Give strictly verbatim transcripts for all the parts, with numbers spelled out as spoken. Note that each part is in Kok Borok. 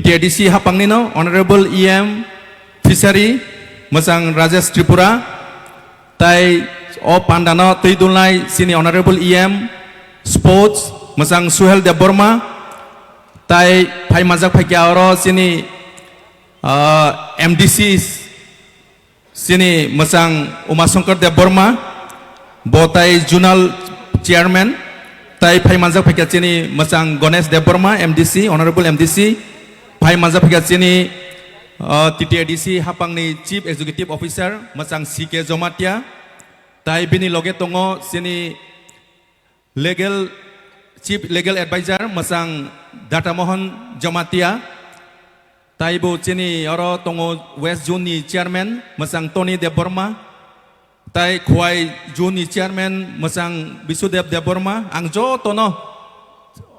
T A D C hapangni no Honorable E M Fishery, mwchang Rajesh Tripura, tai o panda no twi dulnai chini Honorable E M Sports, mwchang Suhel Debbarma, tai phai manjak phaikya oro chini, ah, M D C chini mwchang Umashankar Debbarma, bo tai Zonal Chairman, tai phai manjak phaikha chini mwchang Ganesh Debbarma, M D C, Honorable M D C, phai manjak phaikha chini, uh, T T A D C hapangni Chief Executive Officer, mwchang C K Jomatia, tai bini loge tongo chini Legal, Chief Legal Advisor, mwchang Data Mohon Jamatia, taibo chini oro tongo West Zone ni Chairman, mwchang Tony Debbarma, tai Khowai Zone ni Chairman, mwchang Bisudev Debbarma, ang jotono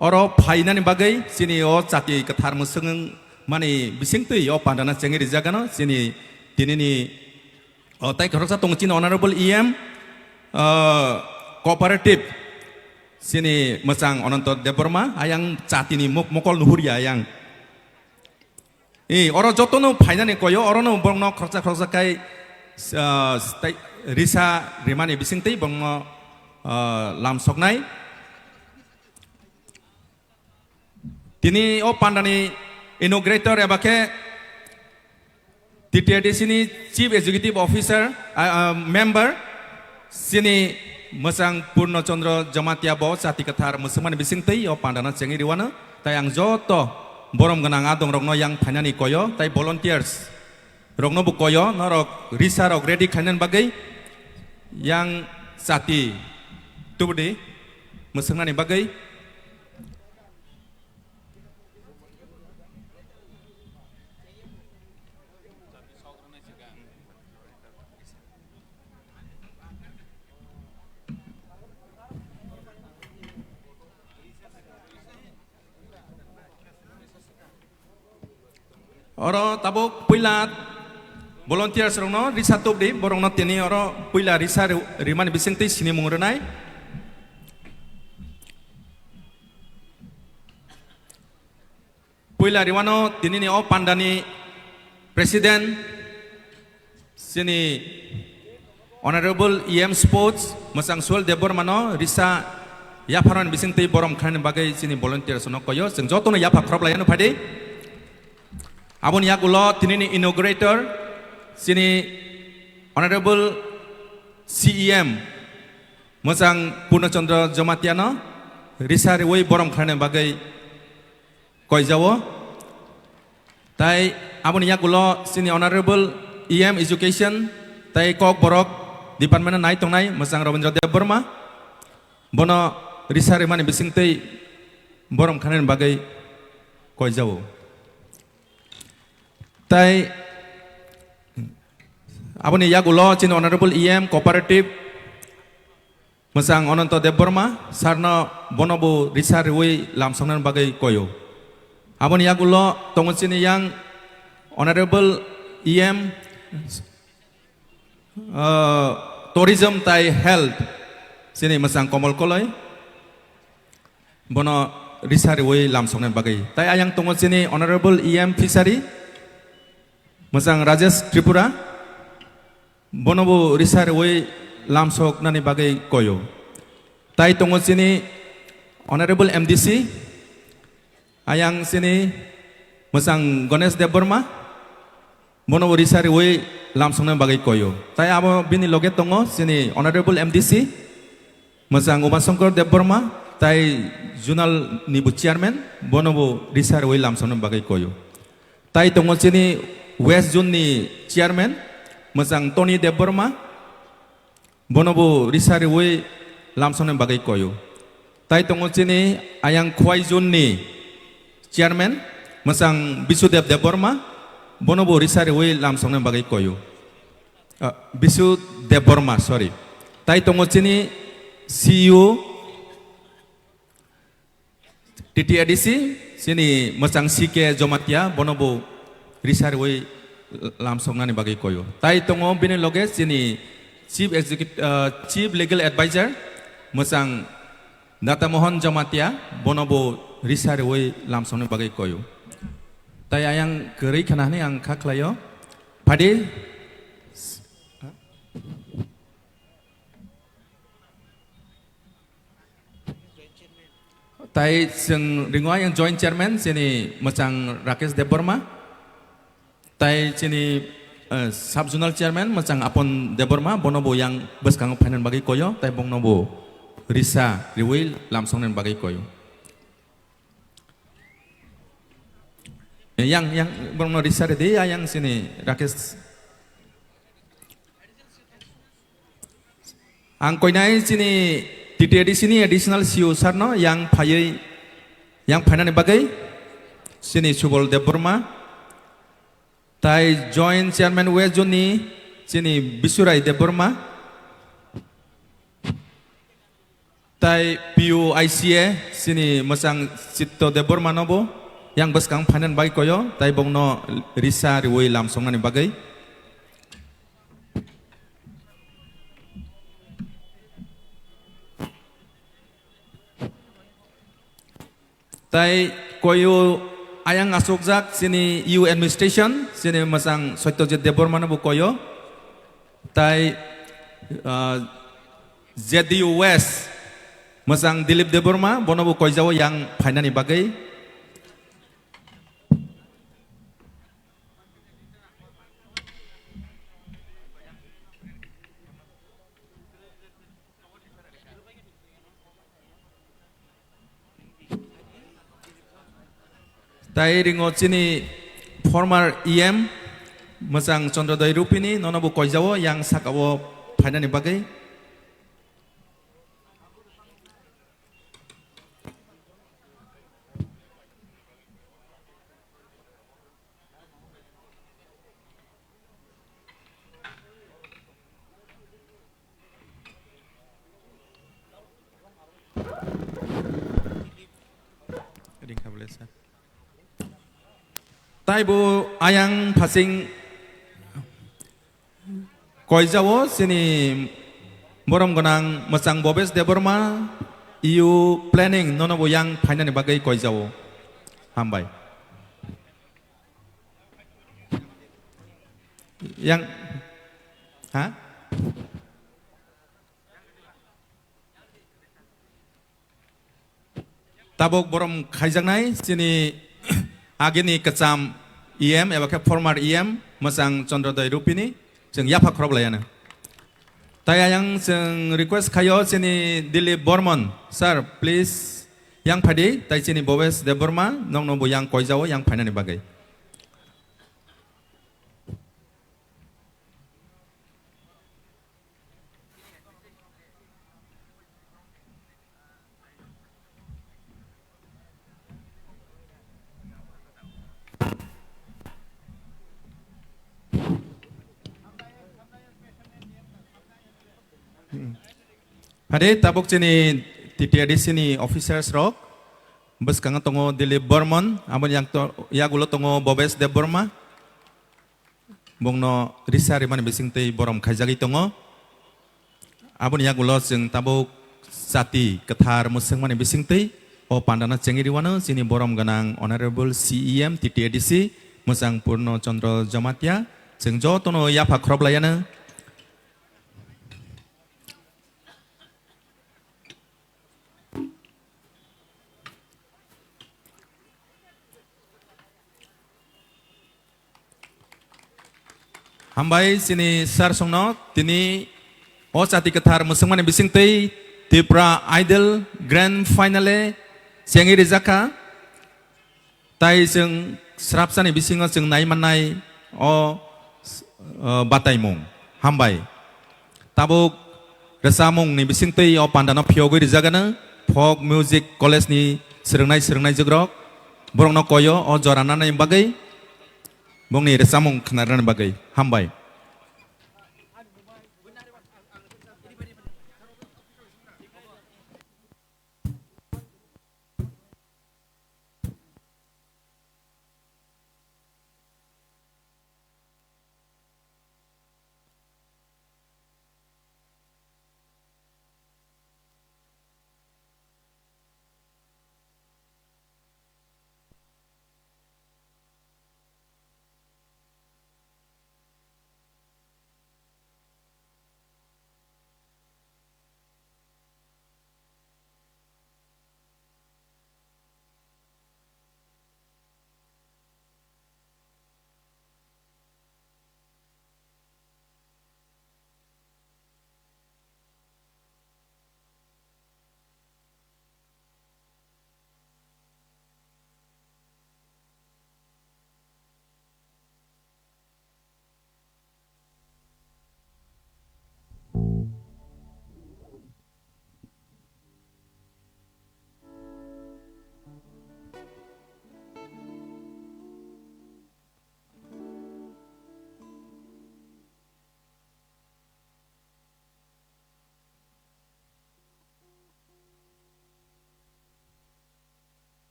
oro phainani bagwi chini o chati kwthar mwswng mani bisingtwi o pandana chengwi rijagano chini tinini O, tai khoroksa tongo chini Honorable E M, ah, Cooperative, chini mwchang Ananto Debbarma, ayang chatini mok-, mokol nuhurya ayang. I, oro jotono phainani koyo, orono borokno khoroksa khoroksa khai, ah, tai risa rimani bisingtwi borokno, ah, lamsoknai. Tini o pandani inaugurator eba khe T T A D C ni Chief Executive Officer, ah, ah, member, chini mwchang Purno Chandra Jamatia bo chati kwthar mwswkmani bisingtwi o pandano chengwi riwano. Tai ang joto borom gwnang adongrokno yang phainani koyo, tai volunteers rokno bo koyo, norok risa rok ready khainani bagwi, yang chati tubudi mwswknani bagwi. Oro tabuk puila volunteers rokno risa tubdi, borokno tini oro puila risa ri-, rimani bisingtwi sinimung rwnai. Puila riwano tinini o pandani President, chini Honorable E M Sports, mwchang Suhel Debbarmano risa yapharmani bisingtwi borom khlainani bagwi chini volunteers no koyo. Chwng jotono yapha khoroplai ano phaidi. Aboni yagulo tinini inaugurator, chini Honorable C E M, mwchang Purno Chandra Jamatiano risa riwi borom khlainani bagwi koijao. Tai aboni yagulo chini Honorable E M Education tai Kokborok Department nai tongnai mwchang Rabindra Debbarma, bono risa rimani bisingtwi borom khlainani bagwi koijao. Tai aboni yagulo chini Honorable E M Cooperative mwchang Ananto Debbarma, sarno bono bo risa riwi lamsoknani bagwi koyo. Aboni yagulo tongo chini yang Honorable E M, uh, Tourism tai Health, chini mwchang Komol Koloi, bono risa riwi lamsoknani bagwi. Tai ayang tongo chini Honorable E M Fishery, mwchang Rajesh Tripura, bono bo risa riwi lamsoknani bagwi koyo. Tai tongo chini Honorable M D C, ayang chini mwchang Ganesh Debbarma, bono bo risa riwi lamsoknani bagwi koyo. Tai abo bini loge tongo chini Honorable M D C, mwchang Umashankar Debbarma, tai Zonal ni bo Chairman, bono bo risa riwi lamsoknani bagwi koyo. Tai tongo chini West Zone ni Chairman, mwchang Tony Debbarma, bono bo risa riwi lamsoknani bagwi koyo. Tai tongo chini ayang Khowai Zone ni Chairman, mwchang Bisudev Debbarma, bono bo risa riwi lamsoknani bagwi koyo. Ah, Bisu Debbarma, sorry. Tai tongo chini C E O T T A D C, chini mwchang C K Jomatia, bono bo risa riwi lamsoknani bagwi koyo. Tai tongo bini loge chini Chief Executive, ah, Chief Legal Advisor, mwchang Data Mohon Jomatia, bono bo risa riwi lamsoknani bagwi koyo. Tai ayang kwrwi khna hwnwi ang kha khlaio. Phadi. Tai chwng ringo ayang joint chairman chini mwchang Rakesh Debbarma. Tai chini, eh, sub zonal chairman mwchang Apon Debbarma, bono bo yang bwskango phainani bagwi koyo, tai bongno bo risa riwi lamsongnani bagwi koyo. Yang, yang, borokno risa ridi, ayang chini Rakesh. Ang koinai chini T T A D C ni additional C E O sir no yang phaiwi, yang phainani bagwi chini Subol Debbarma, tai joint chairman West Zone ni chini Bisurai Debbarma, tai P U I C A chini mwchang Chitto Debbarma no bo yang bwskang phainani bagwi koyo, tai bongno risa riwi lamsongnani bagwi. Tai koyo ayang asokjak chini U administration, chini mwchang Satyajit Debbarma no bo koyo. Tai, ah, Z D U West, mwchang Dilip Debbarma, bono bo koijao yang phainani bagwi. Tai ringo chini former E M mwchang Chandrodoi Rupini, nono bo koijao yang sakao phainani bagwi. Ringkha bole sir. Taibo ayang phasing koijao chini borom gwnang mwchang Bobes Debbarma, E U planning nono bo yang phainani bagwi koijao. Hambai. Yang, ha? Tabuk borom khaijaknai chini agini kwcham E M eba khe former E M mwchang Chandrodoi Rupini chwng yapha khorop laiano. Tai ayang chwng request khaio chini Dilip Bormon, sir, please yang phadi, tai chini Bobes Debbarma, nokno bo yang koijao yang phainani bagwi. Hade tabuk chini T T A D C ni officers rok, bwskango tongo Dilip Bormon, aboni yak to-, yagulo tongo Bobes Debbarma. Bongno risa rimani bisingtwi borom khaijagwi tongo. Aboni yagulo chwng tabuk chati kwthar mwswkmani bisingtwi o pandano chengwi rwano chini borom gwnang Honorable C E M T T A D C mwchang Purno Chandra Jamatia. Chwng jotono yapha khoroplaiano. Hambai chini sir songno tini o chati kwthar mwswkmani bisingtwi Tipra Idol Grand Finale chengwi rijak kha. Tai chwng srapsani bisingo chwng nai mannai o, o bataimung. Hambai. Tabuk rwchapmungni bisingtwi o pandano phiyogwi rijagano Folk Music College ni swrwngnai swrwngnaijwkrok borokno koyo o jora nanani bagwi, bongni rwchapmung khwnarnani bagwi. Hambai.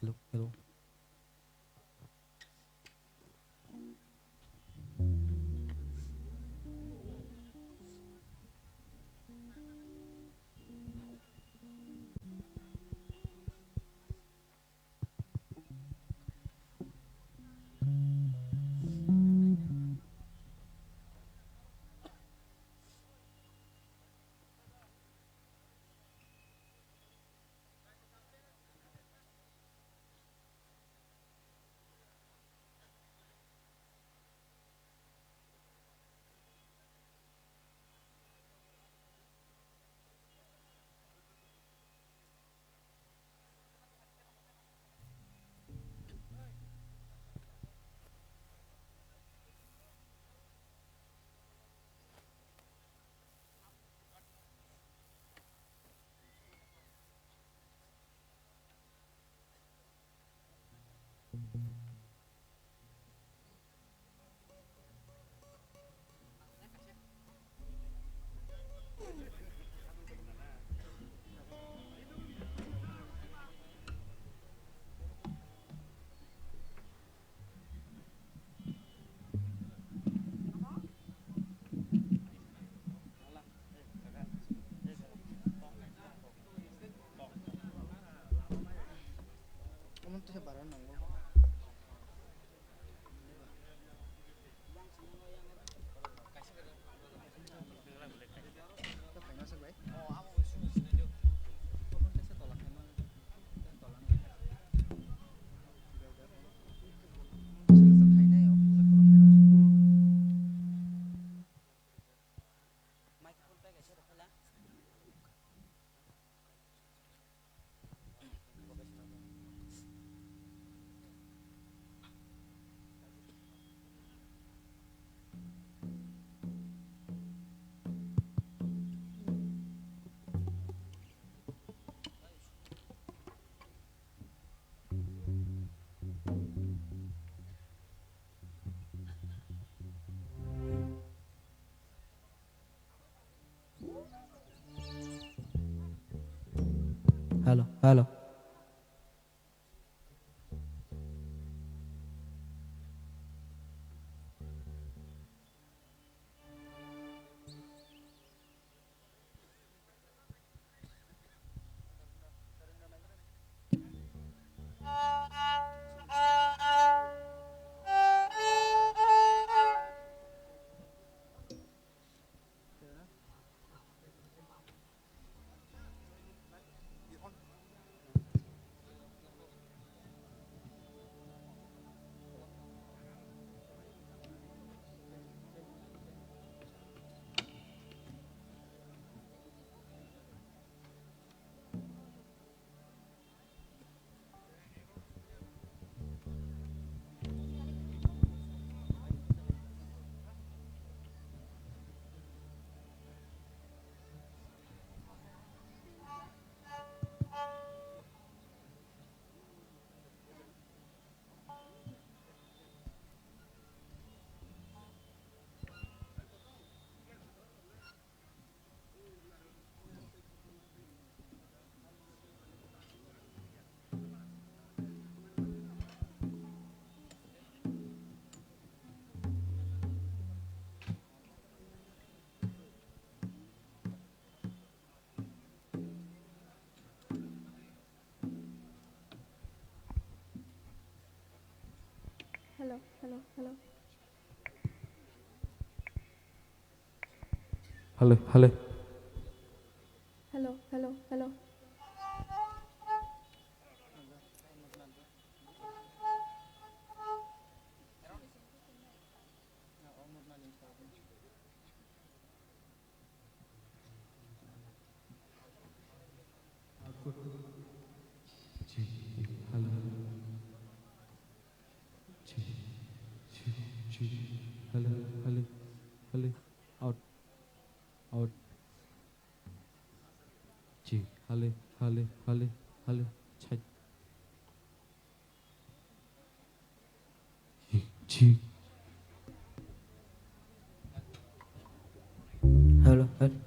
Hello, hello. Hello, hello. Hello, hello, hello. Hello, hello. Hello, hello, hello. Hello, hello, hello, hello. Out, out. Chi, hello, hello, hello, hello. Chai. Chi. Hello, hello.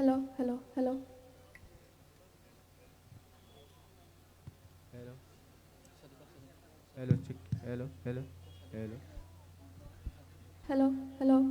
Hello, hello, hello. Hello. Hello, check. Hello, hello, hello. Hello, hello.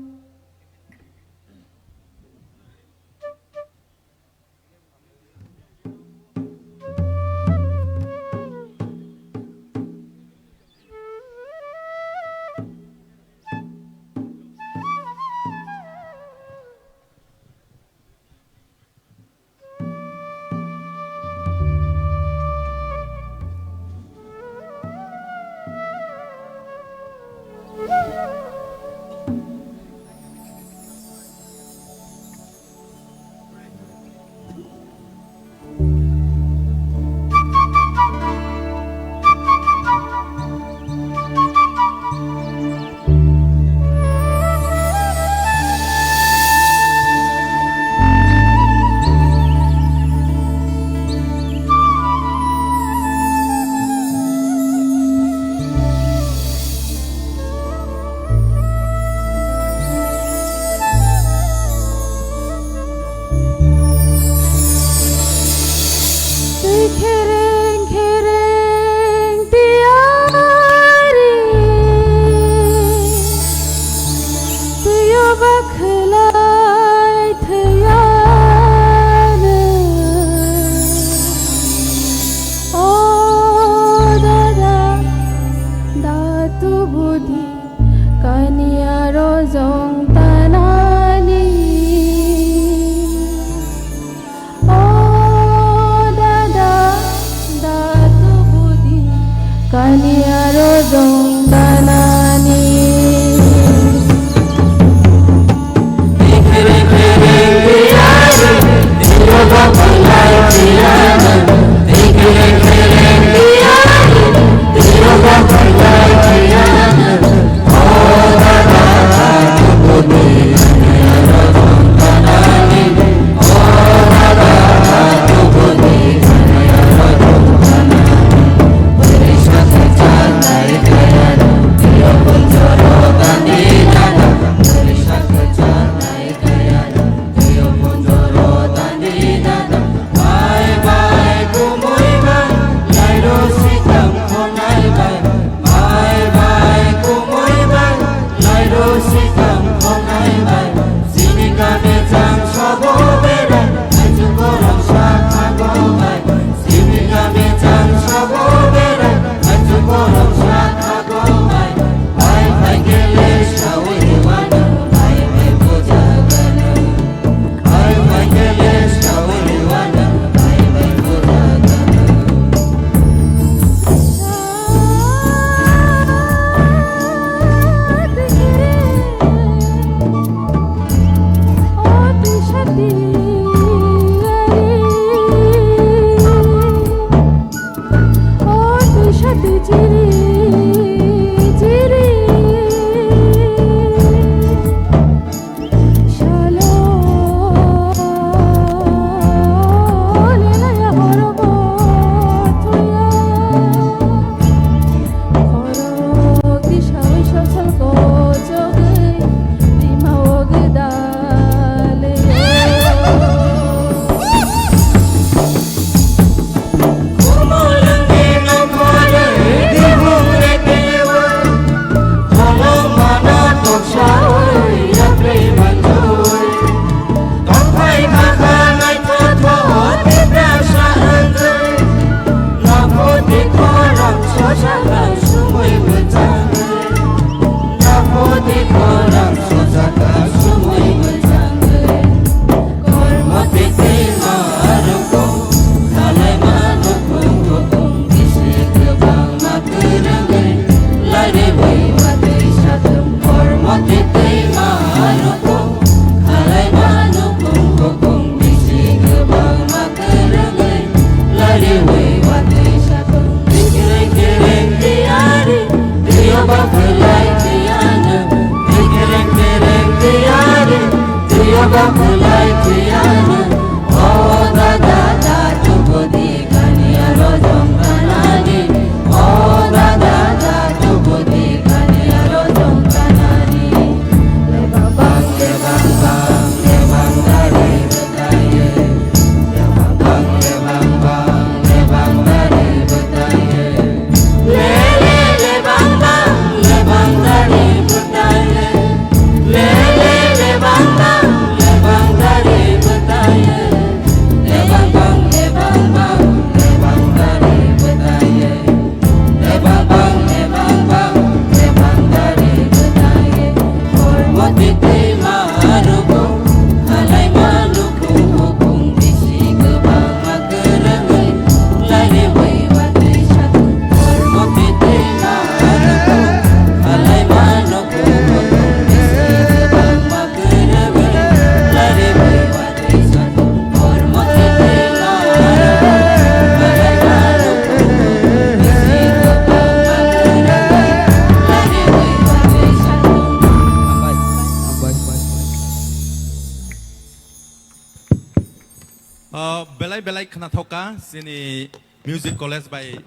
Belai belai khwnathok kha chini Music College bai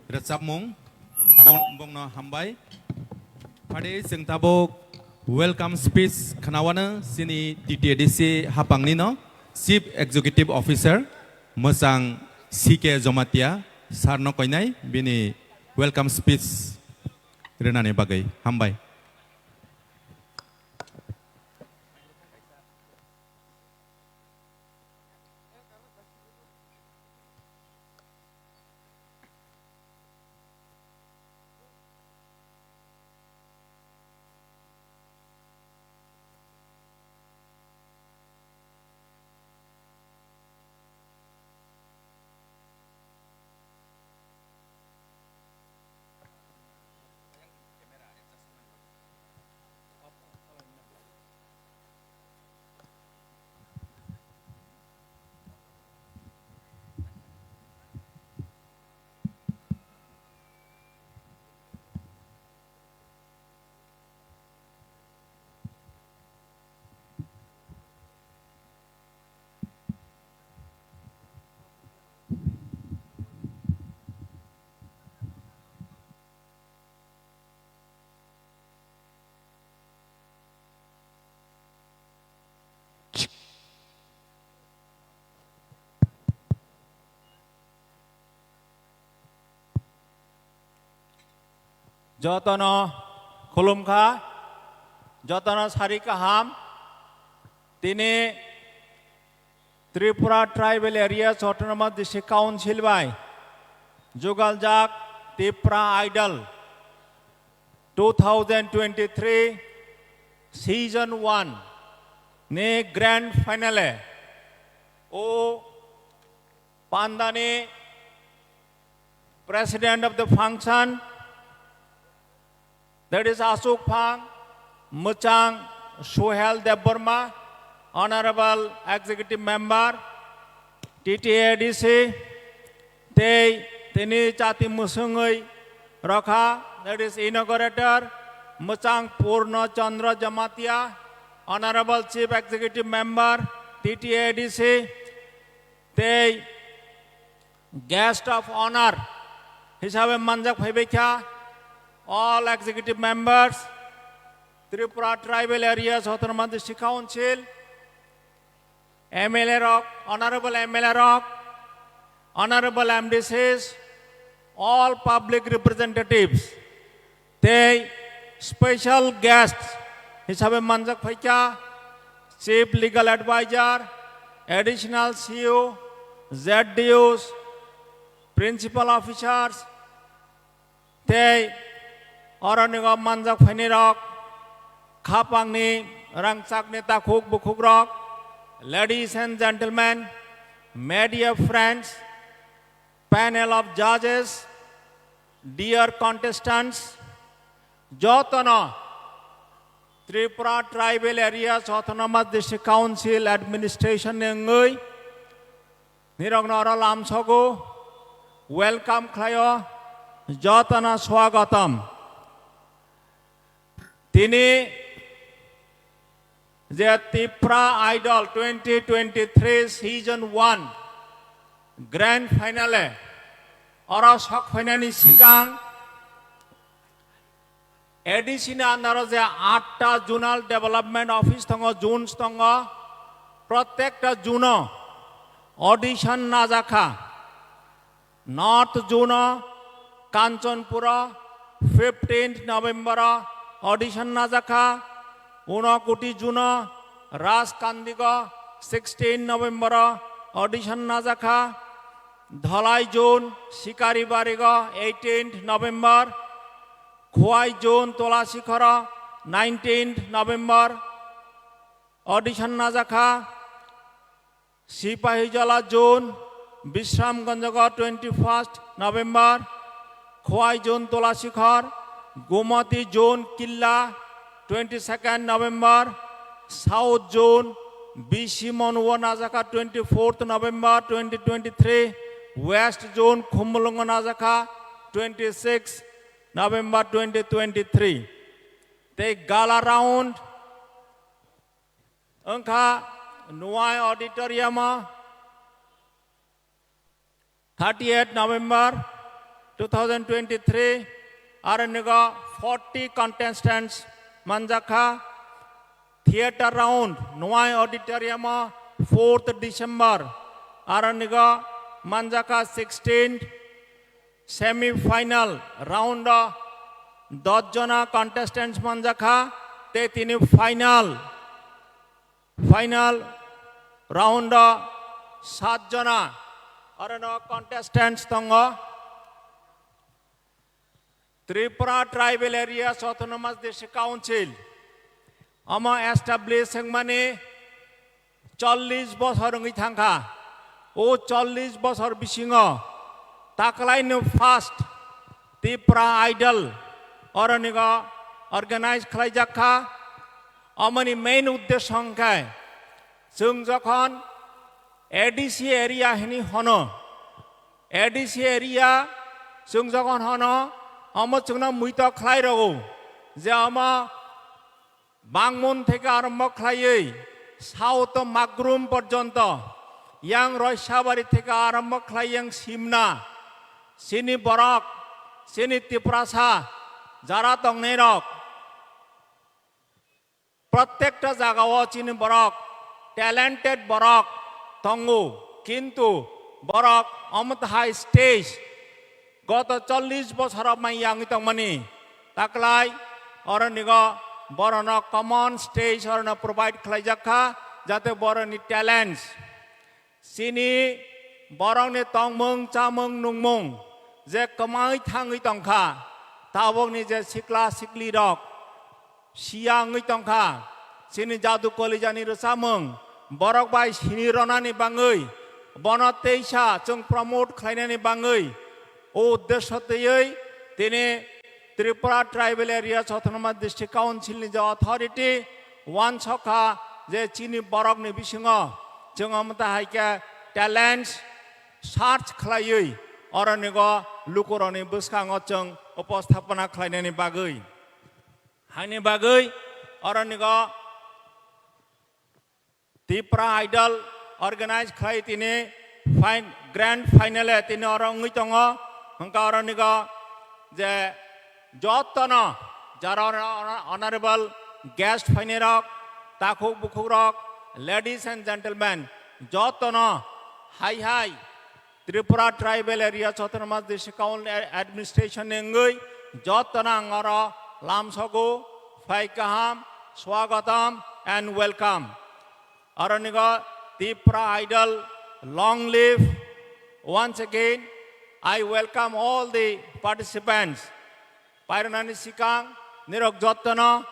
rwchapmung, bong-, bongno hambai. Phadi chwng tabuk welcome speech khwnawano chini T T A D C hapangni no Chief Executive Officer mwchang C K Jomatia sir no koinai bini welcome speech rwnani bagwi hambai. Jotono khulumkha, jotono sari kaham. Tini Tripura Tribal Areas Autonomous District Council bai jugaljak Tipra Idol two thousand twenty-three season one ni grand finale o pandani president of the function, that is Asuk Phang, Mwchang Suhel Debbarma, Honorable Executive Member, T T A D C, tei tini chati mwswngwi rokha, that is inaugurator, Mwchang Purno Chandra Jamatia, Honorable Chief Executive Member, T T A D C, tei Guest of Honor hisabe manjak phaibaikha all executive members, Tripura Tribal Areas Autonomous District Council, M L A rok, Honorable M L A rok, Honorable M D Cs, all public representatives, tei special guest hisabe manjak phaikha Chief Legal Advisor, Additional C O, Z D Os, Principal Officers, tei oronigo manjak phainirok, khapangni rangchakni takhuk bukhukrok, ladies and gentlemen, media friends, panel of judges, dear contestants, jotono Tripura Tribal Areas Autonomous District Council Administration ni wngwi nirokno oro lamsogo, welcome khlaio, jotono swagatam. Tini je Tipra Idol twenty twenty-three season one grand finale oro sok phainani sikang A D C ni under o je atta zonal development office tongo, zones tongo, protekta zone o audition najakha. North Zone o Kanchanpur o fifteenth November o audition najakha, Unakoti Zone o Rajkandigo sixteen November o audition najakha, Dhalai Zone Sikaribarigo eighteenth November, Khowai Zone Tolasikhoro nineteenth November audition najakha. Sipahijala Zone, Bishramganj o twenty-first November, Khowai Zone Tolasikhor, Gomati Zone Killa, twenty-second November, South Zone, B C Monu o najakha twenty-fourth November twenty twenty-three, West Zone Khumulwng o najakha twenty-sixth November twenty twenty-three. Tei gala round wngkha Nuai Auditorium o thirtieth November two thousand twenty-three, aro nigo forty contestants manjakha. Theatre round, Nwai Auditorium o fourth December, aro nigo manjakha sixteenth semi final round o dos jona contestants manjakha, te tini final, final round o sat jona aro no contestants tongo. Tripura Tribal Areas Autonomous District Council omo establish wngmani chollish bosor wngwi thangkha. O chollish bosor bisingo taklaino first Tipra Idol oronigo organize khlaijak kha. Omoni main uddesho hwnkhe chwng jokhon A D C area hini hono, A D C area chwng jokhon hono, omo chwngno muito khlai rwo je omo Bangmon theke arombo khlaiwi South Magrum porjonto, yang Roisabari theke arombo khlai yang Simna, chini borok, chini Tiprasa, jara tongnairok, prottekta jagao chini borok, talented borok tongo, kintu borok omo hai stage goto chollish bosoro mai yangwi tongmani taklai oronigo borokno common stage orokno provide khlaijak kha, jate borokni talents, chini borokni tongmung chamung nungmung je kwmawi thangwi tongkha, tabukni je sikla siklirok siya wngwi tongkha, chini jadu kolijani rwchapmung borok bai sini ronani bangwi, bono teisa chwng promote khlainani bangwi, o uddesho twiwi tini Tripura Tribal Areas Autonomous District Council ni je authority wansokha je chini borokni bisingo chwng omo ta hai khe talents search khlaiwi oronigo lukurokni bwskango chwng uposthapona khlainani bagwi. Haini bagwi oronigo Tipra Idol organize khlai tini fin-, grand final e tini oro wngwi tongo. Hwnkha oronigo je jotono jara hono-, hono-, honorable guest phainairok, takhuk bukhukrok, ladies and gentlemen, jotono hai hai Tripura Tribal Areas Autonomous District Council Administration ni wngwi jotono ang oro lamsogo, phai kaham, swagatam and welcome. Aronigo Tipra Idol, long live. Once again, I welcome all the participants. Pairwnani sikang nirok jotono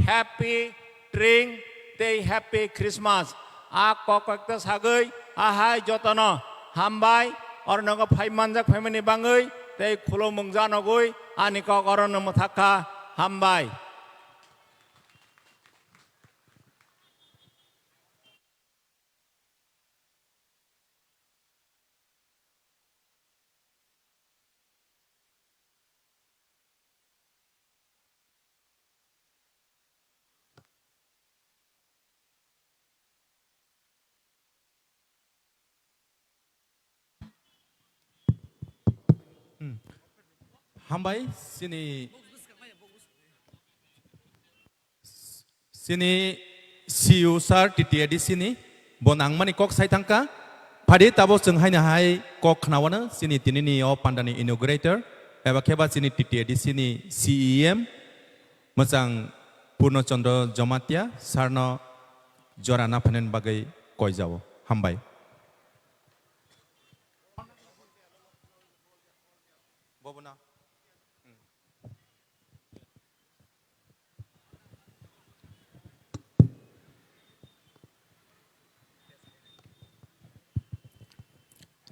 happy Tring tei happy Christmas. A kok kok ta sagwi ahai jotono hambai, oro nogo phai manjak phaimani bangwi tei khulumung janogwi ani kok oro no mwthakha, hambai. Hmm. Hambai, chini, chini C E O sir, T T A D C ni, bo nangmani kok sai thangkha. Phadi tabo chwng haino hai kok khnaono, chini tinini o pandani inaugurator, eba kheba chini T T A D C ni C E M, mwchang Purno Chandra Jamatia, sir no jora naphainani bagwi koijao. Hambai.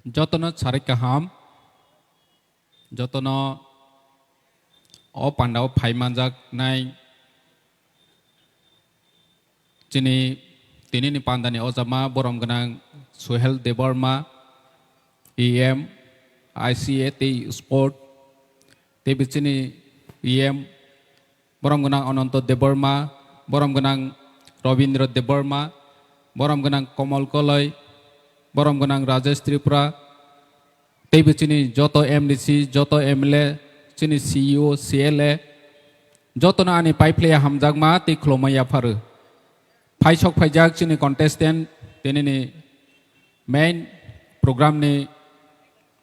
Jotono sarik kaham, jotono o pandao phai manjak nai. Chini tinini pandani ojama borom gwnang Suhel Debbarma, E M, I C A tei Sport, tei bichini E M borom gwnang Ananto Debbarma, borom gwnang Robindra Debbarma, borom gwnang Komol Koloi, borom gwnang Rajesh Tripura, Teibo chini joto M D C, joto M L A, chini C E O, C L A, jotono ani paiphlaiya hamjakma tei khulumma yapharu. Phaisok phaijak chini contestant, tinini main program ni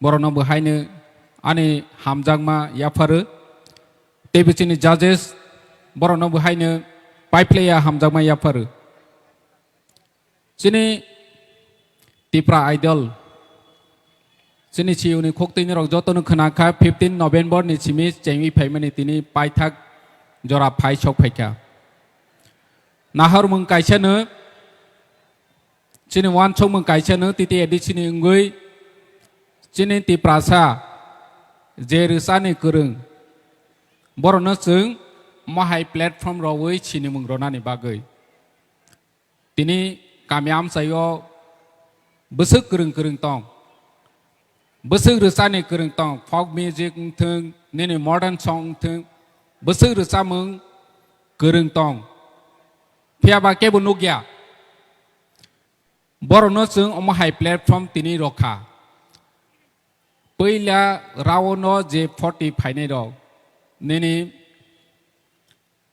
borokno bo haino ani hamjakma yapharu. Teibo chini judges borokno bo haino paiphlaiya hamjakma yapharu. Chini Tipra Idol, chini C E O ni khok twi norok jotono khwnakha, fifteen November ni simi chengwi phaimani tini paithak jora phaisok phaikha. Nahormung kaisano, chini uansukmung kaisano, T T A D C ni wngwi chini Tiprasa je rwchani kwrwng, borokno chwng mohai platform rwwi sinimung rwnani bagwi. Tini kami amchaio bwswk kwrwng kwrwng tong. Bwswk rwchani kwrwng tong, folk music wngthwng, nini modern song wngthwng, bwswk rwchamung kwrwng tong. Phiya ba kebo nukya. Borokno chwng omo hai platform tini rokha. Puila round o je forty phainai rok, nini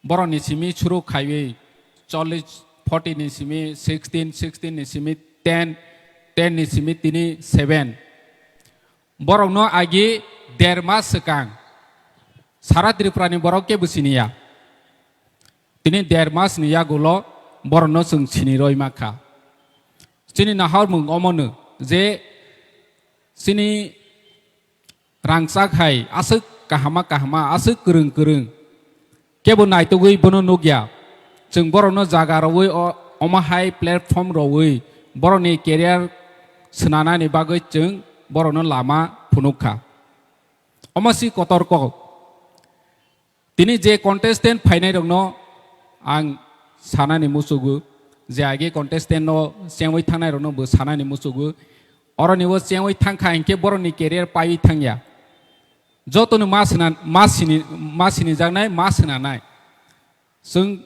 borokni simi suru khaiwi chollish, forty ni simi sixteen, sixteen ni simi ten, ten ni simi tini seven. Borokno agi der mas swkang sara Tripura ni borok kebo siniya. Tini der mas ni yagulo borokno chwng sini roi ma kha. Chini nahormung omono je chini rangchak hai aswk kahama kahama, aswk kwrwng kwrwng kebo naitugwi bono nukya. Chwng borokno jaga rwui o-, omo hai platform rwui borokni career swnanani bagwi chwng borokno lama phunuk kha. Omo si kotor kok. Tini je contestant phainai rokno ang sanani musugo, je age contestant no chengwi thangnai rokno bo sanani musugo. Oroni bo chengwi thangkha hinkhe borokni career paiwi thangya. Jotono ma sina-, ma sini, ma sinijaknai, ma sinanai. Chwng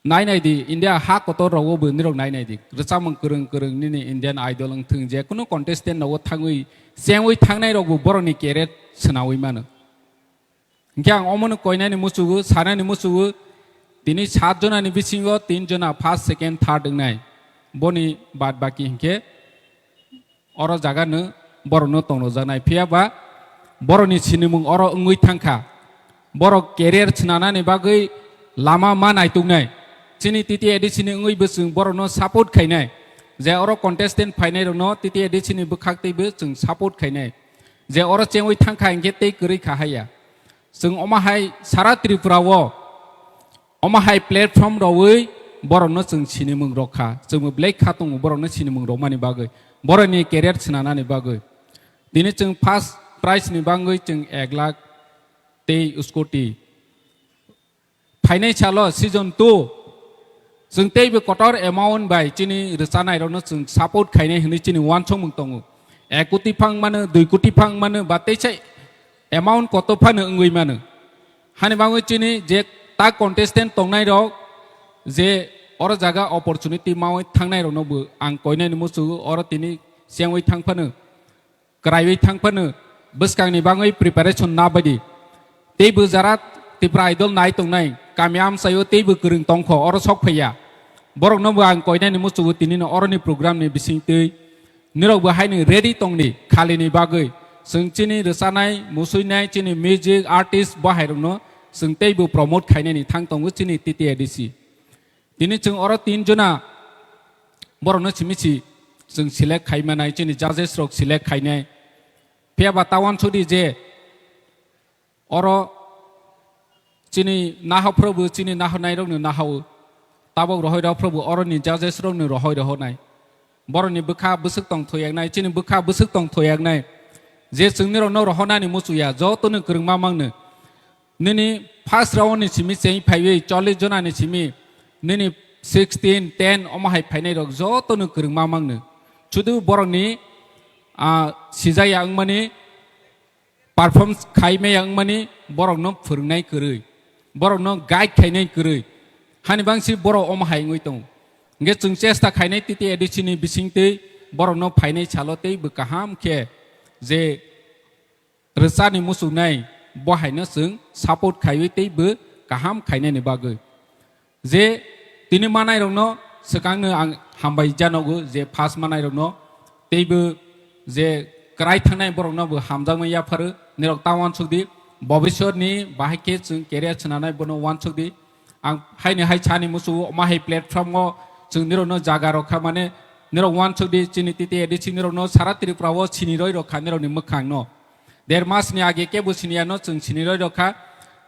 nai nai di, India ha kotor rogo bo nirok nai nai di. Rwchapmung kwrwng kwrwng nini Indian Idol wngthwng, je kunu contestant nogo thangwi, chengwi thangnai rok bo borokni career swnawi mano. Hinkhe ang omono koinani musugo, sanani musugo, tini sat jonani bisingo tin jona first, second, third wngnai. Boni bad baki hinkhe oro jaga no borokno tongnojaknai. Phiya ba borokni sinimung oro wngwi thangkha. Borok career swnanani bagwi lama ma naituknai. Chini T T A D C ni wngwi bo chwng borokno support khainai. Je oro contestant phainai rokno T T A D C ni bwkhak tei bo chwng support khainai. Je oro chengwi thangkha hinkhe tei kwrwi kha haya. Chwng omo hai sara Tripura o omo hai platform rwui borokno chwng sinimung rok kha. Chwngbo belai kha tongo borokno sinimung rokmani bagwi, borokni career swnanani bagwi. Tini chwng first prize ni bagwi chwng ek lakh tei scooty. Phainai salo season two chwng teibo kotor amount bai chini rwchanai rokno chwng support khainai hwnwi chini uansukmung tongo. Ek koti phang mano, dui koti phang mano, ba teisa amount koto phano wngwi mano. Hani bagwi chini je ta contestant tongnai rok je oro jaga opportunity maui thangnai rokno bo ang koinani musugo, oro tini chengwi thang phano, kwraiwi thang phano, bwskangni bagwi preparation na baidi. Tei bo jara Tipra Idol nai tongnai, kami amchaio tei bo kwrwng tongkho, oro sok phaiya. Borokno bo ang koinani musugo tinino oroni program ni bisingtwi. Nirok bo haino ready tongdi khalini bagwi. Chwng chini rwchanai, musuinai, chini music artist bo hairokno chwng tei bo promote khainani thang tongo chini T T A D C. Tini chwng oro tin jona borokno simi si chwng select khai manai, chini judges rok select khainai. Phiya ba ta uansukdi je oro chini nahok phrobo chini nahornai rokno nahao. Tabok rohoi rok phrobo oroni judges rokno rohoi rohonai. Borokni bwkha bwswk tong thoyaknai, chini bwkha bwswk tong thoyaknai. Je chwng nirokno rohonani muchuya, jotono kwrwngma mangno. Nini first round ni simi cheng phaiwi chollish jona ni simi nini sixteen, ten omo hai phainai rok jotono kwrwngma mangno. Chudu borokni, ah, sijaya wngmani, perform khai maya wngmani, borokno phwrwngnai kwrwi, borokno guide khainai kwrwi. Hani bangsi borok omo hai wngwi tongo. Hingke chwng chesta khainai T T A D C ni bisingtwi borokno phainai salo teibo kaham khe je rwchani muchungnai bo haino chwng support khaiwi teibo kaham khainani bagwi. Je tini manairokno swkangno ang hambai janogo je first manairokno teibo je kwrai thangnai borokno bo hamjakmani yapharo nirok ta uansukdi bobiswrni bahai khe chwng career swnanai bono uansukdi. Ang haini hai sani muchungo omo hai platform o chwng nirokno jaga rokha mane nirok uansukdi chini T T A D C nirokno sara Tripura o siniroi rokha nirokni mwkhangno. Der mas ni age kebo siniya no chwng siniroi rokha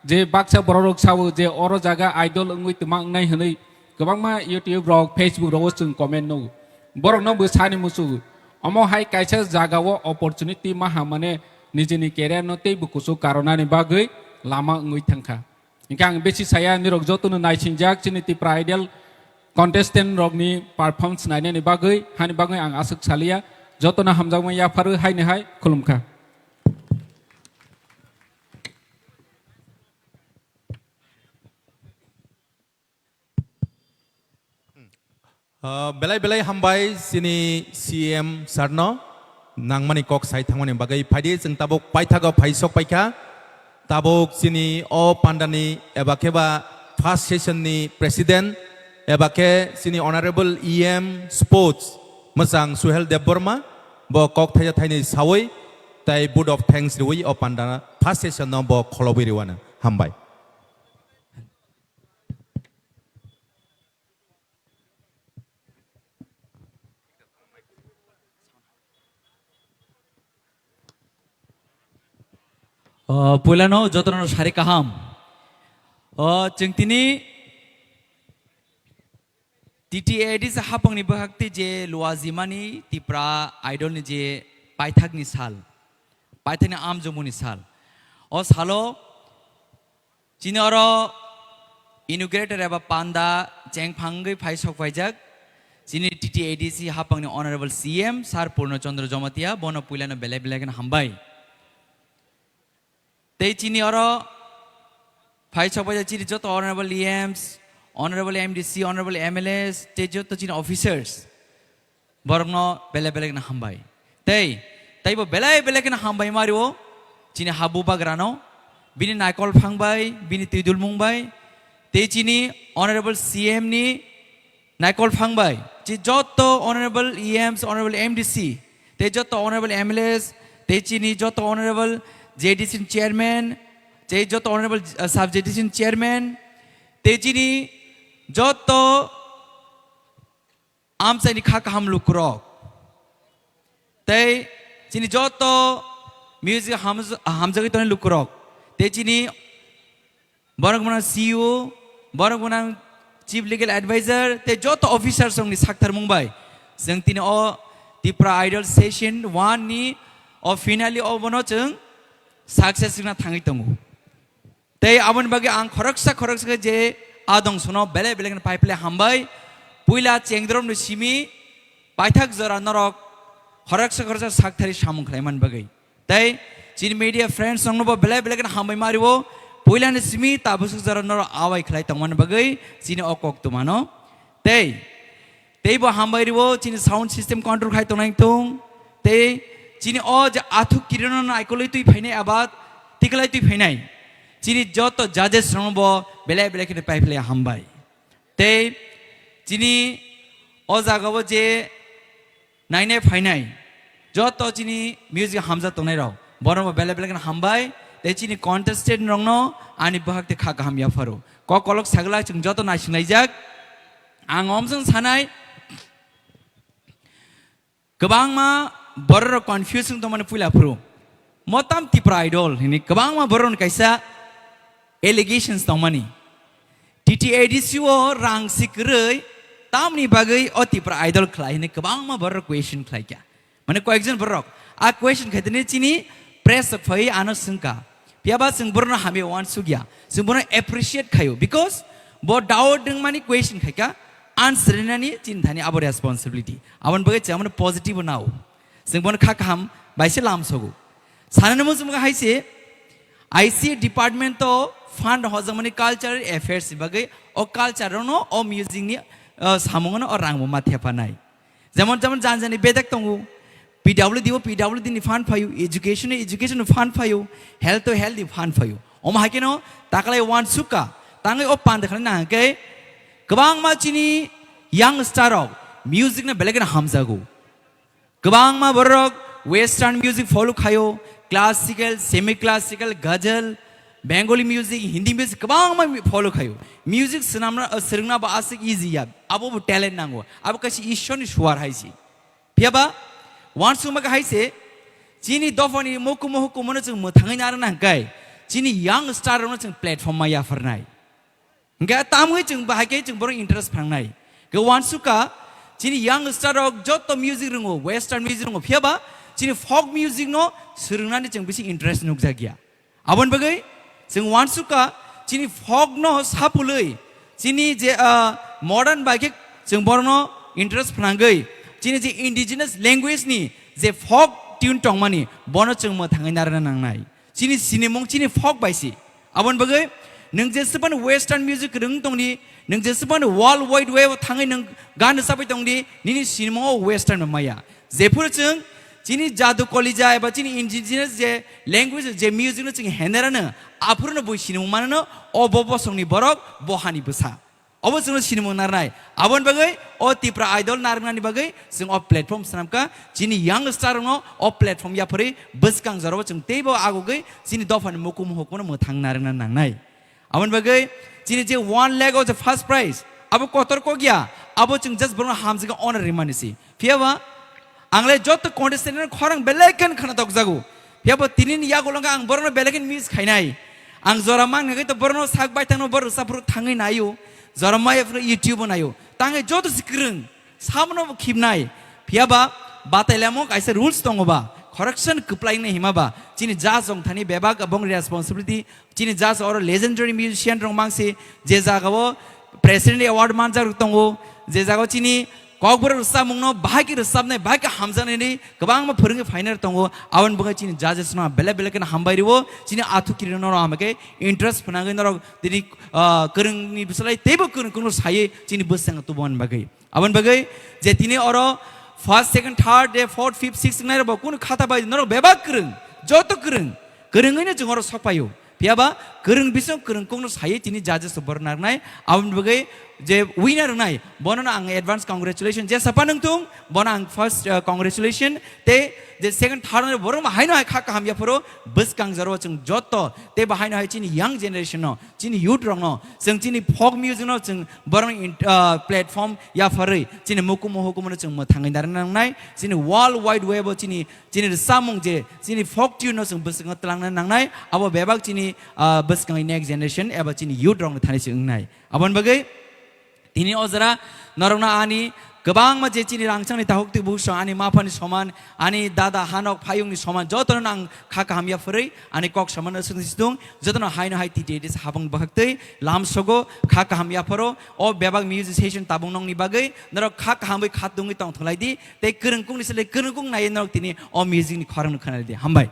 je baksa borok rok sao je oro jaga idol wngwi twma wngnai hwnwi kwbangma YouTube rok Facebook rogo chwng comment nugo. Borokno bo sani muchungo omo hai kaisa jaga o opportunity maha mane nijini career no teibo kuchuk karonani bagwi lama wngwi thangkha. Hingke ang besi saya nirok jotono naisingjak chini Tipra Idol contestant rokni performance nainani bagwi, hani bagwi ang aswk saliya. Jotono hamjakmani yapharo haini hai khulumkha. Ah, belai belai hambai chini C M sir no nangmani kok sai thangmani bagwi. Phaidi chwng tabuk paithago phai sok paikha. Tabuk chini o pandani eba khe ba first session ni president eba khe chini honorable E M sports mwchang Suhel Debbarma bo kok thaisa thainwi sawi tai vote of thanks riwi o panda first session no bo kholobwi riwano. Hambai. O, puilano jotono sari kaham. O, chwng tini T T A D C hapangni bwkhak tei je luajimani Tipra Idol ni je paithakni sal, paithakni amjomuni sal. O salo chini oro inaugurator eba panda chengphangwi phai sok phaijak chini T T A D C hapangni Honorable C M Sir Purno Chandra Jamatia, bono puilano belai belai kheno hambai. Tei chini oro phai sok phaijak chini joto Honorable E Ms, Honorable M D C, Honorable M L As, tei joto chini officers. Borokno belai belai kheno hambai. Tei, teibo belai belai kheno hambai mario, chini habu bagrano, bini naikol phang bai, bini twidulmung bai, tei chini Honorable C M ni naikol phang bai, chi joto Honorable E Ms, Honorable M D C, tei joto Honorable M L As, tei chini joto Honorable J D C ni chairman, tei joto Honorable, uh, Sub J D C ni chairman, tei chini joto amchaini kha kaham lukurok, tei chini joto music hamj-, hamjagwi tongnai lukurok, tei chini borok gwnang C E O, borok gwnang Chief Legal Advisor, tei joto officers rokni saktharmung bai chwng tini o Tipra Idol Session one ni o finale o bono chwng success wngna thangwi tongo. Tei aboni bagwi ang khoroksa khoroksa khe je adong sono belai belai kheno pai phle hambai. Puila chengdromni simi paithak jora norok khoroksa khoroksa sakthari samung khlaimani bagwi. Tei chini media friends rokno bo belai belai kheno hambai mario. Puilani simi tabuk jora norok awai khlai tongmani bagwi chini o koktwmano. Tei Teibo hambai rio chini sound system control khai tongnai thung. Tei chini o je athuk kirino naikolwi twi phainai abat tiklai twi phainai. Chini joto judges rokno bo belai belai kheno pai phlai hambai. Tei chini o jaga o je nainai phainai joto chini music hamjak tongnai rok borokno bo belai belai kheno hambai. Tei chini contestant rokno ani bwhak tei kha kaham yapharo. Kok kolok sagla chwng joto naisinglaijak. Ang omsong sanai, kwbangma bororok confuse wng tongmani puila phuru. Motam Tipra Idol hini kwbangma bororokni kaisa allegations tongmani. T T A D C o rang si kwrwi tamni bagwi o Tipra Idol khlai hini kwbangma bororok question khlaikha. Mane koyekjon borok a question khaitene chini press rok phai ano swngkha. Phiya ba chwng borokno hamya uansukya. Chwng bono appreciate khaio because bo doubt dwngmani question khaikha, answer rinani chini thani abo responsibility. Aboni bagwi chwng abono positive nao. Chwng bono kha kaham bai se lam sogo. Sanani muchung hai se I C department o fund hojagmani cultural affairs ni bagwi o culture no o music ni, uh, samung no o rang bo ma thepa nai. Jemon, jemon jani jani bedek tongo. P W D o P W D ni fund phaio, education o education ni fund phaio, health o health ni fund phaio. Omo hai kheno takalai wansukha, tangwi o panda khlai nang khe kwbangma chini young star rok music no belai kheno hamjago. Kwbangma borok western music follow khaio, classical, semi classical, ghazal, Bengali music, Hindi music kwbangma follow khaio. Music swnamna, swrwngna bo aswk easy ya, abo bo talent nango, abo kaisa Ishwarni suar hai se. Phiya ba, wansukma khe hai se, chini dophani mukumu hukumu no chwng mwthangwi narwkna hwnkhe, chini young star rokno chwng platform ma yapharnai. Hwnkhe tamwi chwng bahai khe chwng borok interest phangnai. Khe wansukha, chini young star rok joto music rwngo, western music rwngo, phiya ba chini folk music no swrwngnani chwng bisi interest nukjakya. Aboni bagwi chwng wansukha, chini folk no sapulwi, chini je, ah, modern bai khe chwng borokno interest phnangwi, chini je indigenous language ni je folk tune tongmani, bono chwng mwthangwi narwkna nangnai. Chini sinimung chini folk bai si. Aboni bagwi nwng jeswk phano western music kwrwng tongdi, nwng jeswk phano world wide web o thangwi nwng gan rwchapwi tongdi, nini sinimungo western bai maya. Jephuru chwng chini jadu kolija eba chini indigenous je language, je music no chwng henerano, aphuru no bui sinimung manano, o bo bosongni borok, bo hani bwsa. Obo chwngno sinimung narnai. Aboni bagwi o Tipra Idol narwknani bagwi chwng o platform swnamkha. Chini young star rokno o platform yapharwi bwskang jorao chwng teibo agugwi chini dophani mukumu hukumu mwthang narwkna nangnai. Aboni bagwi chini je one lakh o je first prize, abo kotor kok ya, abo chwng just borokno hamjagwi honor rimani si. Phiya ba, ang le joto contestant no khorang belai khe khna tokjago. Phiya bo tini ni yagulo ang borokno belai khe miss khainai. Ang jora mang nagwi to borokno sak bai tangno borok rwchapru thangwi naio. Jora maya phuru YouTube o naio. Tangwi joto se kwrwng, sabono bo khibnai. Phiya ba, batai lemo kaisa rules tongo ba. Correction kwplai nai hima ba. Chini judge rok thani bebak abong responsibility. Chini judge oro legendary musician rok mangsi. Je jaga o President Award manjak rok tongo. Je jaga o chini Kokborok rwchapmungno bahai khe rwchapnai, bahai khe hamjaknaini kwbangma phwrwngwi phainai tongo. Aboni bagwi chini judges no belai belai kheno hambai rwo. Chini athukirirokno hambai khe interest phnangwi norok tini, ah, kwrwngni bwsalai teibo kwrwng kwrwngno saywi chini bwskango tubumani bagwi. Aboni bagwi je tini oro first, second, third, je fourth, fifth, sixth wngnai rok bo kunu khata bai norok bebak kwrwng, joto kwrwng, kwrwngwino chwng oro sok paio. Phiya ba kwrwng bising kwrwng kokno saywi tini judges rok borok narwknai. Aboni bagwi je winner wngnai, bono no ang advance congratulation. Jesa phano wngthung, bono ang first, uh, congratulation. Tei je second, third wngnai borok ma haino hai kha kaham yaphuru bwskang jorao chwng joto tei bo haino hai chini young generation no, chini youth rok no, chwng chini folk music no chwng borok no in-, uh, platform yapharwi chini mukumu hukumu no chwng mwthangwi narwkna nangnai. Chini world wide web o chini Chini rwchapmung je, chini folk tune no chwng bwskango twlangna nangnai, abo bebak chini, ah, bwskango next generation eba chini youth rokni thani se wngnai. Aboni bagwi tini o jora norokno ani kwbangma je chini rangchakni takhuk twi bukhuk song ani maphani soman, ani dada hanok phayungni soman jotono ang kha kaham yaphurwi ani kok samano swngsi situng jotono haino hai titi habang bwkhaktwi lamsogo kha kaham yapharo o bebak music session tabung nongni bagwi norok kha kahamwi kha tungwi tongthwng lai di. Tei kwrwngkukni sle kwrwngkuk nai norok tini o music ni khorang no khwnai di. Hambai.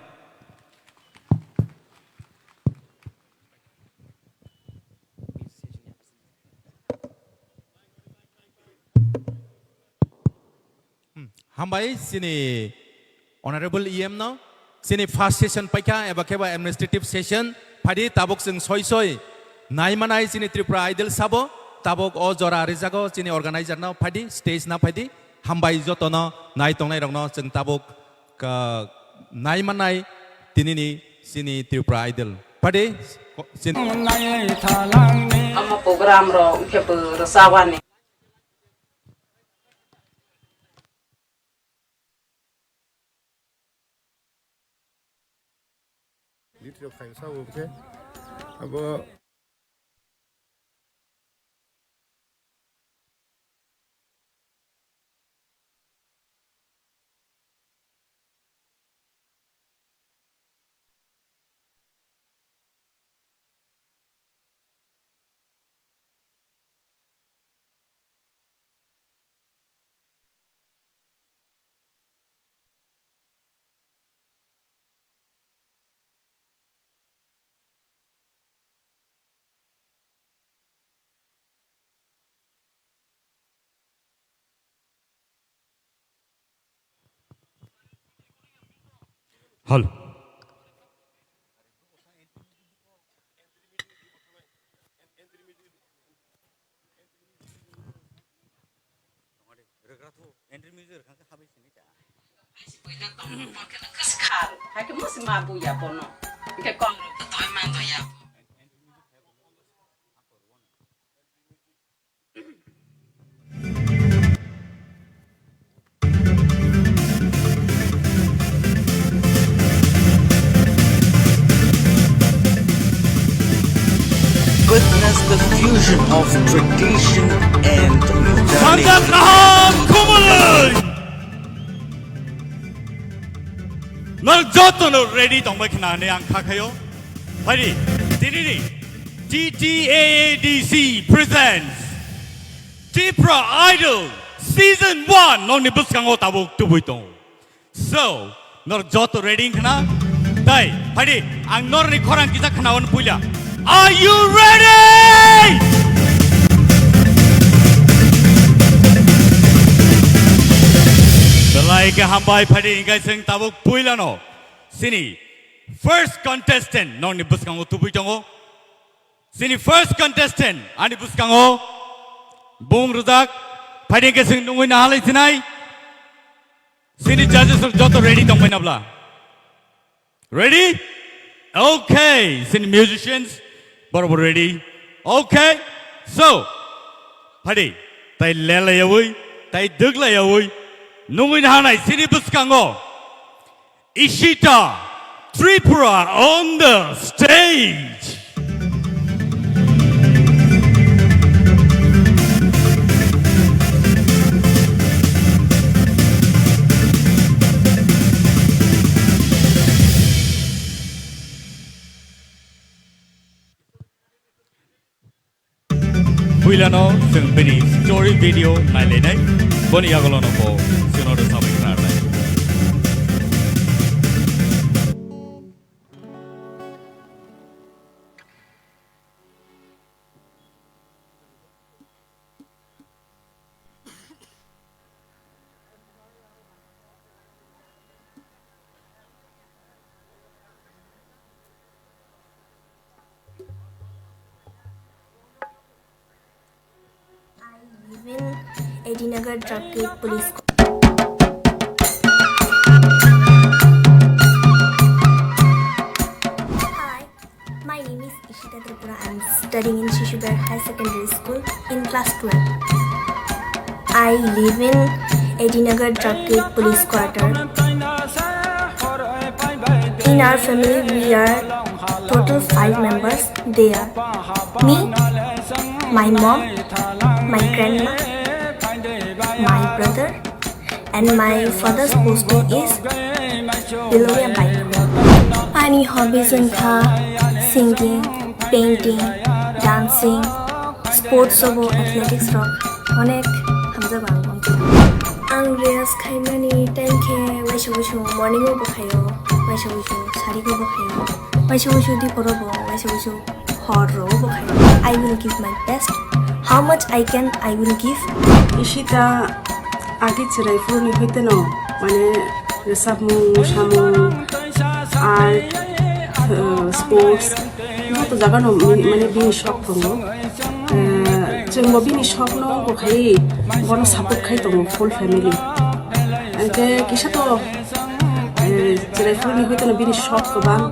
Hmm, hambai chini Honorable E M no, chini first session paikha eba khe ba administrative session, phaidi tabuk chwng soi soi nai manai chini Tripura Idol sabo, tabuk o jora rijago chini organizer no phaidi stage na phaidi. Hambai jotono nai tongnai rokno chwng tabuk ka nai manai tinini chini Tripura Idol. Phaidi ko-, chini Omo program rok wngkhe bo rwchapani. Video khaimsa bo khe abo. Hol. Hai se puila tong, pokhe no kwskhang. Hai khe musi ma buya bono. Hingke kok rok to doi man doya. Witness the fusion of tradition and modernity. Sanjay Kaham Kumalai! Norok joto no ready tongbai khna hinwi ang kha khaio. Phaidi, tinini T T A A D C presents Tipra Idol Season one nokni bwskango tabuk tubui tongo. So, norok joto ready wngkha na? Tai, phaidi, ang norokni khorang kisa khnawan puila. Are you ready? Belai khe hambai, phaidi, hingkai chwng tabuk puilano. Sini first contestant nokni bwskango tubui tongo. Sini first contestant ani bwskango bung rwjak, phaidi hingke chwng nungui nahalai sinai. Sini judges rok joto ready tongbai nabla? Ready? Okay. Sini musicians borok bo ready. Okay. So, phaidi, tai lelayawi, tai dwglayawi nungui nahanai sini bwskango. Ishita Tripura on the stage. Puilano chwng bini story video nailainai, boni yagulono bo chwngno rwchapwi khnarnai. I live in A D Nagar Traffic Police. Hi, my name is Ishita Tripura. I'm studying in Shishu Bihaar High Secondary School in class twelve. I live in A D Nagar Traffic Police Quarter. In our family, we are total five members. They are me, my mom, my grandma, my brother, and my father's posting is Bilonia Baithalwi. Ani hobbies wngkha singing, painting, dancing, sports o bo athletics rok onek hamjago ang bongkha. Ang riyaz khaimani time khe waisa waisa morning o bo khaio, waisa waisa sari o bo khaio, waisa waisa dipor o bo, waisa waisa hor rok bo khaio. I will give my best. How much I can, I will give. Ishita age chwrai phuru ni hoite no, mane, rwchapmung, mosamung, art, uh, sports, joto jaga no, mane, bini shok tongo. Uh, chwng bo bini shok no bo khai, bono support khai tongo full family. Hingke kisa to, uh, chwrai phuru ni hoite no bini shok kwbang,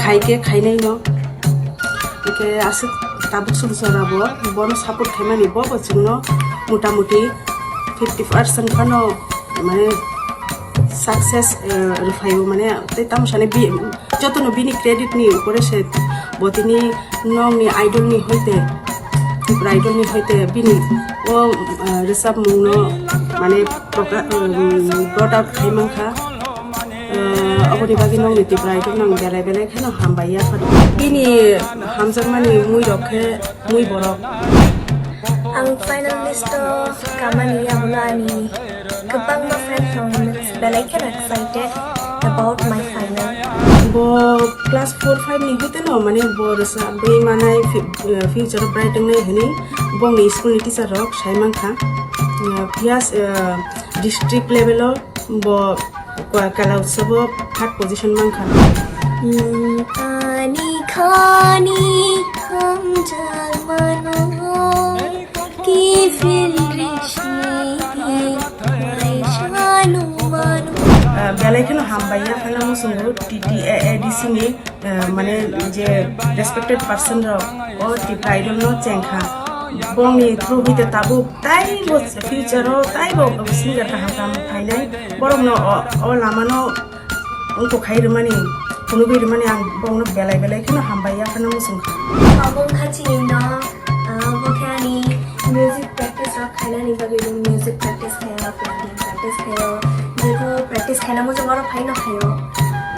khai khe khainai no. Hingke aswk tabuk song chora bo, bono support khaimani bo, bo chwngno mota moti fifty percent phano, mane, success, eh, rwphaio, mane, tei tamo sani bi-, jotono bini credit ni upore se bo tini nokni idol ni hoite, Tripura Idol ni hoite bini o, eh, rwchapmung no, mane, progra-, um, brought out khai mankha. Eh, aboni bagwi nokni Tripura Idol no ang belai belai kheno hambai ya phano. Bini hamjakmani mui rok khe mui borok. Ang final list o kamani yagulo ani kwbangma friend rok belai kheno excited about my final. Bo class four five ni hoite no, mane, bo rwchapwi manai fi-, eh, future bright wngnai hwnwi bongni school ni teacher rok sai mankha. Eh, phiya, eh, district level o bo Kala Utsav o third position mankha. Nwng ani khani hamjakmano kiphil risni di waisano mano. Ah, belai kheno hambai ya phano muchungo T T A A D C ni, ah, mane je respected person rok o Tipra Idol no chengkha. Bongni through hite tabuk taibo future o taibo singer kaham kaham phainai. Borokno o, o lamano wngkok khai rwmani, phunugwi rwmani ang bongno belai belai kheno hambai ya phano muchungkha. Abo wngkha chini no, ah, bo khe ani music practice rok khainani bagwi bo music practice khaio, painting practice khaio, jebo practice khaina muchung oro phaino khaio.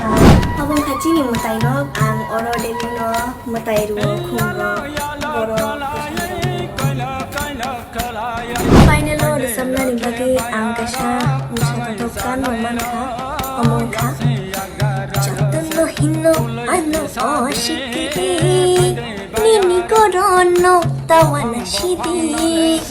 Ah, abo wngkha chini mwtai no, ang oro daily no mwtai rwo, khum rwo, borok. Final o rwchapnani bagwi ang kaisa mwsatotok gan rok mankha, omo wngkha. Jotono hino ano oshikiri, nini gorono tawana shidi.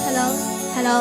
Hello, hello.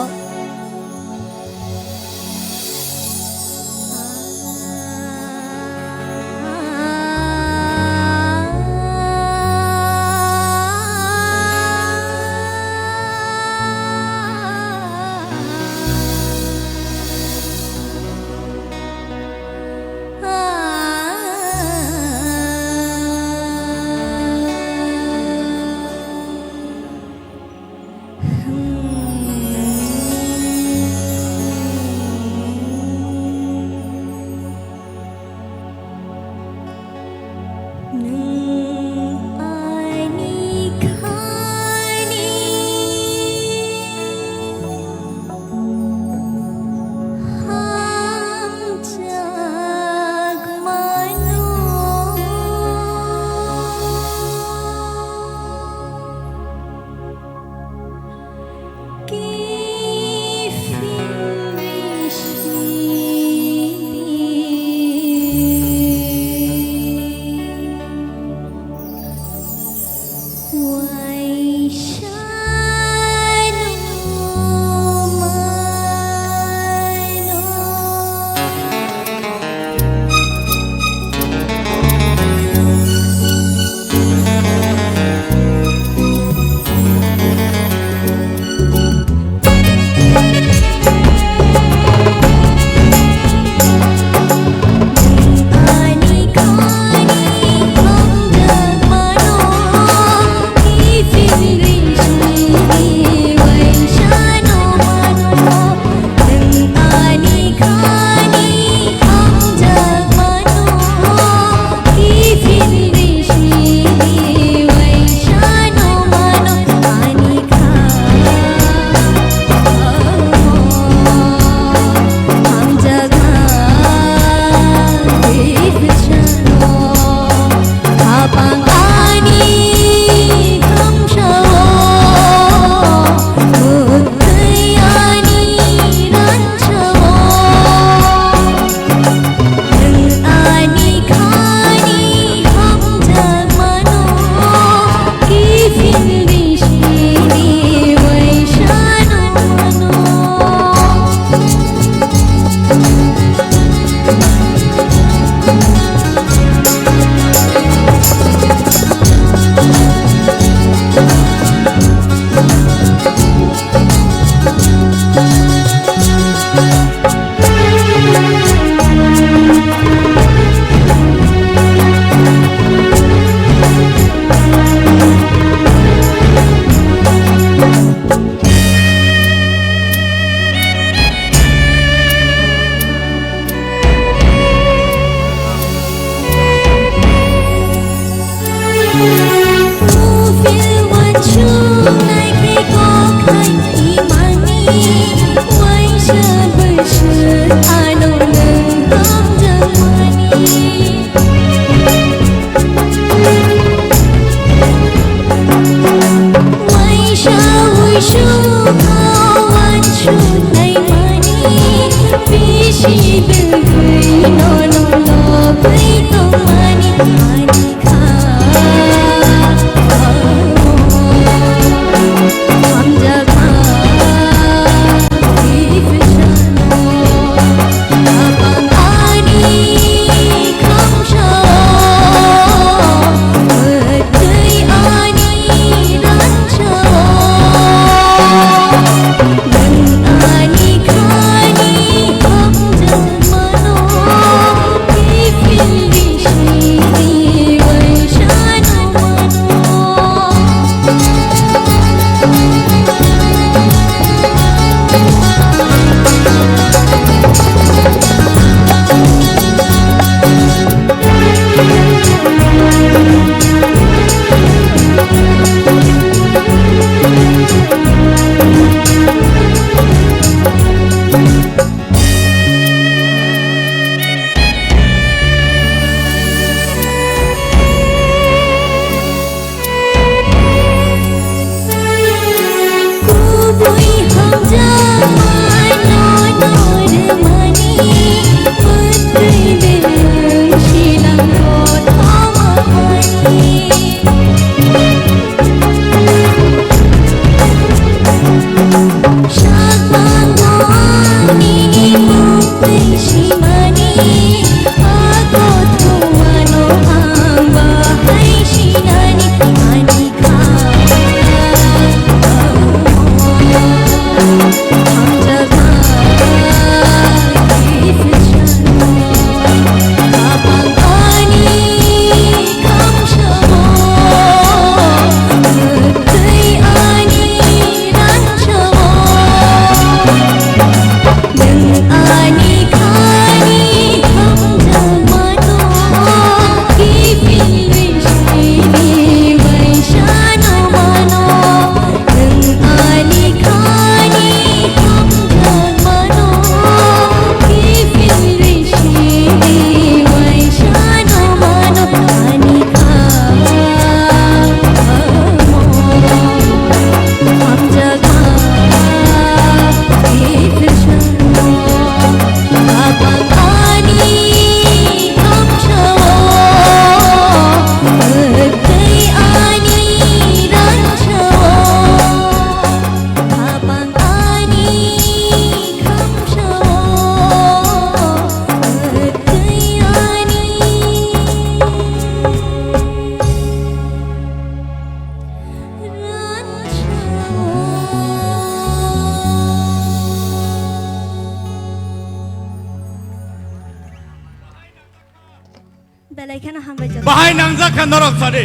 Tei kheno hambai jotto. Bahai nangjak kha norok sadi.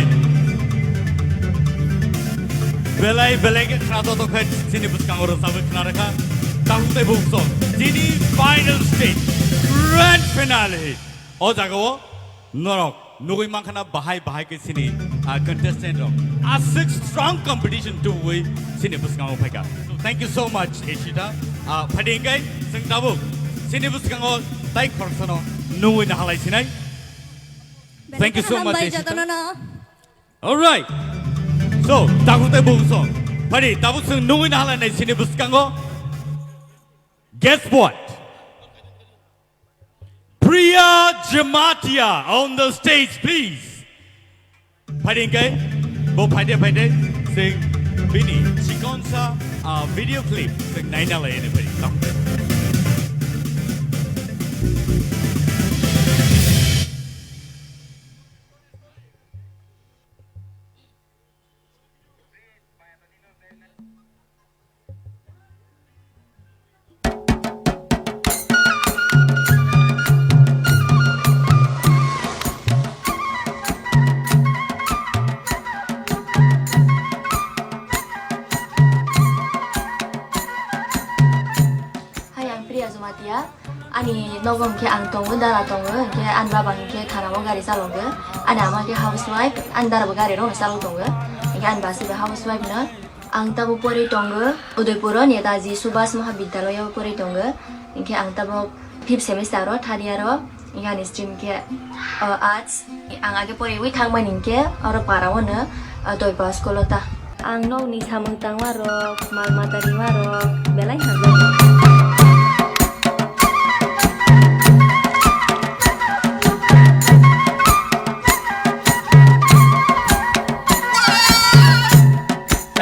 Belai belai khe khna joto khe chini bwskango rwchabwi khna rwkha. Tabuk tei buk song. Chini final stage, grand finale. O jagao norok nugwi mankha na bahai bahai khe chini, ah, contestant rok. Aswk strong competition tubui chini bwskango phaikha. So, thank you so much, Ishita. Ah, phaidi hwnkhe chwng tabuk chini bwskango tai khoroksano nugwi nahalai sinai. Thank you so much, Ishita. All right. So, tabuk tei buk song. Phaidi tabuk chwng nugwi nahalai nai chini bwskango. Guess what? Priya Jamatia on the stage, please. Phaidi hwnkhe, bo phaidi phaidi, chwng bini chikonsa, ah, video clip chwng naina lai ani phaidi. Hai, ang Priya Jamatia. Ani nogo hwnkhe ang tongo, dara tongo, hwnkhe ani baba hwnkhe thanao gari chalogo. Ani ama khe housewife, ani dara bo gari rokno chalok tongo. Hwnkhe ani basi bo housewife no. Ang tabo pori tongo, Udaipuro Netaji Subhas Mahabidyalaya pori tongo. Hwnkhe ang tabo fifth semester o, third year o. Hwnkhe ani stream khe, uh, arts. Ang age poriwi thangmani hwnkhe oro para o no, uh, Toipa school o ta. Ang nokni samung tangma rok, mal mata rima rok belai hamjak.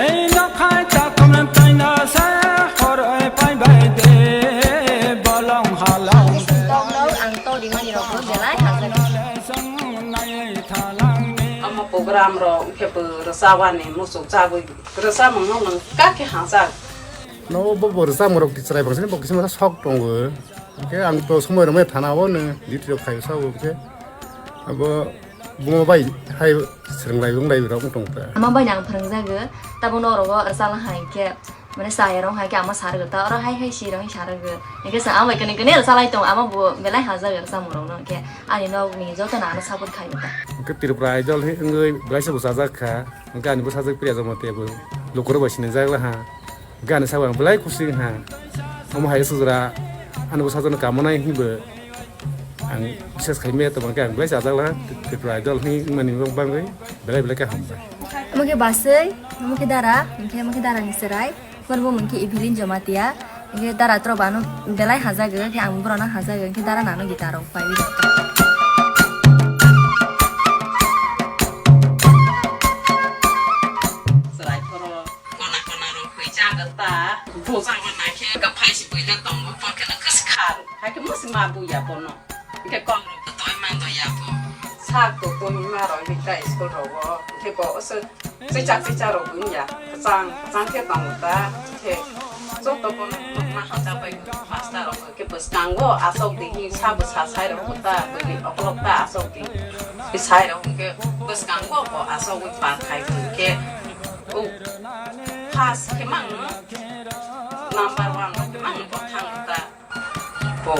Ei nokhai takhumrang taino se khoroi phaibai de bolong halong. Ang to rimani rok belai hamjak. Omo program rok khe bo rwchapani muchuk chagwi rwchapmung no nwng kha khe hamjak. No bo bo rwchapmung rok chwrai bangsa ni bo kisa masa sok tongo. Hwnkhe ang to somoi rwmai thana o no duty rok khai sao hwnkhe abo buma bai hai swrwng lai wng lai rok wng tong ta. Ama bai nang phwrwng jago tabuk no oro o rwchapna hai khe. Mane chaya rok hai khe ama sarwgo ta, oro hai hai si rok sa rwgo. Hwnkhe chwng ama bai kwnwi kwnwi rwchalai tongo, ama bo belai hamjak rwchapmung rok no, hwnkhe ani nok ni joto no ano support khai ta. Hwnkhe Tripura Idol hai wngwi belai se bwsajak kha, hwnkhe ani bwsajak Priya Jamatia bo lukurok bai sinijak la ha, hwnkhe ani sakbai ang belai kusi wng ha. Omo hai se jora ani bwsajak no kamonai hinwi bo. Ang bises khai maya tongma khe ang belai chajak laha, Tripura Idol hwnwi wngmani bagwi belai belai khe hambai. Omo khe baswi, omo khe dara, hwnkhe omo khe dara ni chwrai, borok bo mung khe Evelyn Jamatia, hwnkhe dara tro bano belai hajago, hwnkhe ang borok no hajago, hwnkhe dara nano guitar rok pai. Chwrai phoro kona kona rok hwi jago ta, bo jago na khe kwphai se buila tongo, bo khe no kwskhar. Hai khe musi ma buya bono. Hwnkhe kok rok bo toi man do ya bo. Sak to toi ma rok hwnkhe school rogo. Hwnkhe bo se chichak chichak rok wngya. Kwchang kwchang khe tongo ta. Hwnkhe joto bono ma hamjak bai master rok hwnkhe bwskango asok di hi sabo sa sai rok ta bwrwi okolog ta asok di. Sai rok hwnkhe bwskango bo asogwi par khai hwnkhe o first khe mang number one rok khe mang bo thang ta. Bo,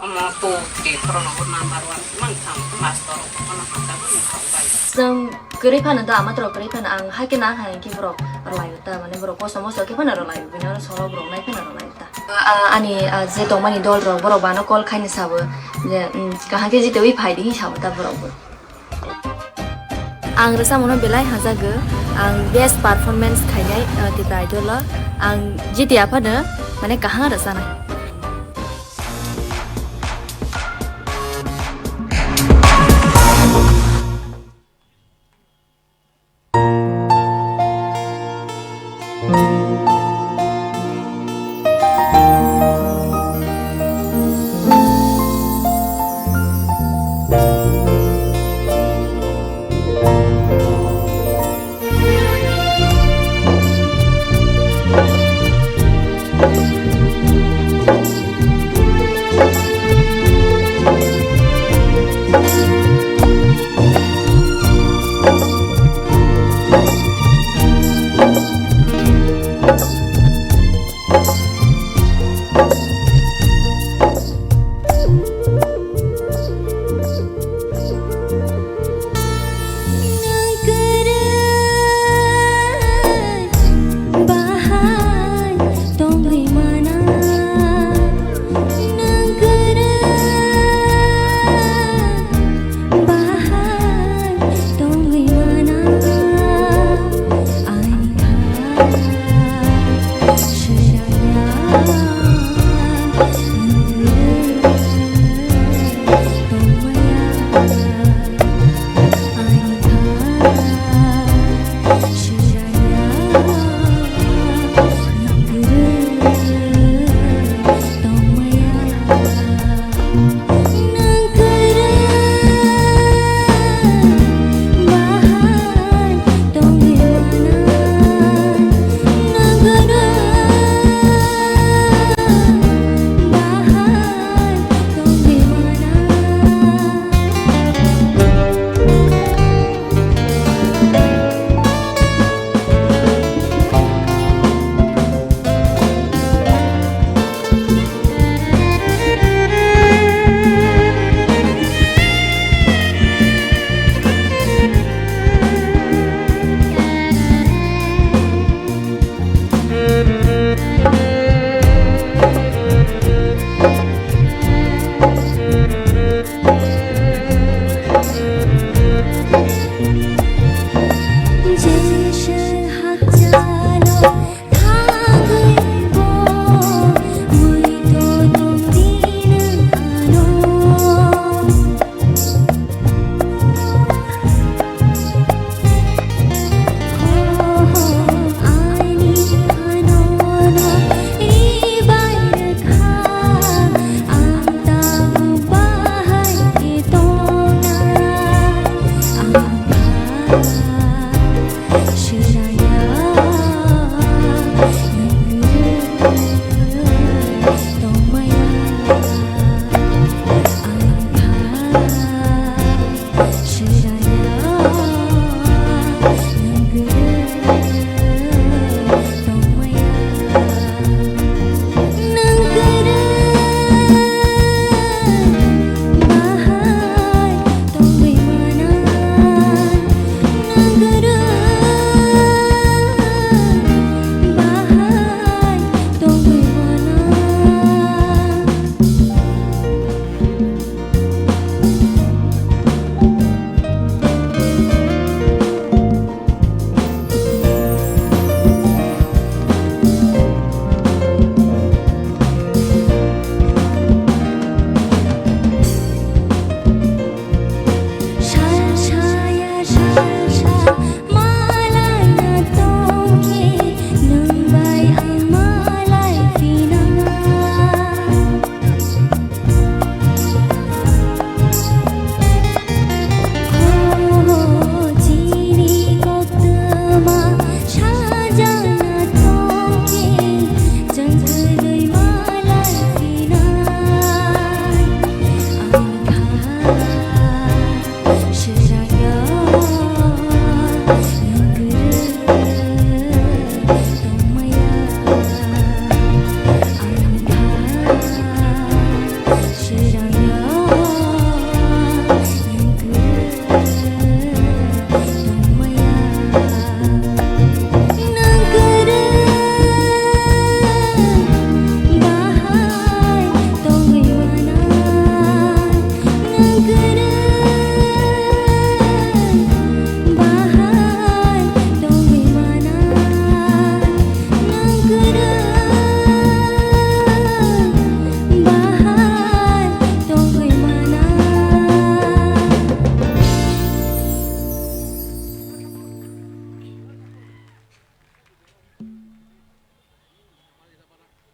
omo to tei khoroknwi bo number one mang thang master rok bono hamjagwi thang bai. Chwng kwrwi phano da, ama tro kwrwi phano ang hai khe na hai khe borok rwlai ta, mane borok kosom moso khe phano rwlai, bini oro solo borok nai phano rwlai ta. A-, ani, a, je tongmani dol rok borok bano call khaini sabo je, um, kaham khe jitewi phai di hin sabo ta borok bo. Ang rwchapmungno belai hamjago, ang best performance khainai, uh, Tripura Idol o. Ang jiti aphano mane kaham rwchanai.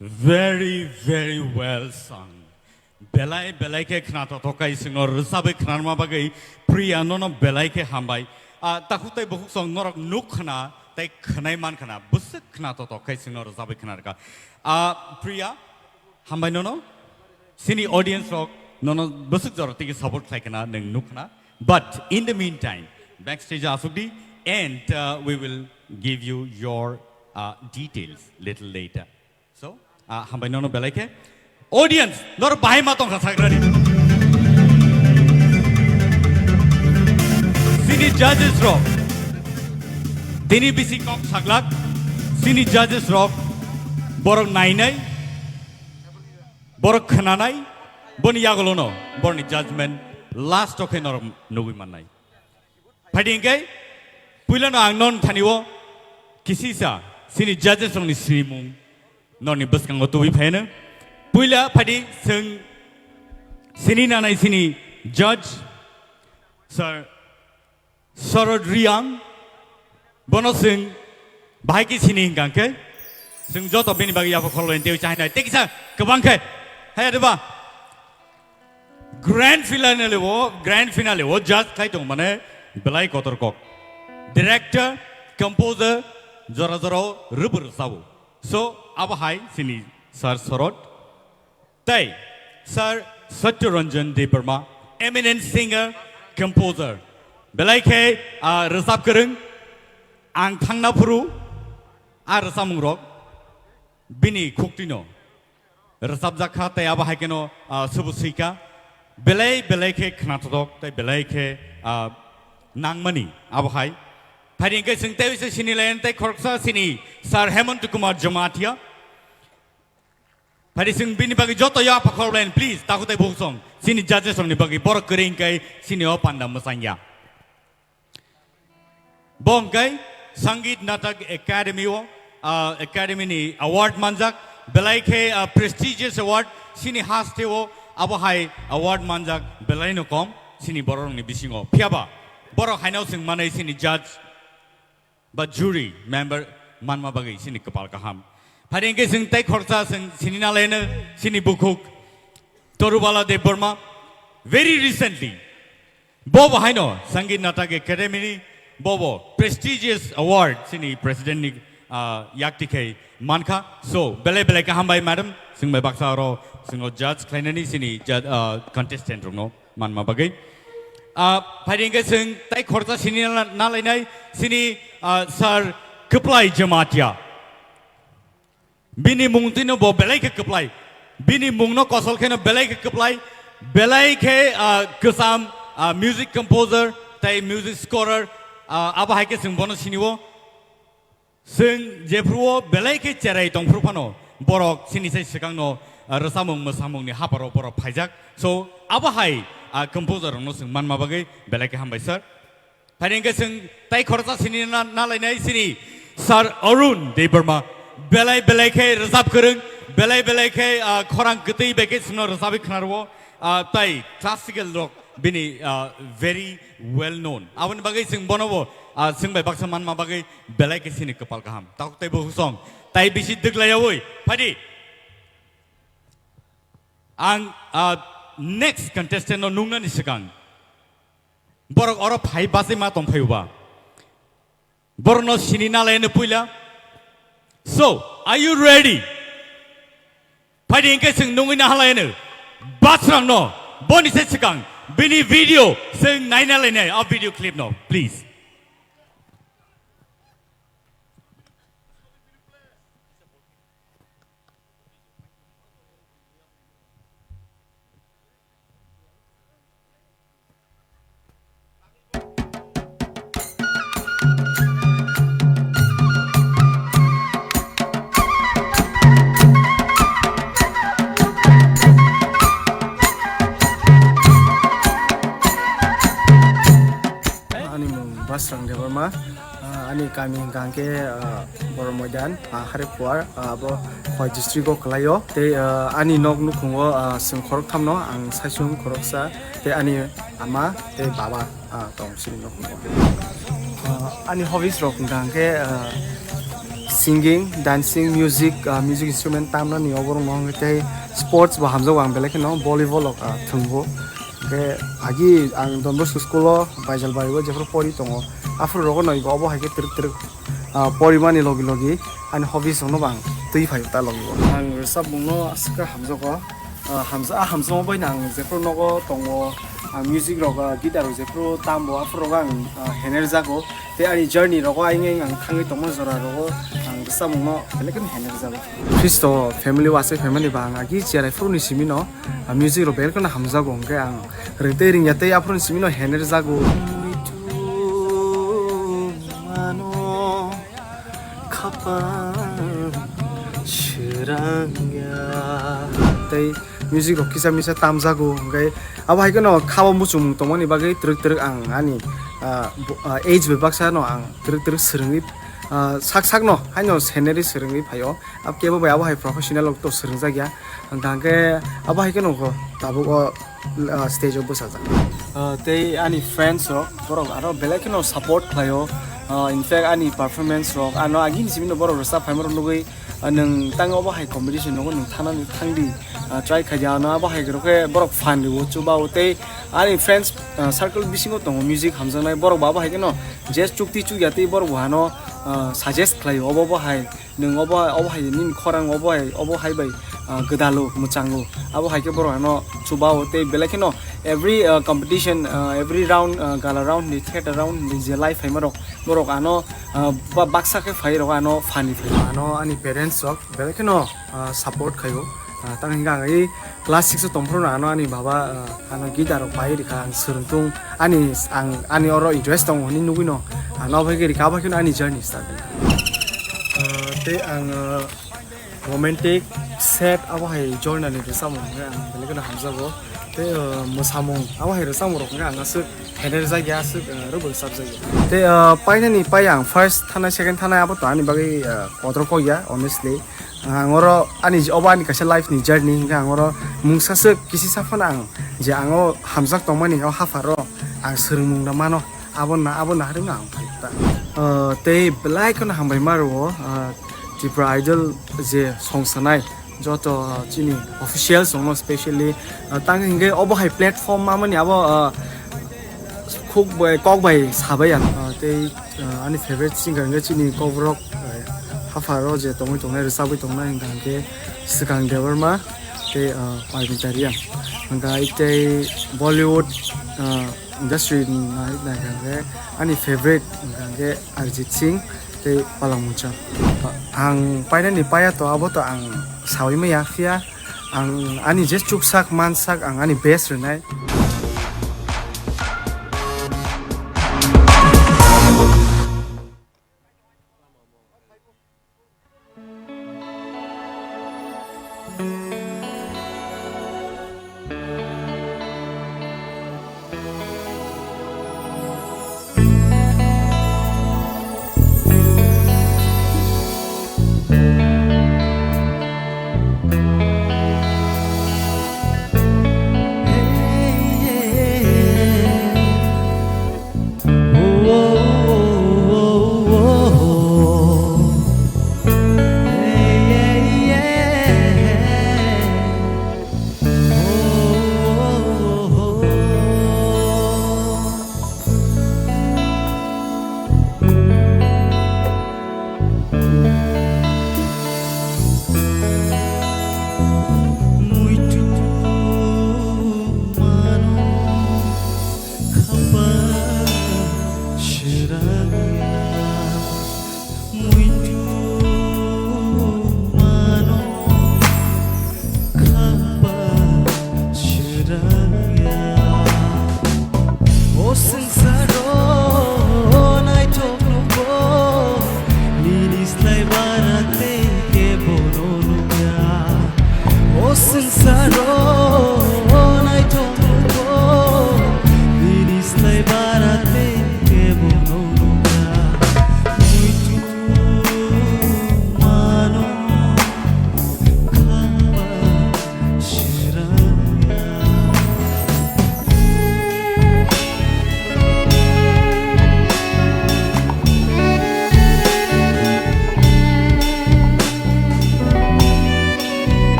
Very, very well sung. Belai, belai khe khna tothokai singno rwchabwi khnarma bagwi Priya nono belai khe hambai. Ah, takhuk tei bukhuk song norok nuk khna tei khwnai man khna. Bwswk khna tothokai singno rwchabwi khnarka. Ah, Priya, hambai nono. Sini audience rok nono bwswk jora tigi support khlai khna nwng nuk khna. But in the meantime, backstage asukdi and, uh, we will give you your, uh, details little later. So, ah, hambai nono belai khe. Audience, nor bahai ma tongkha sagrani. Sini judges rok. Tini bisi kok saglak. Sini judges rok. Borok nainai. Borok khnanai. Boni yagolono. Borni judgment. Last o khe norok nugui mannai. Phaidi hingke, puilano ang non thani o kisisa sini judges rokni sinimung noni bwskango tubui phaino. Puila phaidi chwng sini nanai sini judge, Sir Sarod Riang, bono chwng bahai khe sini hingka hingke, chwng joto bini bagwi yapha khorlo tei chahinai tei kisa kwbang khe, hai adeba. Grand finale o, grand finale o judge khai tong mane belai kotor kok. Director, composer, jora jora o rwbwrw sabo. So, abo hai sini Sir Sorot. Tei Sir Satya Ranjan Debbarma, eminent singer, composer. Belai khe, ah, rwchap kwrwng, ang thangna phuru, a rwchapmung rok bini khuktino rwchapjak kha, tei abo hai kheno, ah, subu swi kha. Belai belai khe khnathok tei belai khe, ah, nangmani abo hai. Phaidi hingke chwng tei se sini line tei khoroksa sini Sir Hemant Kumar Jamatia. Phaidi chwng bini bagwi joto ya pakhor line, please, takhuk tei bukhuk song. Sini judges rokni bagwi borok kwrwi hingke sini o panda mwsang ya. Bo hwnkhe Sangeet Natak Academy o, ah, Academy ni award manjak, belai khe, ah, prestigious award, sini haste o abo hai award manjak belai no kom, sini borok ni bisingo. Phiyaba borok haino chwng manai sini judge ba jury member manma bagwi sini kwpal kaham. Phaidi hingke chwng tei khoroksa chwng sini nalaino sini bukhuk Torubala Debbarma. Very recently, Bobo haino Sangeet Natak Academy ni bobo prestigious award sini president ni, ah, yakti khai mankha. So, belai belai kaham bai madam, chwng bai baksa oro chwng o judge khlainani sini judge, ah, contestant rokno manma bagwi. Ah, phaidi hingke chwng tei khoroksa sini na, nalainai sini, ah, Sir Kwplai Jamatia. Bini mung tino bo belai khe kwplai. Bini mungno kosol kheno belai khe kwplai. Belai khe, ah, kwcham, ah, music composer tei music scorer, ah, abo hai khe chwng bono sini o. Chwng jephru o belai khe cherai tongphru phano borok chini sai swkangno, ah, rwchapmung mwsamungni haparo borok phaijak. So, abo hai, ah, composer rokno chwng manma bagwi belai khe hambai sir. Phaidi hingke chwng tei khoroksa sini na, nalainai sini Sir Arun Debbarma. Belai belai khe rwchap kwrwng, belai belai khe, ah, khorang kwtwi bai khe chwngno rwchapwi khnarwo, ah, tei classical rok bini, ah, very well known. Aboni bagwi chwng bono bo, ah, chwng bai baksa manma bagwi belai khe sini kwpal kaham. Takhuk tei bukhuk song tei bisi dwglaiyawi phaidi. Ang, ah, next contestant no nungnani swkang. Borok oro phai bachai ma tong phai uba. Borok no sini nalai no puila. So, are you ready? Phaidi hingke chwng nungwi na halai no. Basrang no, boni se swkang, bini video chwng naina lainai, a video clip no, please. Ani mung Basrang Debbarma. Ah, ani kami hingka hingke, ah, Borok Moidan, ah, Harikuar, ah, abo Khowai district o kwlai o. Tei, ah, ani nok nukhung o, ah, chwng khoroktham no, ang saichung khoroksa, tei ani ama tei baba, ah, tong chini nukhung o. Ah, ani hobbies rok hingka hingke, ah, Singing, dancing, music, ah, music instrument tamnani o borok no hwnkhe tei sports bo hamjago ang belai kheno volleyball rok, ah, thwngbo. Hwnkhe agi ang Don Bosco school o Baijalbari o jephru pori tongo, aphuru rogo no ego obo hai khe twrwk twrwk, ah, porimani logi logi ani hobbies rok no bo ang twi phai ta logi o. Ang rwchapmung no aswk khe hamjago. Ah, hamsa-, ah, hamjakma bai no ang jephru nogo tongo, ah, music rok, ah, guitar rok jephru tambo, aphuru rogo ang, ah, hener jago. Tei ani journey rogo ayeng ayeng ang thangwi tongma jora rogo ang rwchapmung no belai kheno hener jago. Khristo family o aswk family ba ang agi cherai phuru ni simi no, ah, music rok belai kheno hamjago, hwnkhe ang ring tei ringya tei aphuru ni simi no hener jago. Mano khapang srangya. Tei music rok kisa misa tamjago, hwnkhe abo hai kheno khabo muchungmung tongmani bagwi twrwk twrwk ang ani, ah, bo-, ah, age bai baksa no ang twrwk twrwk swrwngwi, ah, sak sak no haino scenery swrwngwi phaio. Ab kebo bai abo hai professional rok to swrwngjak ya, hwnkhe abo hai kheno kho tabuk o, ah, stage o bwsajak. Ah, tei ani friends rok borok aro belai kheno support khlaio. Ah, in fact ani performance rok ano agini simi no borok rwchap phaima rok nugwi, ah, nwng tang obo hai competition nogo nwng thanani thangdi, ah, try khaidi ano abo hai rok khe borok fan rwo chuba o tei ani friends, ah, circle bisingo tongo music hamjaknai borok bo abo hai kheno je chukti chukya tei borok bo ano, ah, suggest khlaio obo bo hai nwng obo, obo hai nini khorang obo hai, obo hai bai, ah, gwdalo mwchango. Abo hai khe borok ano chuba o tei belai kheno every, ah, competition, ah, every round, ah, gala round ni, theater round ni je live phaima rok, borok ano, ah, ba-, baksa khe phai rok ano fan ni phai. Ano ani parents rok belai kheno, ah, support khaio. Ah, tang hingka ang i class six o tongphuru no ano ani baba, ah, ano guitar rok pai rikha, ang swrwngtung, ani, ang, ani oro interest tongo hinwi nugwi no, ano abo hai khe rikha, abo hai kheno ani journey start. Ah, tei ang, ah, romantic, sad abo hai journey ni rwchapmung hwnkhe ang belai kheno hamjago. Tei, ah, mwsamung abo hai rwchapmung rok hwnkhe ang aswk hener jak ya, aswk, ah, rwbwk chap jak ya. Tei, ah, painani pai ang first thanai, second thanai abo to ani bagwi, ah, kotor kok ya, honestly. Ang oro ani, obo ani kaisa life ni journey hingkhe ang oro mungsa swk kisi sa phano ang je ang o hamjak tongmani o hapharo ang swrwngmung no mano, abo na, abo naharwi no ang phai ta. Ah, tei belai kheno hambai ma rwo, ah, Tripura Idol je song sanai joto, ah, chini officials rok no specially, ah, tang hingkhe obo hai platform mamani abo, ah, khuk bai, kok bai sabai ang, ah, tei, ah, ani favorite singer hingkhe chini kokborok, ah, hapharo je tongwi tongnai, rwchabwi tongnai hingkha hingkhe Swkang Debbarma tei, ah, Parmita Reang. Hingkha tei Bollywood, ah, industry ni nai-, naikha hingkhe ani favorite hingkha hingkhe Arijit Singh tei Palak Muchal. Ang painani paya to abo to ang sawi maya, phiya ang ani je chuksak mansak ang ani best rwnai.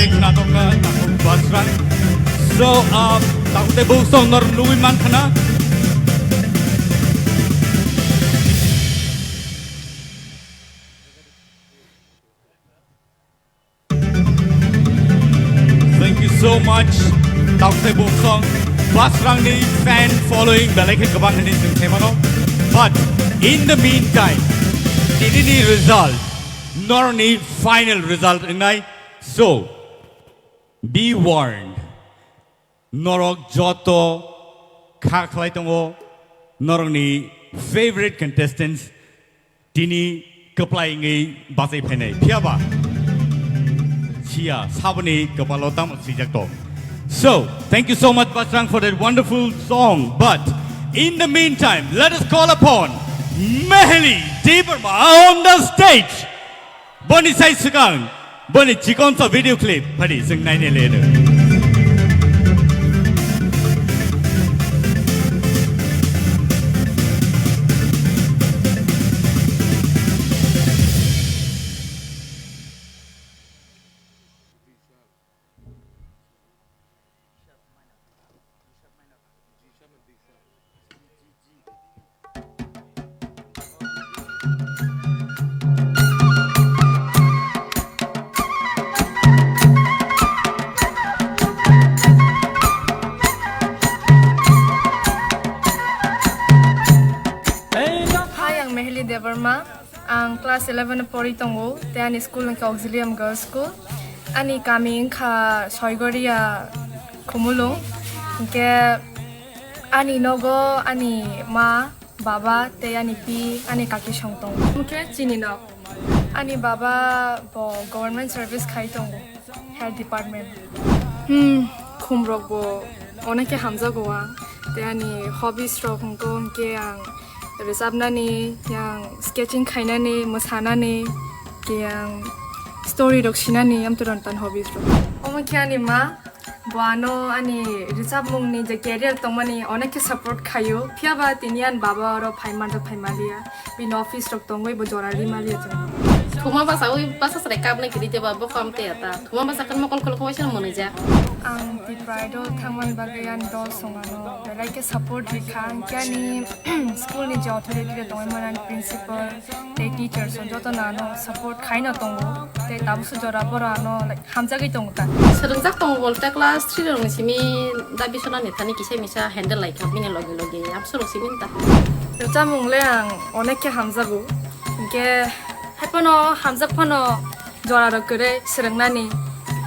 Natok ka takuk basrang. So, uh, takuk te buk song nor nugui man khana. Thank you so much. Takuk te buk song basrang ni fan following belai khe kwbang hini sing themano. But in the meantime, tini ni result, nor ni final result wngnai. So, be warned. Norok joto kha khlai tongo, norokni favorite contestants tini kwplai wngwi bachai phainai. Phiyaba siya saboni kwpalo tamo swijak tong. So, thank you so much, Basrang, for that wonderful song. But in the meantime, let us call upon Meheli Debbarma on the stage. Boni sai swkang, boni chikonsa video clip phadi chwng naina le rw. Hi, ang Meheli Debbarma. Ang class eleven o pori tongo, tei ani school wngkha Auxilium Girls School. Ani kami wngkha Soigoria Khumulwng. Hinkhe ani nogo ani ma, baba tei ani pi, ani kaki song tongo. Hinkhe chini nok. Ani baba bo government service khai tongo. Health department. Hmm, khumrok bo onek khe hamjago ang. Tei ani hobbies rok hwnkhe, hwnkhe ang rwchapnani, yang sketching khainani, mwsanani, yang story rok sinani, amtwi ron tan hobbies rok. Omo khe ani ma, bo ano ani rwchapmungni je career tongmani onek khe support khaio, phiyaba tini ani baba oro phai manjak phai maliya. Bini office rok tongwi bo jora ri maliya chwng. Thuma basa wi basa chwrai kapnai kiri jeba bo kam te ata. Thuma basa kan mokol kol kowai sano mwnwi ja. Ang Tipra Idol thangmani bagwi ani dol songano belai khe support ri kha. Ang khe ani school ni je authority rok tongwi mani ani principal tei teachers rok joto no ano support khai no tongo. Tei tabukso jora boro ano, like, hamjagwi tongo ta. Swrwngjak tongo bolte class three rokni simi da bisona ni thani kisa misa handle lai kha bini loge loge abso rok simi ta. Rwchapmung le ang onek khe hamjago. Hinkhe hai phano hamjak phano jora rok kwrwi swrwngnani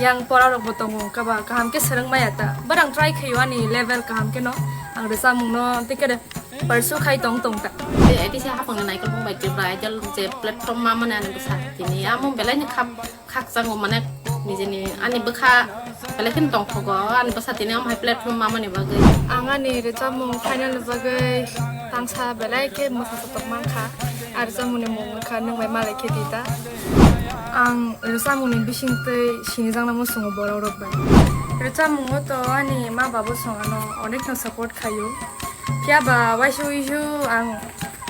yang pora rok bo tongo wngkha ba kaham khe swrwng maya ta. But ang try khaio ani level kaham khe no ang rwchapmung no tei khe pursue khai tong tong ta. Tei A D C hapang ni naikolbung bai Tipra Idol je platform ma mani ani bwsa tini amo belai ni khap khakchangma mane nijeni ani bwkha belai kheno tongthogo ani bwsa tini omo hai platform ma mani bagwi. Ang ani rwchapmung final ni bagwi tangsa belai khe mwsa sotok mankha. A rwchapmungni mung wngkha Nwng Bai Malai Khe Di Ta. Ang rwchapmungni bisingtwi sinijakna muchungo borok rok bai. Rwchapmungo to ani ma babo song ano onekno support khaio. Phiya ba waisa uisu ang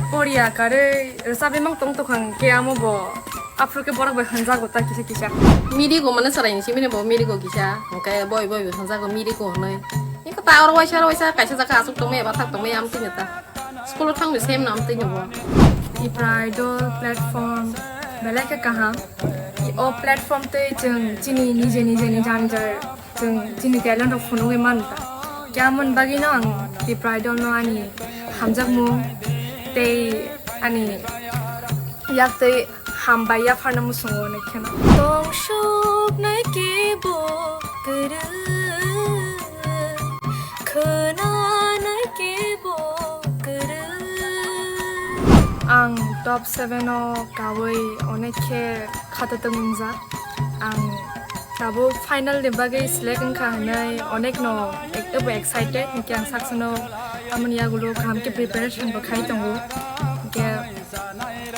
poriya karwi rwchapwi mang tong tokha hwnkhe amo bo aphuru khe borok bai hwnjago ta kisa kisa. Mirigo mane chwrai ni simi bo mirigo kisa hwnkhe boi boi bo hwnjago mirigo hwnwi. Eko ta oro waisa oro waisa kaisa jaga aswk tongmaya bathak tongmaya amtwino ta. School o thangwi sem no amtwino bo. Tipra Idol platform belai khe kaham. O platform tei chwng chini nije nije ni jani jai Chwng chini talent rok phunugwi mano ta. Khe amoni bagwino ang Tipra Idol no ani hamjakmung tei ani yaktwi hambai yapharna muchungo hwnwi kheno. Tong suknai kebo kwrwng, khwnanai kebo kwrwng. Ang top seven o kawi onek khe khatatwng wngjak. Ang tabuk final ni bagwi select wngkha hwnwi onekno ek-, ebo excited, hinkhe ang saksono amoni yagulo kaham khe preparation bo khai tongo. Hinkhe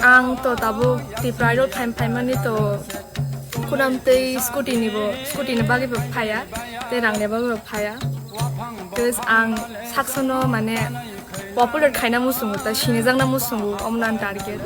ang to tabuk Tipra Idol phaim phaimani to khunam tei scooty ni bo, scooty ni bagwi bo phaiya, tei rang ni bagwi bo phaiya. Plus ang saksono mane popular khaina muchungo, ta sinijakna muchungo, omo no ani target.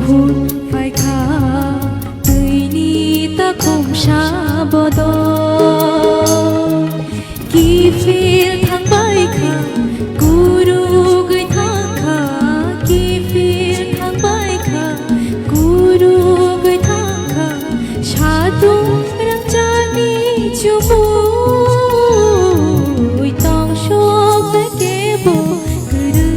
Phaikha twini takhumsa bodol, kiphil thangbai kha, kurugwi thangkha, kiphil thangbai kha, kurugwi thangkha, satung rangchakni chumui tongsoknai kebo kwrwi.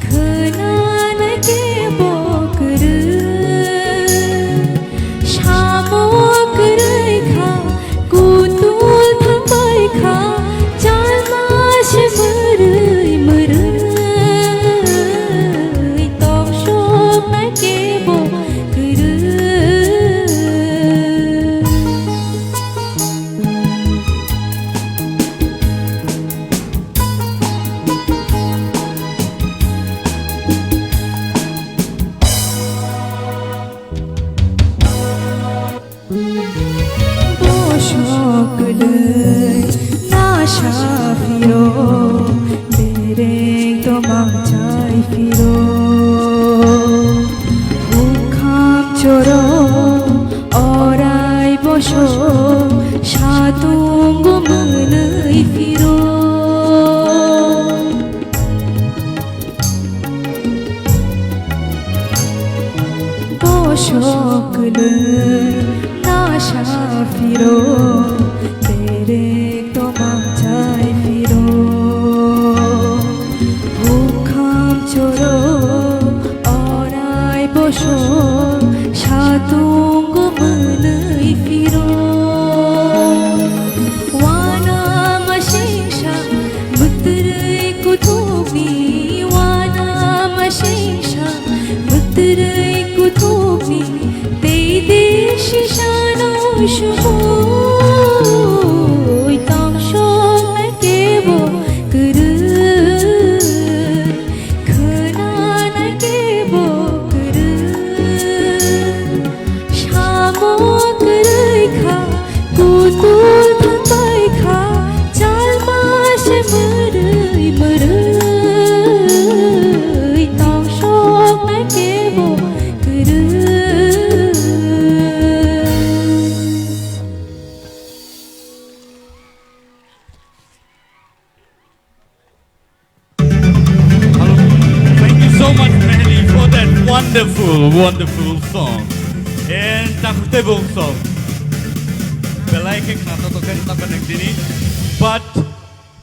Khwnanai kebo kwrwi, samo kwrwi kha, kutul thangbai kha, chalma se mwrwi mwrwi, tongsoknai kebo kwrwi. Bosok kwdwi nasa phiro, bereng tomang chai phiro, hukham choro orai bosok satung mwnwi phiro. Bosok kwlwi nasa phiro, bereng tomang chai phiro. Hukham choro orai bosok satung mwnwi phiro. Wana masingsa, mwtwrwi kuthukni, wana masingsa, mwtwrwi kuthukni, tei de sisano sumui tongsoknai kebo kwrwi, khwnanai kebo kwrwi. Samo kwrwi kha, kutul thangbai kha, chalma se mwrwi mwrwi, tongsoknai kebo kwrwi. Hello. Thank you so much, Mehli, for that wonderful, wonderful song. And Takhuk Teibong song. Belai khe khna to khe ta nang dini. But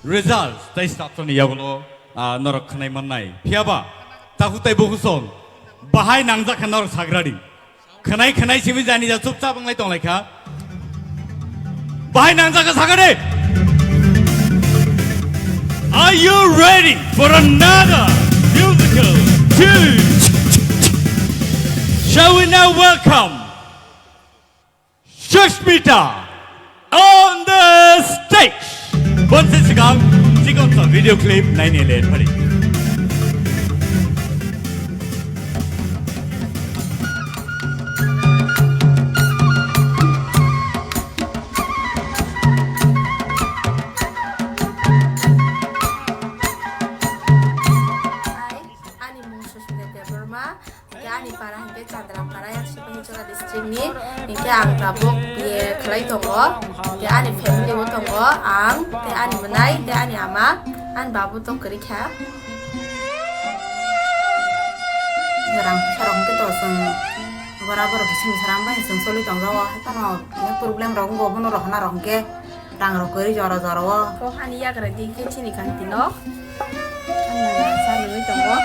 results, tai start ni yagulo, ah, norok khnai mannai. Phiyaba, Takhuk Teibong song. Bahai nangjak khe norok sagradi. Khwnai khwnai simi jani ja chupchap wnglai tonglaikha. Bahai nangjak kha sakha de. Are you ready for another musical tune? Shall we now welcome Sushmita on the stage. Bonsi sikang, sikang sa video clip naini le phari. Ani mung Sushmita Debbarma. Hingke ani para hingke Chandra para, yang Sibahijora district ni. Hingke ang tabuk B A khlai tongo. Hingke ani family bo tongo, ang, tei ani mwnai, tei ani ama, ani babu tong kwrwi kha. Rang puisa rok hingke to chwng bora borok bising bising rang bai chwng choli tong jago, hai phano problem rok wngo, bono rohorna rok hingke. Rang rok kwrwi jora jora o. Kok hani yagra di khe chini kanti no. Ani sa nungwi tongo.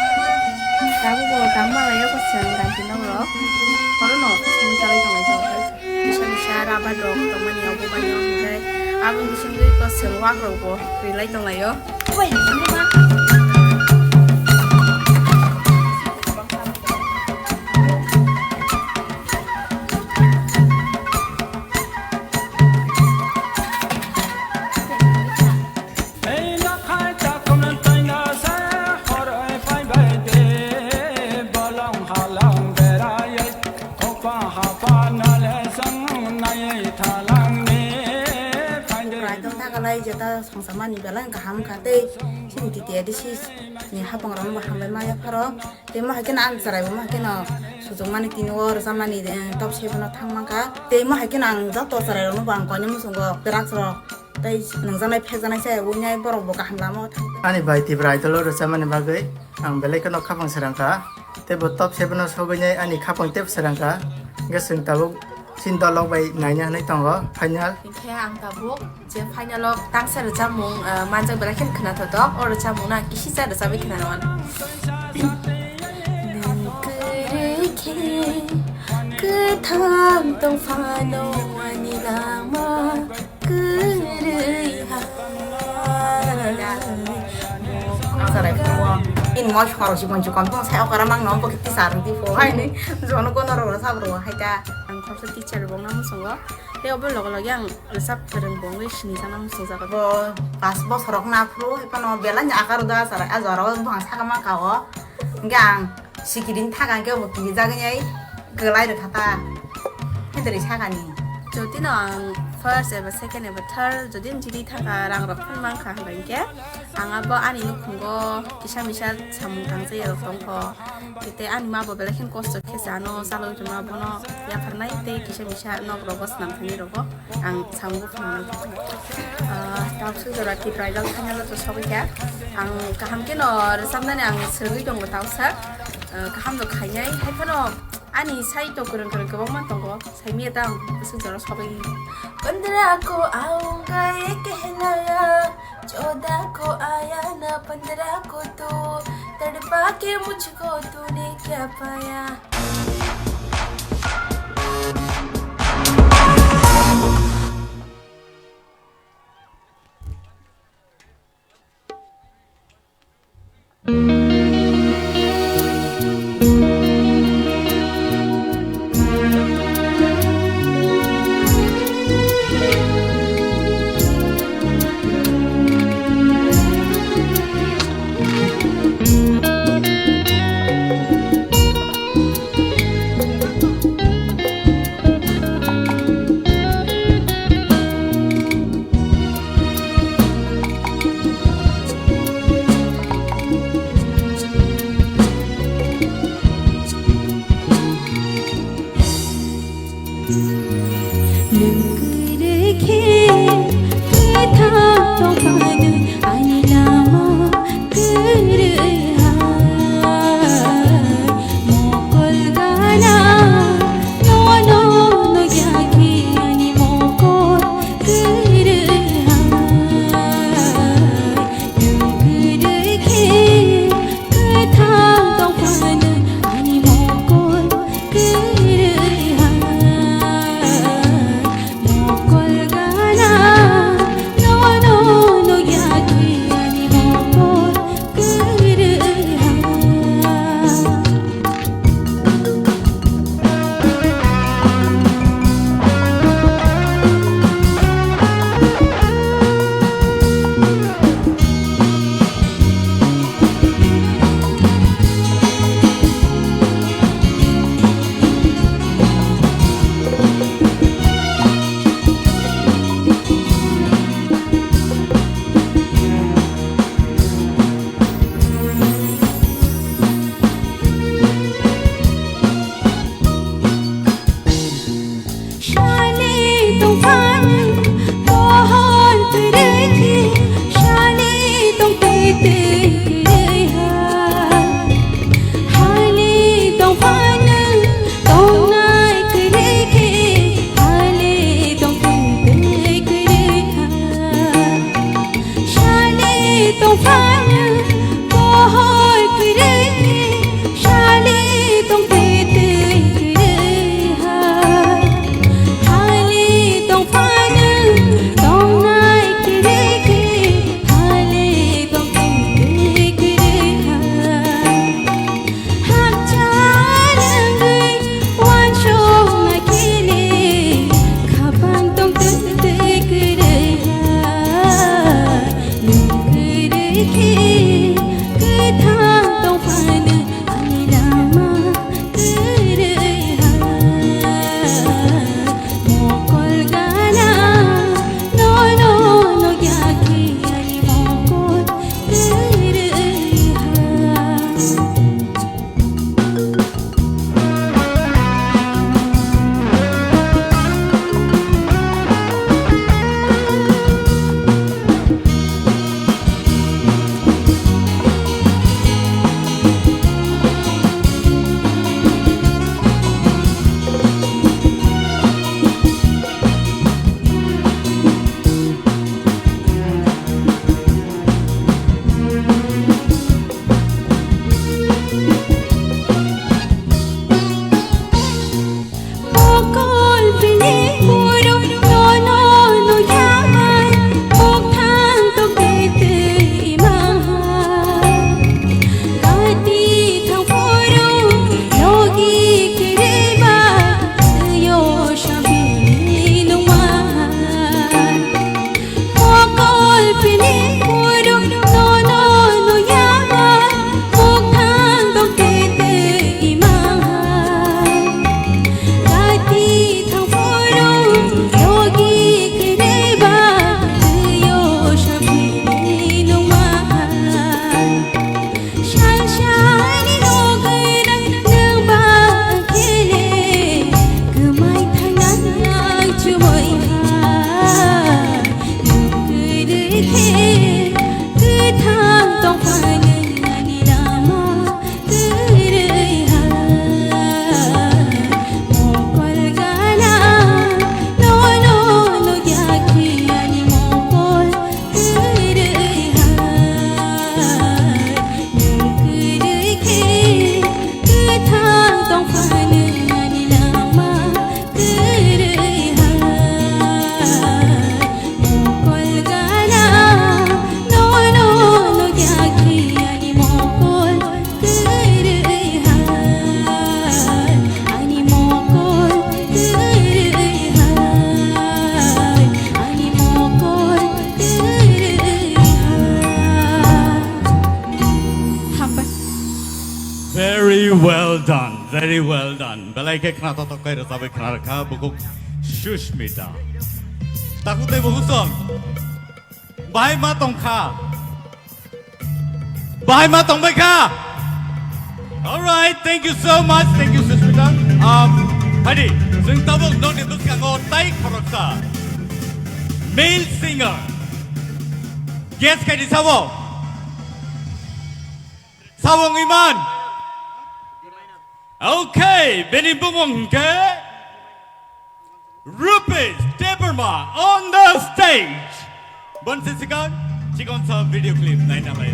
Tabuk bo tang malai o kwchwng kanti no rok. Oro no sini chalai tongo jok. Bisa bisa rabar rok tongmani obo bai o hwnkhe aboni bisingtwi kwchwng wak rok bo rilai tonglaio. Oi, sini ma. Raidon takalai jeta songsamani belai kaham kha tei chini titi adisi. Ni hapang rok bo hambai ma yapharo. Tei mo hai kheno ang chwrai bo mo hai kheno sujukmani tini o rwchapmani, eh, top seven o thang mankha. Tei mo hai kheno ang joto chwrai rok no bo ang koinwi muchungo drugs rok. Tei nungjaknai phekjaknai se wngwi borok bo kaham lama o thang. Ani bai Tipra Idol o rwchapmani bagwi ang belai kheno khapang srang kha. Tei bo top seven o sogwi nai ani khapang tep srang kha. Hwnkhe chwng tabuk chini dolok bai naina hinwi tongo final. Hinkhe ang tabuk je final o tangsa rwchapmung, ah, manjak belai kheno khwnathok tok. O rwchapmung no ang kisisa rwchapwi khwnarwano. Nwng kwrwi khe kwthang tong phano ani lama kwrwi ha. Ang sarai phuo. In mo khorok si bonchu kon tong sai okara mang no bo kiti sar di pho hai ni. Jono kono ro sa bro hai ta. Ang khorsa teacher bong na musungo. Tei obo logo logi ang rwchap kwrwng bongwi sini sana muchungjago. Bo pas bosorok na phuru hai phano belai ni akar da sarai a jora o bwkhang saka ma kao. Hingke ang sikiring thaka hingke bo kirijagwi ai kwlai rwkha ta. Hai dori sakani. Jodi no ang first eba second eba third jodi ang jiri thaka rang rok phano mankha hwnba hingke ang abo ani nukhungo kisa misa samung tangjaya rok tongkho. Tei ani ma bo belai kheno kosto khe se ano chalogwi tongma bono yapharnai tei kisa misa nok rogo swnam thani rogo ang samung phunuknai. Ah, tabuk suk jora Tipra Idol final o to sogwi kha. Ang kaham khe no rwchapnani ang swrwngwi tongo tausa. Ah, kaham no khainai. Hai phano ani sai to kwrwng kwrwng kwbangma tongo. Saimya ta ang suk jora sogwi. Pandra ko aunga ye kehna ya, choda ko aya na pandra ko tu, tadpa ke mujhko tune kya paya. Well done, very well done. Belai khe khna totok kai rwchabwi khna rwkha bukuk Sushmita. Takhuk tei bukhuk song. Bahai ma tongkha. Bahai ma tongbai kha. All right, thank you so much. Thank you, Sushmita. Um, hadi, jeng tabuk nokni bwskango tai khoroksa male singer. Guess khai di sabo. Sabo wngwi man. Okay, bini bumung hwnkhe Rupesh Debbarma on the stage. Bon se sikon, chikon sa video clip naina lai.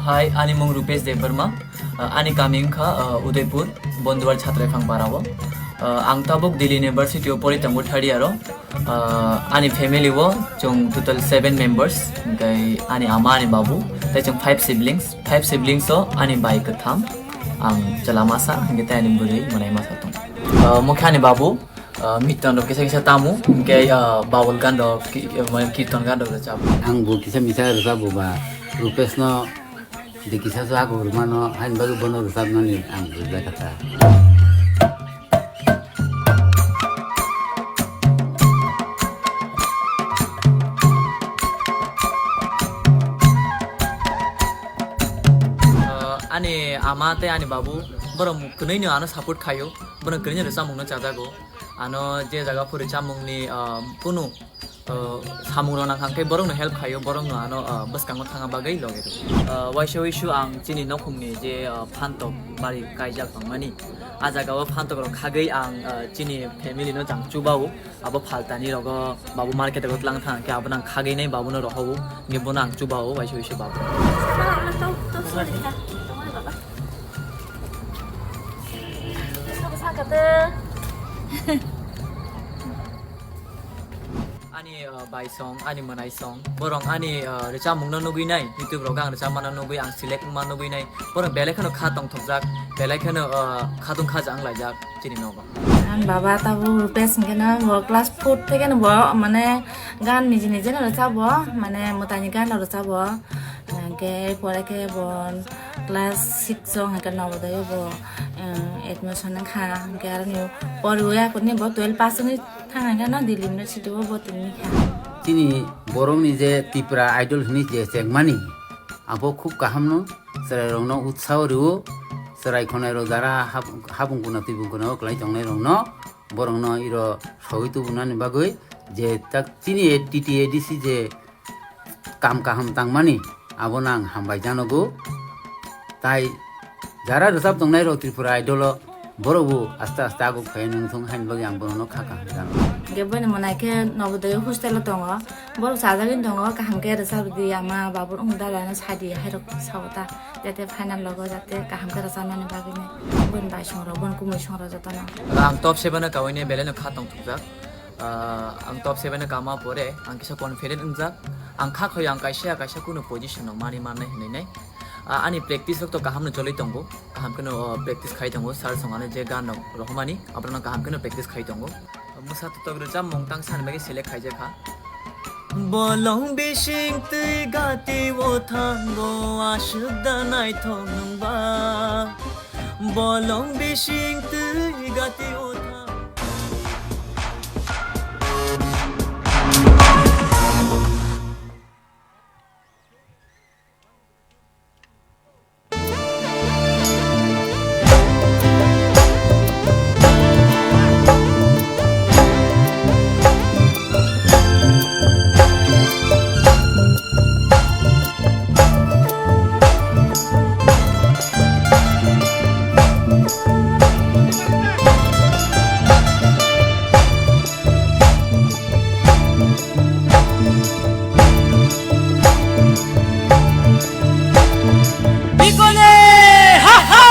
Hi, ani mung Rupesh Debbarma. Uh, ani kami wngkha, uh, Udaipur, Bonduwar Chhatraifang Para o. Uh, ang tabuk Delhi University o pori tongo third year o. Uh, ani family o chwng total seven members, hwnkhe ani ama, ani babu, tei chwng five siblings. Five siblings o ani bai kwtham, ang chwla masa, hwnkhe tei ani bwrwi mwnai masa tongo. Uh, mokhe ani babu, uh, miton rok kisa kisa tamo, hwnkhe, uh, babul gan rok, ki-, uh, kirton gan rok rwchap. Ang bo kisa misa rwchap bo ba, Rupesh no de kisa so ako rwmano, hain bagwi bono rwchapnani ang rwjak kha ta. Uh, ani ama tei ani babu, borok kwnwi no ano support khaio, borok kwnwi no rwchapmung no chajago. Ano je jaga phuri chamungni, ah, kunu, ah, samung rok nang kha, hwnkhe borokno help khaio, borokno ano, ah, bwskango thangna bagwi logi rwo. Ah, waisa wisu ang chini nokhungni je, ah, phantok bari kaijak tongmani, ah jaga o phantok rok khagwi ang, ah, chini family no jang chubao, abo phaltani rogo babu market rogo tlang thang khe abo nang khagwi nai babu no rohobo, hwnkhe bono ang chubao waisa wisu babu. Sabo sakate. Ani, uh, bai song, ani mwnai song, borok ani, uh, rwchapmung no nugwi nai, YouTube rogo ang rwchapma no nugwi, ang select wngma nugwi nai, borok belai kheno kha tongthokjak, belai kheno, uh, khatung khaja wnglaijak chini nogo. Ang baba tabuk Rupesh hwnkhe no bo class four theke no bo mane gan niji niji no rwchap bo, mane mwtaini gan no rwchap bo. Hwnkhe pore khe bo class six o hwnkhe Nobodoyo bo, eh, admission wngkha. Hwnkhe aroni poriwi aphuruni bo twelve pass wngwi thang hwnkhe no Delhi University o bo tongwi kha. Chini borokni je Tipra Idol hwnwi je chengmani, abo khub kaham no, chwrairokno utsaho rwo, chwrai khwnairok jara hab-, habung kuna twi bung kuna o kwlai tongnairokno, borokno iro sogwi tubunani bagwi je tak chini T T A D C je kam kaham tangmani, abono ang hambai janogo. Tai jara rwchap tongnai rok Tripura Idol o, borok bo aste aste aguk phai nung thung haini bagwi ang bono kha kaham janogo. Hwnkhe boini mwnai khe Nobodoyo hostel o tongo, borok chajagwi tongo, kaham khe rwchap rwdi ama babur wng dalano sadi hai rok sao ta, jate final logo jate kaham khe rwchapnani bagwi nai boini bai song rok, boini kumui song rok jotono. Ang top seven o kaui nai belai no kha tong thukjak. Ah, ang top seven o kama pore ang kisa confident wngjak. Ang kha khoi ang kaisa kaisa kunu position rok mani mannai hinwi nai. Ah, ani practice rok to kaham no choli tongo. Kaham kheno, oh, practice khai tongo. Sir song ano je gan rok rohormani, aborok no kaham kheno practice khai tongo. Mwsa totok rwchapmung tang sani bagwi select khaijak kha. Bolong bising twi gati o thango aswk da naithok nwngba. Bolong bising twi gati o thango. Bikone, ha, ha!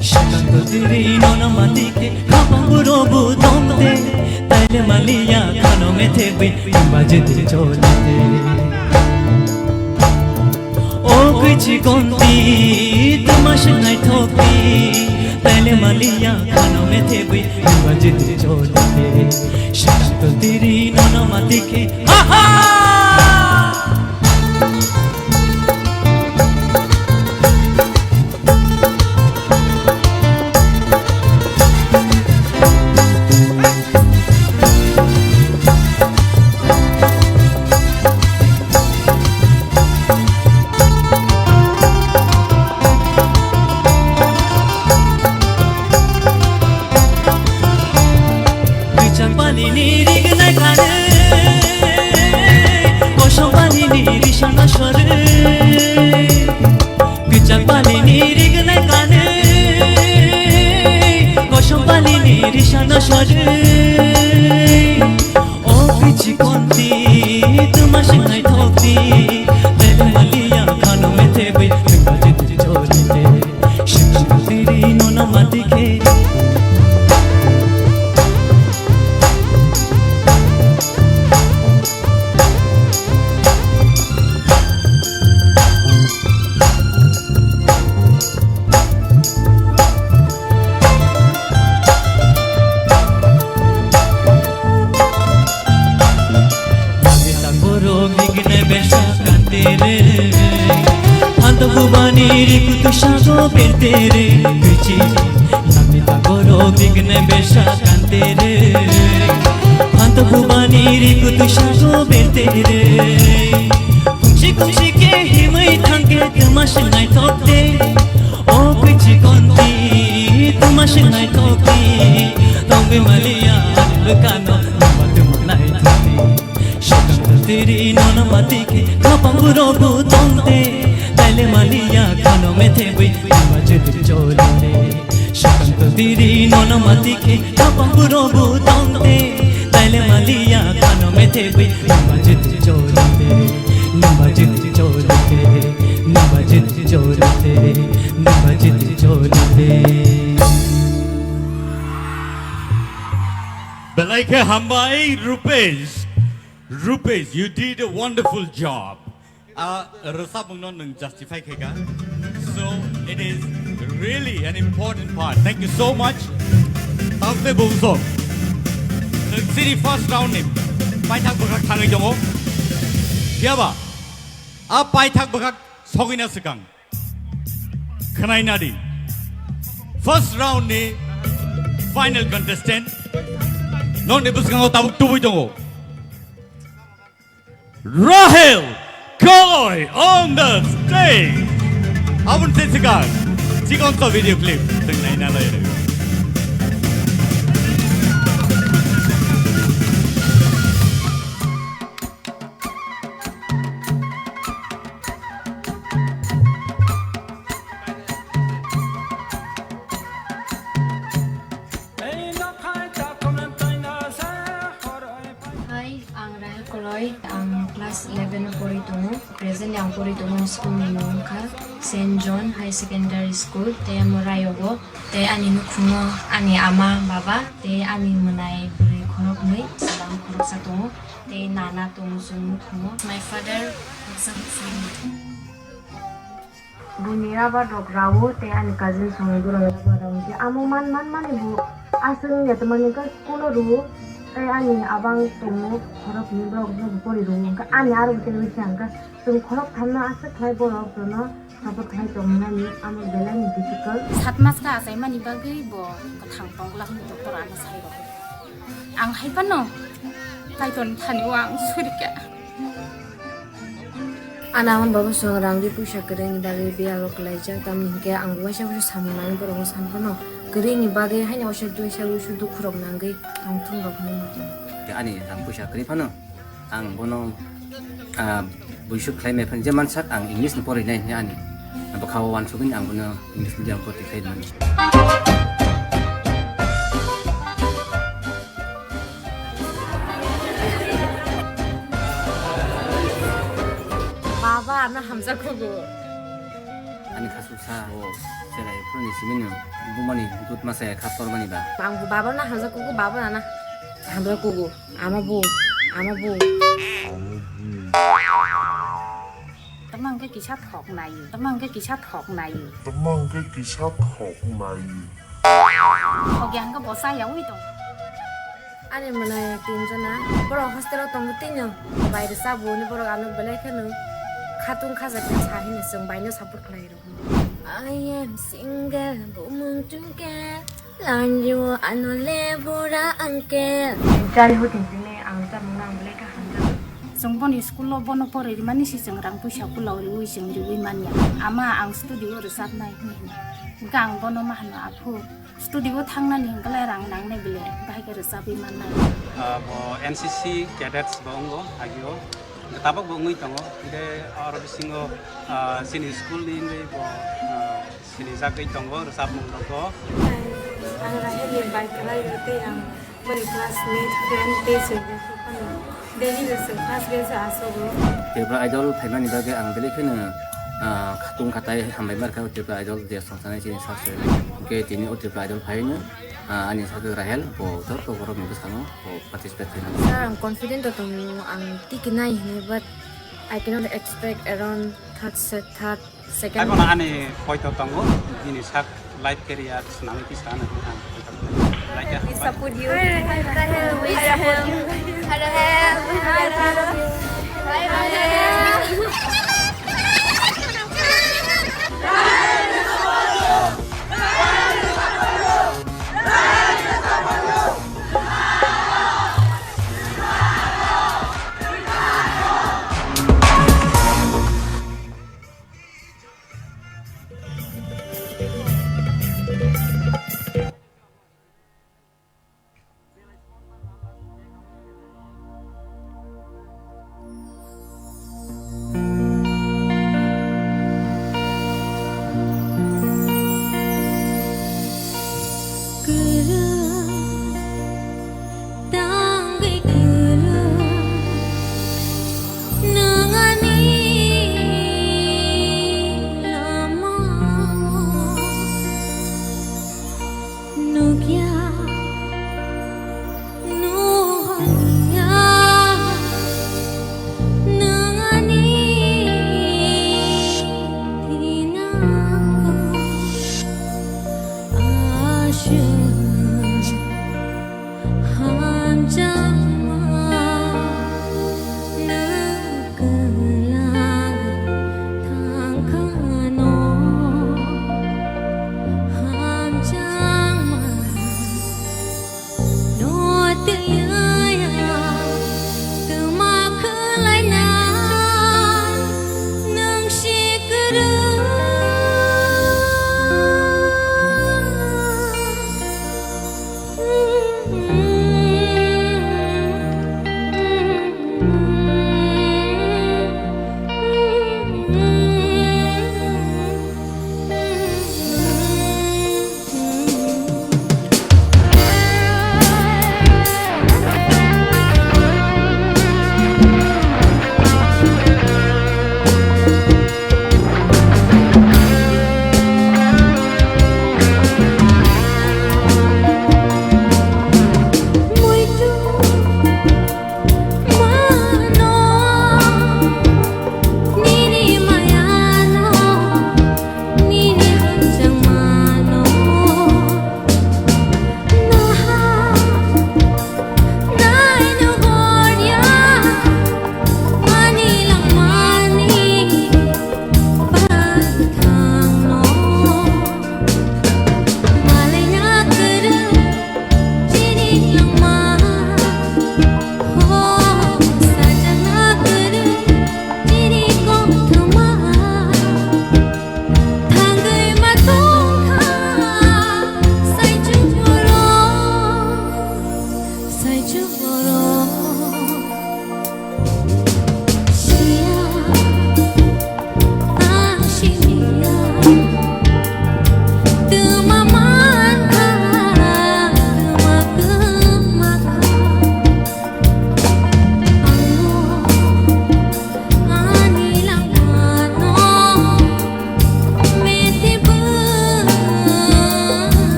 Shakang ko diri nona matike, khapang burobu tongte, taile maliya khano methe bi, imba jete cholite. Chikonti, tuma swngnai thokti, taile maliya khano methe bui, nungba jiti cholite, shanto tiri nono matike, ha ha! Richang pani ni rig nai kare, kosong pani ni risang asore. Kwchak balini rignai kane, kosong balini risano sore. O pichi konti, tuma swngnai thokti, tele maliya khano methe bui, tuma jiti cholite. Shikshik tiri nono matike. Borok nigine besa kantere, phanto bubani rikutu sago bertere, bichi. Namita borok nigine besa kantere, phanto bubani rikutu sago bertere. Kungsi kungsi ke himui thangke tuma swngnai thokte. O kwichi konti, tuma swngnai thokti, tongwi maliya ani bwkano, tuma tuma nai thokti. Shikang tiri nono matike, khapang burogo tongte, taile maliya khano methe bui, tuma jiti cholite. Shikang tiri nono matike, khapang burogo tongte, taile maliya khano methe bui, tuma jiti cholite, tuma jiti cholite, tuma jiti cholite, tuma jiti cholite. Belai khe hambai, Rupesh. Rupesh, you did a wonderful job. A rwchapmungno nwng justify khaika. So it is really an important part. Thank you so much. Tamte bumsong. Nwng chini first round ni paithak bwkhak thangwi tongo. Phiyaba a paithak bwkhak sogwina swkang. Khwnai nadi. First round ni final contestant. Nokni bwskango tabuk tubui tongo. Rahel Koloi on the stage. Aboni se sikang. Chikon to video clip. Teng nai na lai. Hai, ang Rahel Koloi, ang class eleven o pori tongo. Presently ang pori tongo school ni mung wngkha Saint John High Secondary School, tei amo Rayogo. Tei ani nukhungo ani ama, baba, tei ani mwnai bwrwi khoroknwi, chwla khoroksa tongo, tei nana tongo chwng nukhungo. My father, baksa baksa. Buni rubber rok rawo tei ani cousin songni borok rubber rok hwnkhe amo man man mani bo aswk wngya tongmani hwnkhe school o rwo tei ani abang tongo khoroknwi borok no bo pori rwo hwnkhe ani aro bo tei wngkha hwnkhe chwng khorok thamno aswk khlai borok jono support khlai tongmani amo belai ni difficult. Sat mas kha achaimani bagwi bo kwthang tongla hwnwi doctor ano sai rw. Ang hai phano Kaitorni thani o ang surikha. Ana ama baba song rang ri puisa kwrwini bagwi biyalo kwlaijak, tamni hinkhe ang waisa waisa samung nangwi borokno san phano kwrwini bagwi haino waisa waisa dukhu rok nangwi tongthung rok hinwi muchung. Ani rang puisa kwrwi phano ang bono, ah, buisuk khlai maya phano je mansak ang English ni porinai hinwi ani bwkhao uansugwi ang bono English medium porti khlai mano. Baba, ano hamjakgo. Ani khasuksa o cherai phuruni simino bumani dut masa ya khas tormani ba. Ang baba na hamjakgo, baba na hamjakgo. Ama bu, ama bu. Tama hwnkhe kisa thok nai. Tama hwnkhe kisa thok nai. Tama hwnkhe kisa thok nai. Thok ya hwnkhe bo cha yaui tong. Ani mwnai tinjona. Borok hostel o tongo tino. Baire cha bo hwnwi borok ano belai kheno khatung khaja khe sa hino chwng baino support khlai rw. I am single, bumung tungkel. Lanjio ano le bura uncle. Childhood ni simi ang chamung ang belai kha hamjak. Chwng boni school o bono poroi rimani si chwng rang puisa kulao riwi chwng riwi manya. Ama ang studio o rwchapnai hwnwi hino. Hwnkhe ang bono ma hwno, "Aphu, studio o thangnani hwnkhe lai rang nangnai bile, bahai khe rwchapwi mannai." Ah, bo N C C cadets bo wngo agio. Tabok bo wngwi tongo. Hwnkhe oro bisingo, ah, chini school ni wngwi bo, ah, sinijagwi tongo rwchapmung rogo. Ang Rahel ni bai kwlai o tei ang boni classmate, friend tei chwng phano daily no chwng first bench o asogo. Tripura Idol phaimani bagwi ang belai kheno, ah, khatung khatai hambai mar kha o Tripura Idol je songsanai chini sak se. Hwnkhe tini o Tripura Idol phaino, ah, ani sak Rahel bo joto borok ni bwskango bo participate khainai. Sir, ang confident o tongo, ang tiki nai hwnwi, but I cannot expect around third set, third Second. Abono ani poito tongo, bini sak life career swnamwi tisa hwnwi ang poito tongo. Like, we support you. We support you. Hello, hello. Bye, bye.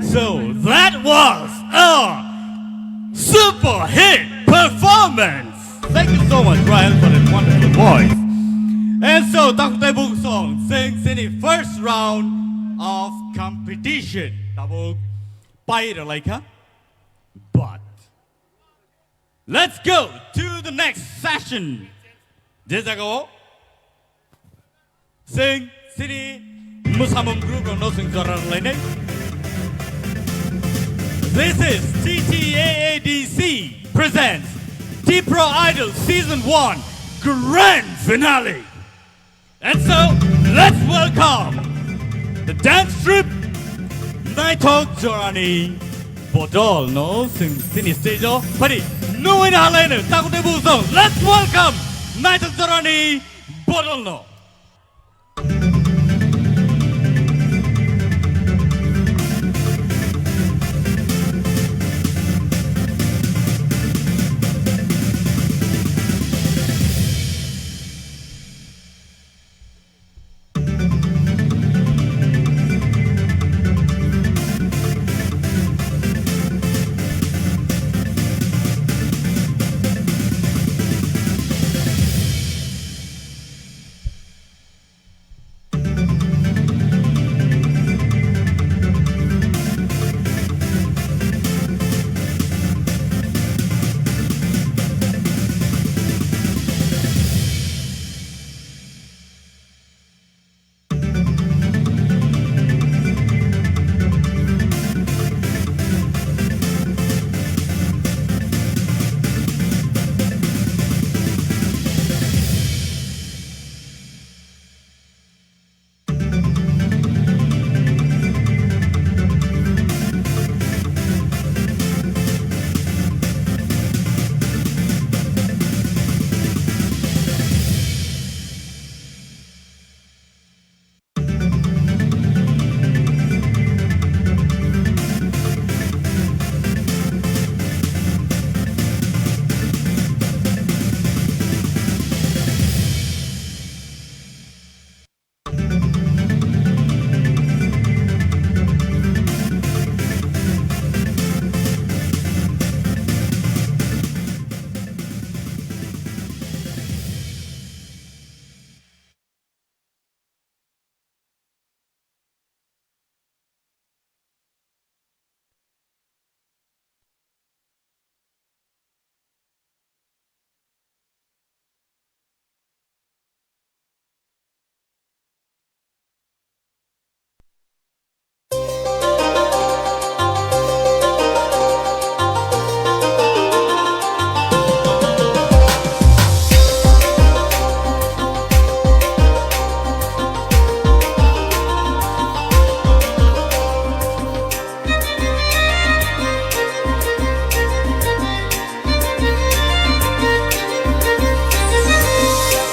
So that was a super hit performance. Thank you so much, Ryan, for that wonderful voice. And so, Takhuk Teibung song, Seng Sini first round of competition. Tabuk pai ralaikha. But let's go to the next session. Je jagao Seng Sini mwsamung group rokno seng jora rwlainai. This is T T A A D C presents Tipra Idol Season one Grand Finale. And so, let's welcome the dance troupe Naithok Jorani Bodol no sing sini stage o pari no in halai no takute bu song. Let's welcome Naithok Jorani Bodol no.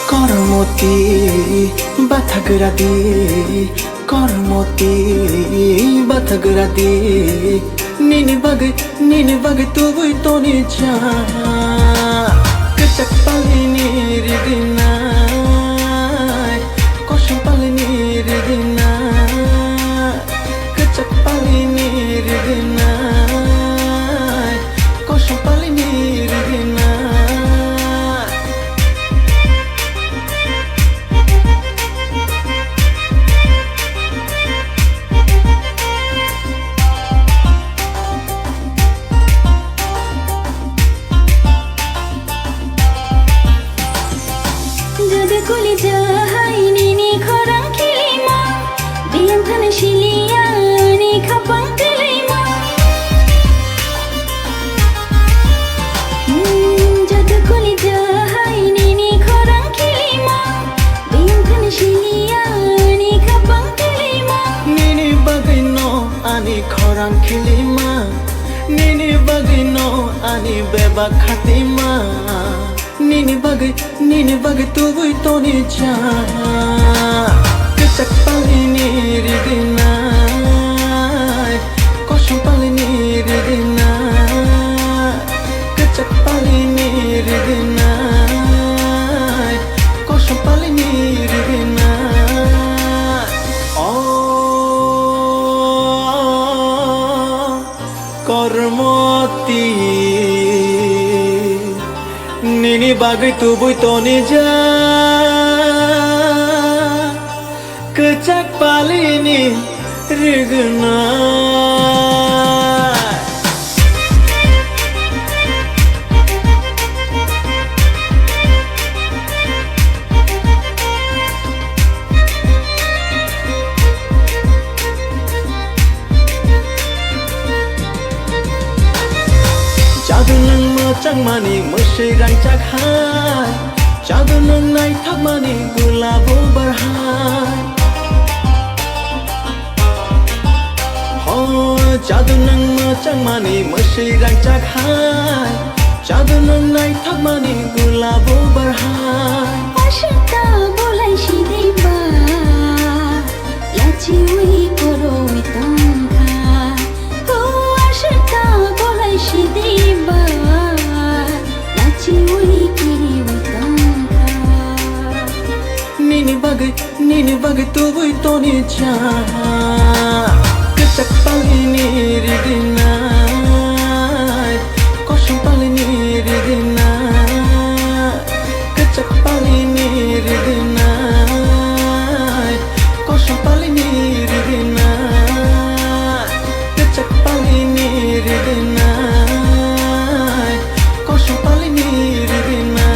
Kormoti bathagra di, kormoti bathagra di, nini bagwi, nini bagwi tubui toni cha. Kwchak palini riginai, kosom palini riginai. Kwchak palini riginai, kosom palini riginai. Jadu kuli jahai nini khorang khilima, biyang thani siliya ni khapang khilima. Hmm, jadu kuli jahai nini khorang khilima, biyang thani siliya ni khapang khilima. Nini bagwi no ani khorang khilima, nini bagwi no ani bebak khatima. Nini bagwi, nini bagwi tubui toni cha. Kwchak palini riginai, kosom palini riginai. Kwchak palini riginai, kosom palini riginai. Oh. Bagwi tubui toni ja, kwchak palini rigna. Jadu nwng mwchangmani mwswi rangchak hai, jadu nwng naithokmani gulabo bar hai. Ho, jadu nwng mwchangmani mwswi rangchak hai, jadu nwng naithokmani gulabo bar hai. Ashita bolai sidimba, lachiwi koroi tongkha. Ho, ashita bolai sidimba, lachiwi kiriwi tongkha. Nini bagwi, nini bagwi tubui toni cha. Kwchak palini rigna, kosom palini rigna. Kwchak palini rigna, kosom palini rigna. Kwchak palini rigna, kosom palini rigna.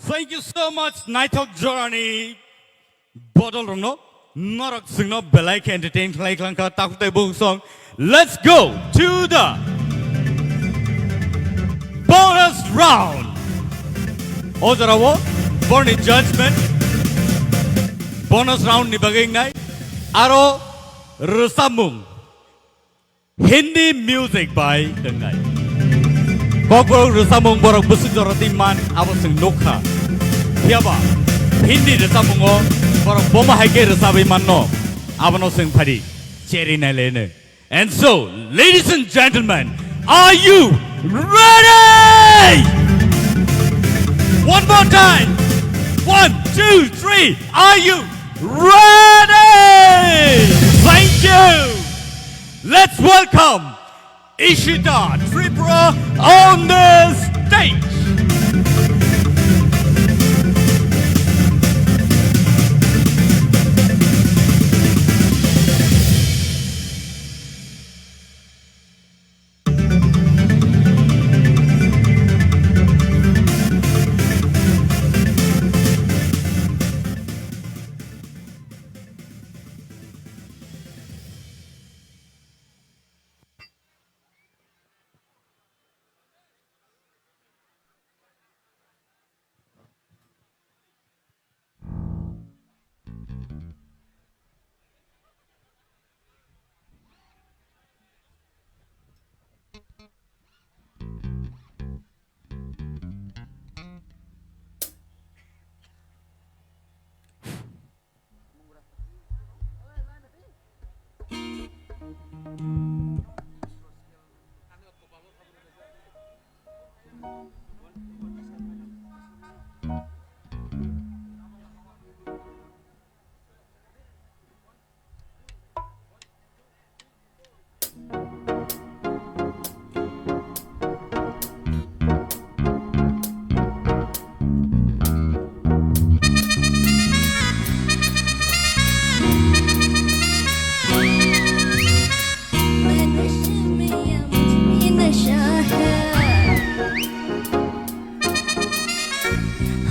Thank you so much, naithok jorani bodol rokno, norok chwngno belai khe entertain khlai khlangkha, takhuk tai bukhuk song. Let's go to the bonus round. O jorao borni judgment bonus round ni bagwi wngnai, aro rwchapmung. Hindi music bai wngnai. Kokborok rwchapmung borok bwswk jora twi man abo chwng nukha. Phiyaba Hindi rwchapmungo borok bomo hai khe rwchabwi manno, abono chwng phadi cheri naileno. And so, ladies and gentlemen, are you ready? One more time. One, two, three. Are you ready? Thank you. Let's welcome Ishita Tripura on the stage.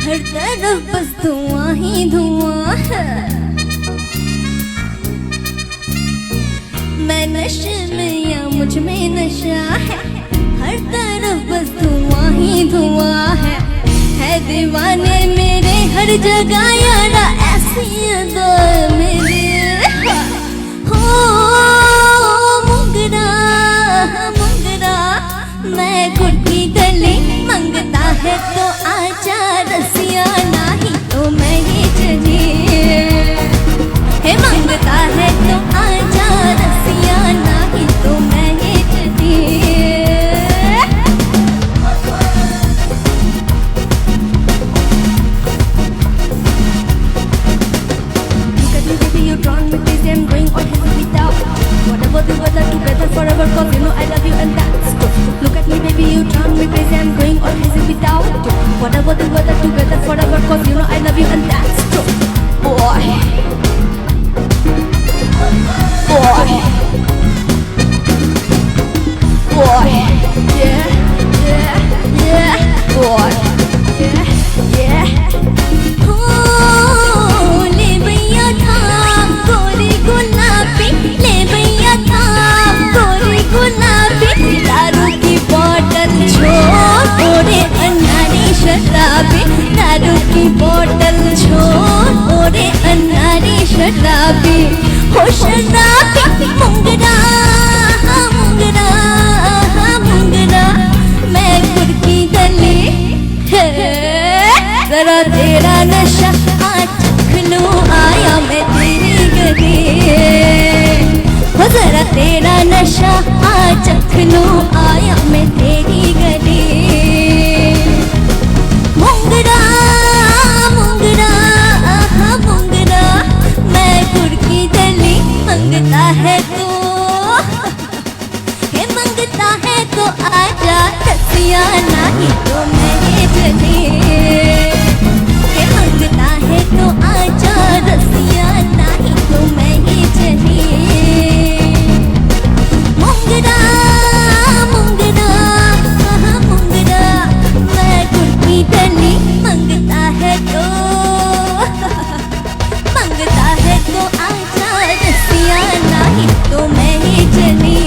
हर तरफ बस धुआं ही धुआं है। मैं नशे में या मुझ में नशा है, हर तरफ बस धुआं ही धुआं है। है दीवाने मेरे हर जगह यारा, ऐसी अदा मेरी। हो मुंगरा, मुंगरा, मैं गुट्टी गले मंगता है तो आजा रसिया, नहीं तो मैं ही चली। हे मंगता है तो आजा रसिया, नहीं Boy. Yeah, yeah. Oh, lebaiya tha gori gulapi, lebaiya tha gori gulapi. Daru ki bottle chhod, ore anari sharabi. Daru ki bottle chhod, ore anari sharabi. Ho sharabi, mungra, mungra, mungra, main kurki dali. Hey, zara tera nasha aaj chakh lou, aaya main tere ghar. Ho zara tera nasha aaj chakh lou, aaya main tere ghar. Mungra, mungra, aha, mungra, main kurki dali mangta hai tu. Hey, mangta hai to aaja, rasiya, nahi to main hi chale. Hey, mangta hai to aaja, rasiya, nahi to main hi chale. Mungra, mungra, aha, mungra, main kurki dali mangta hai to. मांगता है तो आजा रसिया, नहीं तो मैं ही चली।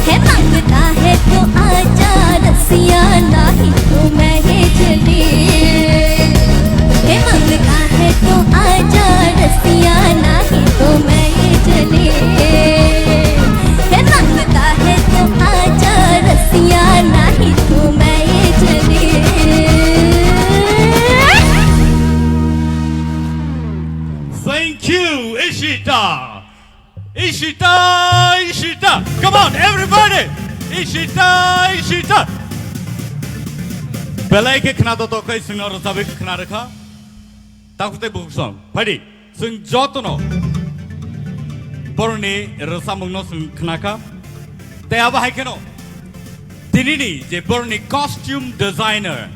है मांगता है तो आजा रसिया, नहीं तो मैं ही चली। है मांगता है तो आजा रसिया, नहीं तो मैं ही चली। है मांगता है तो आजा रसिया, नहीं तो मैं ही चली। Thank you, Ishita. Ishita, Ishita. Come on, everybody. Ishita, Ishita. Belai khe khna to tokai singno rwchabwi khna rwkha. Takhuk tei bukhuk song. Phaidi, chwng jotono borokni rwchapmungno chwng khnakha. Tei abo hai kheno tinini je borokni costume designer,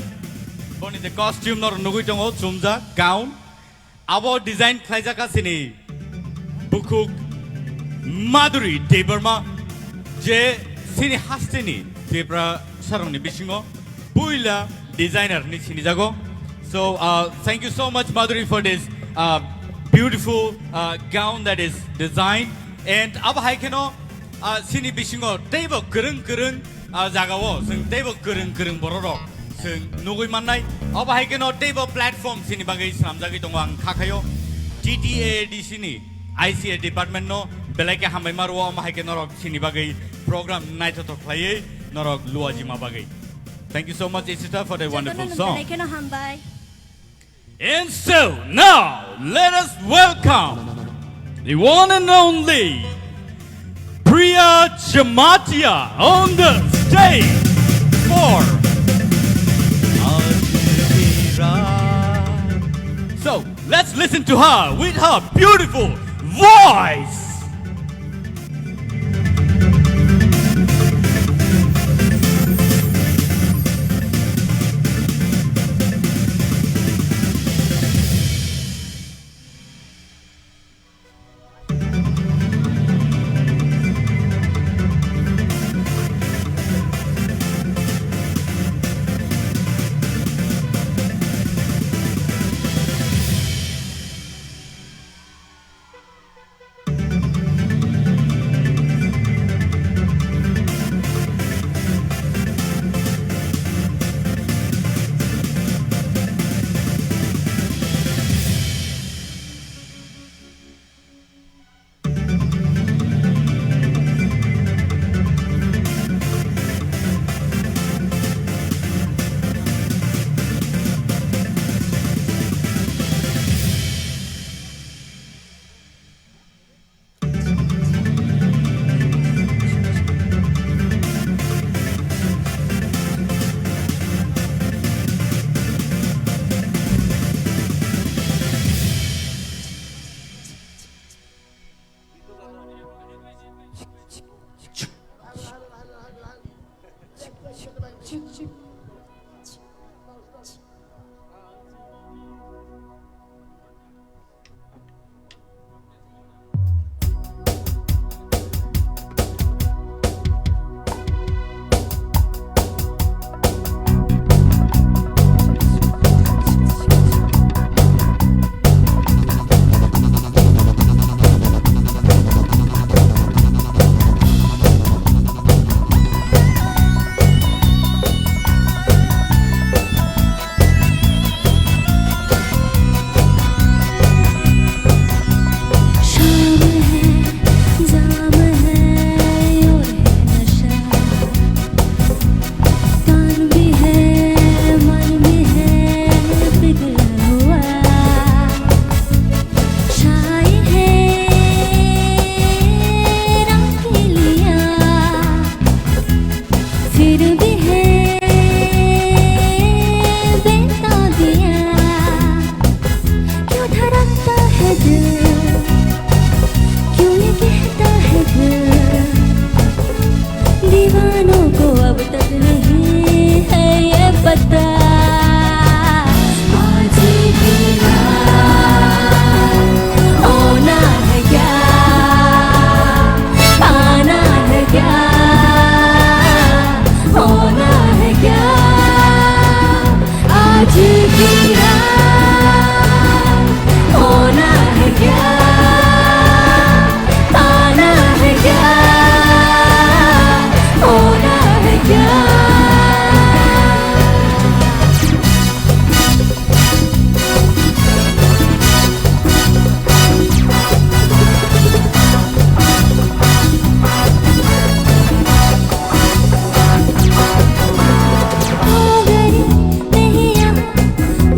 borokni je costume norok nugwi tongo, chumjak, gown, abo design khlaijak kha chini bukhuk Madhuri Debbarma, je chini hasteni Tripura sarokni bisingo puila designer hinwi sinijago. So, uh, thank you so much, Madhuri, for this, uh, beautiful, uh, gown that is designed. And abo hai kheno, ah, chini bisingo teibo kwrwng kwrwng, ah, jagao chwng teibo kwrwng kwrwng bororok chwng nugwi mannai. Abo hai kheno teibo platform chini bagwi swnamjagwi tongo ang kha khaio. T T A A D C ni I C A department no belai khe hambai ma rwo, omo hai khe norok chini bagwi program naithothok khlaiwi norok luajima bagwi. Thank you so much, Ishita, for the wonderful song. Jotono nung belai kheno hambai. And so now, let us welcome the one and only Priya Jamatia on the stage for Ajira. So, let's listen to her with her beautiful voice.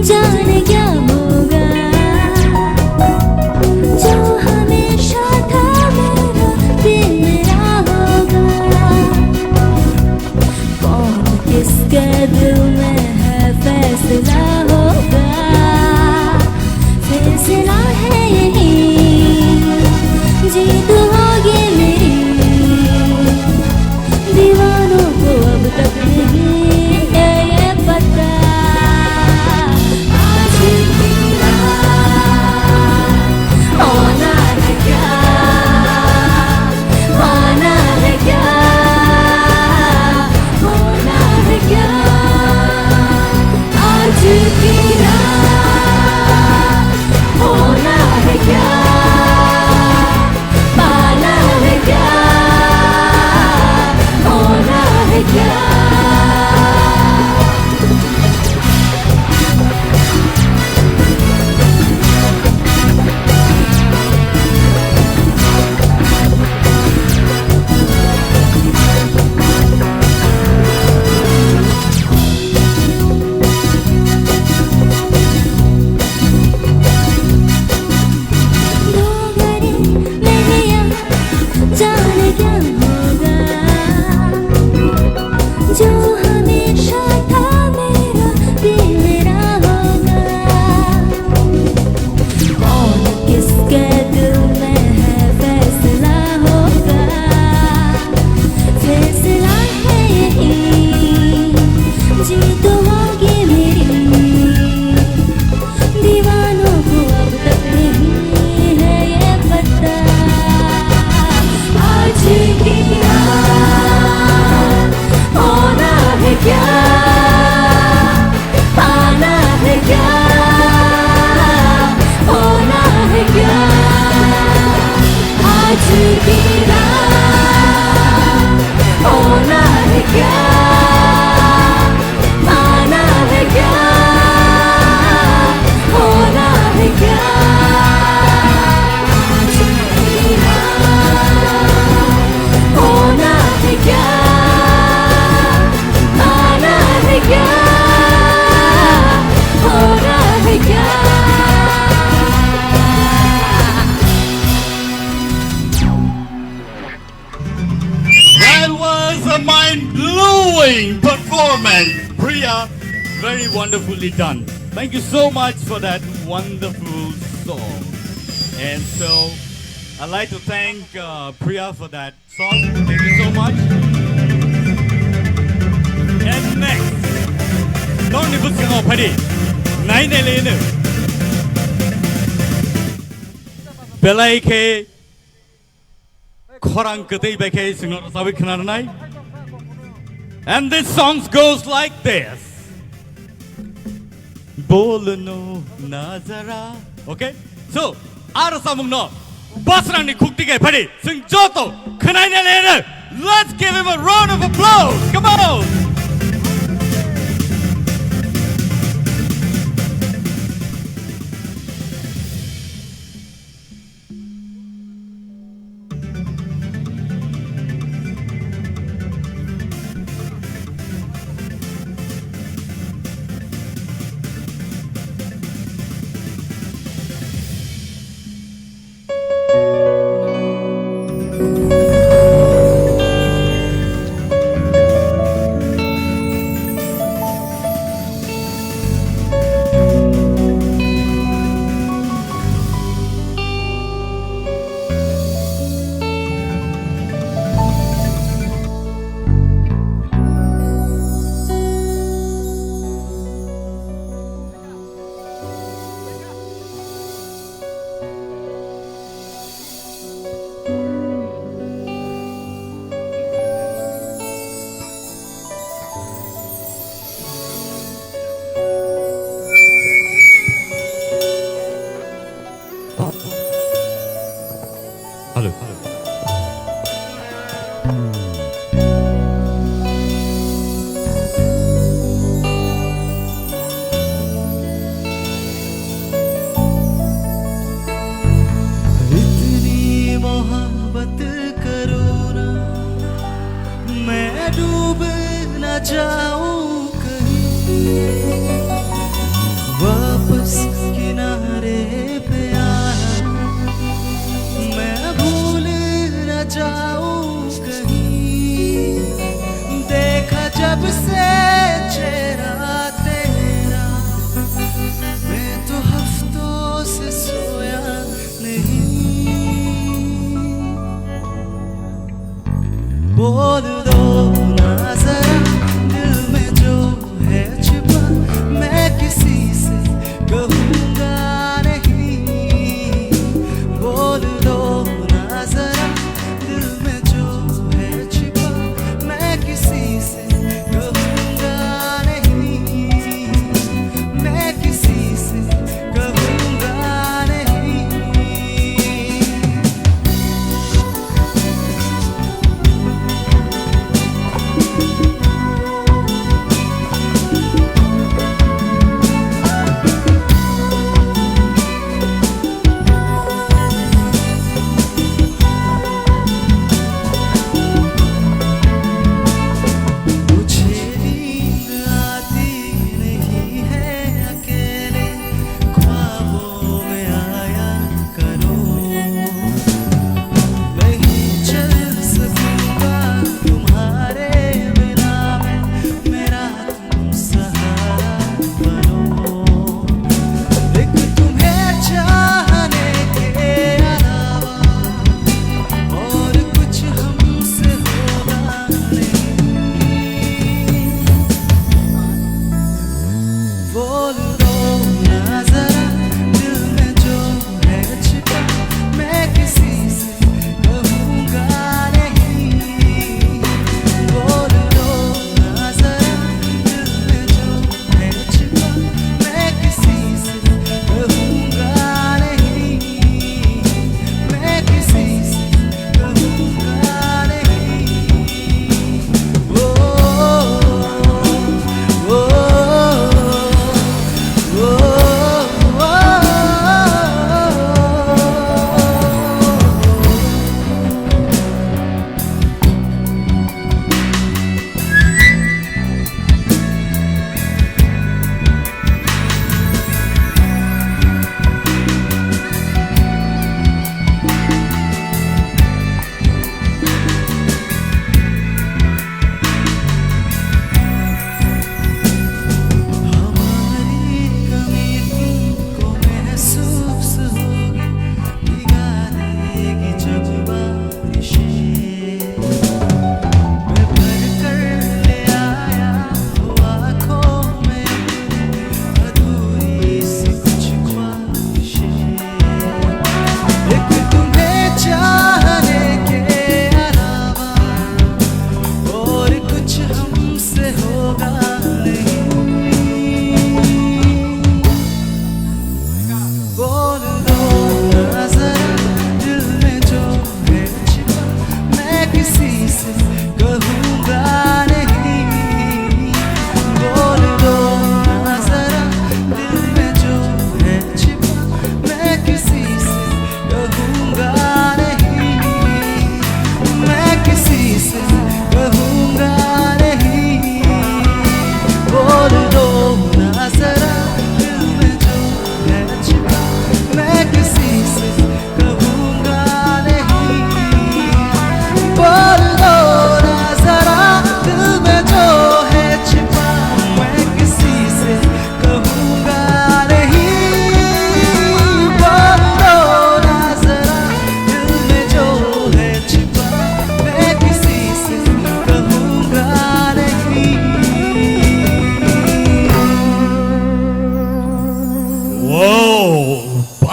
जाने क्या होगा, जो हमेशा था मेरा दिल मेरा होगा। कौन किसके दिल में है, फैसला होगा, फैसला है यही, जीत होगी मेरी। दीवानों को अब तक नहीं है ये पता, आज की रात होना है क्या, पाना है क्या, होना है क्या, आज की रात होना है क्या, पाना है क्या, होना है क्या। जाने क्या होगा, जो हमेशा था मेरा दिल मेरा होगा। कौन किसके दिल में है, फैसला होगा, फैसला है यही, जीत होगी मेरी। दीवानों को अब तक नहीं है ये पता, आज की रात होना है क्या, पाना है क्या, होना है क्या, आज की रात होना है क्या, पाना है क्या, होना है क्या, आज की रात होना है क्या, पाना है क्या, होना है क्या। That was a mind-blowing performance, Priya. Very wonderfully done. Thank you so much for that wonderful song. And so, I'd like to thank uh, Priya for that song. Thank you so much. And next, Tony Buskang Phadi, Nai Nai Lenu. Belai khe khorang kwtwi bai khe chwngno rwchabwi khwnarwnai. And this song goes like this. Bolno nazara. Okay? So, a rwchapmungno Basrangni khukti khe phadi chwng joto khwnaina leno. Let's give him a round of applause. Come on.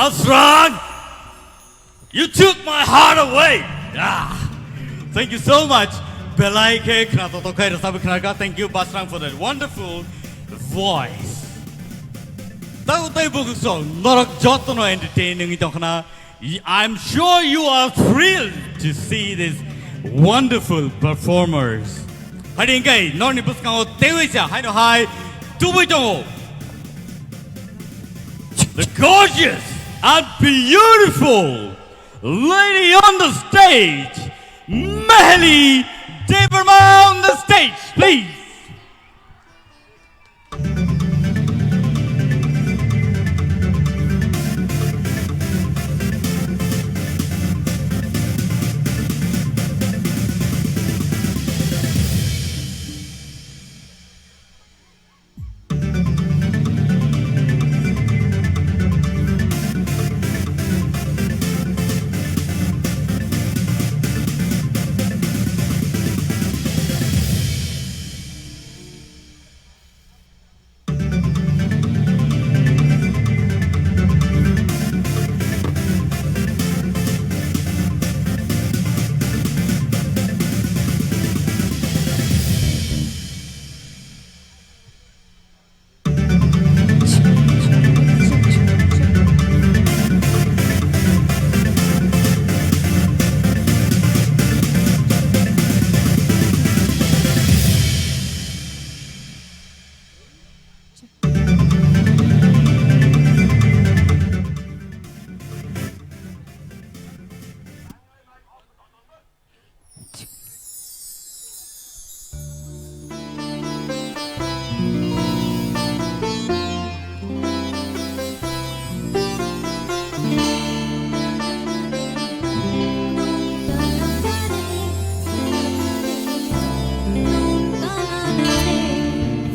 Basrang, you took my heart away. Ah, thank you so much. Belai khe khna to to khai rasa khna ka. Thank you, Basrang, for that wonderful voice. Tau tai buku song norok jotono entertaining tongkhna. I'm sure you are thrilled to see these wonderful performers. Hari hingkai norni bwskango tewi cha haino hai tubui tongo. The gorgeous and beautiful lady on the stage, Meheli Debbarma on the stage, please.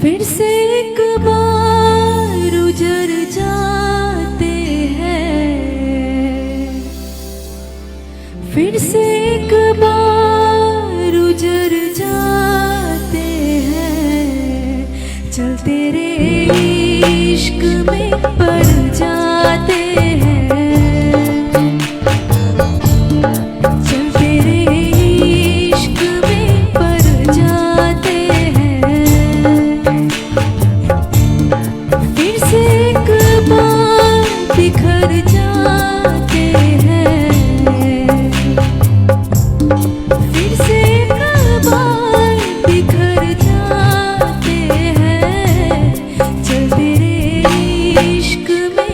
फिर से एक बार उजर जाते हैं, फिर से एक बार उजर जाते हैं, चल तेरे इश्क में पड़ जाते हैं। चल तेरे इश्क में पड़ जाते हैं, फिर से एक बार बिखर जाते हैं, फिर से एक बार बिखर जाते हैं। चल तेरे इश्क में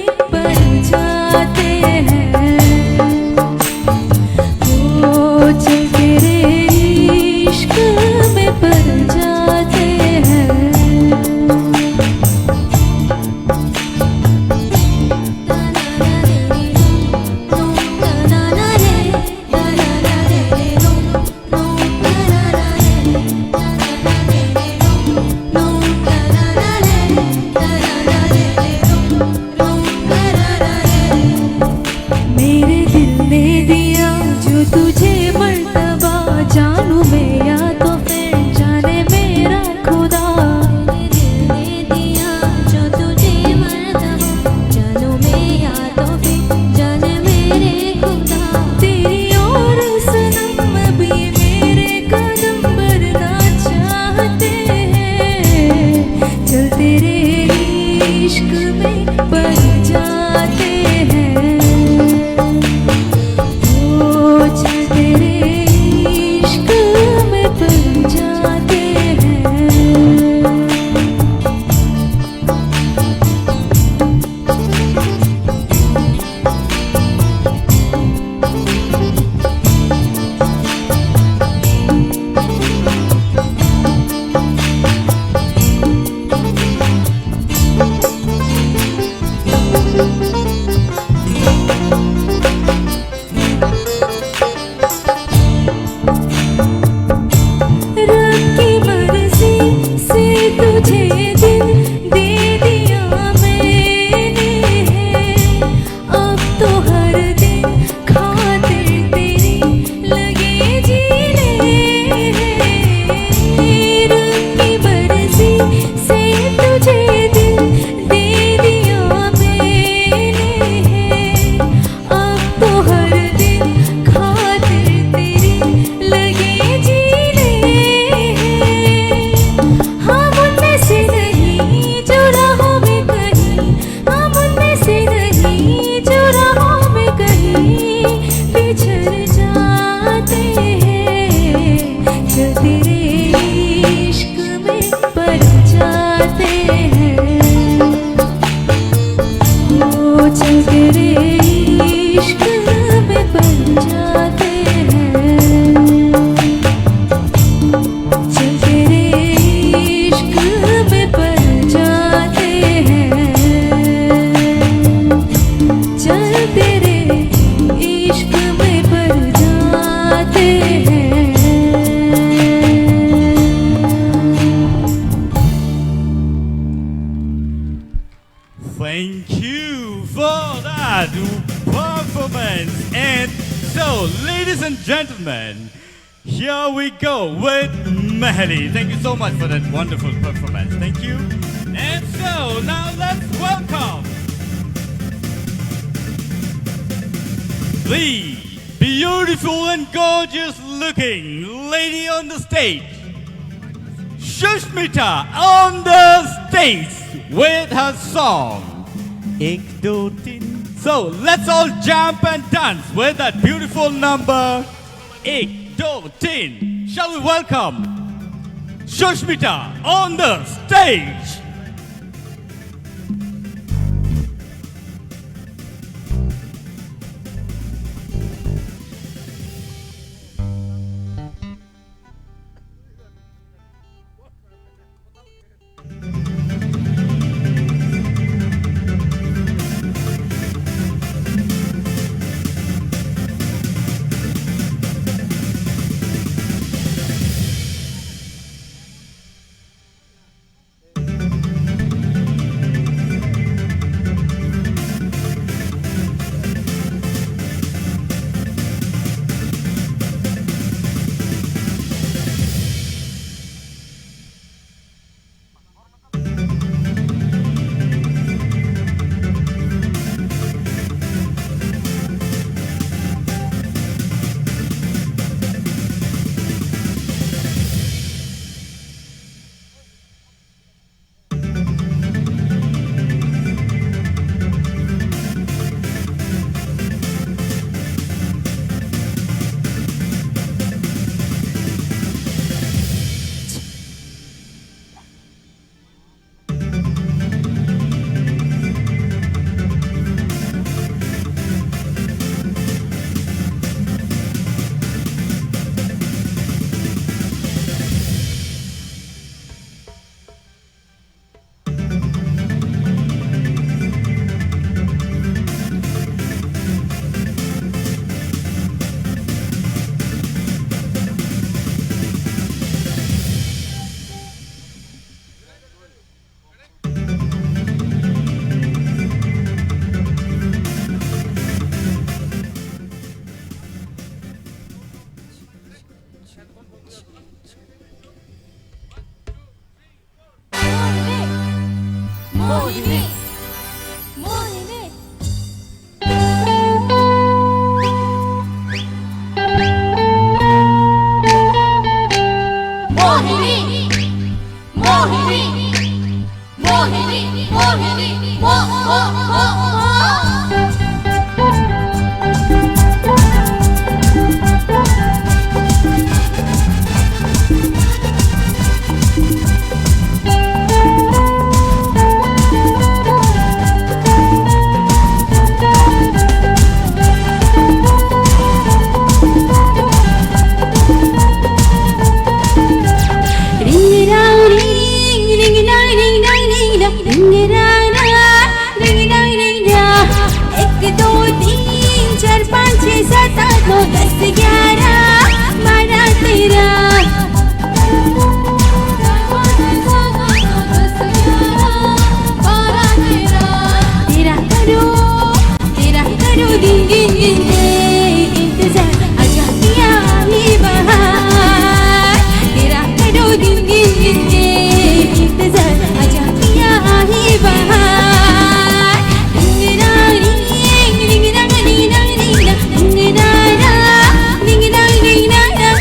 वो चल तेरे इश्क में पड़ जाते हैं, चल तेरे इश्क में पड़ जाते हैं, चल तेरे इश्क में पड़ जाते हैं। Thank you for that performance. And so, ladies and gentlemen, here we go with Mahali. Thank you so much for that wonderful performance. Thank you. And so, now let's welcome the beautiful and gorgeous looking lady on the stage, Sushmita on the stage with her song Ek Do Teen. So let's all jump and dance with that beautiful number Ek Do Teen. Shall we welcome Sushmita on the stage? Mohini. Mohini. Mohini. Mohini. Mohini, Mohini, Mo-, Mo-, Mo-, Mo-. Ring dang ring, ring dang ring dang ring dang, ring dang dang, ring dang ring dang. Ek do teen char panch chhe sat aath no das gyara bara tera. Tera karo. Tera karo din din din de intezar, aja piya hi bahar. Tera karo din din din de intezar, aja piya hi bahar. Ding dang ding, ding dang ding dang ding dang, ding dang dang, ding dang ding dang dang.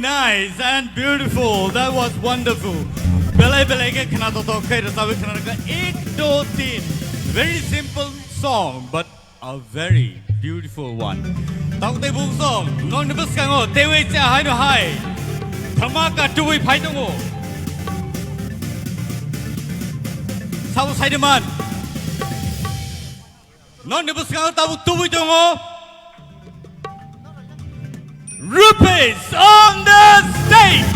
Nice and beautiful. That was wonderful. Belai belai khe khna totok khe rwchapwi khna rwkha ek do tin. Very simple song, but a very beautiful one. Tabuk tei buk song, nokni bwskango teiwi cha haino hai dhamaka tubui phai tongo. Sabo saide man. Nokni bwskango tabuk tubui tongo. Rupesh on the stage.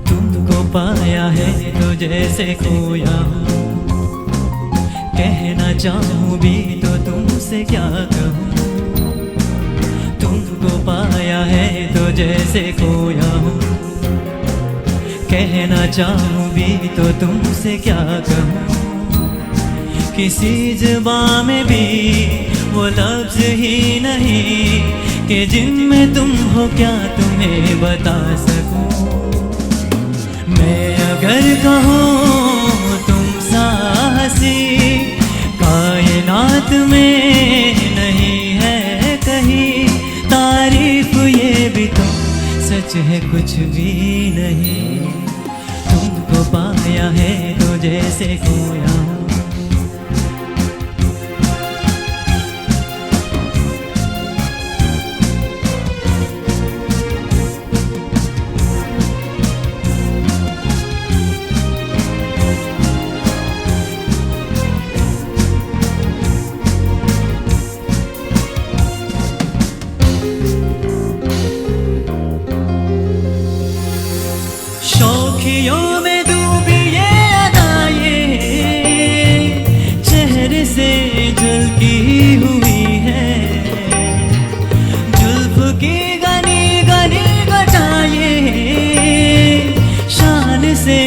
तुमको पाया है तो जैसे खोया हूँ। कहना चाहूँ भी तो तुमसे क्या कहूँ। तुमको पाया है तो जैसे खोया हूँ। कहना चाहूँ भी तो तुमसे क्या कहूँ। किसी जुबां में भी वो लफ्ज ही नहीं कि जिनमें तुम हो क्या तुम्हें बता सकूं। मैं अगर कहूँ तुम सा हंसी कायनात में नहीं है कहीं, तारीफ ये भी तो सच है कुछ भी नहीं। तुमको पाया है तो जैसे खोया हूँ। शौखियों में डूबी ये अदाएं चेहरे से झलकी हुई है। जुल्फ की घनी घनी घटाएं शान से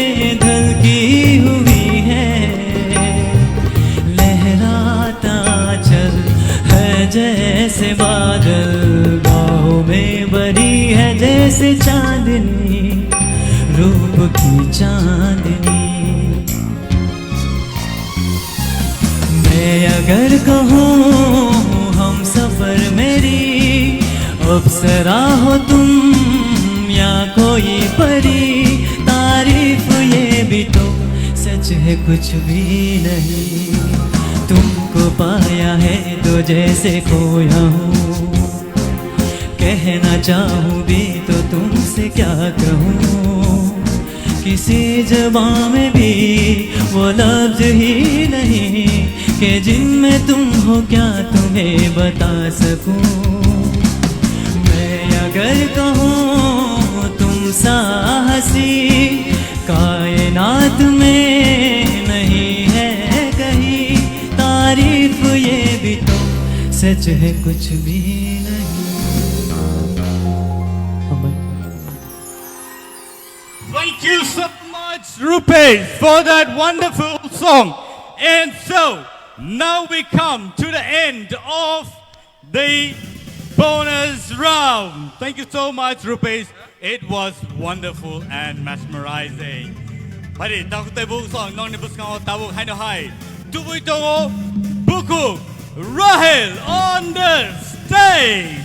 ढलकी हुई है। लहराता चल है जैसे बादल, बाहों में भरी है जैसे चांदनी, रूप की चांदनी। मैं अगर कहूँ हम सफर मेरी अप्सरा हो तुम या कोई परी, तारीफ ये भी तो सच है कुछ भी नहीं। तुमको पाया है तो जैसे खोया हूँ। कहना चाहूँ भी तो तुमसे क्या कहूँ। किसी जुबां में भी वो लफ्ज ही नहीं कि जिनमें तुम हो क्या तुम्हें बता सकूं। मैं अगर कहूँ तुम सा हंसी कायनात में नहीं है कहीं, तारीफ ये भी तो सच है कुछ भी नहीं। Thank you so much, Rupesh, for that wonderful song. And so, now we come to the end of the bonus round. Thank you so much, Rupesh. It was wonderful and mesmerizing. Phaidi, tabuk tei buk song nokni bwskango tabuk haino hai tubui tongo bukhuk Rahel on the stage.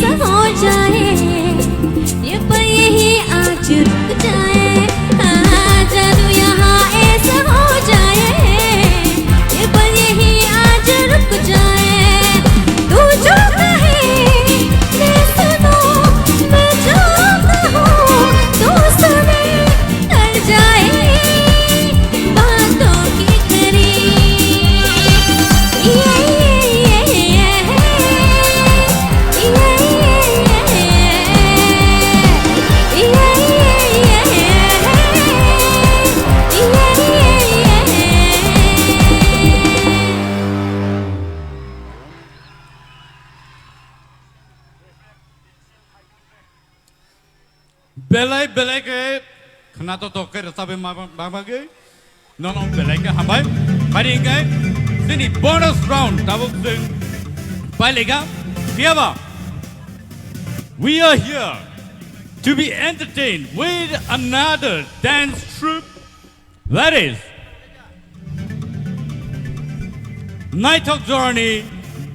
ऐसा हो जाए, ये पल यही आज रुक जाए। हाँ, जादू यहाँ ऐसा हो जाए, ये पल यही आज रुक जाए। तू जो कहे मैं सुनूं, मैं जो कहूँ तू सुने। कर जाए बातों की घड़ी। ये, ये, ये, ये, ये, ये, ये, ये, ये, ये, ये, ये, ये, ये, ये। Belai belai khe khwnathok thok khe rwchapwi ma, ma, ma, bagwi nono belai khe hambai. Bari hwnkhe chini bonus round tabuk chwng pailika. Phiyaba, we are here to be entertained with another dance troupe. That is Naithok Jorani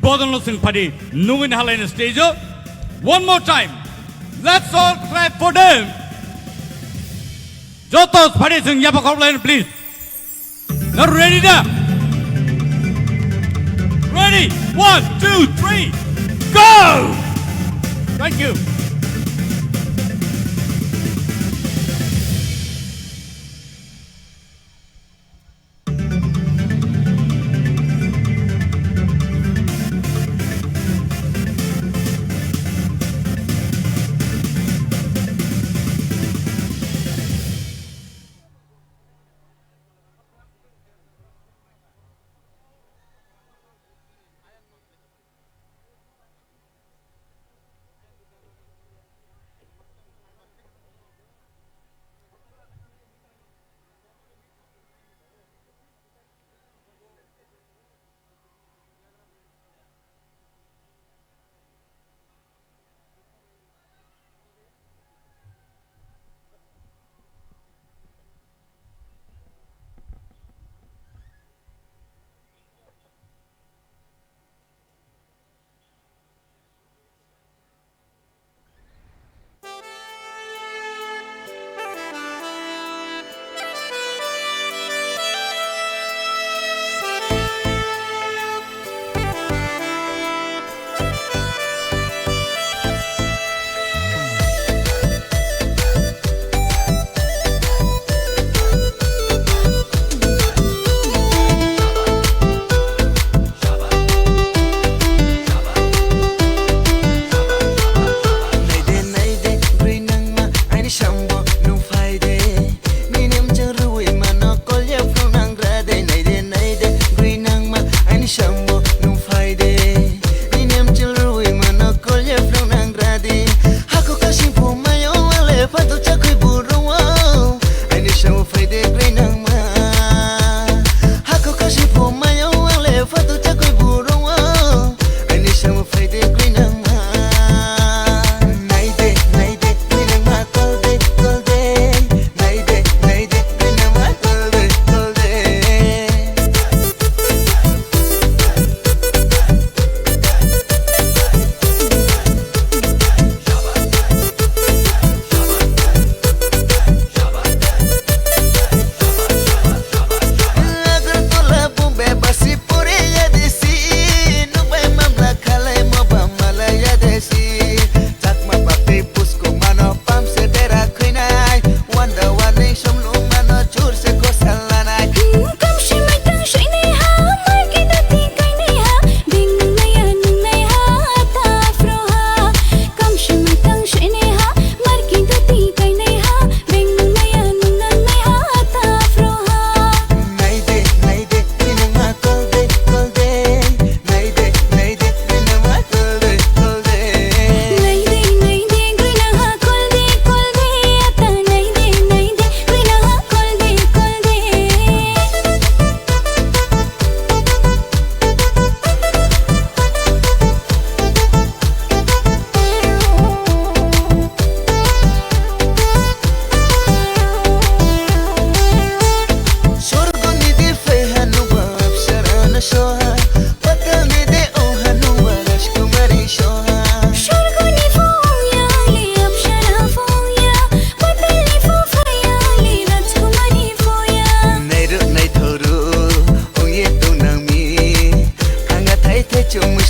Bodolno Singphadi nugwi nahalaini stage o. One more time, let's all clap for them. Joto Singphadi sing yapa khorok lain, please. Now ready da? Ready? One, two, three, go! Thank you.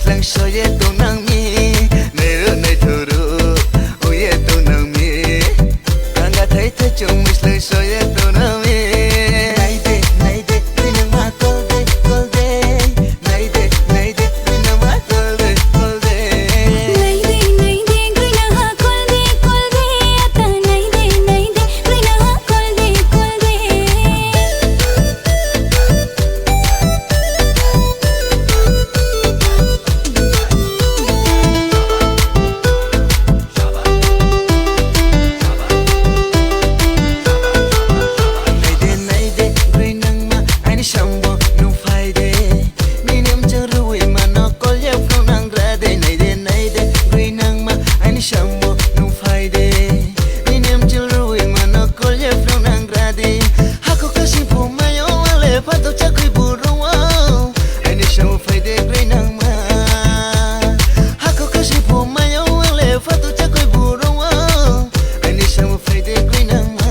Lang soye tongnang mi, nero nai thuru, oye tongnang mi. Kanga thai thai chung mislung soye tongnang mi. Naide, naide, rinang ma kolde, kolde. Naide, naide, rinang ma kolde, kolde. Naide, naide, rinang ma kolde, kolde. Ata naide, naide, rinang ma kolde, kolde. Naide, naide, grinangma, aini sambo nung phaide. Nini mchang rwi mano, kolya phunang rade. Naide, naide, grinangma, aini sambo nung phaide. Nini mchang rwi mano, kolya phunang rade. Hako kasi phumayo, wale phato chakwi burung. Aini sambo phaide grinangma. Hako kasi phumayo wale phato chakwi burung. Aini sambo phaide grinangma.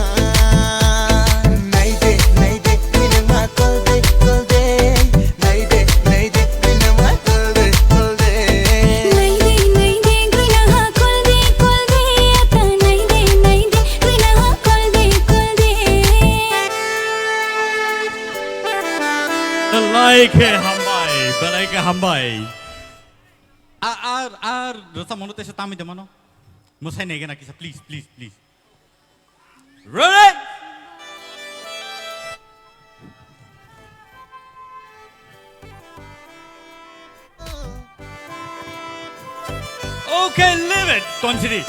Naide, naide grinangma kolde, kolde. Naide, naide grinangma kolde, kolde. Naide, naide grinangma kolde, kolde. Ata naide, naide grinangma kolde, kolde. Belai khe hambai, belai khe hambai. A, a, a, rwchapmano teisa tamwi de mano. Mwsai nai gana kisa, please, please, please. Ready? Okay, leave it, Tonsiri.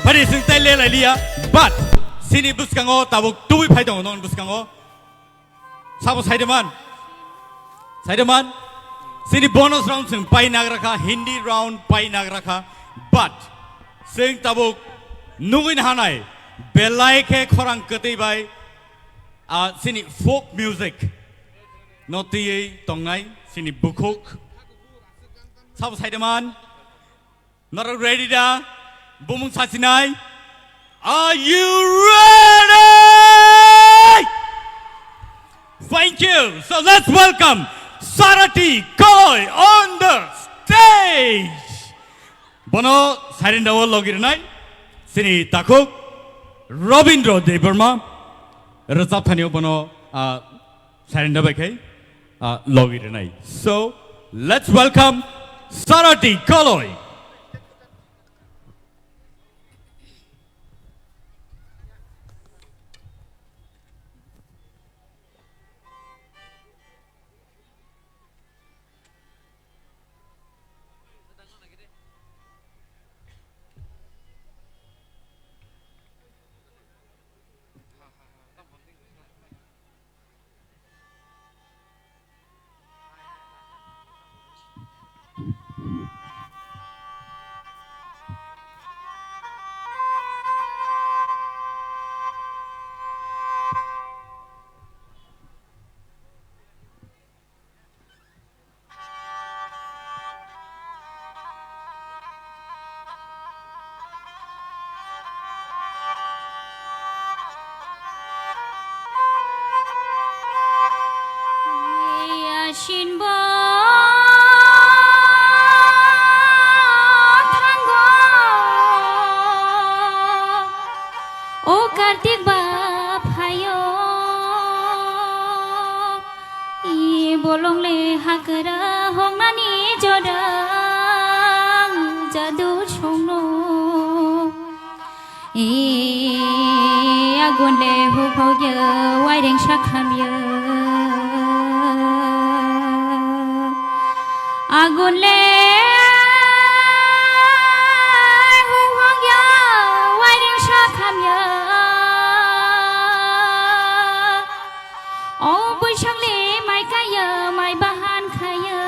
Bari sing tai le lai liya, but sini bwskango tabuk tubui phai tongo non bwskango. Sabo saideman? Saideman? Sini bonus round sing pai nagrakha, Hindi round pai nagrakha, but sing tabuk nugui hanai belai khe khorang kwtwi bai, ah, sini folk music no twiwi tongnai sini bukhuk. Sabo saideman? Norok ready da? Bumung sachinai? Are you ready? Thank you. So let's welcome Sarati Koi on the stage. Bono sairinda o logi rwnai sini takhuk Robindra Debbarma, rwchap thani o bono, ah, Sairinda bai khai, ah, logi rwnai. So, let's welcome Sarati Koloi. Asinbo thango, o Kartik ba phayo. I bolong le hakra hongnani jora jadu songno. I agun le huphogya waireng sakhamya. Agun le huphogya waireng sakhamya. O Boisakh le mai kaiya, mai bahan khaiya,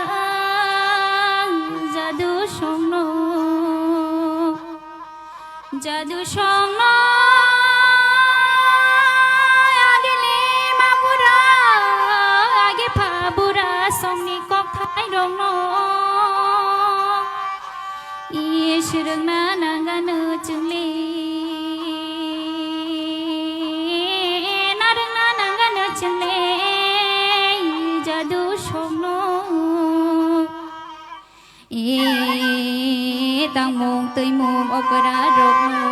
jadu songno, jadu songno. Age le ma bura, age pha bura songni kokthai rokno. Iswrwngna nangano chwngle, narwngna nangano chwngle, jadu songno. E tangmung twimung okra rokno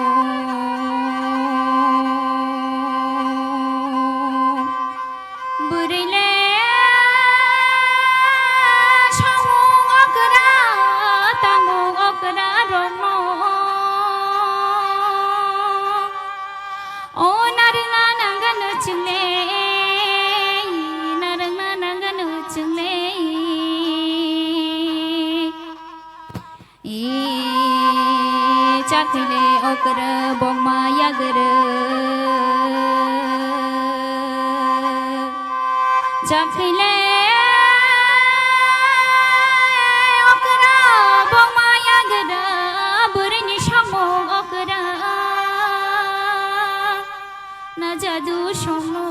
bwrwi le samung okra tangmung okra rokno o narwkna nangano chwngle narwkna nangano chwngle. E chakhwile okra bokma yagra. Chakhwile okra bokma yagra. Bwrwini samung okra. Na jadu songno,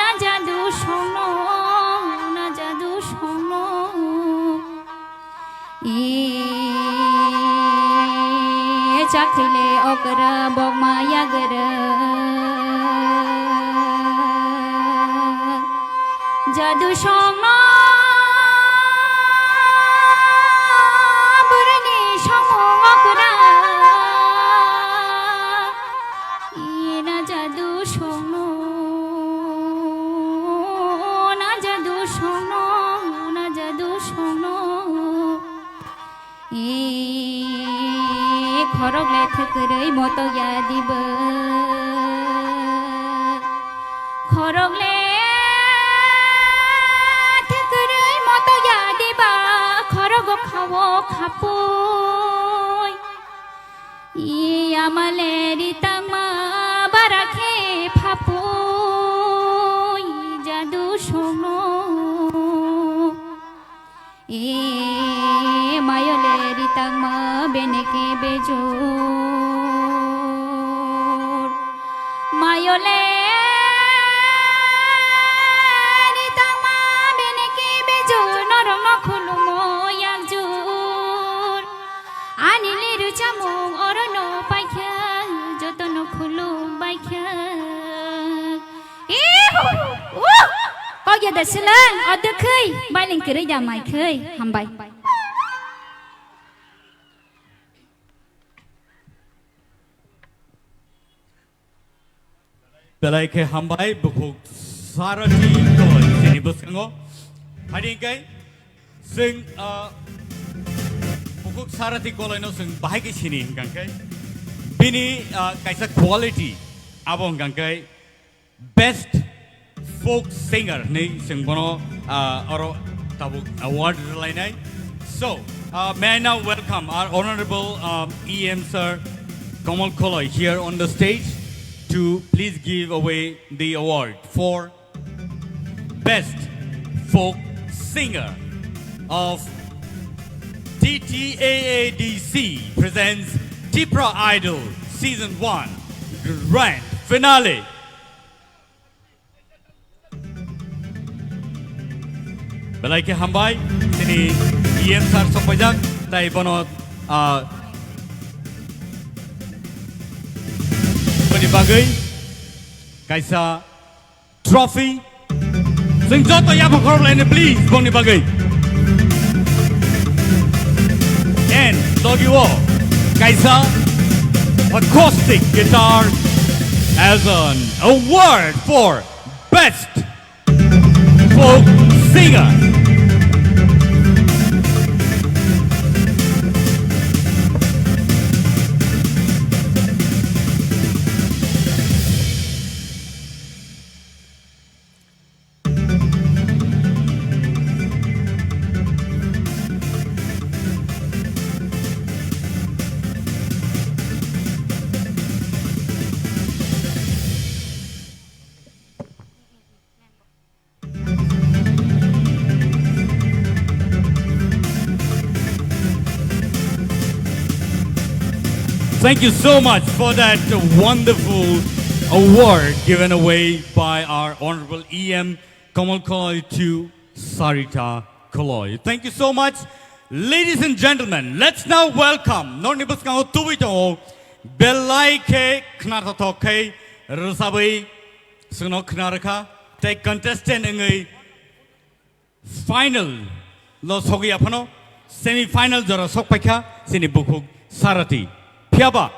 na jadu songno, na jadu songno. E chakhwile okra bokma yagra. Jadu songno bwrwini samung okra. E na jadu songno, na jadu songno, na jadu songno. E khorok le thwkwrwi moto ya diba. Khorok le thwkwrwi moto ya diba. Khorok o khawo khapui. E ama le ri tangma bara khe phapui jadu songno. E mayole ri tangma beneke bejor. Mayole ri tangma beneke bejor. Norokno khulumo yakjor. Ani liru chamung orono paikha. Jotono khulum baikha. Ihu! Uh! Kok ya da silang, o dwkhwi, bailing kwrwi da mai khwi, hambai. Belai khe hambai, bukhuk Sarathi Koloi chini bwskango. Hari hingkai, chwng, ah, bukhuk Sarathi Koloino chwng bahai khe sini hingkang khe. Bini, ah, kaisa quality, abo hingkang khe, Best Folk Singer hinwi chwng bono, ah, oro tabuk award rwlainai. So, uh, may I now welcome our honorable, um, E M sir Kamal Koloi here on the stage to please give away the award for Best Folk Singer of T T A A D C presents Tipra Idol Season one Grand Finale. Belai khe hambai, chini E M sir sokpaijak, tai bono, ah, boni bagwi kaisa trophy. Chwng joto yaphang khorok laini, please, boni bagwi. And logi o kaisa acoustic guitar as an award for Best Folk Singer. Thank you so much for that wonderful award given away by our Honorable E M Kamal Koloi to Sarita Koloi. Thank you so much. Ladies and gentlemen, let's now welcome, norni bwskango tubui tongo, belai khe khnathothok khe rwchabwi chwngno khna rwkha, tei contestant wngwi Final lo sogwi aphano semi final jora sok paikha chini bukhuk Sarati. Phiyaba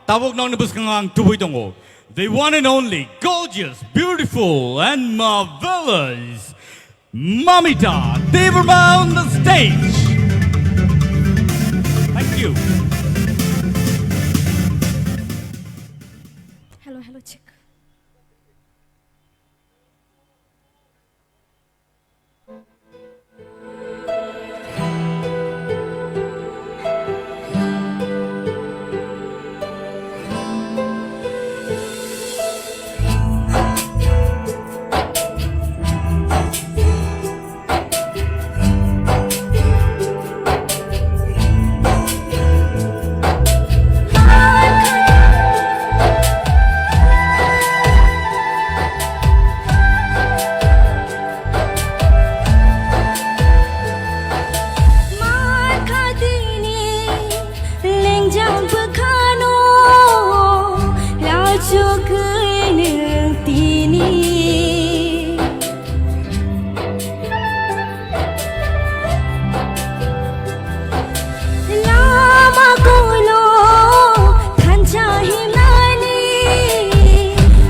tabuk nokni bwskango ang tubui tongo. The one and only gorgeous, beautiful and marvelous Mamita Debbarma on the stage. Thank you. Hello, hello, check. Lengjak bwkhano rachugwi nwng tini. Lama kono thansa himnani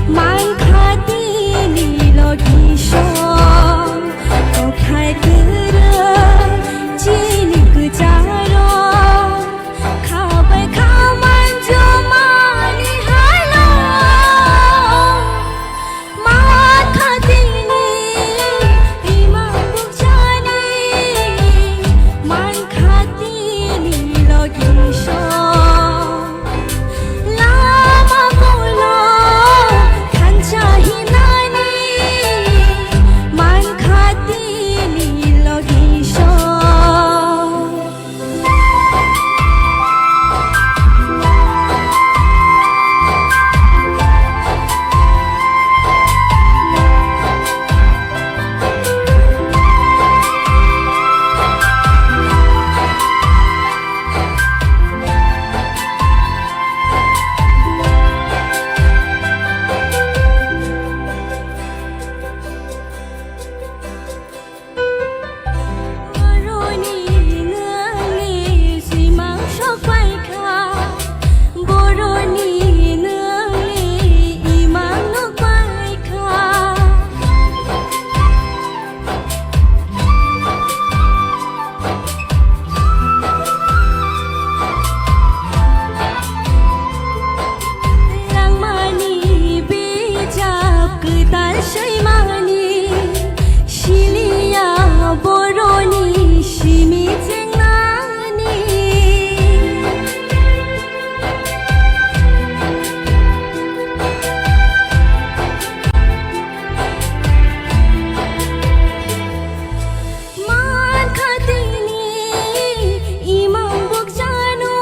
mankha tini logi song. Kothai kwrwi chini kwcharo. Khabai khaman jumani haino mankha tini imang bukchani mankha tini logi song. Lama kono thansa himnani mankha tini logi song. Boroni nwngni simang sokpaikha, boroni nwngni imang nukpaikha. Langmani bijap kwtal swi mani, siliya boroni simi chengnani. Mankha tini imang bukchano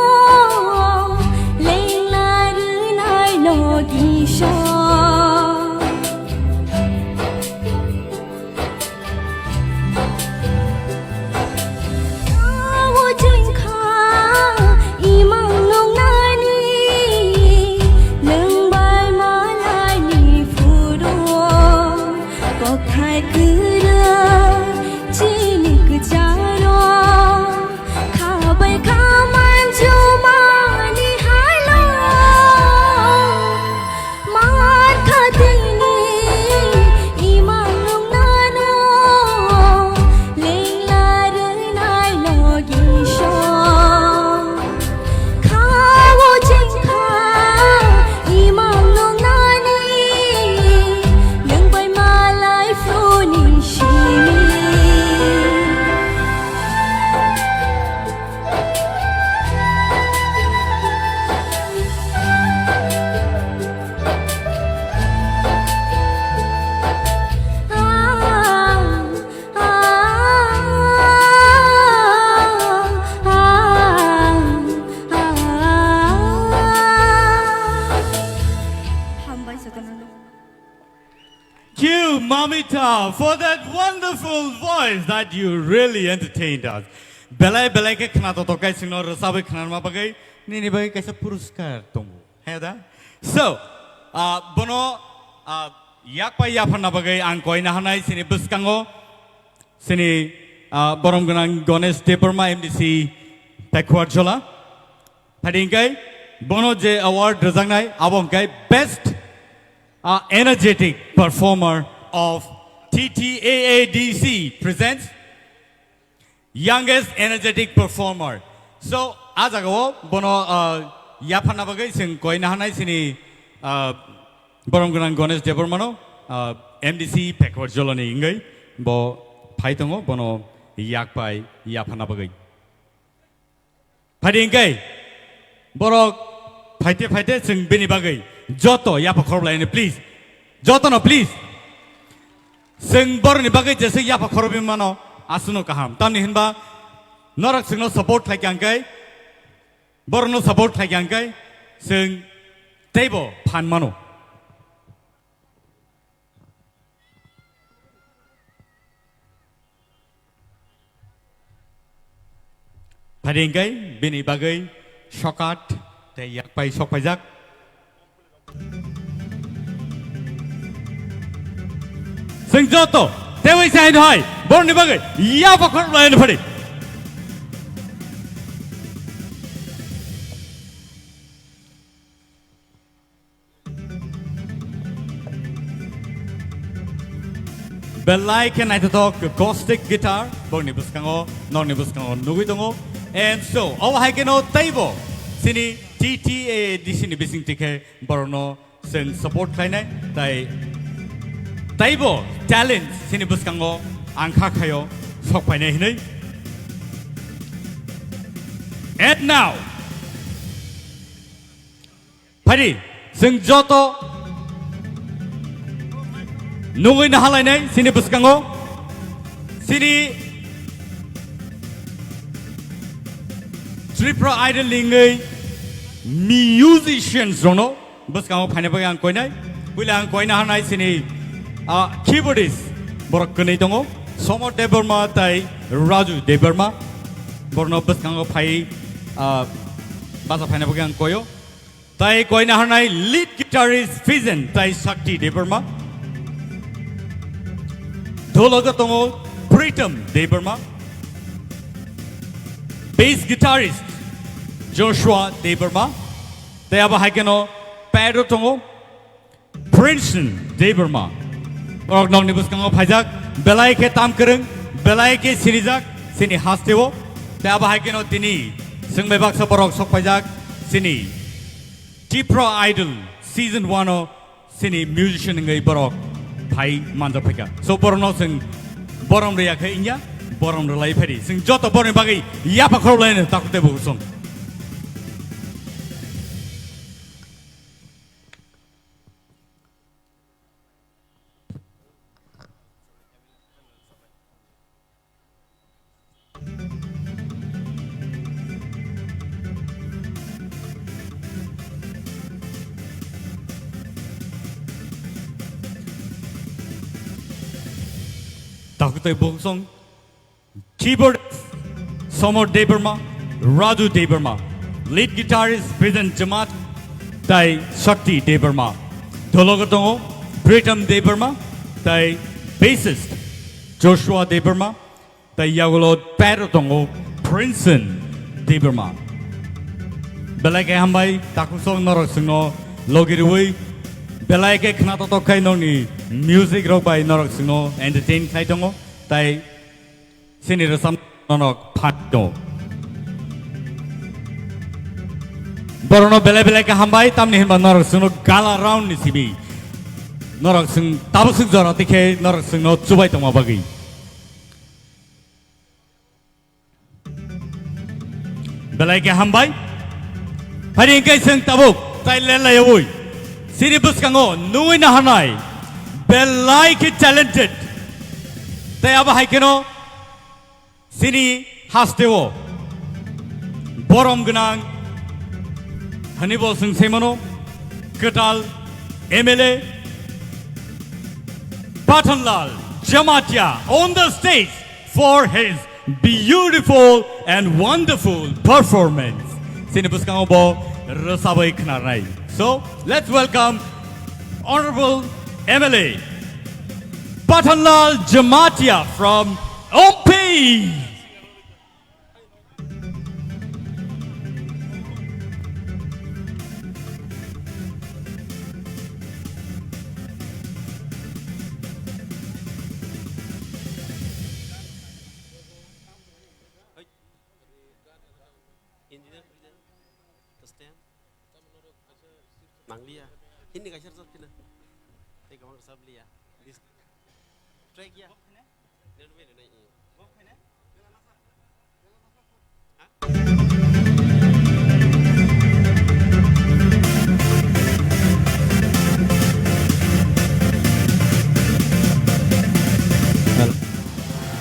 lengla rwnai logi song. Tamo chwngkha imang nungnani, nwng bai malaini phuru. Kokthai kwrwi chini kwcharo, khabai khaman jumani haino. Mankha tini imang nungnano, lengla rwnai logi song. Khawo chengkha imang nungnani, nwng bai malai phuruni simi. Hambai jotono. Thank you, Mamita, for that wonderful voice that you really entertained us. Belai belai khe khna totok kai singno rwchabwi khnarma bagwi nini bagwi kaisa puruskar tongo. He da? So, ah, bono, ah, yak pai yapharna bagwi ang koina hanai sini bwskango Chini, ah, borom gwnang Ganesh Debbarma, M D C Pekhuarjhola. Phadi hwnkhe bono je award rwjaknai, abo hwnkhe Best, ah, Energetic Performer of T T A A D C presents Youngest Energetic Performer. So, a jagao bono, ah, yapharna bagwi chwng koi nahanai chini, ah, borom gwnang Ganesh Debbarmano, ah, M D C Pekhuarjholani wngwi bo phai tongo, bono yak pai yapharna bagwi. Phadi hwnkhe borok phaite phaite chwng bini bagwi joto yapha khorop laino, please. Jotono, please. Chwng borokni bagwi jesa yapha khorobwi mano, aswkno kaham. Tamni hinba norok chwngno support khlai kha hwnkhe, borokno support khlai kha hwnkhe chwng teibo phan mano. Phadi hwnkhe bini bagwi sokat tei yakpai sokpaijak. Chwng joto teiwi se haino hai borokni bagwi yapha khorop laino phadi. Belai khe naithothok acoustic guitar, borokni bwskango, norokni bwskango nugwi tongo. And so, obo hai kheno teibo chini T T A A D C ni bisingtwi khe borokno chwng support khlainai, tai teibo talent chini bwskango ang kha khaio sok phainai hinwi. And now, Phadi, chwng joto nugwi nahalainai chini bwskango, chini Tripura Idol ni wngwi musicians rokno bwskango phaina bagwi ang koinai. Puila ang koina hanai chini, ah, keyboardist borok kwnwi tongo, Somod Debbarma tai Raju Debbarma. Borokno bwskango phai, ah, bacha phaina bagwi ang koio. Tai koina hanai lead guitarist Fijen tai Shakti Debbarma. Dhologo tongo Pritam Debbarma. Bass guitarist Joshua Debbarma. Tai abo hai kheno pad o tongo Princeton Debbarma. Borok nokni bwskango phaijak, belai khe tam kwrwng, belai khe sinijak, chini hasteo. Tai abo hai kheno tini chwng bai baksa borok sok phaijak, chini Tipra Idol Season one o chini musician wngwi borok phai manjak phaikha. So, borokno chwng borom rwya khe wngya, borom rwlai phai di. Chwng joto borokni bagwi yapha khorok laino takhuk tei bukhuk song. Takhuk tei bukhuk song, keyboard Somod Debbarma, Raju Debbarma, lead guitarist Bidan Jamatia, tai Shakti Debbarma, dhologo tongo Pritam Debbarma, tai bassist Joshua Debbarma, tai yagulo pad o tongo Princeton Debbarma. Belai khe hambai, takhuk song norok chwngno logi rwui, belai khe khna totok khai nokni music rok bai norok chwngno entertain khai tongo, tai chini rwchap norok phan tongo. Borokno belai belai khe hambai, tamni hinba norok chwngno gala round ni simi norok chwng tabuk swk jora tikhe norok chwngno chubai tongma bagwi. Belai khe hambai. Phari hwnkhe chwng tabuk tai lelaiyaui chini bwskango nugwi naharnai belai khe talented. Tai abo hai kheno chini hasteo borom gwnang hwnwi bo chwng sai mano kwtal M L A Pathanlal Jamatia on the stage for his beautiful and wonderful performance. Chini bwskango bo rwchabwi khnarnai. So, let's welcome Honorable M L A Pathanlal Jamatia from Ompi! Engineer, engineer, stand. Nangliya. Hindi kaisa rwchap kheno. Tei kwbang rwchap liya. This track ya.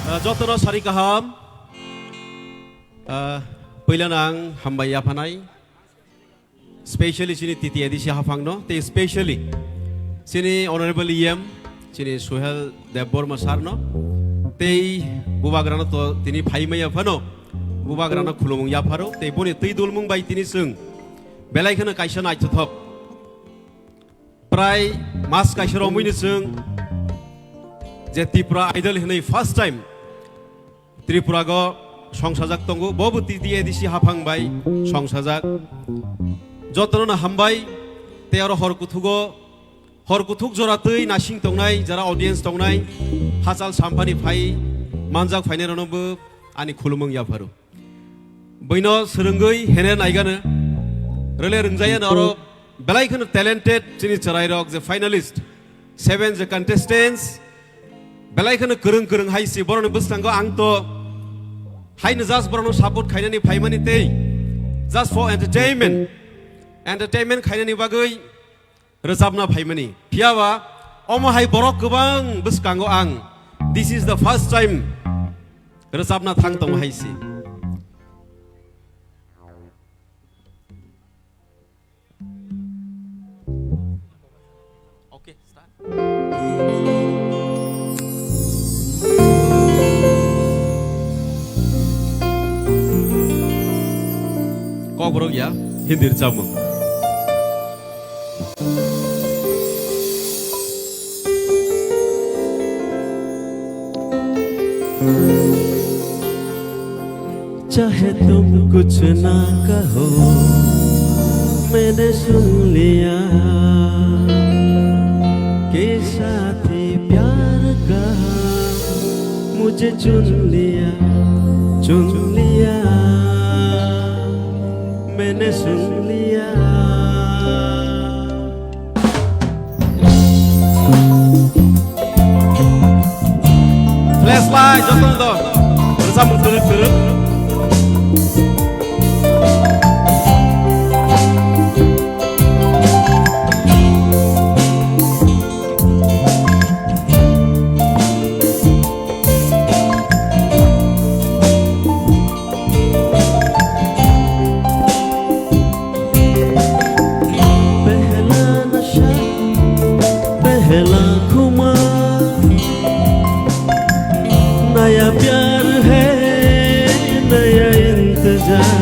Ah, jotono sari kaham. Ah, puilano ang hambai yaphanai. Specially chini T T A D C haphangno, tei specially chini Honorable E M, chini Suhel Debbarma sir no, tei bubagrano to tini phaimaya phano, bubagrano khulumung yapharo, tei boni twi dulmung bai tini chwng belai kheno kaisa naithothok. Prai mas kaisa romwini chwng je Tripura Idol hinwi first time Tripura go songsajak tongo, bo bo T T A D C haphang bai songsajak. Jotono no hambai, tei oro hor kuthugo, hor kuthuk jora twi nasing tongnai, jara audience tongnai, hachal sampani phai manjak phainai rokno bo ani khulumung yapharo. Buino swrwngwi hene naigano, rwle rwngjaiyano oro belai kheno talented chini chwrairok je finalist, seven je contestants, belai kheno kwrwng kwrwng hai si borokni bwskango ang to haino just borokno support khainani phaimani tei just for entertainment, entertainment khainani bagwi rwchapna phaimani. Phiyaba omo hai borok kwbang bwskango ang this is the first time rwchapna thang tongo hai si. Okay, start. Kokborok ya, Hindi rwchapmung. चाहे तुम कुछ ना कहो, मैंने सुन लिया कि साथी प्यार का मुझे चुन लिया, चुन लिया, मैंने सुन लिया। Flashlight, joto do. Rwchapmung twrwk twrwk. पहला नशा, पहला खुमार, नया प्यार है, नया इंतजार।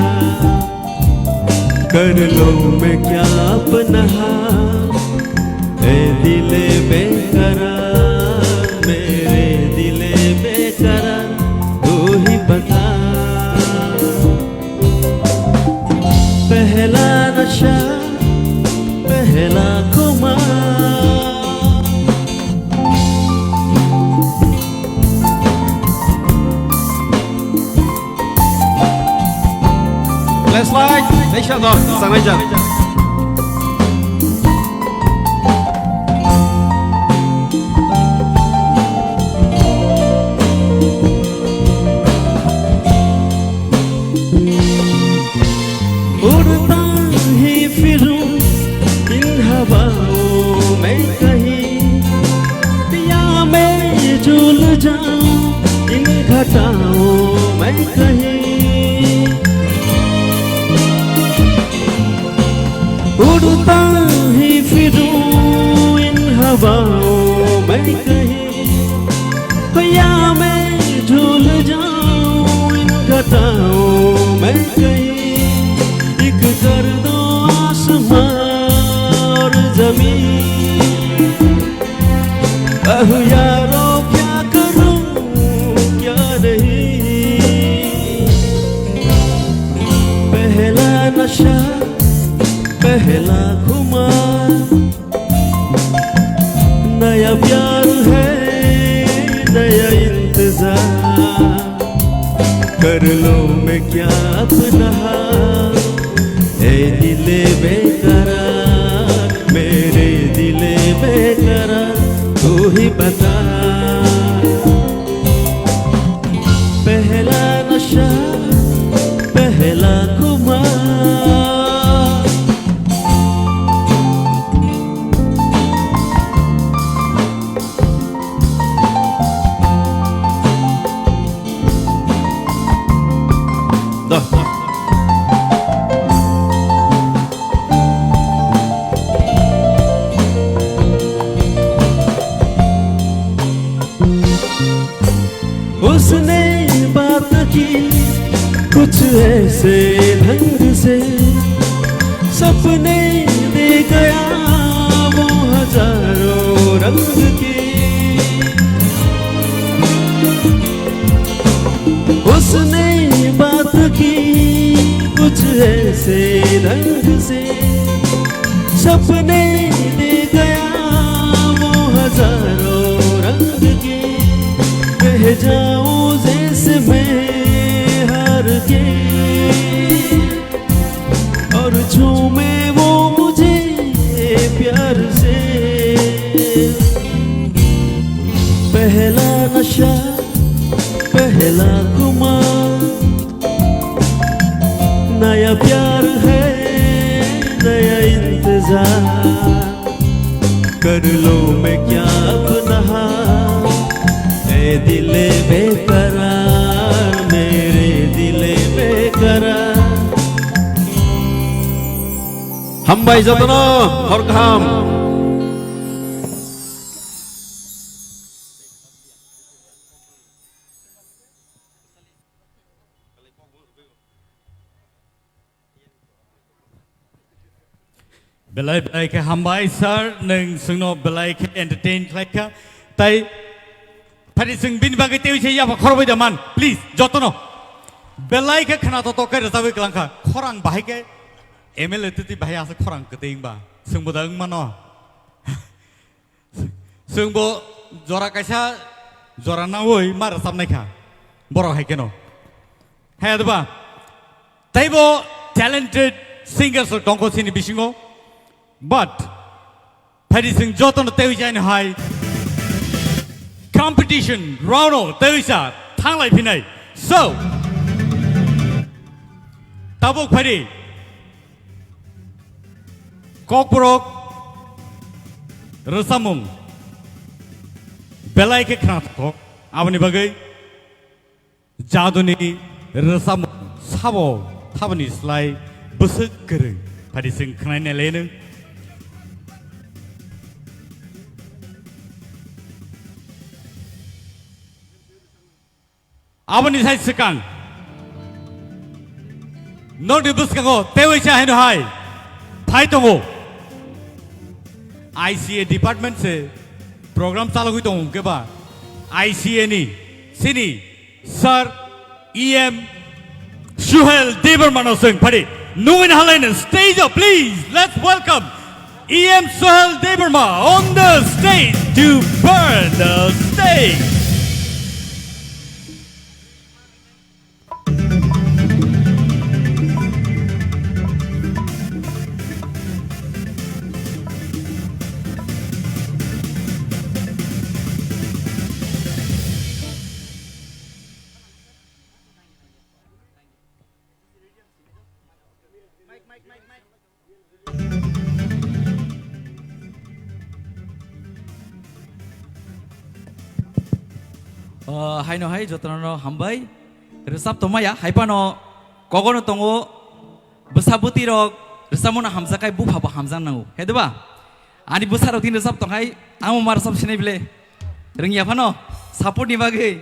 कर लूं मैं क्या अपना हाथ, ए दिले बेकरार, मेरे दिले बेकरार, तू ही बता। पहला नशा, पहला खुमार। Flashlight, naisano, sanai jan. उड़ता ही फिरूं इन हवाओं में कहीं, या मैं झूल जाऊं इन घटाओं में कहीं। उड़ता ही फिरूं इन हवाओं में कहीं, या मैं झूल जाऊं इन घटाओं में कहीं। एक कर दो आसमां और जमीन। अहो यारो क्या करूं, क्या रे खुमा, नया प्यार है, नया इंतजार, कर लो मैं क्या अपना हाल, ए दिले बेकरार, मेरे दिले बेकरार, तू ही बता। पहला नशा, पहला खुमार। उसने बात की कुछ ऐसे ढंग से, सपने दे गया वो हजारों रंग के। उसने बात की कुछ ऐसे ढंग से, सपने दे गया वो हजारों रंग के। रह जाऊं जैसे मैं हार के, और झूमे वो मुझे प्यार से। पहला नशा, पहला खुमार, नया प्यार है, नया इंतजार। कर लो मैं क्या अपना हाल, ए दिले बेकरार, मेरे दिले बेकरार। Hambai jotono, hor kaham. Belai belai khe hambai sir, nwng chwngno belai khe entertain khlai kha. Tai phari chwng bini bagwi tei se yapha khorbai da man, please, jotono. Belai khe khna to to khe rwchapwi kwlang kha. Khorang bahai khe M L A twi twi bahai asa khorang kwtwi wngba. Chwngbo da wng mano. Chwngbo jora kaisa jora naui ma rwchapnai kha borok hai kheno. Hai adba teibo talented singers rok tongkho chini bisingo, but phaidi chwng jotono teiwi jaino hai competition round o teiwi sa thanglai phinai. So tabuk phaidi Kokborok rwchapmung belai khe khnathok, aboni bagwi jaduni rwchapmung sabo thaboni slai bwswk kwrwng, phaidi chwng khwnai nailaianw. Aboni sai swkang nokni bwskango teiwi cha haino hai phai tongo. I C A department se program chalogwi tongo hwnkhe ba I C A ni sini sir E M Suhel Debbarma no swng phadi nungwi halaino stage o, please, let's welcome E M Suhel Debbarma on the stage to burn the stage. O, haino hai jotono hambai. Rwchap tongmaya, hai phano kogono tongo, bwsa bwtwi rok rwchapmano hamjakkhai, buphabo hamjak nango, hai diba? Ani bwsa rok tini rwchap tongkhai, amo ma rwchap sinai bile. Rwngya phano, support ni bagwi.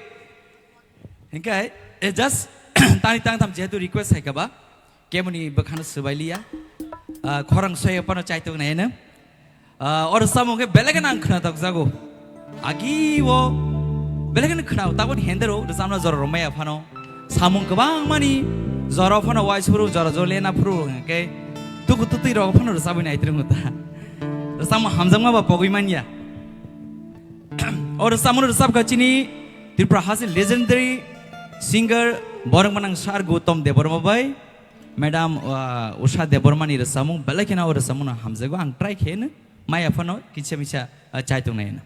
Hinkhe, eh, just tani tangtham jehetu request hai kha ba, kemoni bwkhano swbai liya. Ah, khorang soya phano chaitok nai heno. Ah, oro samung khe belai kheno ang khwnatok jago. Agi o belai kheno khwnao, taboni hendero rwchapna jora rwmaya phano. Samung kwbangmani jora phano waiphuru, jora jora lena phuru hinkhe. Tuku tutui rok phano rwchabwi nai tongmo ta. Rwchapmung hamjakma ba pogwi manya. O rwchapmung rwchapkha chini Tripura hasteni legendary singer borok manang sir Gautam Debbarma bai madam, ah, Usha Debbarma ni rwchapmung belai kheno o rwchapmung no hamjago. Ang try khe no maya phano kisa misa, ah, chai tongnai no.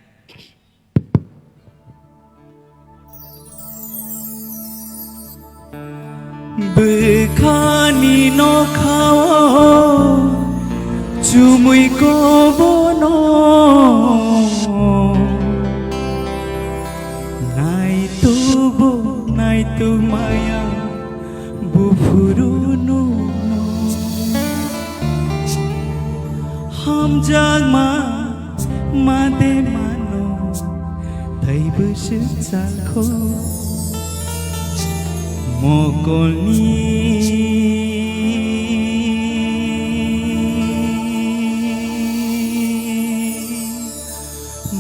Bwkhani nokhao chumui kobono naitubo naituk maya buphuru no hamjakma made mano tei bwswk chakho mokolni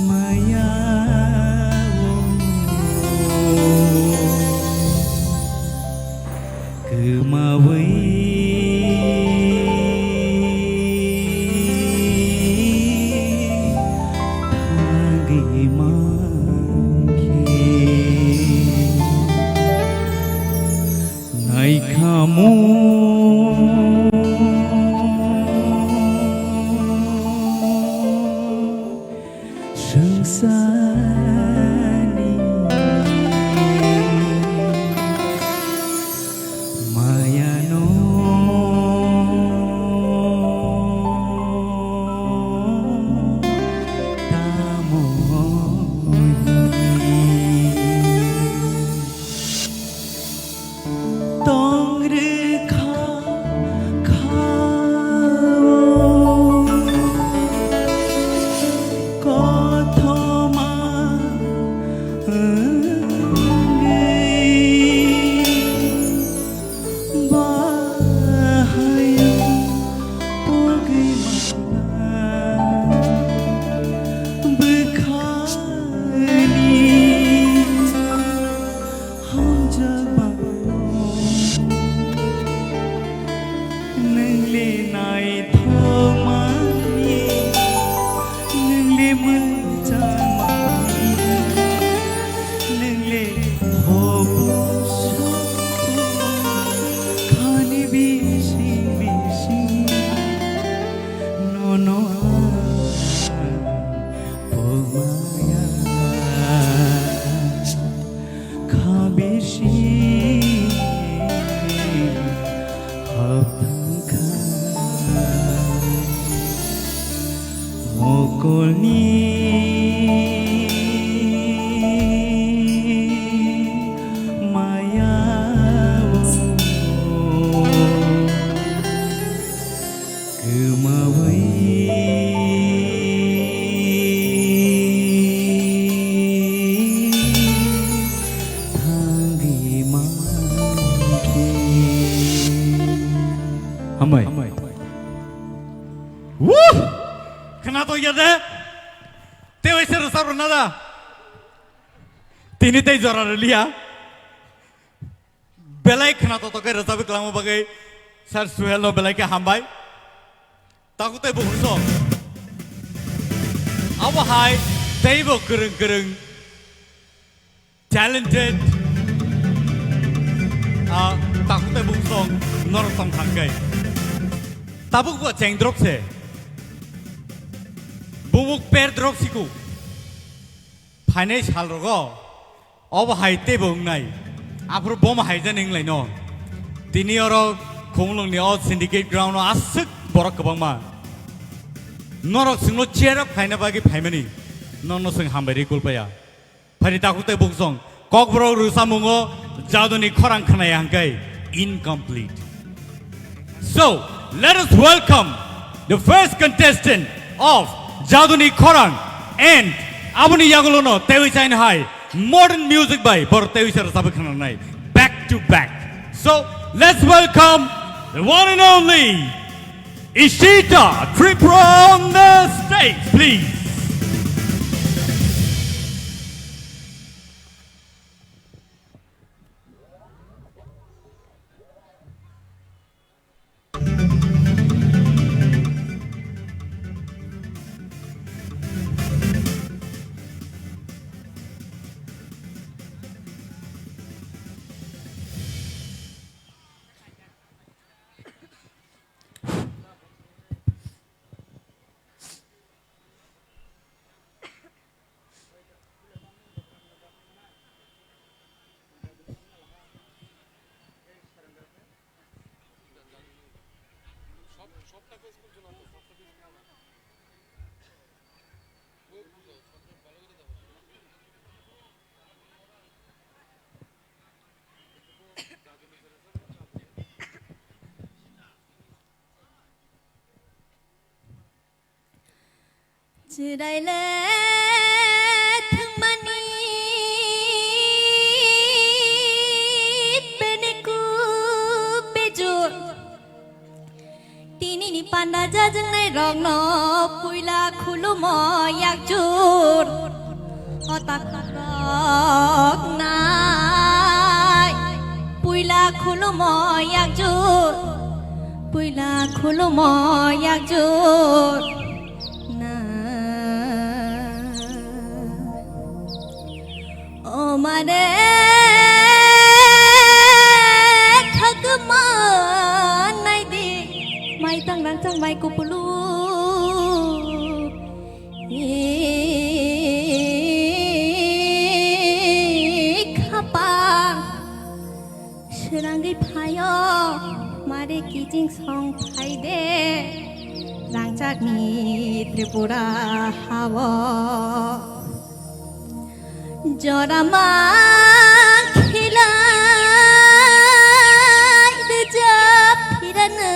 maya o kwmawi thangwi mankhe naikhamu swngcharni mayano tamo hwnwi. Tong rwkha kha o kothoma wngwi bahai pogwi mangna bwkhani. Hamjakma nwng le naithokmani, nwng le mwchangmani, nwng le hobo sokoni bising bising nono ang pogmaya. Kha bisi hapthang kha mokolni maya o. Kwmawi thangwi mankhe. Hambai. Woo! Khwnatok ya de? Tei waisa rwchap rwna da? Tini tei jora rwliya. Belai khwnatok khe rwchapwi kwlangma bagwi Sir Suhel no belai khe hambai. Takhuk tei bukhuk song. Abo hai teibo kwrwng kwrwng talented, ah, takhuk tei bukhuk song norok tong thang khe. Tabuk bo cheng drop se. Bumuk per drop siku. Phainai sal rogo. Obo hai teibo wngnai. Aphuru bom hai jani wnglaino. Tini oro Khumulwngni o Syndicate Ground o aswk borok kwbangma. Norok chwngno cheer up khaina bagwi phaimani. Nono chwng hambai rwi kulpaya. Phari takhuk tei bukhuk song. Kokborok rwchapmungo jaduni khorang khwnaya hwnkhe incomplete. So, let us welcome the first contestant of Jaduni Khorang, and aboni yagulono tewi chain hai modern music bai bor tewi se rwchapwi khwnanai back to back. So, let's welcome the one and only Ishita Tripura on the stage, please. Chwraile thwngmani peneku bejur. Tinini panda jajaknai rokno puila khulumo yakjur. O takhuk rok nai puila khulumo yakjur. Puila khulumo yakjur. Na. O mare khakma naidi, mai tang rang tang mai kupulu. I khapang. Srangwi phaio, mare kiching song phaide, rangchakni Tripura hao. Jora ma khilai rwjap phirano.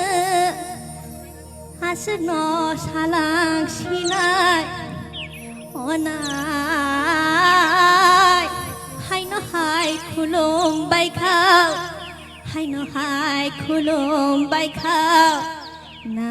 Aswkno salang sinai onai, haino hai khulum bai khao, haino hai khulum bai khao na.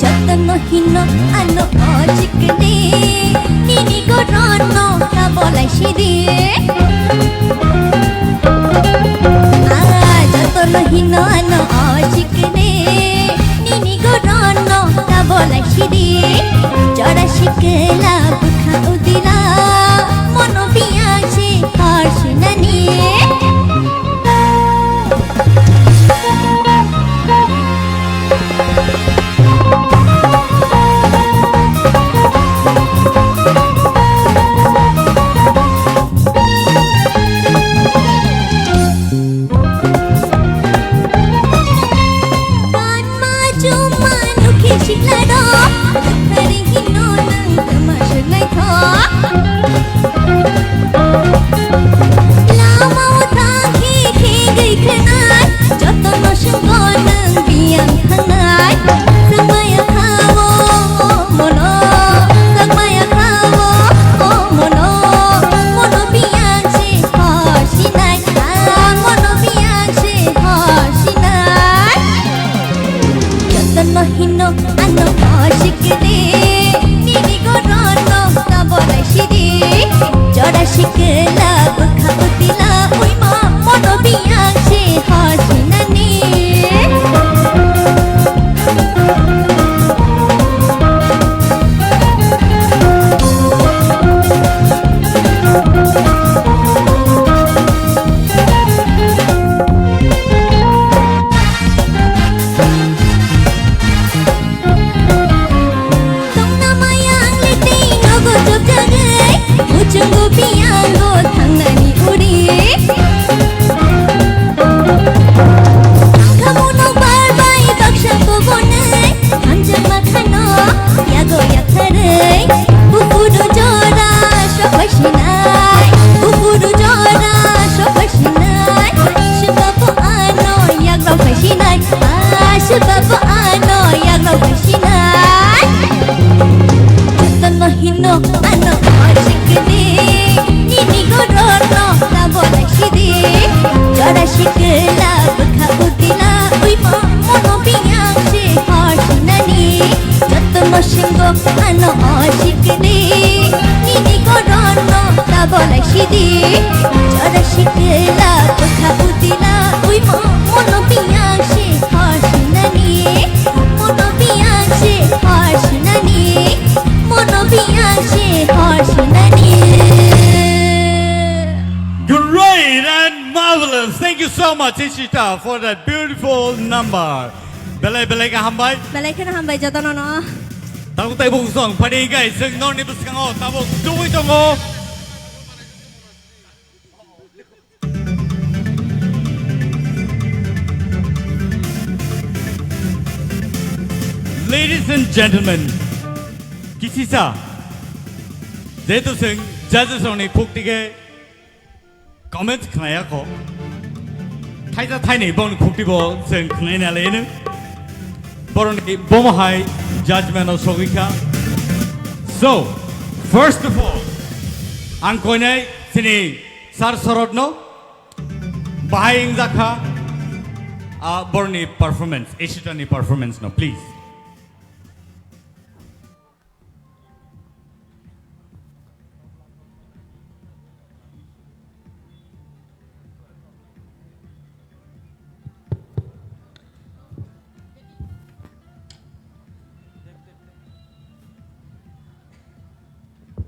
Jotono hino ano o chikni, nini gorono kabolai sidi. Ah, jotono hino ano o chikni, nini gorono kabolai sidi. Jora sikla bwkha udila, mono biyang si hor sinani. Kanma chuma nukhi siklado, rwkharwi hino nang tama swrwngnaitho. Lama o thangkhe khengwi khwnai, jotono swngwi nang biyang thangnai. Swngmaya kha o mono, swngmaya kha o mono, mono biyang se hor sinai, ah, mono biyang se hor sinai. Jotono hino ano o sikni, nini gorono kabolai sidi. Jora sikla bwkha utila uima, mono biyang se hor sinani. Tongna mayang le tei nogo chopjagwi, muchungo biyango thangnani uri. Tangkhamunok bar bai baksa kobonai, hamjakma khano yago yaktharwi. Bukudu jora sophai sinai, bukudu jora sophai sinai. Swbabu ano yagrok phai sinai, ah, swbabu ano yagrok phai sinai. Jotono hino ano o sikni, nini gorono kabolai sidi. Jora sikla bwkha utila uima, mono biyang se hor sinani. Jotono swngwi ano o sikni, nini gorono kabolai sidi. Jora sikla bwkha utila uima, mono biyang se hor sinani. Mono biyang se hor sinani, mono biyang se hor sinani. Great and Marvelous. Thank you so much, Ishita, for that beautiful number. Belai belai khe hambai. Belai kheno hambai jotono no. Tabuk tei buk song phadi gai sing norni bwskango tabuk tubui tongo. Ladies and gentlemen, kisisa, jehetu sing judges rokni khuk tige comments khnaya kho. Thaisa thaini bongni khukti bo chwng khnaina leno. Boroni bomo hai judgment o sogwi kha. So, first of all, ang koinai chini Sir Sorotno bahai wngjakha, ah, boroni performance, Ishitani performance no, please.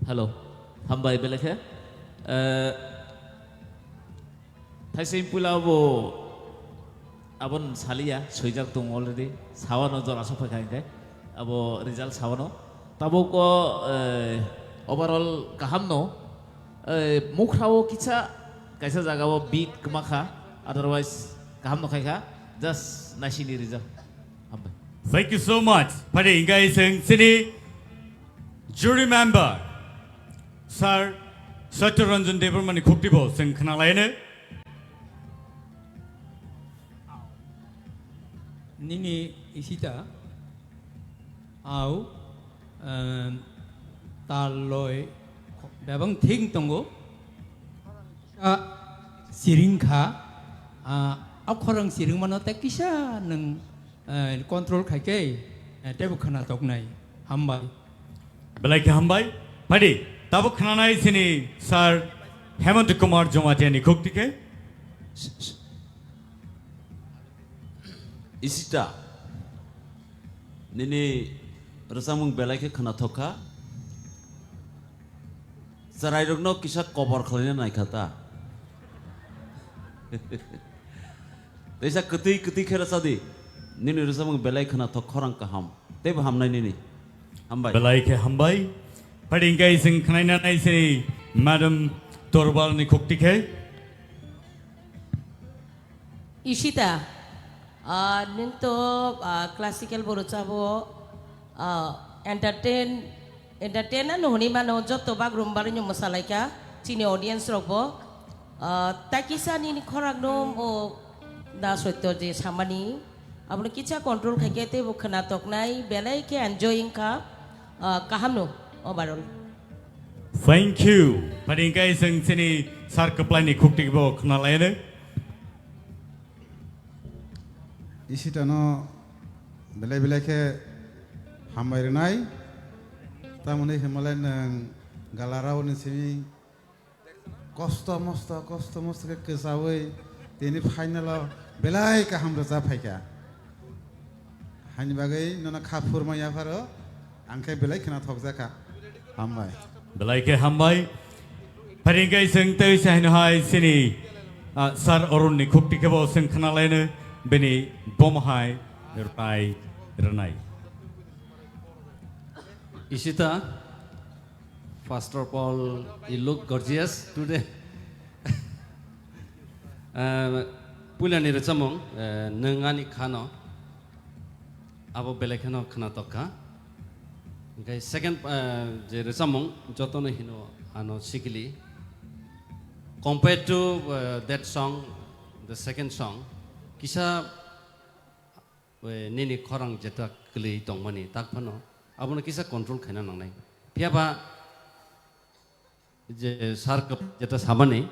Hello, hambai belai khe. Eh, thaising puila bo abon saliya, soijak tong already. Sawano jora sok phaikha hinkhe. Abo result sawano. Tabuk o, eh, overall kaham no. Eh, mukhrao kisa, kaisa jagao beat kwmakha. Otherwise, kaham no khaikha. Just naisini result. Hambai. Thank you so much. Phadi hinkhe chwng chini jury member, Sir Satya Ranjan Debbarmani khukti bo chwng khnalaino. Nini Ishita, au, em, tal loi bebang thik tongo. Kisa siring kha, ah, a khorang siring mano tei kisa nwng, eh, control khai khe, eh, teibo khwna toknai. Hambai. Belai khe hambai. Phadi, tabuk khnanai chini Sir Hemant Kumar Jamatia ni khukti khe. Ishita, nini rwchapmung belai khe khwnathok kha. Chwrairokno kisa kobor khlaina nai kha ta. Teisa kwtwi kwtwi khe rwcha di. Nini rwchapmung belai khwnathok, khorang kaham. Teibo hamnai nini. Hambai. Belai khe hambai. Phadi hinkhe chwng khnaina nai chini Madam Torbal ni khukti khe. Ishita, ah, nwng to, ah, classical bo rwchabo, ah, entertain, entertain ano hwnwi mano, joto bagrumba rwino mwsalaikha chini audience rokbo. Ah, takisa nini khorang no o da soito je samani, abono kisa control khaikhe teibo khwna toknai, belai khe enjoy wngkha, ah, kaham no overall. Thank you. Phadi hinkhe chwng chini Sir Kwplai ni khukti bo khwnalaino. Ishitano belai belai khe hambai rwnai. Tamoni himale nwng galarao ni simi kosto mosto, kosto mosto khe kwchaui tini final o belai kaham rwchap phaikha. Haini bagwi nono kha phurma yapharo, ang khe belai khwna thokjakha. Hambai. Belai khe hambai. Phadi hinkhe chwng tei se haino hai chini, ah, Sir Arun ni khukti khe bo chwng khwnalaino bini bomo hai rwnai, rwnai. Ishita, first of all, you look gorgeous today. Eh, puilani rwchapmung, eh, nwng ani khano, abo belai kheno khwnatok kha. Hinkhe second, eh, je rwchapmung, jotono hino ano sikili. Compared to, eh, that song, the second song, kisa, eh, nini khorang jeta kwlwi tongmani, tak phano abono kisa control khaina nangnai. Phiyaba, je sir kwp-, jeta samani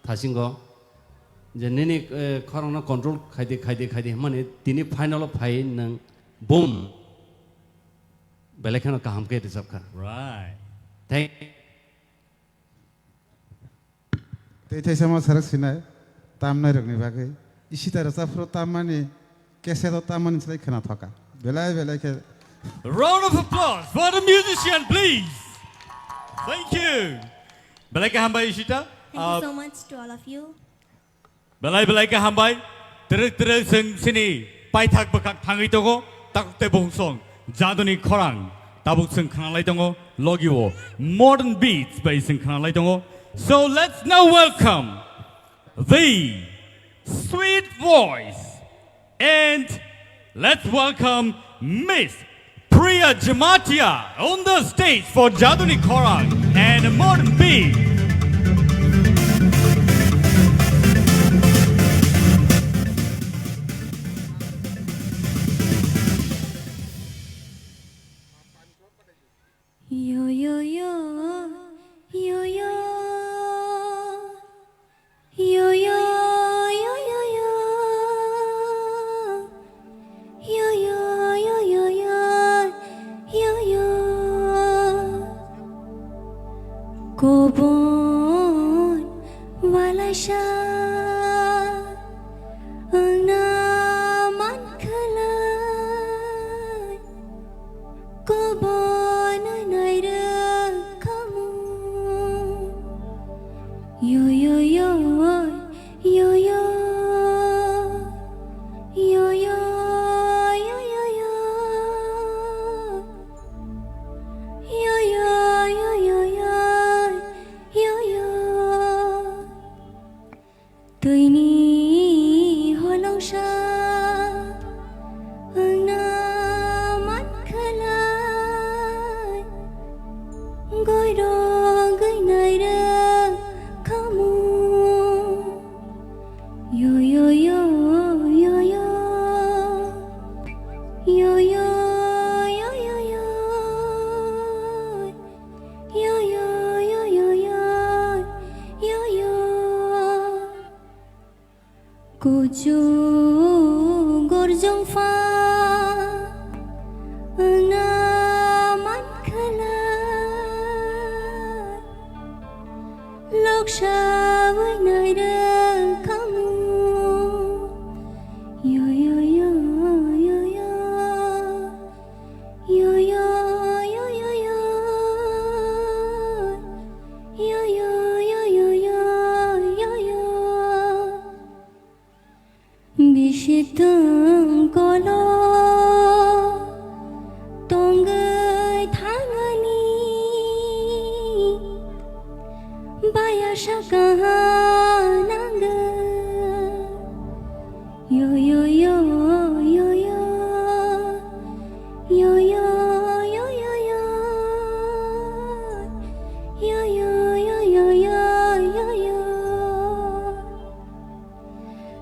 thasingo je nini, eh, khorangno control khaidi, khaidi, khaidi hwnmani tini final o phai nwng boom belai kheno kaham khe rwchapkha. Right. Thank. Tei thaisa ma sarak sinai tamnai rokni bagwi. Ishita rwchapphuru tammani, cassette o tammani slai khwna thoka. Belai belai khe. Round of applause for the musician, please. Thank you. Belai khe hambai Ishita. Thank you, uh, so much to all of you. Belai belai khe hambai, twrwk twrwk chwng chini paithak bwkhak thangwi tongo, takhuk tei bukhuk song jaduni khorang tabuk chwng khnalai tongo, logi o modern beats bai chwng khnalai tongo. So let's now welcome the sweet voice and let's welcome Miss Priya Jamatia on the stage for Jaduni Khorang and Modern Beat. Yo, yo, yo, yo, yo. Yo, yo, yo, yo, yo. Yo, yo, yo, yo, yo. Yo, yo. Kobon walaisa wngna mankhalai. Kobon nairwk khamu. Yo, yo, yo, yo, yo. Yo, yo, yo, yo, yo. Yo, yo, yo, yo, yo. Yo, yo. Twini holongsa wngna mankhalai, goirogwi nairwk khamu. Yo, yo, yo, yo, yo. Yo, yo, yo, yo, yo. Yo, yo, yo, yo, yo. Yo, yo. Kuchuk gorjong pha wngna mankhalai, loksa bai nairwk khamu. Yo, yo, yo, yo, yo. Yo, yo, yo, yo, yo. Yo, yo, yo, yo, yo, yo, yo. Bisi tong kolo tongwi thangani baya saka nangwi. Yo, yo, yo, yo, yo. Yo, yo, yo, yo, yo. Yo, yo, yo, yo, yo, yo, yo.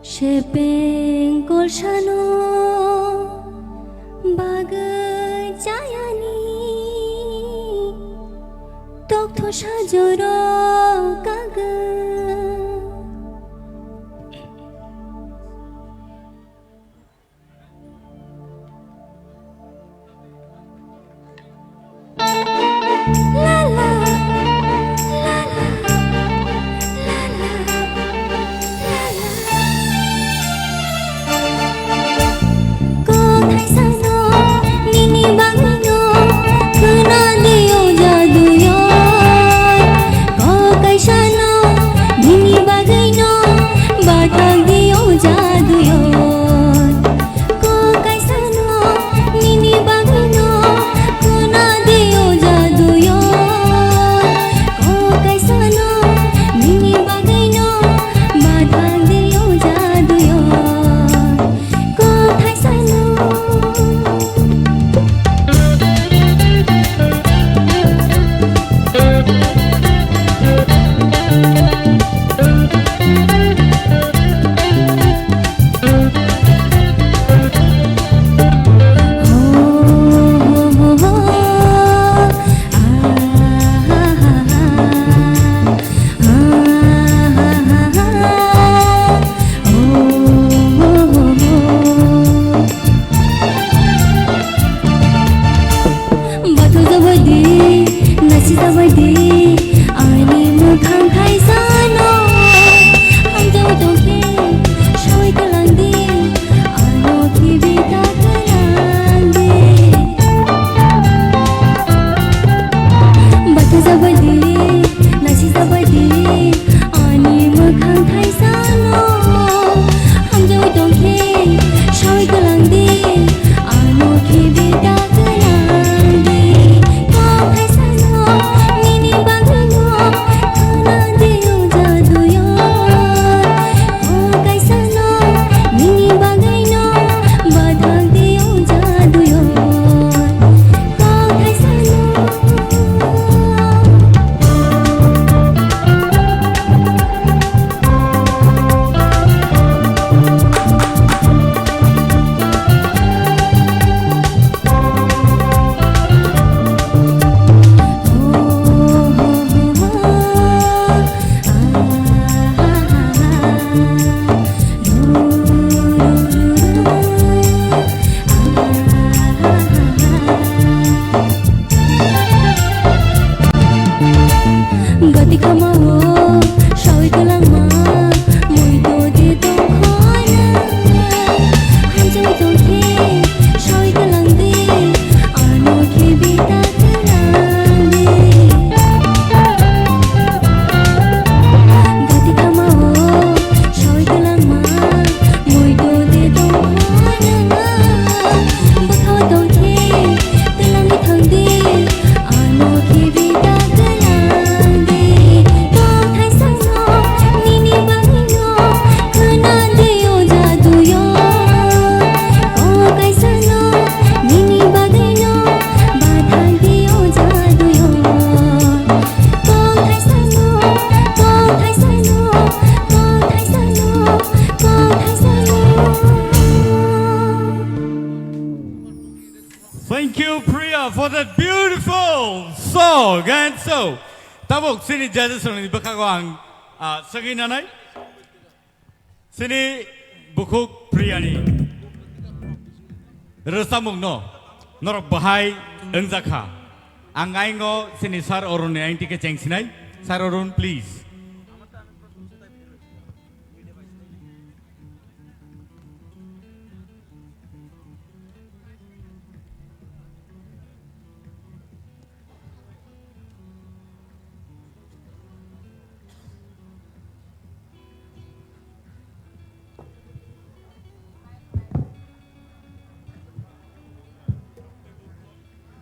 Sepeng kolsano bagwi chayani toktho sajoro kagwi. Ko kaisano nini bagwino khuna de o jaduyo. Ko kaisano nini bagwino bathang de o jaduyo. Ko kaisano. Batho jabai di, nasi jabai di, ani mwkhang thaisano. Hamjao tongkhe, soi kwlangdi, ano khibi ta kwlangdi. Batho jabai di, nasi jabai di, ani mwkhang thaisano. Gati khamao sawi kwlangma, muitu de tongkhoya. Hamjagwi tongkhe sawi kwlangdi, ano khe bita kwlangdi. Gati khamao sawi kwlangma, muitu de tongkhoya. Bwkhao tongkhe twlangwi thangdi, ano khe bita kwlangdi. Kok thaisano nini bagwino khwnadi o jaduyo. Kok kaisano nini bagwino bathangdi o jaduyo. Kok thaisano, kok thaisano, kok thaisano, kok thaisano. Thank you, Priya, for that beautiful song. And so, tabuk sini judges ni bwkhago ang, ah, swngwi nanai. Sini bukhuk Priya ni rwchapmung no norok bahai wngjakha. Ang aingo sini Sir Arun ni aingti khe chengsinai. Sir Arun, please.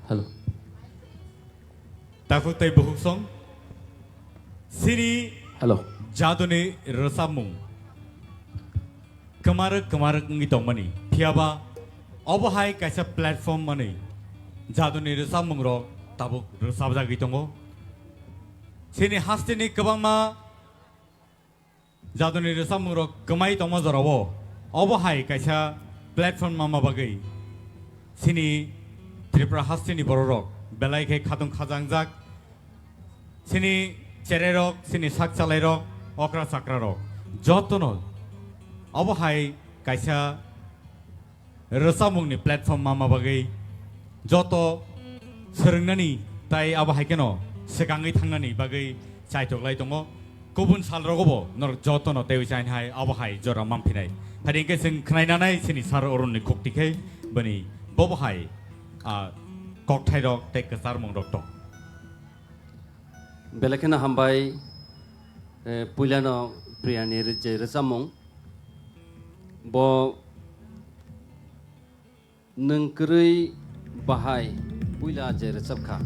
Hello. Takhuk tei bukhuk song. Sini Hello. Jaduni rwchapmung. Kwmarwk kwmarwk wngwi tongmani. Phiyaba obo hai kaisa platform manwi jaduni rwchapmungrok tabuk rwchapjagwi tongo. Chini hasteni kwbangma jaduni rwchapmungrok kwmai tongma jorao obo hai kaisa platform manma bagwi chini Tripura hasteni bororok belai khe khatung khajangjak. Chini chererok, chini sak chalairok, okra chakrarok, jotono obo hai kaisa rwchapmungni platform manma bagwi joto swrwngnani tai abo hai kheno swkangwi thangnani bagwi chaitok lai tongo. Kubun salrogobo norok jotono teiwi chaini hai abo hai jora manphinai. Hari hwnkhe chwng khwnainanai chini Sir Arunni khukti khe bini bobo hai, ah, kokthairok tei kwcharmungrok tong. Belai kheno hambai, eh, puilano Priyani rw-, je rwchapmung. Bo nwng kwrwi bahai puila je rwchapkha.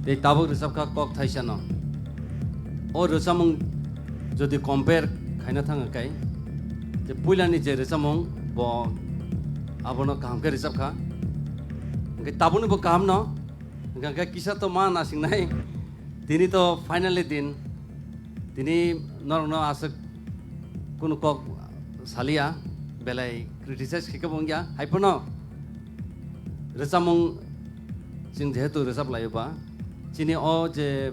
Tei tabuk rwchapkha kok thaisano. O rwchapmung jodi compare khaina thangkha kai, je puilani je rwchapmung bo abono kaham khe rwchapkha. Hwnkhe tabukni bo kahamno Hwnkha khe kisa to ma nasingnai. Tini to finally din. Tini norokno aswk kunu kok salia, belai criticize khe khe bo wngya. Haiphano rwchapmung chwng jehetu rwchap laio ba, chini o je,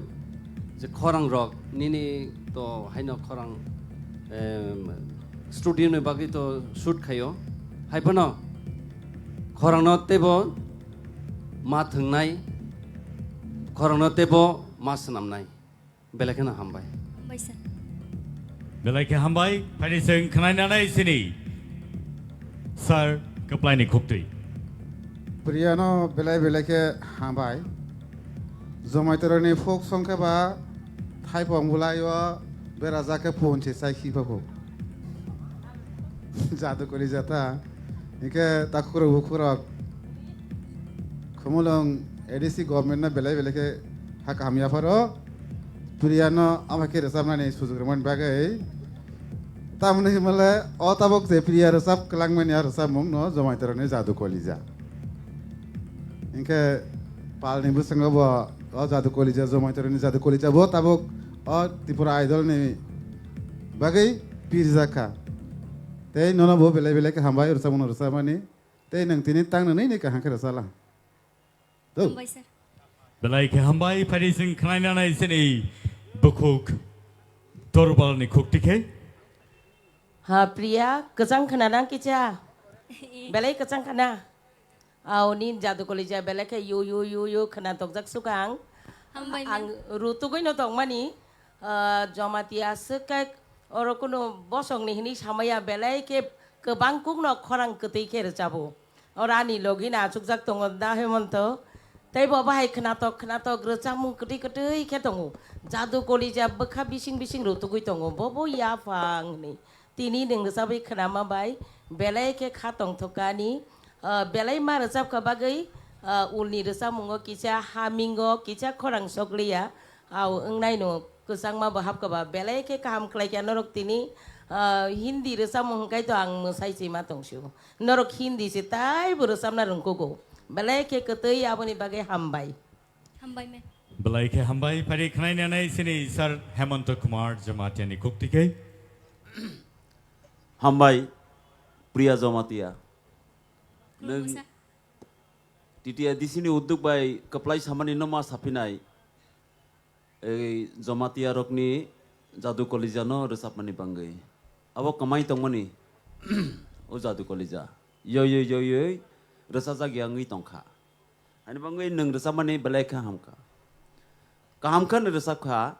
je khorang rok nini to haino khorang, em, studio ni bagwi to shoot khaio. Haiphano khorang no teibo ma thwngnai, khorokno teibo ma swnamnai. Belai kheno hambai. Hambai sir. Belai khe hambai, phaidi chwng khwnainanai sini Sir Kwplaini khuktwi. Priyano belai belai khe hambai. Jomaitoroni folk song khe ba thaipong bwlaio berajak khe phone se chai khipa kho. Jadu kori jata. Hingke takhurok bukhurok Khumulwng A D C government no belai belai khe ha kaham yapharo. Priya no ama khe rwchapnani sujuk rwmani bagwi. Tamoni hwnmale o tabuk je Priya rwchap kwlangmani a rwchapmung no Jomaitoroni Jadu Kolija. Hingke palni bwskango bo o Jadu Kolija, Jomaitoroni Jadu Kolija bo tabuk o Tripura Idol ni bagwi pirjak kha. Tei nono bo belai belai khe hambai rwchapmung no rwchapmani. Tei nwng tini tang nwnwi ni kaham khe rwchala. Do. Hambai sir. Belai khe hambai, phaidi chwng khwnainanai chini bukhuk Dorbalni khukti khe. Ha, Priya, kwchang khwnanang kicha? Belai kwchang khwna. Aw, nini Jadu Kolija belai khe yu, yu, yu, yu khwna tokjak sukang. Hambai, ma'am. Ang rutugwi no tongmani, ah, Jamatia swk khe oro kunu bosongni hinwi samaya, belai khe kwbang kukno khorang kwtwi khe rwchabo. Oro ani logi no achukjak tongo da Hemonto. Tei bo bahai khwnatok khwnatok rwchapmung kwtwi kwtwi khe tongo. Jadu Kolija bwkha bising bising rutugwi tongo. Bo bo yaphang hinwi. Tini nwng rwchapwi khwnama bai belai khe kha tongthokani, ah, belai ma rwchapkha bagwi, ah, ulni rwchapmungo kisa hamingo, kisa khorang sokliya, au wngnaino kwchangma bo hapkha ba belai khe kaham khlaikha norok tini, ah, Hindi rwchapmung hwnkhe to ang mwsai sima tongsio. Norok Hindi se taibo rwchapna rwngkugo. Belai khe kwtwi aboni bagwi hambai. Hambai me. Belai khe hambai, phari khwnai nanai sini Sir Hemonto Kumar Jamatia ni kuk tikhe. Hambai, Priya Jamatia. Nwng Khulumsa. T T A D C ni udduk bai kwplai samani no ma saphinai, ei Jamatia rokni Jadu Kolija no rwchapmani bangwi. Abo kwmai tongmani, o Jadu Kolija. Yoi, yoi, yoi, yoi, rwchajak ya wngwi tongkha. Ani bangwi nwng rwchapmani belai khe hamkha. Kaham khe nwng rwchapkha,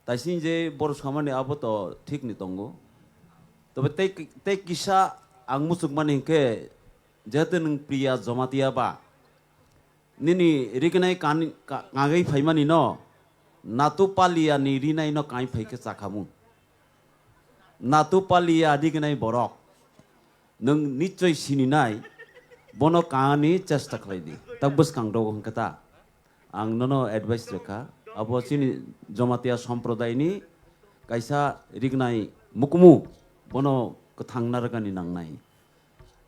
taising je borok samani abo to thik ni tongo. Tobe tei, tei kisa ang muchukmani hinkhe, jehetu nwng Priya Jamatia ba, nini rignai kan-, ka-, kangwi phaimani no, Natu Palia ni rinai no kain phai khe chakhamu. Natu Palia rignai borok. Nwng nichoi sininai, bono kaani chesta khlai di. Tak bwskang rogo hwnkhe ta. Ang nono advice rwkha. Abo chini Jamatia somprodai ni kaisa rignai mukumu, bono kwthang narwkani nangnai.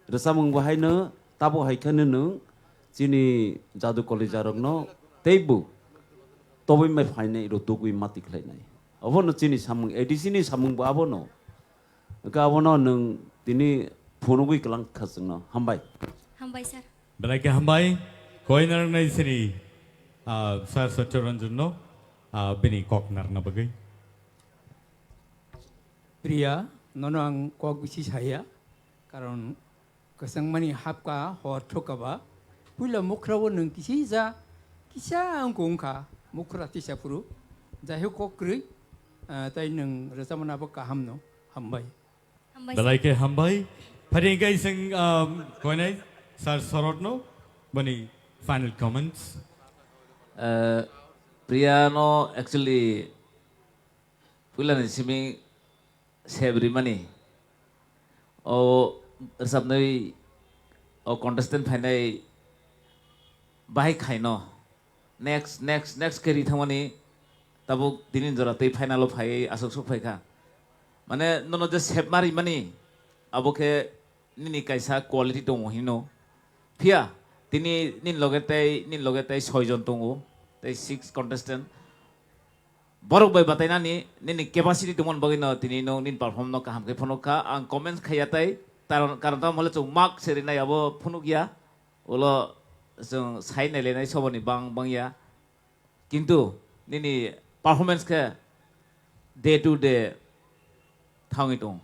Rwchapmung bo haino tabo hai kheno nwng chini Jadu Kolija rokno teibo tobwi mai phainai rw tugwi mati khlainai. Obono chini samung, A D C ni samung bo abono. Hwnkhe abono nwng tini phunugwi kwlang kha chwngno. Hambai. Hambai, sir. Belai khe hambai. Koi narwknai sini, ah, Sir Satya Ranjan no, ah, bini kok narwkna bagwi. Priya, nono ang kok bisi saya, karon kwchangmani hapka hor thokaba, puila mukhra o nwng kisi ja, kisa wngkha wngkha, mukhra tisa phuru, jaihok kok kwrwi, ah, tai nwng rwchapmani abo kaham no, hambai. Hambai, belai sir. Khe hambai. Phari hwnkhe chwng, um, koinai Sir Sorot no, boni final comments. Eh, Priya no actually puilani simi sep rimani. O rwchapnwi o contestant phainai bahai khaino. Next, next, next khe ri thangmani tabuk tini jora tei final o phaiwi aswk swk phaikha. Mane nono je sep ma rimani abo khe nini kaisa quality tongo hino. Phiya tini nini loge tei, nini loge tei soi jon tongo, tei six contestant. Borok bai batainani nini capacity tongmani bagwi no tini no nini perform no kaham khe phunuk kha. Ang comments khaiya tai, karon, karon tamo le chwng mark se rinai abo phunuk ya. Ulo chwng sai nailainai soboni bang bang ya. Kintu nini performance khe day to day thangwi tong.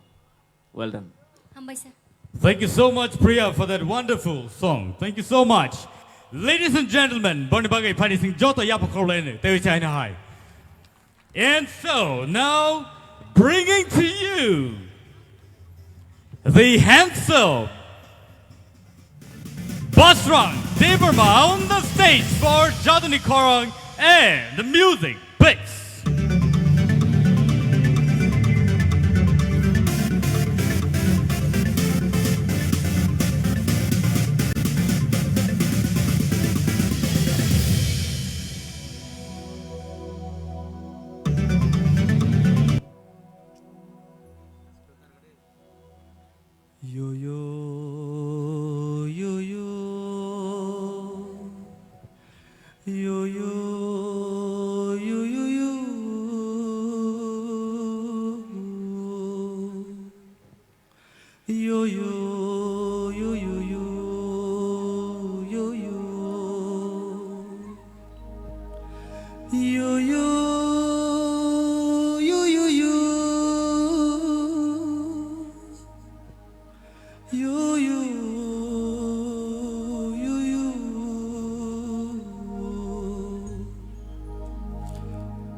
Well done. Hambai sir. Thank you so much, Priya, for that wonderful song. Thank you so much. Ladies and gentlemen, boni bagwi phani sing joto yapha khorlaini tewi chaina hai. And so, now, bringing to you the handsome Basrang Debbarma on the stage for Jaduni Khorang and the music, please. Yo, yo, yo, yo. Yo, yo, yo, yo, yo.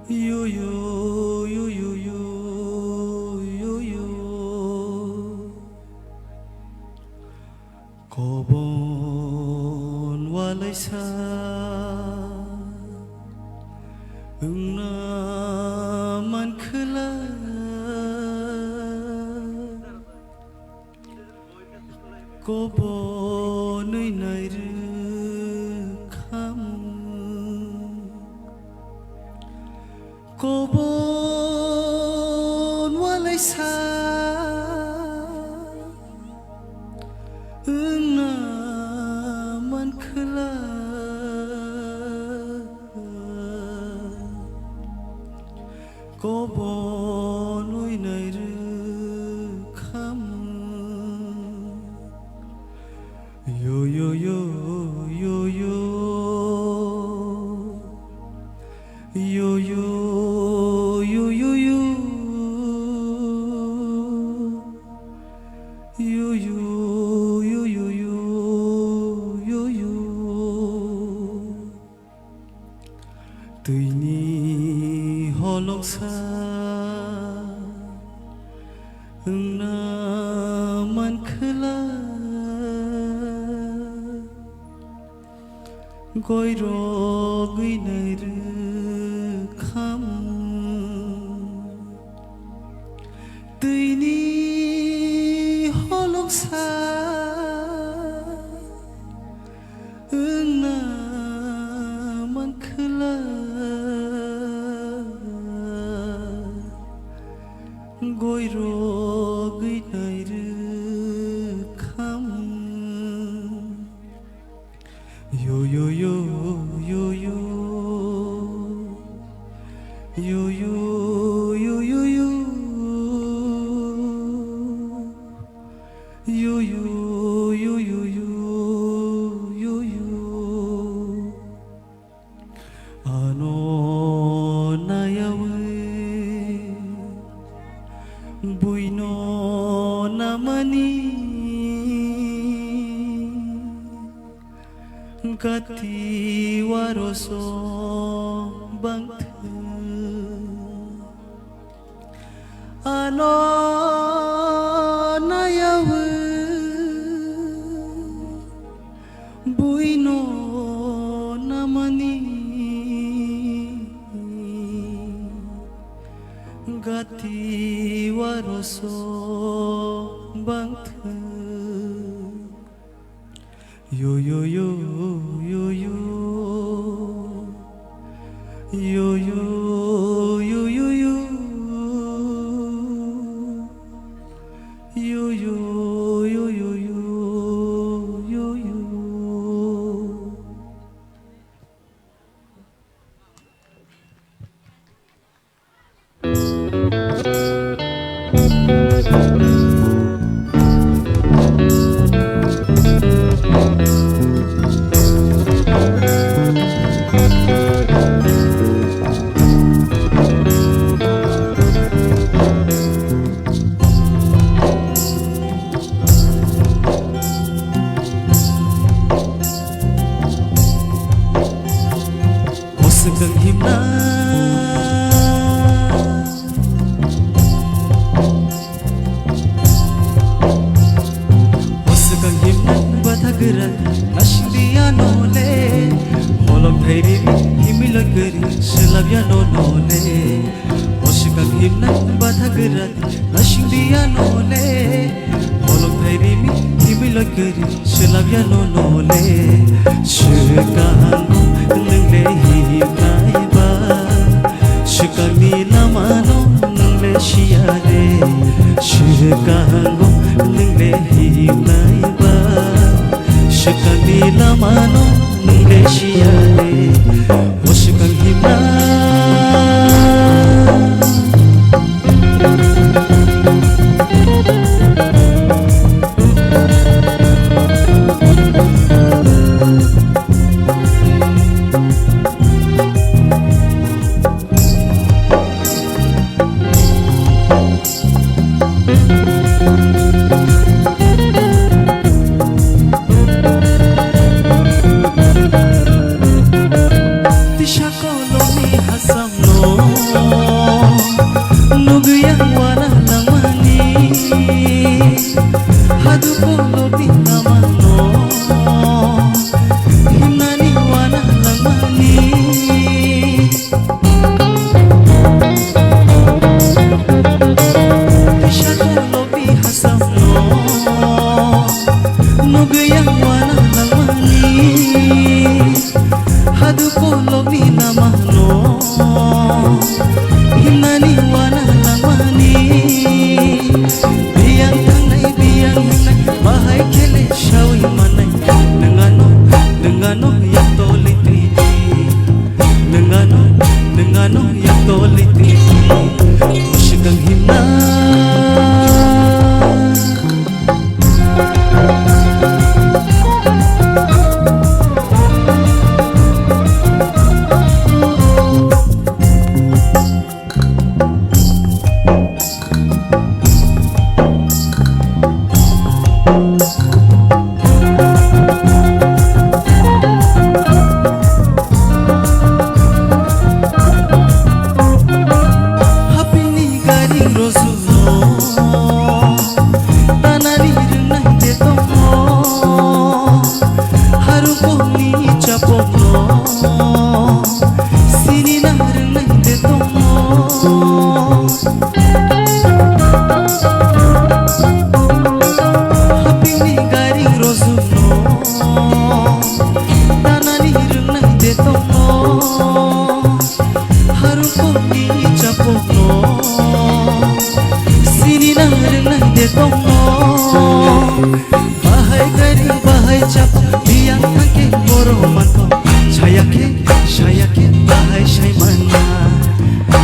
Yo, yo, yo, yo, yo, yo, yo. Kobon walaisa wngna mankhwla. Kobonwi nairwkhamu. Kobon walaisa wngna mankhwla. Kobonwi nairwkhamu. Yo, yo, yo, yo, yo. Yo, yo, yo, yo, yo. Yo, yo, yo, yo, yo, yo, yo. Twini holongsa wngna mankhwla. Goirogwi nairwkhamu. Twini holongsa wngna mankhwla. Goirogwi nairwkhamu. Yo, yo, yo, yo, yo. Yo, yo, yo, yo, yo. Yo, yo, yo, yo, yo, yo, yo. Ano nayawi buino namani gati waroso bangthwi. Ano nayawi buino namani gati waroso bangthwi. Yo, yo, yo, yo, yo. Yo, yo, yo, yo, yo. Yo, yo, yo, yo, yo, yo, yo. O swkang himna. O swkang himna batha gwra nasingdi ano le. Holok thairi himwi loi kwrwi swlap ya no no le. O swkang himna batha gwra nasingdi ano le. Holok thairi himwi loi kwrwi swlap ya no no le. Swkang nwng le himnai ba, swkangni lama no nwng le siya le. Swkang nwng le himnai ba, swkangni lama no nwng le siya le. O swkang himna. Yang toliti, musikang himna. Hapini gari rosuno, tanani rwngnai de tongo. Harukoni chapokno, sinina rwngnai de tongo. Hapini gari rosuno, tanani rwngnai de tongo. Harukoni chapokno, sinina rwngnai de tongo. Bahai gari bahai chap, biyang thangke borok manto. Sayake, sayake, bahai saimana.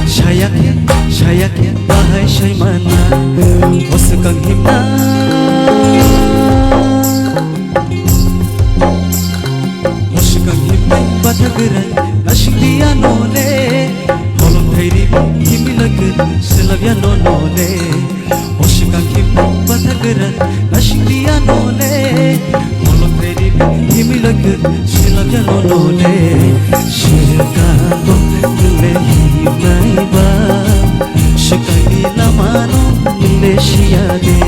Sayake, sayake, bahai saimana. Oswkang himna. Oswkang himnai bathagwrai nasingdi anole. Holong thairi himilakhe selabya nonole. Oswkang himnai bathagwrai nasingdi anole. Holong thairi himilakhe selabya nonole. Swkango nungle himnai ba. Swkangni lamano nungle siyade.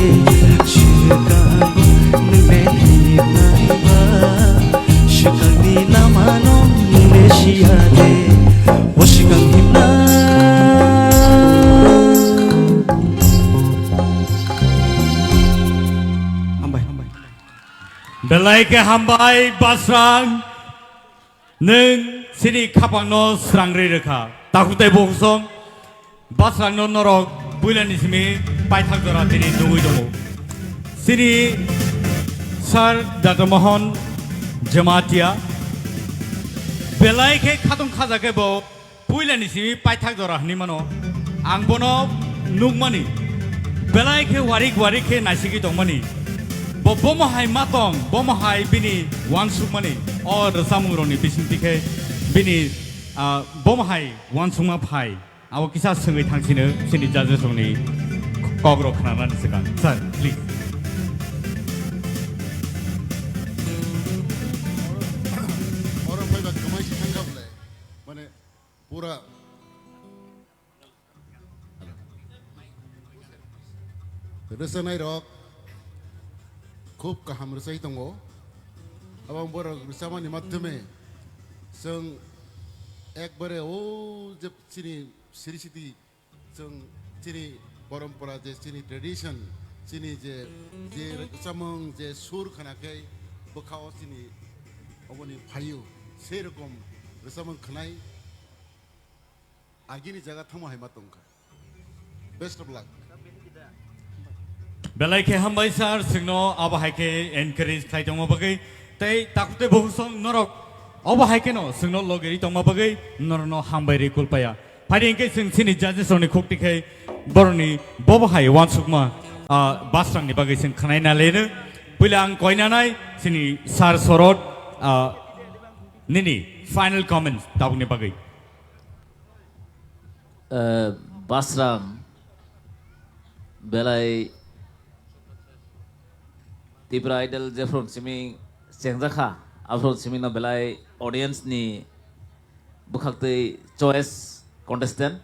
Swkango nungle himnai ba. Swkangni lamano nungle siyade. O swkang himna. Hambai, hambai. Belai khe hambai, Basrang. Nwng chini khapangno srangri rwkha. Takhuk tei bukhuk song, Basrangno norok puilani simi paithak jora tini nugwi tongo. Chini Sir Doctor Mohan Jamatia belai khe khatung khaja khe bo puilani simi paithak jora hwnwi mano. Ang bono nukmani, belai khe warik warik khe naisigwi tongmani. Bo bomo hai ma tong, bomo hai bini uansukmani, o rwchapmungrokni bisingtwi khe bini, ah, bomo hai uansukma phai. Abo kisa swngwi thangsino chini judges rokni kokrok khnanani swkang. Sir, please. Oro phaiba kwmai si thangkha bwle. Mane pura rwchapnai rok khub kaham rwchai tongo. Abo borok rwchapmani madhyome chwng ekbare o je chini siri siti chwng chini porompora je chini tradition, chini je, je rwchapmung je sur khna khe bwkha o chini oboni phaio, sei rokom rwchapmung khnai. Agini jaga thangma hai ma tongkha. Best of luck. Belai khe hambai sir, chwngno abo hai khe encourage khlai tongma bagwi, tei takhuk tei bukhuk song norok abo hai kheno chwngno logeri tongma bagwi norokno hambai rwi kulpaya. Phaidi hwnkhe chwng chini judges rokni khukti khe borokni bobo hai uansukma, ah, Basrangni bagwi chwng khwnai naleno. Puila ang koinanai chini sir Sorot, ah, nini final comments tabukni bagwi. Eh, Basrang belai Tipra Idol jephru simi chengjakha, aphru simi no belai audience ni bwkhaktwi choice contestant.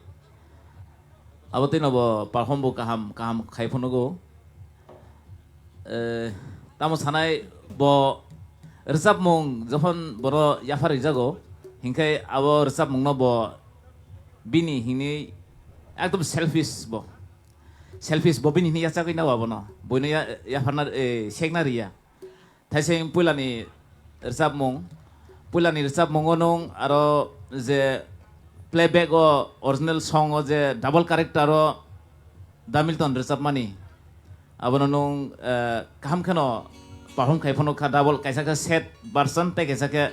Abo twi no bo perform bo kaham kaham khai phunugo. Eh, tamo sanai bo rwchapmung jokhon boro yaphar ringjago, hinkhe abo rwchapmungno bo bini hinwi ekdom selfish bo. Selfish bo bini hinwi yachagwi nao abono. Boino ya-, yapharna, eh, sekna riya. Thaising puilani rwchapmung, puilani rwchapmungo nwng aro je playback o original song o je double character o Da Milton rwchapmani, abono nwng, eh, kaham kheno perform khai phano kha, double, kaisa khe set version tei kaisa khe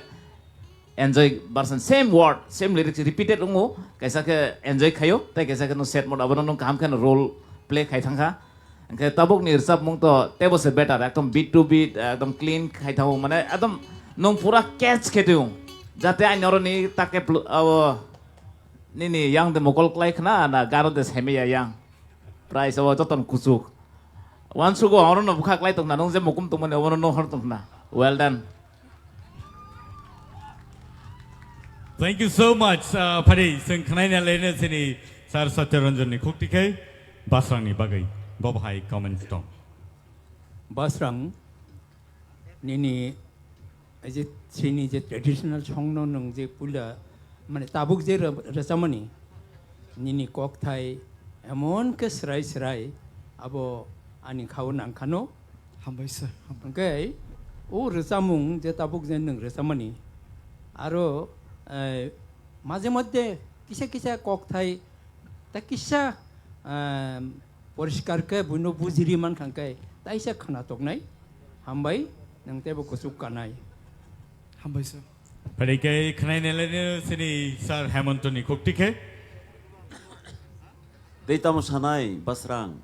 Enjoy version, same word, same lyrics repeated wngo, kaisa khe enjoy khaio, tei kaisa khe no sad mode, abono nwng kaham khe no role play khai thangkha. Hwnkhe tabukni rwchapmung to teibo se better, ekdom beat to beat, ekdom clean khai thango, mane ekdom nwng pura catch khe tong. Jate ani oroni take pl-, abo nini yang de mokol klai khna na garo de semi ya yang. Price abo joton kuchuk. Wansugo oro no bwkha klai tongna, nwng je mukum tongmani obono no hor tongna. Well done. Thank you so much. Uh, phari, chwng khnaina lene sini Sir Satya Ranjan ni khukti khai Basrang ni bagwi. Bo bahai comments tong. Basrang, nini, ei je, chini je traditional song no nwng je puila, mane tabuk je rw-, rwchapmani, nini kokthai emon khe srai srai, abo ani khao nangkhano. Hambai sir, hambai. Hwnkhe, o rwchapmung je tabuk je nwng rwchapmani, aro, eh, maje moddhe kisa kisa kokthai, ta kisa, eh, poriskar khe buino bujiri mankha khe, taisa khna toknai. Hambai, nwng teibo kuchuk kanai. Hambai sir. Phari khe khnaina lene sini Sir Hemant ni khukti khe. Tei tamo sanai Basrang.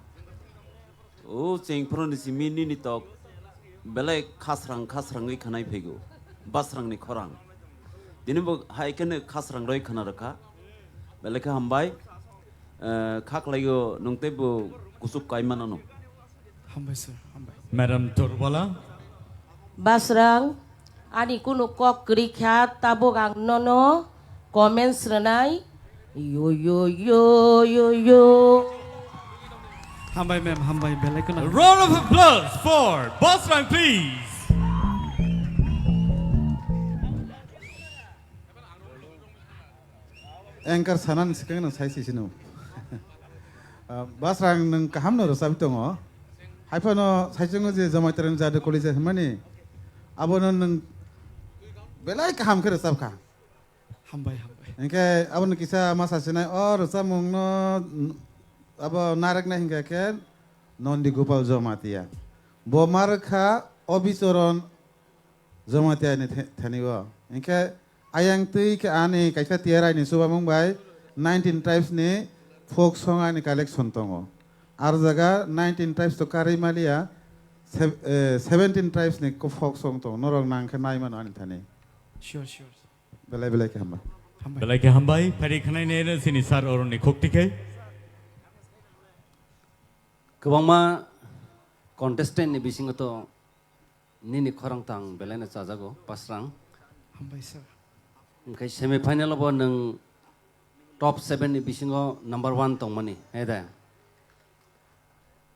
O chengphru ni simi nini tok belai khasrang khasrangwi khanai phaigo. Basrang ni khorang. Tini bo hai kheno khasrang roi khana rwkha. Belai khe hambai. Eh, kha khlaigo nwng teibo kuchuk kai manano. Hambai sir, hambai. Madam Torbala. Basrang, ani kunu kok kwrwi kha, tabuk ang nono comments rwnai. Yo, yo, yo, yo, yo. Hambai ma'am, hambai, belai kheno. A round of applause for Basrang, please. Anchor sanani swkang no sai sisino. Ah, Basrang nwng kaham no rwchapwi tongo. Haiphano saichungo je Jamaitwrwng Jadu College hwnmani, abono nwng belai kaham khe rwchapkha. Hambai, hambai. Hinkhe abono kisa ma sasinai, o rwchapmungno abo nareknai hinkhe khe Nondi Gopal Jamatia. Bo ma rwkha Obichoron Jamatia ni the-, thani o. Hinkhe ayang twi khe ani kaisa tiyarai ni chubamung bai nineteen tribes ni folk song ani collection tongo. Ar jaga nineteen tribes to karwi maliya, sev-, eh, seventeen tribes ni ko folk song tongo. Norok nang khe nai mano ani thani. Sure, sure. Belai belai khe hambai. Hambai. Belai khe hambai. Phari khwnai ne sini sir oroni khukti khe. Kwbangma contestant ni bisingo to nini khorang tang belai no chajago, Pasrang. Hambai sir. Hwnkhe semi final o bo nwng top seven ni bisingo number one tongmani, he da?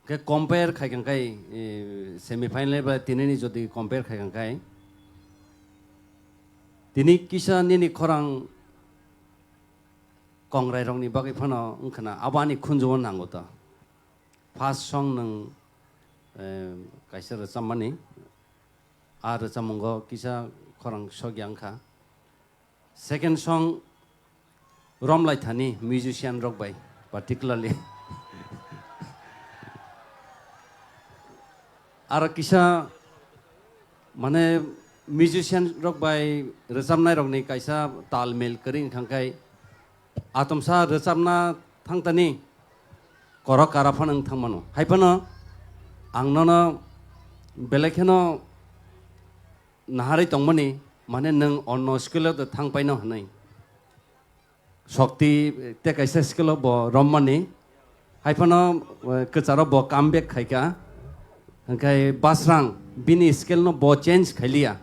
Hwnkhe compare khai kang khai, eh, semi final ba tini ni jodi compare khai kang khai, tini kisa nini khorang kongrai rok ni bagwi phano wngkha na, abo ani khunju o nango to. First song nwng, eh, kaisa rwchapmani, a rwchapmungo kisa khorang sokya wngkha. Second song romlai thani musician rok bai particularly. Aro kisa mane musician rok bai rwchapnai rok ni kaisa tal mil kwrwi wngkha khe atomsa rwchapna thangtani korok kara phano wng thangmano. Hai phano ang nono belai kheno naharwi tongmani, mane nwng onno skill o thang paino hwnwi. Shokti tei kaisa skill o bo rommani. Hai phano, eh, kwcharo bo come back khaikha. Hwnkhe Basrang bini skill no bo change khailiya.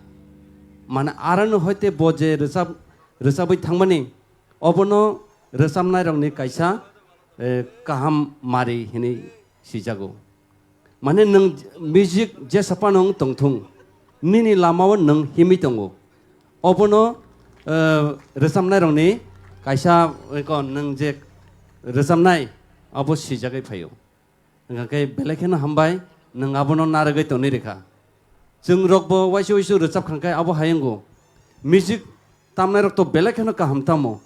Mane arano hoite bo je rwchap, rwchabwi thangmani, obono rwchapnairokni kaisa, eh, kaham mari hinwi sijago. Mane nwng music jesa phano wng tongthung, nini lamao nwng himwi tongo. Obono, eh, rwchapnairokni kaisa, eko nwng je rwchapnai, abo sijagwi phaio. Hwnkhe belai kheno hambai, nwng abono narwgwi tongwi rwkha. Chwng rokbo waisa waisa rwchap kha khe abo hai wngo. Music tamnairok to belai kheno kaham tamo.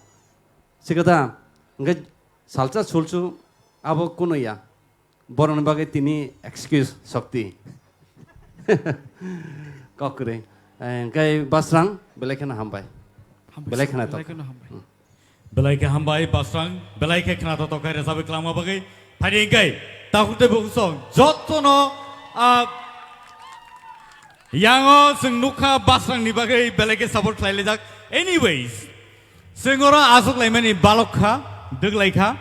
Sikada, hwnkhe salsa sulsu abo kuno ya. Borokni bagwi tini excuse Shokti. Kok kwrwi. Eh, hwnkhe Basrang, belai kheno hambai. Belai khwnatok. Belai kheno hambai. Hmm. Belai khe hambai, Basrang. Belai khe khwnatok tok khe rwchapwi kwlangma bagwi. Phaidi hwnkhe, takhuk tei bukhuk song, jotono, ah, yango chwng nukha Basrangni bagwi belai khe support khlailaijak. Anyways, chwng oro achuk laimani balok kha, dwk lai kha.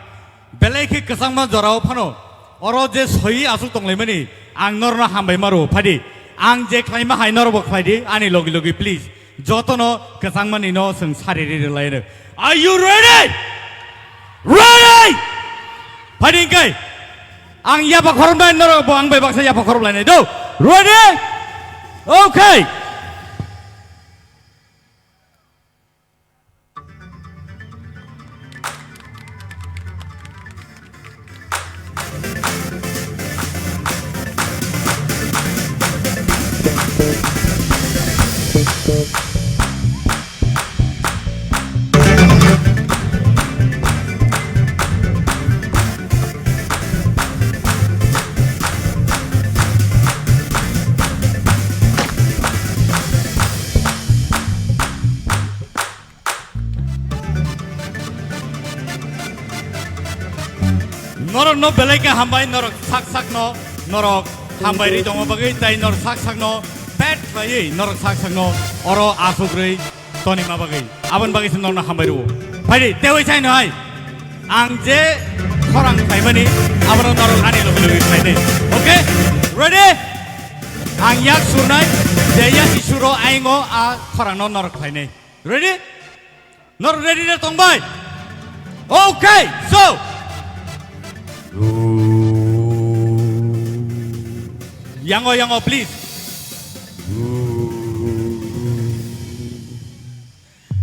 Belai khe kwchangma jorao phano oro je soiwi achuk tonglaimani, ang norno hambai ma rwo. Phaidi, ang je khlaima hai norokbo khlaidi, ani logi logi please. Jotono kwchangmani no chwng sari ri rwlai rw. Are you ready? Ready? Phaidi hwnkhe ang yapha khoromnai norok bo ang bai baksa yapha khorom lainai do. Ready? Okay. Norokno belai khe hambai, norok sak sakno norok hambai ri tongma bagwi, tei norok sak sakno pet khlaiwi norok sak sakno oro aswk rwi tonima bagwi, aboni bagwi se norokno hambai rwo. Phaidi, tei wi saino hai ang je khorang khlaimani, abono norok ani logi logi khlainai. Okay? Ready? Ang yak surnai, je yak suro aingo a khorangno norok khlainai. Ready? Nor ready na tong bai? Okay, so. Yango, yango, please.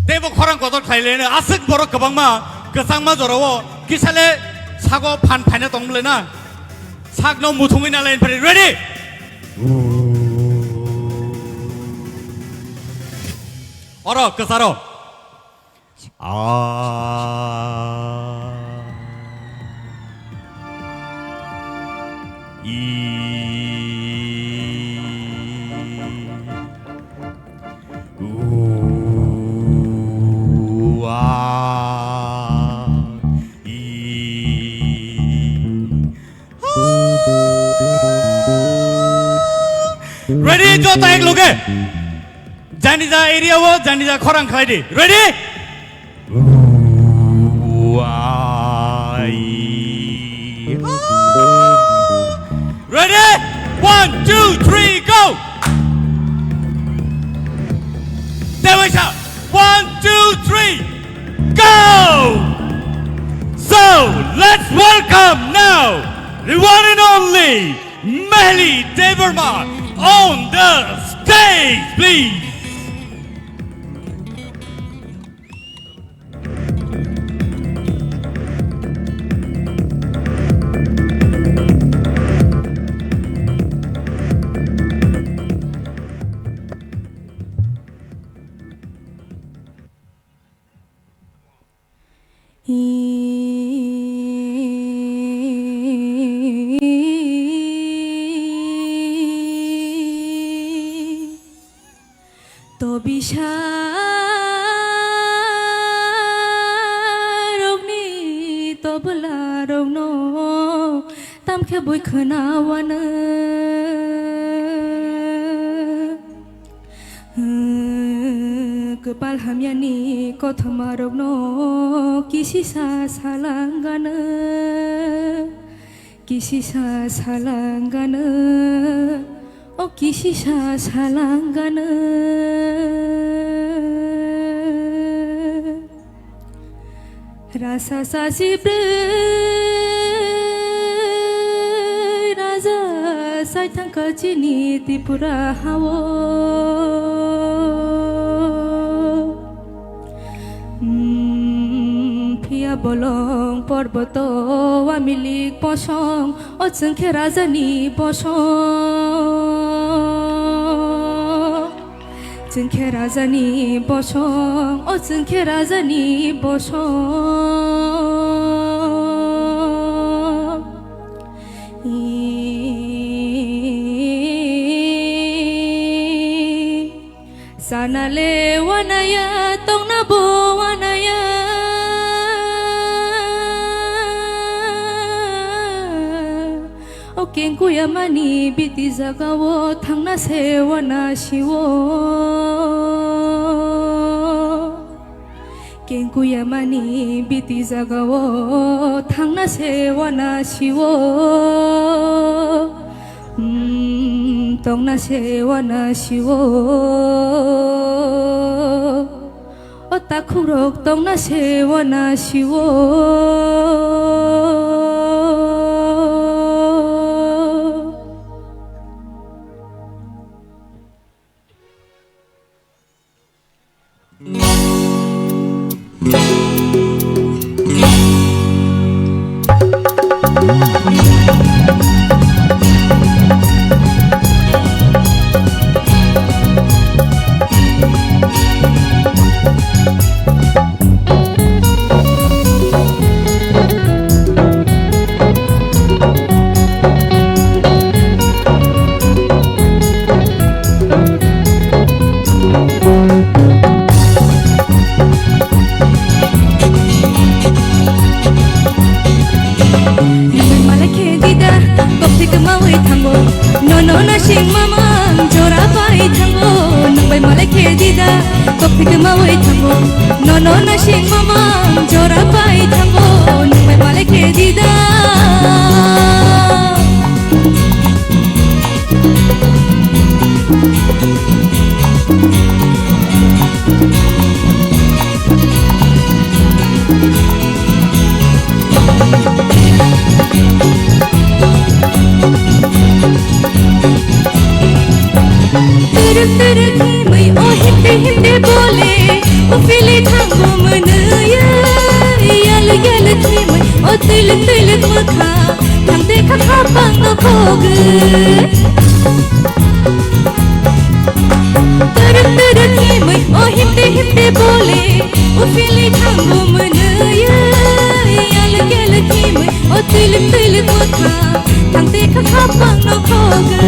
Tei bo khorang kotor khlai le, aswk borok kwbangma, kwchangma jorao, kisale sago phan phaina tong le na. Sakno muthungwi na line phari, ready? Oro, kwcharo. Ah. I. U. A. I. Ready, joto ek loge. Janija area o, janija khorang khlai di. Ready? Ready? One, two, three, go! Tewaisa, one, two, three, go! So, let's welcome now the one and only Mehli Debbarma on the stage, please. Tobisa rokni tobla rokno tamkhe bui khwnawano. Kwpal hamyani kothoma rokno kisisa salangano, kisisa salangano, o kisisa salangano. Rasa sasi brwi raja sai thangkha chini Tripura hao. Hmm, phiya bolong porboto wamilik bosong, o chwngkhe rajani bosong. Chwngkhe rajani bosong, o chwngkhe rajani bosong. Ii, sanale wanaya tongna Bo wanaya, o kengkuyamani biti jagao thangna se wana siwo. Kengkuyamani biti jagao thangna se wana siwo. Mm, tongna se wana siwo. O takhukrok tongna se wana siwo. Nungbai malai khe dida, kok thik mawi thango. Nono nasing mamang jora pai thango. Nungbai malai khe dida, kok thik mawi thango. Nono nasing mamang jora pai thango. Nungbai malai khe dida. Turu turu himwi o himde himde bole, o fili thango mwnwi, yalwk yalwk himwi o twilwk twilwk mwkha. Thangte kha khapang no khogwi. Twrwk twrwk himwi o himte himte bole, o fili thango mwnwi, yalwk yalwk himwi o twilwk twilwk mwkha. Thangte kha khapang no khogwi.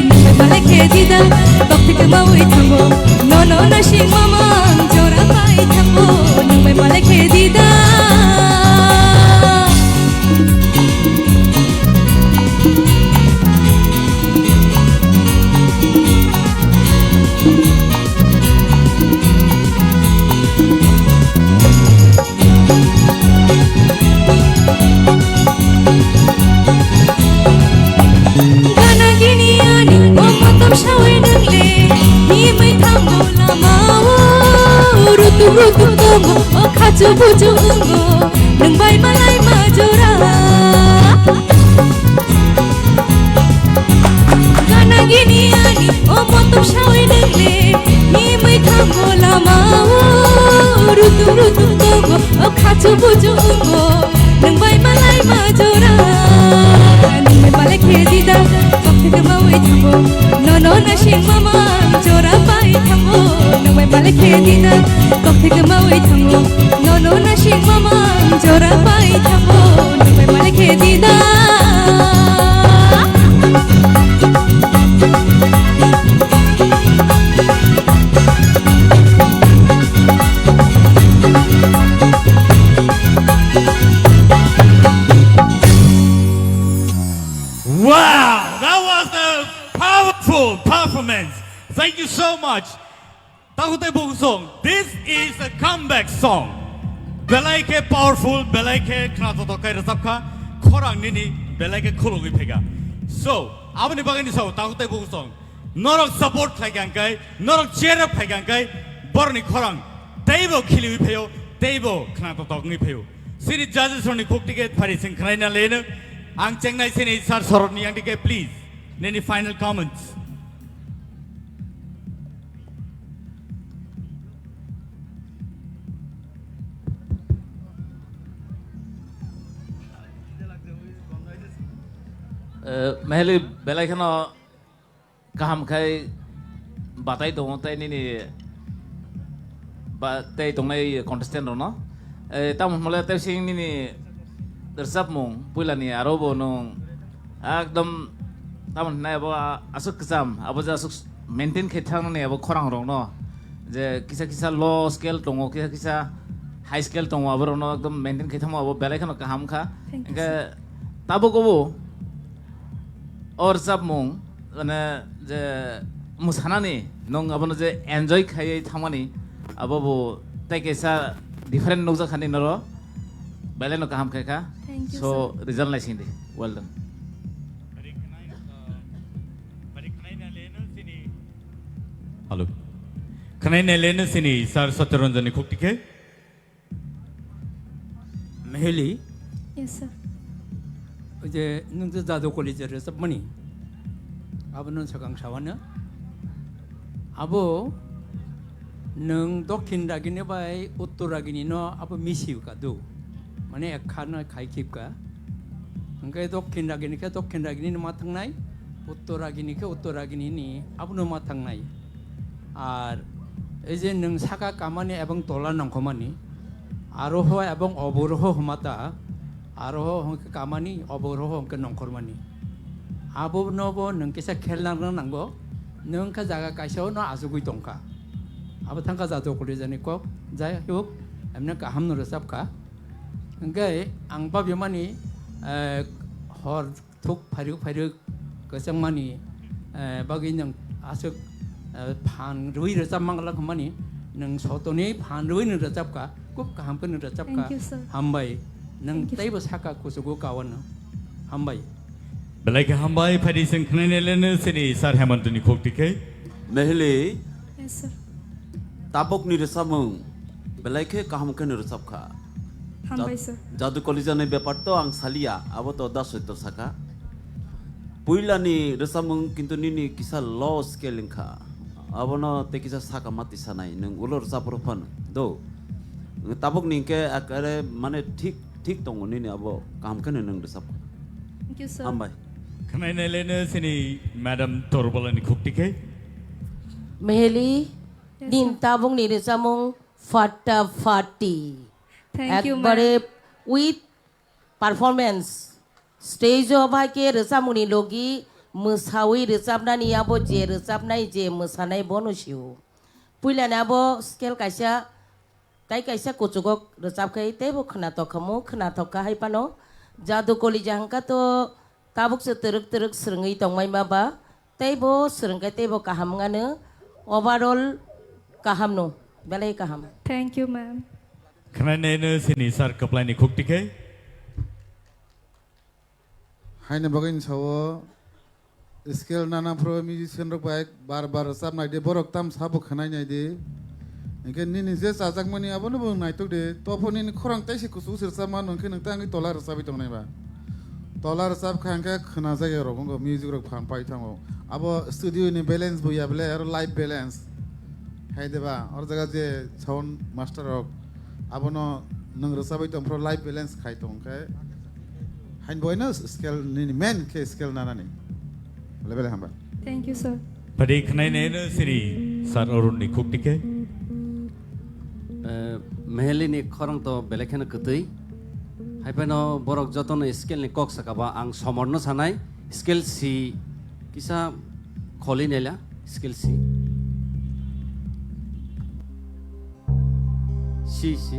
Nungbai malai khe dida, kok thik mawi thango. Nono nasing mamang jora pai thango. Nungbai malai khe dida. Gana gini ani o motom sawi nungle, himwi thango lama o, rutuk rutuk tongo o khachu buchu wngo. Nungbai malai ma jora. Gana gini ani o motom sawi nungle, himwi thango lama o, rutuk rutuk tongo o khachu buchu wngo. Nungbai malai ma jora. Nungbai malai khe dida, kok thik mawi thango. Nono nasing mamang jora pai thango. Nungbai malai khe dida, kok thik mawi thango. Nono nasing mamang jora pai thango. Nungbai malai khe dida. Wow, that was a powerful performance. Thank you so much. Takhuk tei bukhuk song, this is a comeback song. Belai khe powerful, belai khe khna joto khe rwchap kha, khorang nini belai khe khulugwi phaikha. So, aboni bagwi ni sao takhuk tei bukhuk song, norok support khlai kha hwnkhe, norok cheer up khlai kha hwnkhe, borokni khorang teibo khiliwi phaio, teibo khna joto wngwi phaio. Sini judges rokni khuk ticket phari sing khnaina leno. Ang chengnai sini sir sorokni yang dike, please, nini final comments. Eh, Meheli belai kheno kaham khai batai tongo tei nini ba-, tei tongnai contestant rokno. Eh, tamo hwnmale tei sing nini rwchapmung puilani aro bo nwng ekdom tamo hwnai abo a-, aswk kwcham, abo je aswk maintain khai thangmani abo khorang rokno. je kisa kisa low scale tongo, kisa kisa high scale tongo, aborokno ekdom maintain khe thangma abo belai kheno kaham kha. Thank you, Hingkhe sir. Tabuk obo o rwchapmung, mane je mwsanani nwng abono je enjoy khaiwi thangmani, abo bo tei kaisa different nukjak hani noro, belai no kaham khaikha. Thank you, So, sir. Result naising di. Well done. Hello. Khwnai naileno sini Sir Satyaranjan ni khukti khe. Meheli. Yes, sir. Oje nwng je Jadu College rwchapmani. Abo nwng swkang sawano. Abo nwng Dokhin Ragini bai Uttor Ragini no abo misi kadu. Mane ekha no khai khipka. Hwnkhe Dokhin Ragini khe Dokhin Ragini no ma thangnai, Uttor Ragini khe Uttor Ragini ni abo no ma thangnai. Ar ei je nwng saka kamani ebong tola nongkhormani, aroho ebong oboroho hwmata, aroho hwnkhe kamani, oboroho hwnkhe nongkhormani. Abono bo nwng kisa khel nang nango, nwng khe jaga kaisa no achugwi tongkha. Abo thangkha Jadu College ni kok, jai hok, emne kaham no rwchapkha. Hwnkhe ang babimani, eh, hor thuk phairuk phairuk kwchangmani, eh, bagwi nwng aswk, eh, phan rwi rwchap mangla hwnmani, nwng sotoni phan rwi nwng rwchapkha, khub kaham khe nwng rwchapkha. Thank you, sir. Hambai. Nwng Thank you, sir. Teibo saka kuchugo kawano. Hambai. Belai khe hambai, phaidi chwng khwnai naileno sini Sir Hemantoni khukti khe. Meheli. Yes, sir. Tabukni rwchapmung belai khe kaham khe nwng rwchapkha. Hambai, Jad-, sir. Jadu College ni bepar to ang saliya, abo to da soito saka. Puilani rwchapmung kintu nini kisa low scale wngkha. Abono tei kisa saka mati sanai, nwng ulo rwchap rw phano. Do. Tabukni hwnkhe ekare mane thik, thik tongo nini abo kaham khe nwng rwchapkha. Thank you, sir. Hambai. Khwnai naileno sini Madam Torbolani khukti khe. Meheli, Yes, din sir. Tabukni rwchapmung Fatta fati. Thank you, ma'am. Ekbare with performance. Stage o bai khe rwchapmungni logi mwsawi rwchapnani abo je rwchapnai je mwsanai bono sio. Puilani abo scale kaisa, tai kaisa kuchukgo rwchap khai teibo khwnatok khamu, khwnatok kha hai phano. Jadu College hwnkha to tabuk se twrwk twrwk swrwngwi tongmai ma ba. Teibo swrwngkhe teibo kaham wngano, overall kahamno, belai kaham. Thank you, ma'am. Khwnai naino sini sir kwplaini khukti khe. Haini bagwi sao scale nana phuru musician rok bai bar bar rwchap nai di, borok tam sabo khwnai nai di. Hinkhe nini je chajakmani abono bo naitok di. Tophor nini khorang teisi kuchuk se rwchapma hwnkhe nwng tei wngwi tola rwchapwi tongnai ba. Tola rwchap kha hinkhe khwnajakya rok wngkha, music rok phan pai thango. Abo studio ni balance bo ya bele aro live balance. Hai de ba, or jaga je sound master rok abono nwng rwchapwi tong phuru live balance khai tong khe. Hain boino scale nini main khe scale nanani. Bele bele hamba. Thank you, sir. Padi khwnai naino siri sir Arun ni khukti khe. Eh, Meheli ni khorang to belai kheno kwtwi. Hai phano borok jotono scale ni kok saka ba ang somor no sanai. Scale si kisa kholi nela, scale si. Si, si.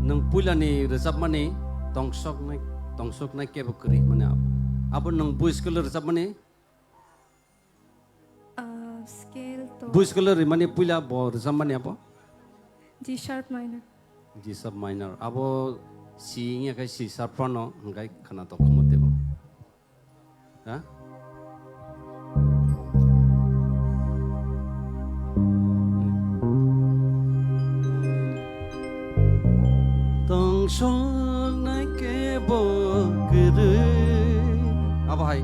Nwng puilani rwchapmani tongsoknai, tongsoknai kebo kwrwi mani abo. Abo nwng bu scale rwchapmani? Ah, scale to Bu scale rwmani puila bo rwchapmani abo? G sharp minor. G sharp minor. Abo si wngya khe C sharp phano hwnkhe khwnatok khamu teibo. Ha? Tongsoknai kebo kwrwi. Abo hai.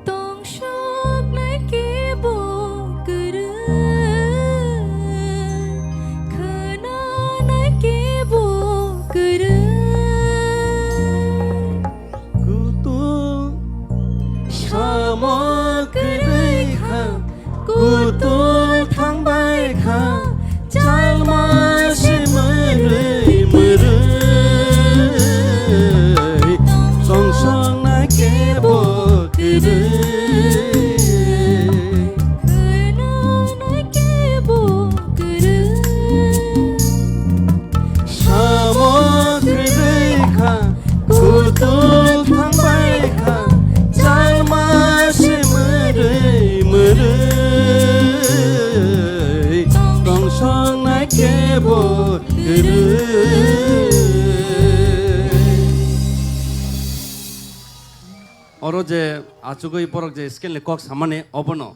Tongsoknai kebo kwrwi, khwnanai kebo kwrwi. Kutung samo kwrwi kha, kutung thangbai kha, chalma se mwnwi mwrwi. Songsoknai kebo je achugwi borok je scale ni kok samani obono,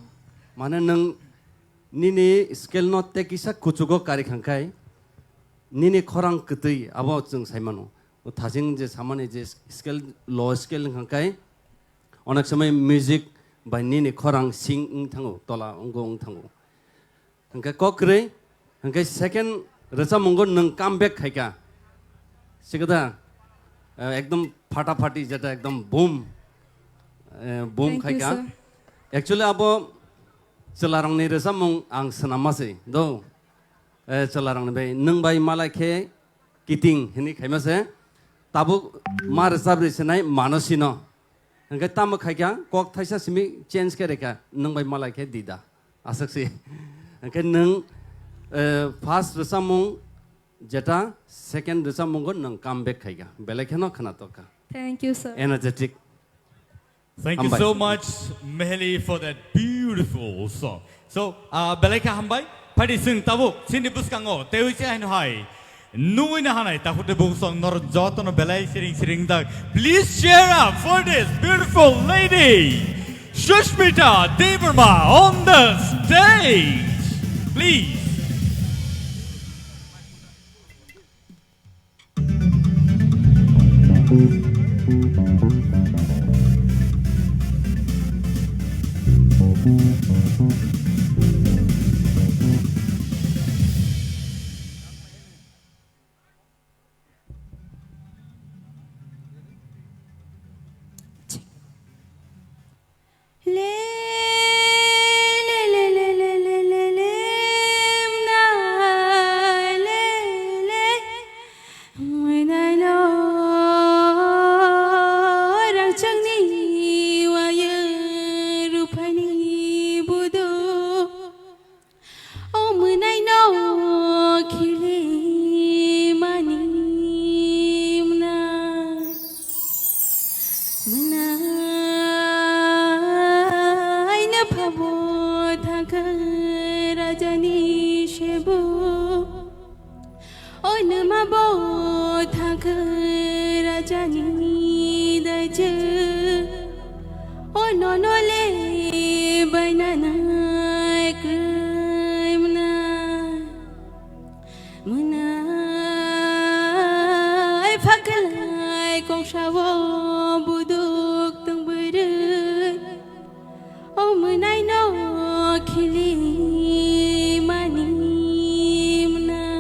mane nwng nini scale no tei kisa kuchugo kari khangkhai, nini khorang kwtwi abo chwng sai mano. O thajing je samani je scale, low scale wngkha khe onek somoi music bai nini khorang sing wng thango, tola wngwi wng thango. Hwnkhe kok kwrwi, hwnkhe second rwchapmungo nwng come back khaikha. Sikada, eh, ekdom phata phati jeta ekdom boom, eh, boom Thank you, khaikha. Sir. Actually abo chwlarokni rwchapmung ang swnamma se do. Eh, chwlarokni bai nwng bai malai khe kiting hini khaima se. Tabuk ma rwchap ri sinai mano sino. Hwnkhe tamo khaikha kok thaisa simi change khe rekha nwng bai malai khe dida. Aswk si. Hwnkhe nwng, eh, first rwchapmung jeta second rwchapmungo nwng come back khaikha. Belai kheno khwnatok kha. Thank you, sir. Energetic. Thank you Hambai. So much, Meheli, for that beautiful song. So, uh, belai kha hambai. Phaidi chwng tabuk chini bwskango tewi se haino hai nungwi na hanai takhuk tei bukhuk song norok jotono belai siring siring dak. Please cheer up for this beautiful lady, Sushmita Debbarma, on the stage. Please. Le, le, le, mna, le, le, mwnai no, rangchakni waya, ruphaini budo. O mwnai no khili mani mwnai. Mwnai no phabo thangkha rajani sebo. O nwma bo thangkha rajani daijwk. O nono le bainanai kwrwi mwnai. Mwnai phakalai kongsao buduk tong bwrwi. O mwnai no khili mani mwnai.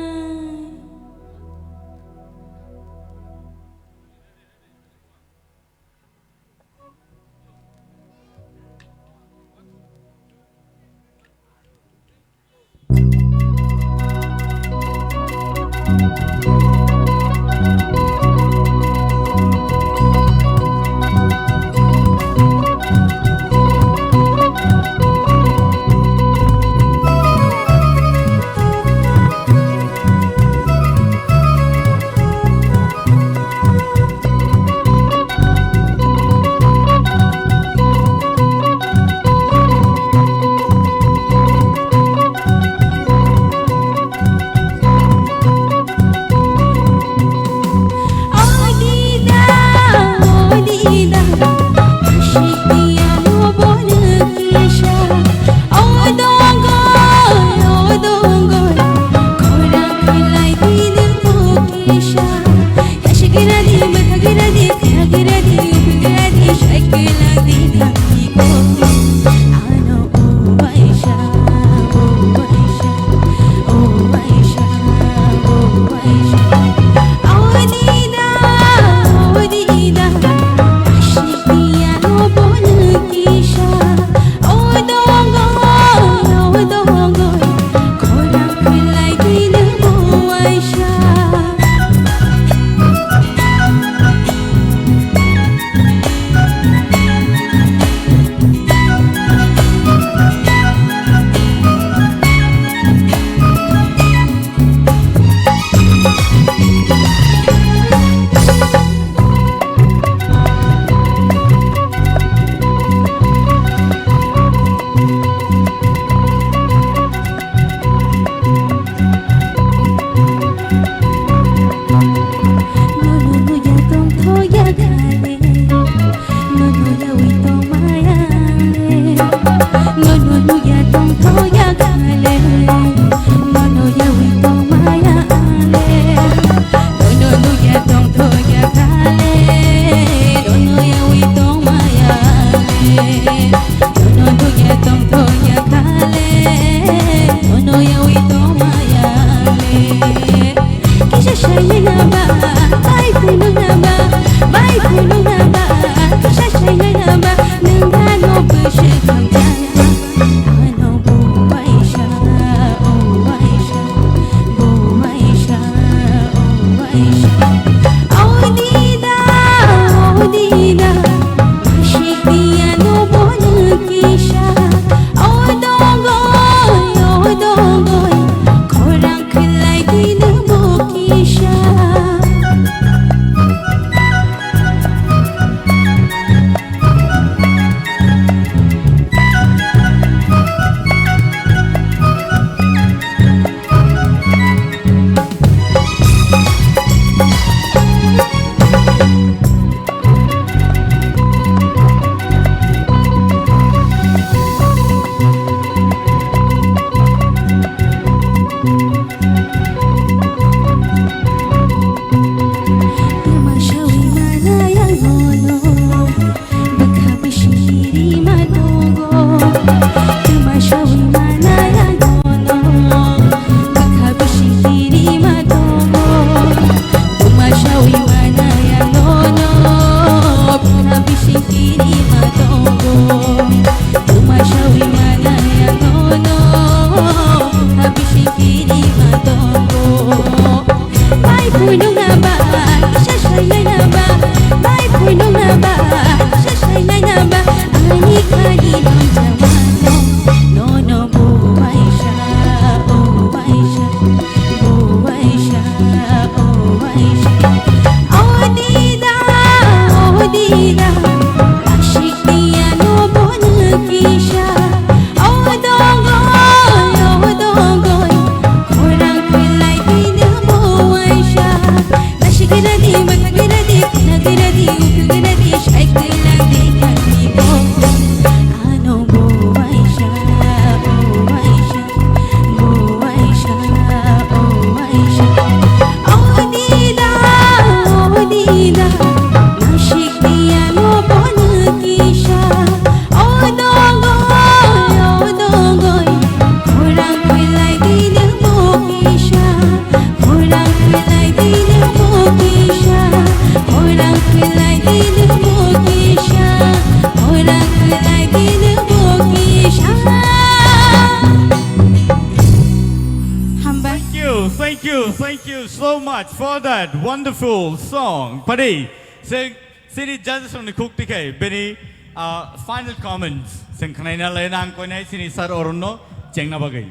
Hambai. Thank you, thank you, thank you so much for that wonderful song. Padi, se, sini judges rokni khuk tikhai, bini, ah, final comments. Seng khnaina lai nang koinai sini sir Arun no chengna bagwi.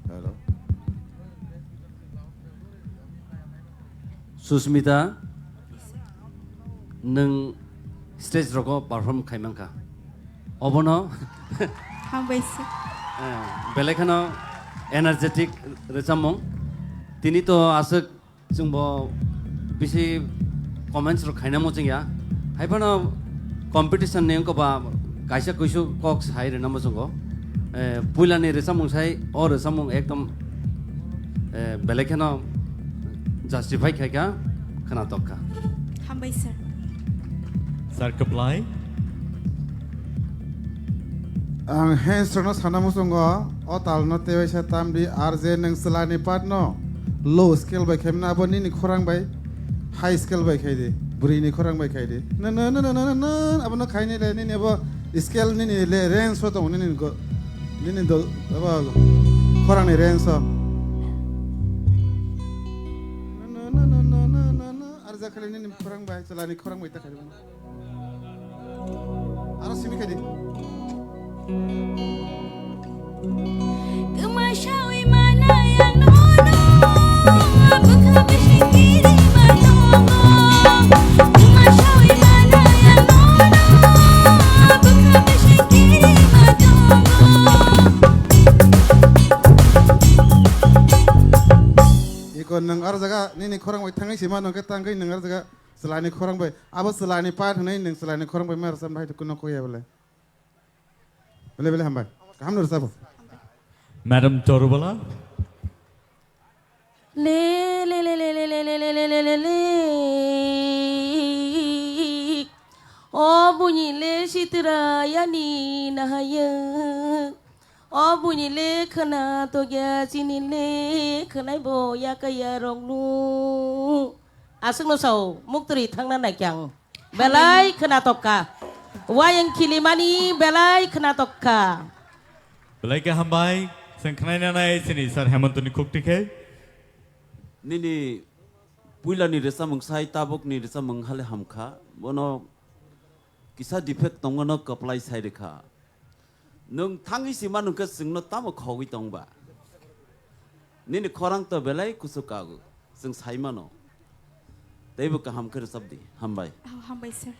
Hello. Susmita, nwng stage rogo perform khai mankha. Obono Hambai sir. Eh, belai kheno energetic rwchapmung. Tini to aswk chwngbo bisi comments rok khaina muchungya. Haiphano competition ni wngkha ba kaisa kuisu kok sai rwna muchungo. Eh, puila ni rwchapmung sai, o rwchapmung ekdom, eh, belai kheno justify khaikha, khwnatok kha. Hambai sir. Sir, kwplai. Ang hands rokno sana muchungo, o talno tewaisa tamdi, R J nwng chwlani part no low scale bai khaimano, abo nini khorang bai high scale bai khai di, bwrwini khorang bai khai di. No, no, no, abono khaini le, nini abo scale nini le range o tongo, nini go, nini do, abo khorangni range o. No, no, no, no, R J khali nini khorang bai, chwlani khorang bai ta khai di. Aro simi khaidi. Kwma sawi manai ang nono, bwkha bising kiri ma tongo. Kwma sawi manai ang nono, bwkha bising kiri ma tongo. Iko nwng aro jaga nini khorang bai thangwi sima nokhe tangwi nwng aro jaga Chwlaini khorang bai, abo chwlaini part hwnwi nwng chwlaini khorang bai ma rwchapna hai kuno kok ya bole. Bele bele hambai. Kaham no rwchabo. Madam Torubala. Le, le, le. O buini le sitra yani nahayung. O buini le khwna tokya chini le khwnai bo yakaya roknu. Aswkno sao muktwrwi thangna naikyang. Belai khwna tokkha. Wayang khilimani belai khwna tokkha. Belai khe hambai. Chwng khwnai nanai chini Sir Hemontoni khuk tikhe. Nini puilani rwchapmung sai tabukni rwchapmung hale hamkha. Bono kisa defect tongmano kwplai sai rwkha. Nwng thangwi si manu khe chwngno tamo khogwi tongba? Nini khorang to belai kuchuk kago, chwng sai mano. Teibo kaham khe rwchap di. Hambai. Oh, hambai, sir.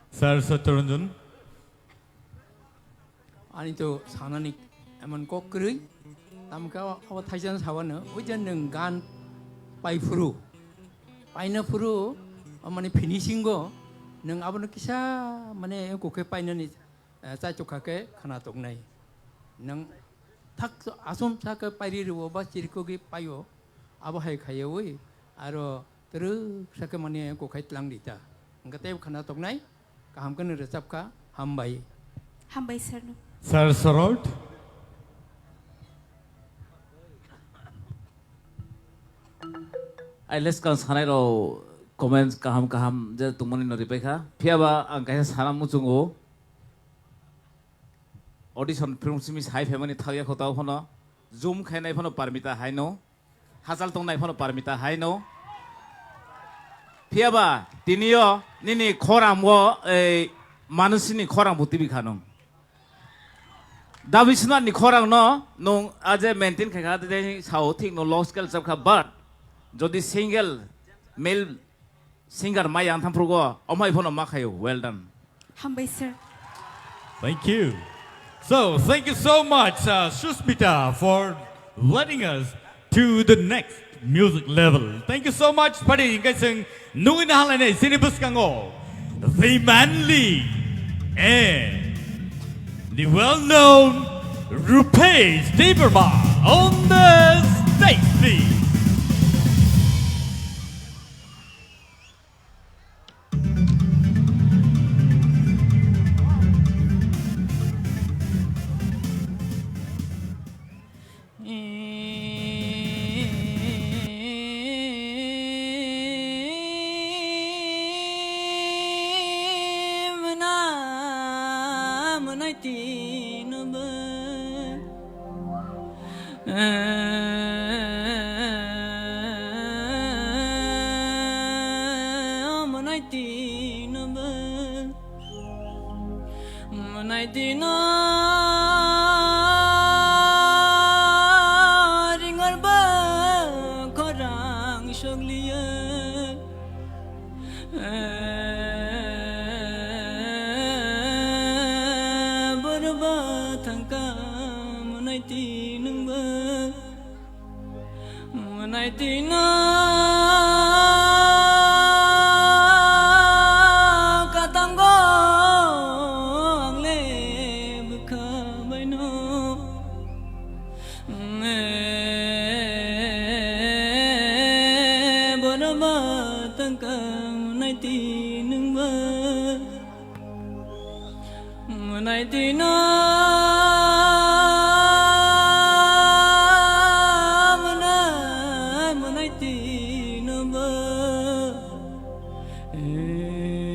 Sir Satyaranjan. Ani to sanani emon kok kwrwi. Tamo khe abo, abo thaisa sabano, oi je nwng gan pai phuru. Paina phuru, o mane finishing o, nwng abono kisa mane kokhe painani eh, chaichukha khe khwna toknai. Nwng thak asum sa khe pairi rwo ba chirikogwi paio, abo hai khaiwi aro twrwk sa khe mane kokhai tlang di ta. Hwnkhe tei khwna toknai, kaham khe nw rwchapkha, hambai. Hambai sir no. Sir Sorot. Ai leskang sanai rok comments kaham kaham je tongmani no ripai kha. Phiya ba ang kaisa sana muchungo. Audition film simi sai phaimani thangya kho tao phano, zoom khainai phano parmita haino, hachal tongnai phano parmita haino. Phiya ba tiniyo nini khorang o, ei, manusini khorang bo tibi kha nwng. Dabi Swnarni khorang no nwng aje maintain khai kha, tei sao thik no low scale chap kha, but jodi single male singer mai yang thamprugo, omai phono ma khayo. Well done. Hambai, sir. Thank you. So, thank you so much, uh, Suspita, for leading us to the next music level. Thank you so much, padi, hingkai sing nungwi na halai nei, sini bwskango, the manly and the well-known Rupesh Debbarma on the stage, please. Mwnai tino ringor ba khorang sogliya. Borba thangka mwnai tinungba. Mwnai tino katango angle bwkha baino. Borba thangka mwnai tinungba. Mwnai tino, mwnai, mwnai tino ba. Eh,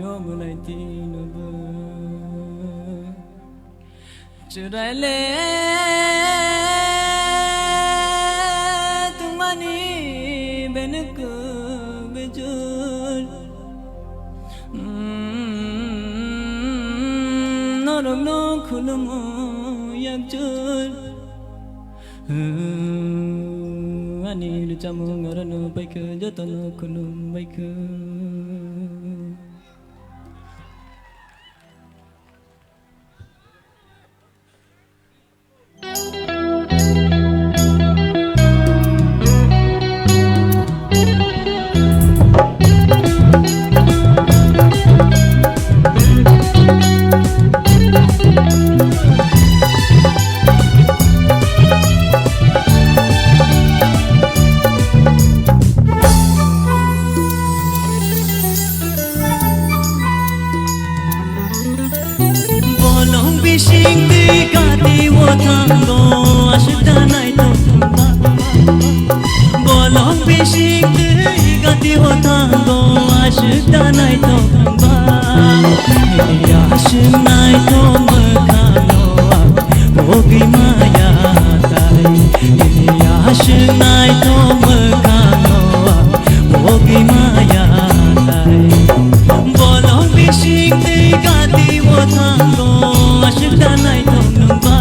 o mwnai tino ba. Chwraile tungmani benwk bejor. Mm, norokno khulumo yakjor. Mm, ani rwchapmung orono baikha, jotono khulum baikha. Aswk naithok mwkhango ang pogwi maya tai. Bolong bising twi gati o thango, aswk da naithok nwng ba.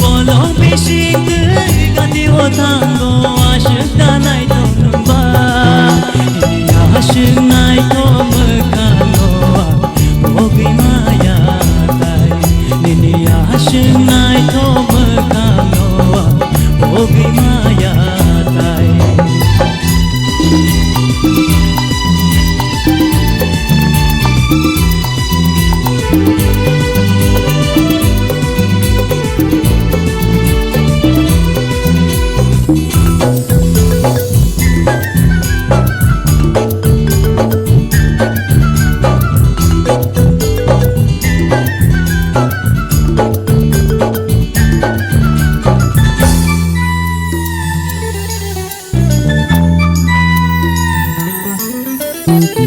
Bolong bising twi gati o thango, aswk da naithok nwng ba. Aswk naithok mwkhango ang pogwi maya tai. Nini aswk naithok mwkhango ang pogwi maya tai.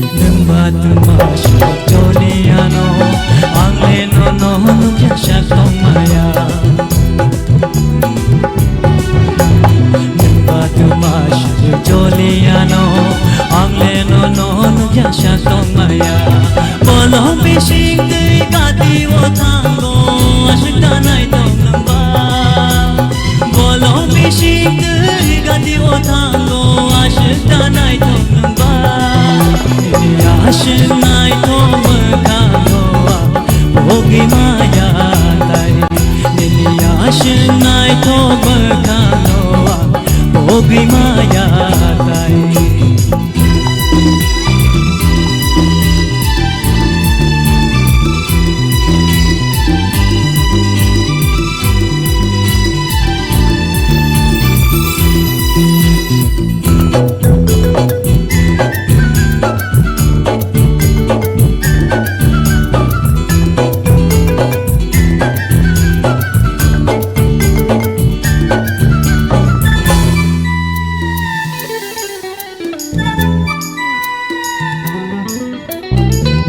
Nwng ba twma swk choli ano, ang le nono nukya sak tong maya. Nwng ba twma swk choli ano, ang le nono nukya sak tong maya. Bolong bising twi gati o thango, aswk da naithok nwng ba. Bolong bising twi gati o thango, aswk da naithok nwng ba. Nini aswk naithok mwkhango ang pogwi maya tai. Nini aswk naithok mwkhango ang pogwi maya tai.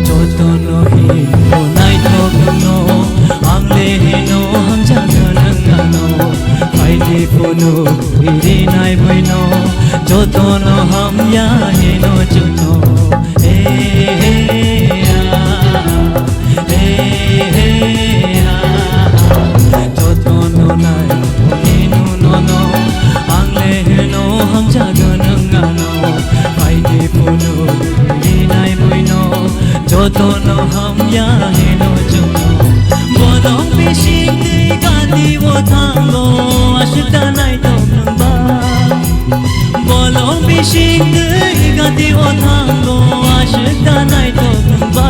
Jotono hino naithok no, ang le hino hamjakgo nwng ano. Phaidi phunuk rinai buino, jotono hamya hino chukno. He, he, ah, he, he, ah. Jotono nai hino nono, ang le hino hamjakgo nwng ano. Phaidi phunuk rinai buino, jotono hamya hino chukno. Bolong bising twi gati o thango, aswk da naithok nwng ba. Bolong bising twi gati o thango, aswk da naithok nwng ba.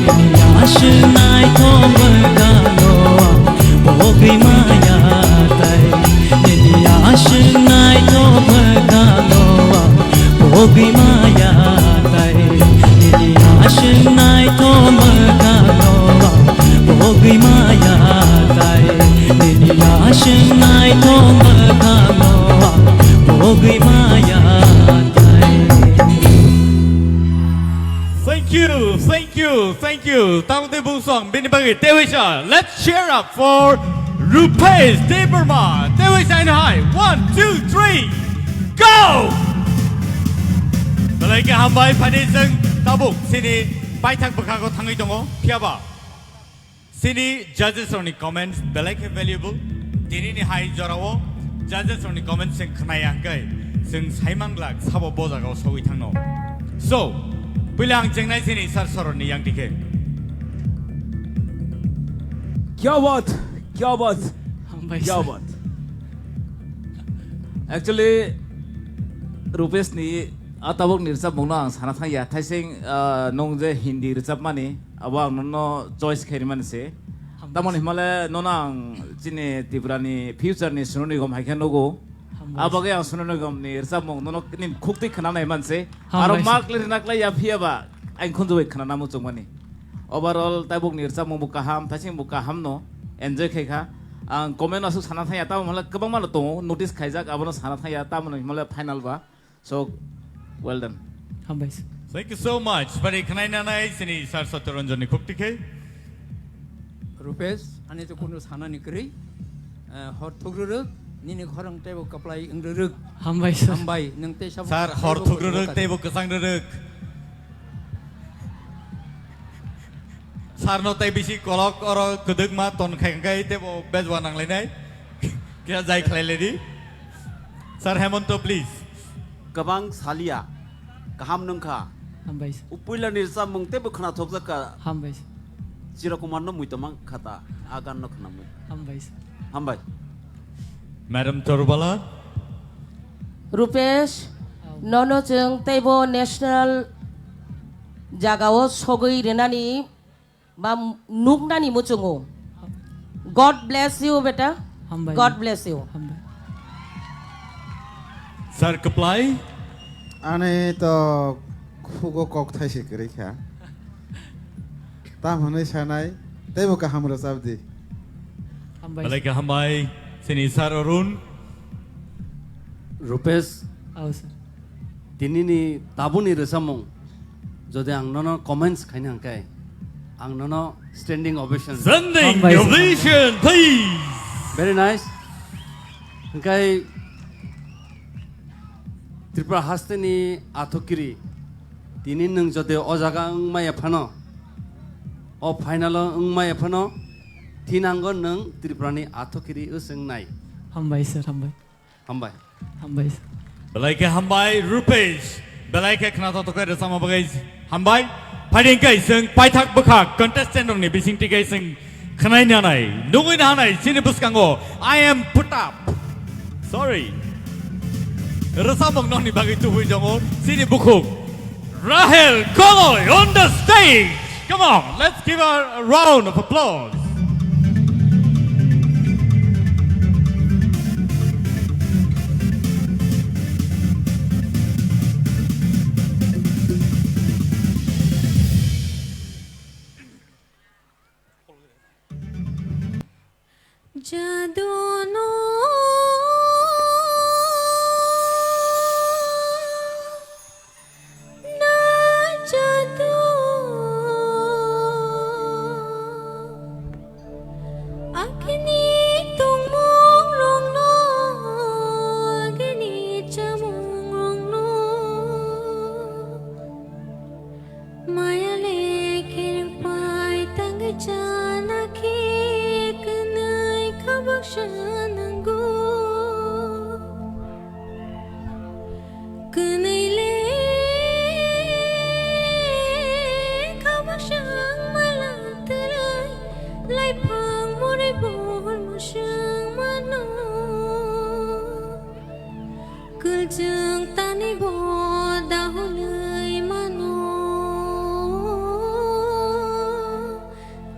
Nini aswk naithok mwkhango ang pogwi maya tai. Nini aswk naithok mwkhango ang pogwi maya tai. Nini aswk naithok mwkhango ang pogwi maya tai. Nini aswk naithok mwkhango ang pogwi maya tai. Thank you, thank you, thank you. Tamte bungsong bini bagwi tewisa. Let's cheer up for Rupesh Debbarma. Tewisa in high. One, two, three, go! Belai khe hambai, phani chwng tabuk chini paithak bwkhago thangwi tongo. Phiyaba chini judges rokni comments belai khe valuable. Tinini hai jorao judges rokni comments chwng khnaya hwnkhe chwng saimang glak sabo bo jagao sogwi thangno. So, puila ang chengnai chini sir soroni yang dikhe. Kya baat, kya baat, Hambai kya sir. Baat. Actually, Rupesh ni a tabuk ni rwchapmung no ang sana thangya. Thaising, ah, nung je Hindi rwchapmani, abo ang nono choice khaimani se. Hambai. Tamoni himale nono ang chini Tripura ni future ni Sonu Nigam hai khe nugo. Hambai. Abagwi ang Sonu Nigam ni rwchapmung nono nini khuk twi khwnanai manse. Hambai. Aro sir. Mark le rina klai ya phiya ba ang khunju bai khwnana muchungmani. Overall tabuk ni rwchapmung bo kaham, thaising bo kaham no enjoy khai kha. Ang comment aswk sana thangya, tamo himale kwbangma no tongo, notice khaijak, abono sana thangya, tamoni himale final ba. So, well done. Hambai sir. Thank you so much. Bari khwnai nanai chini Sir Satyaranjan ni khuk tikhe. Rupesh, ani to kunu sana ni kwrwi. Eh, hor thukrwrwk, Nini khorang teibo kwplai wng rwrwk. Hambai, sir. Hambai, nwng tei sabo Sir, hor teibo thuk rwrwk, kwrwngkha. Teibo kwchang rwrwk. Sir no tei bisi kolok oro kwdwkma ton khai khai teibo bejwa nanglainai. Kisa jai khlai lai di. Sir Hemonto, please. Kwbang saliya, kaham nwngkha. Hambai, sir. Upuilani rwchapmung teibo khwnathokjakha. Hambai, sir. Chirakumar no muitomang khata, agan no khwnamwi. Hambai, sir. Hambai. Madam Torbala. Rupesh, oh, nono chwng teibo national jagao sogwi rwnani ba nuknani muchungo. God bless you, beta. Hambai. God bless you. Hambai. Sir kwplai. Ani to khugo kok thai se kwrwi kha. Tam hwnwi sanai, teibo kaham rwchap di. Hambai. Belai khe hambai, chini Sir Arun. Rupesh, oh, sir. Tinini tabuni rwchapmung, jodi ang nono comments khaina hwnkhe, ang nono standing ovation. Standing Hambai, sir. Ovation, please. Very nice. Hwnkhe Tripura hasteni athokiri, tini nwng jodi o jaga wngmaya phano, o final o wngmaya phano, thinango nwng Tripurani athokiri wswngnai. Hambai, sir, hambai. Hambai. Hambai, sir. Belai khe hambai, Rupesh. Belai khe khwnathok khe rwchapma bagwi hambai. Phaidi hwnkhe chwng paithak bwkha contestant rokni bisingtwi khe chwng khwnai nanai, nugwi nanai, chini bwskango I am put up. Sorry. Rwchapmung nokni bagwi tubui tongo, chini bukhuk. Rahel Koloi on the stage. Come on, let's give her a round of applause. Jadu no na jadu. Agini tongmung rokno, agini chamung rokno. Maya le khe rwngpai tangwi chana khe kwnwi kha baksa nango. Kwnwi le kha baksa wngma lang twlai, laiphang mori bor mwswng mano. Kwlchwng tani bo dahulwi mano,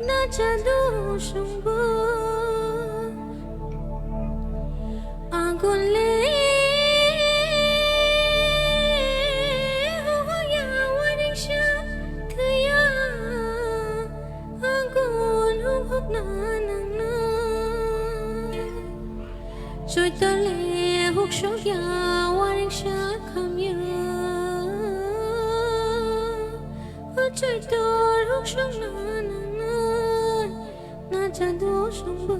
na jadu songbo. Agun le hoya waringsa thwiya, agun huk huk na nangna. Choitole huksok ya waring sa khamya. O choitor huksok na nang na jadu songba.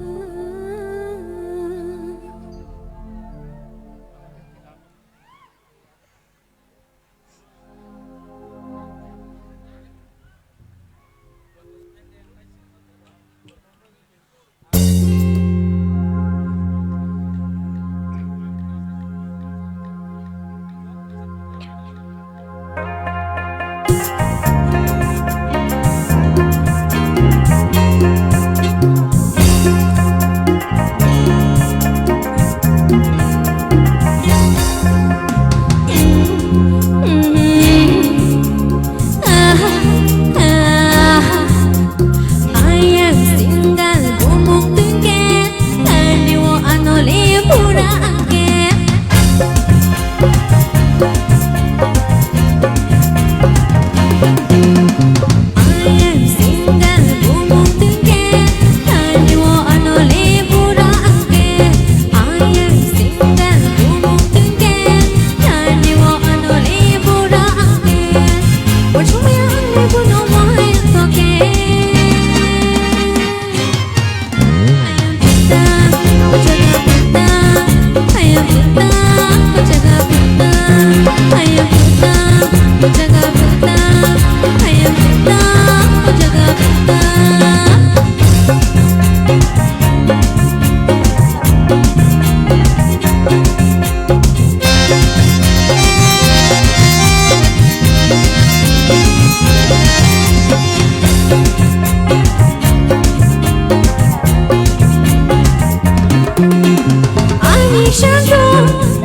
Sangko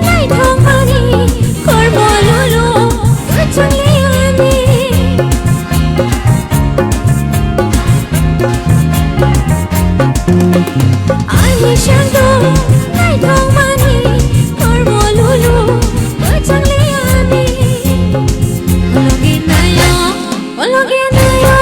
naithokmani kormo lolo kwchangli ani. Ani sangko naithokmani kormo lolo kwchangli ani. Logi nayo, logi nayo.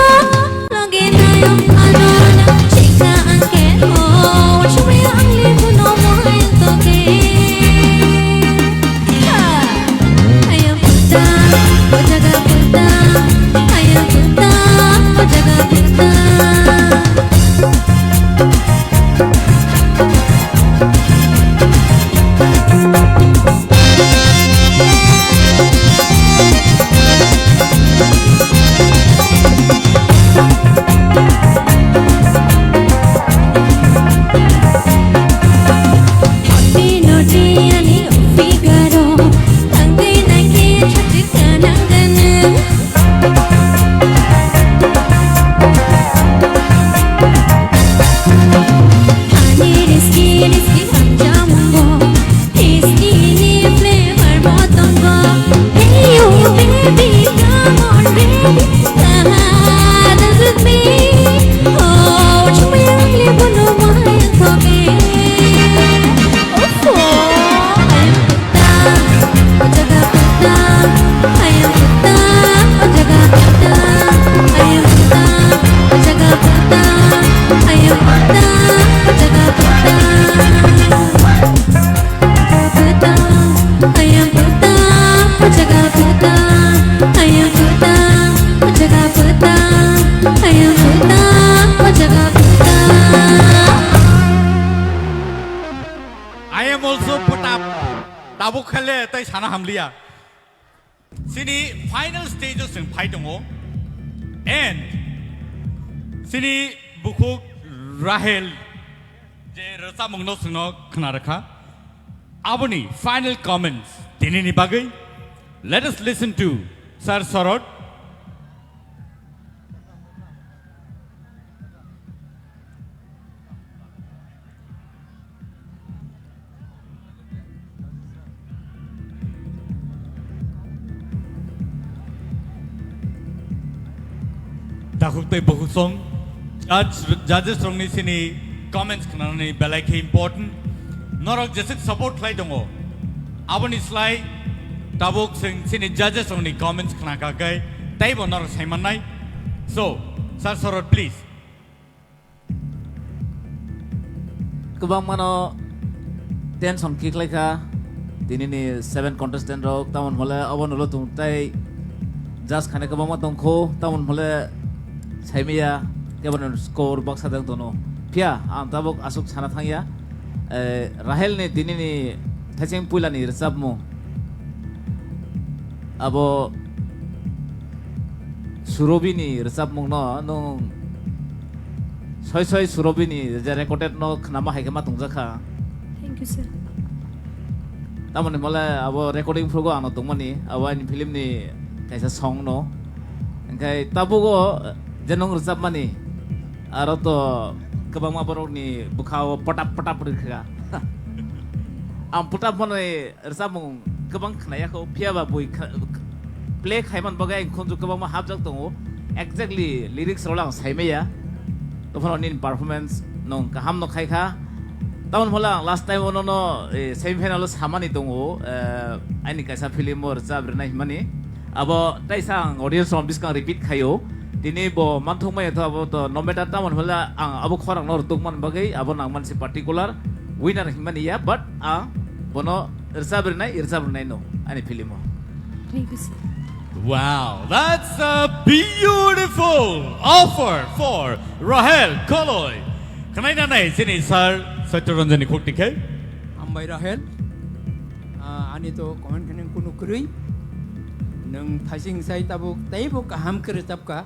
I am also put up. Tabuk khale tai sana hamliya. Sini final stage o chwng phai tongo. And sini bukhuk Rahel je rwchapmungno chwngno khna rwkha. Aboni final comments tinini bagwi. Let us listen to Sir Sorot. Takhuk tei bukhuk song judge, judges rokni sini comments khnanani belai khe important. Norok jeswk support khlai tongo, aboni slai tabuk chwng sini judges rokni comments khna kha khe teibo norok sai mannai. So, Sir Sorot, please. Kwbangmano tension khe khlai kha tinini seven contestant rok, tamoni hwnle obo nulo tung tei judge khane kwbangma tong kho, tamoni hwnle saimaya kebono score baksa dang tono. Phiya ang tabuk aswk sana thangya, eh, Rahel ni tinini thaicheng puila ni rwchapmung abo Surobi ni rwchapmung no nwng soi soi Surobi ni je recorded no khnama hai khe ma tongjakha. Thank you, sir. Tamoni mole abo recording phrugo ano tongmani, abo ani film ni kaisa song no. Engkai tabugo je nwng rwchapmani, aro to kwbangma borok ni bwkha o potap potap rwkha. Ang potap mani rwchapmung kwbang khnaya kho, phiya ba bui kha-, play khai man bagwi ang khunju kwbangma hapjak tongo. Exactly lyrics rok ang sai maya. Tophano nini performance nwng kaham no khai kha. Tamoni hwnle ang last time o nono, eh, semi final o samani tongo, eh, ani kaisa film o rwchap rwnai hwnmani. Abo taisa ang audience rok biskang repeat khaio. Tini bo manthok maya tho abo to no matter tamoni hwnle ang abo khorang no rwtuk man bagwi abo nang mansi particular winner hwnmani ya, but ang bono rwchap rwnai, rwchap rwnai no ani film o. Thank you, sir. Wow, that's a beautiful offer for Rahel Koloi. Khwnai nanai chini sir Satya Ranjan ni khukti khe. Hambai Rahel. Ah, ani to comment khe nang kunu kwrwi. Nwng thasing sai tabuk teibo kaham khe rwchapka.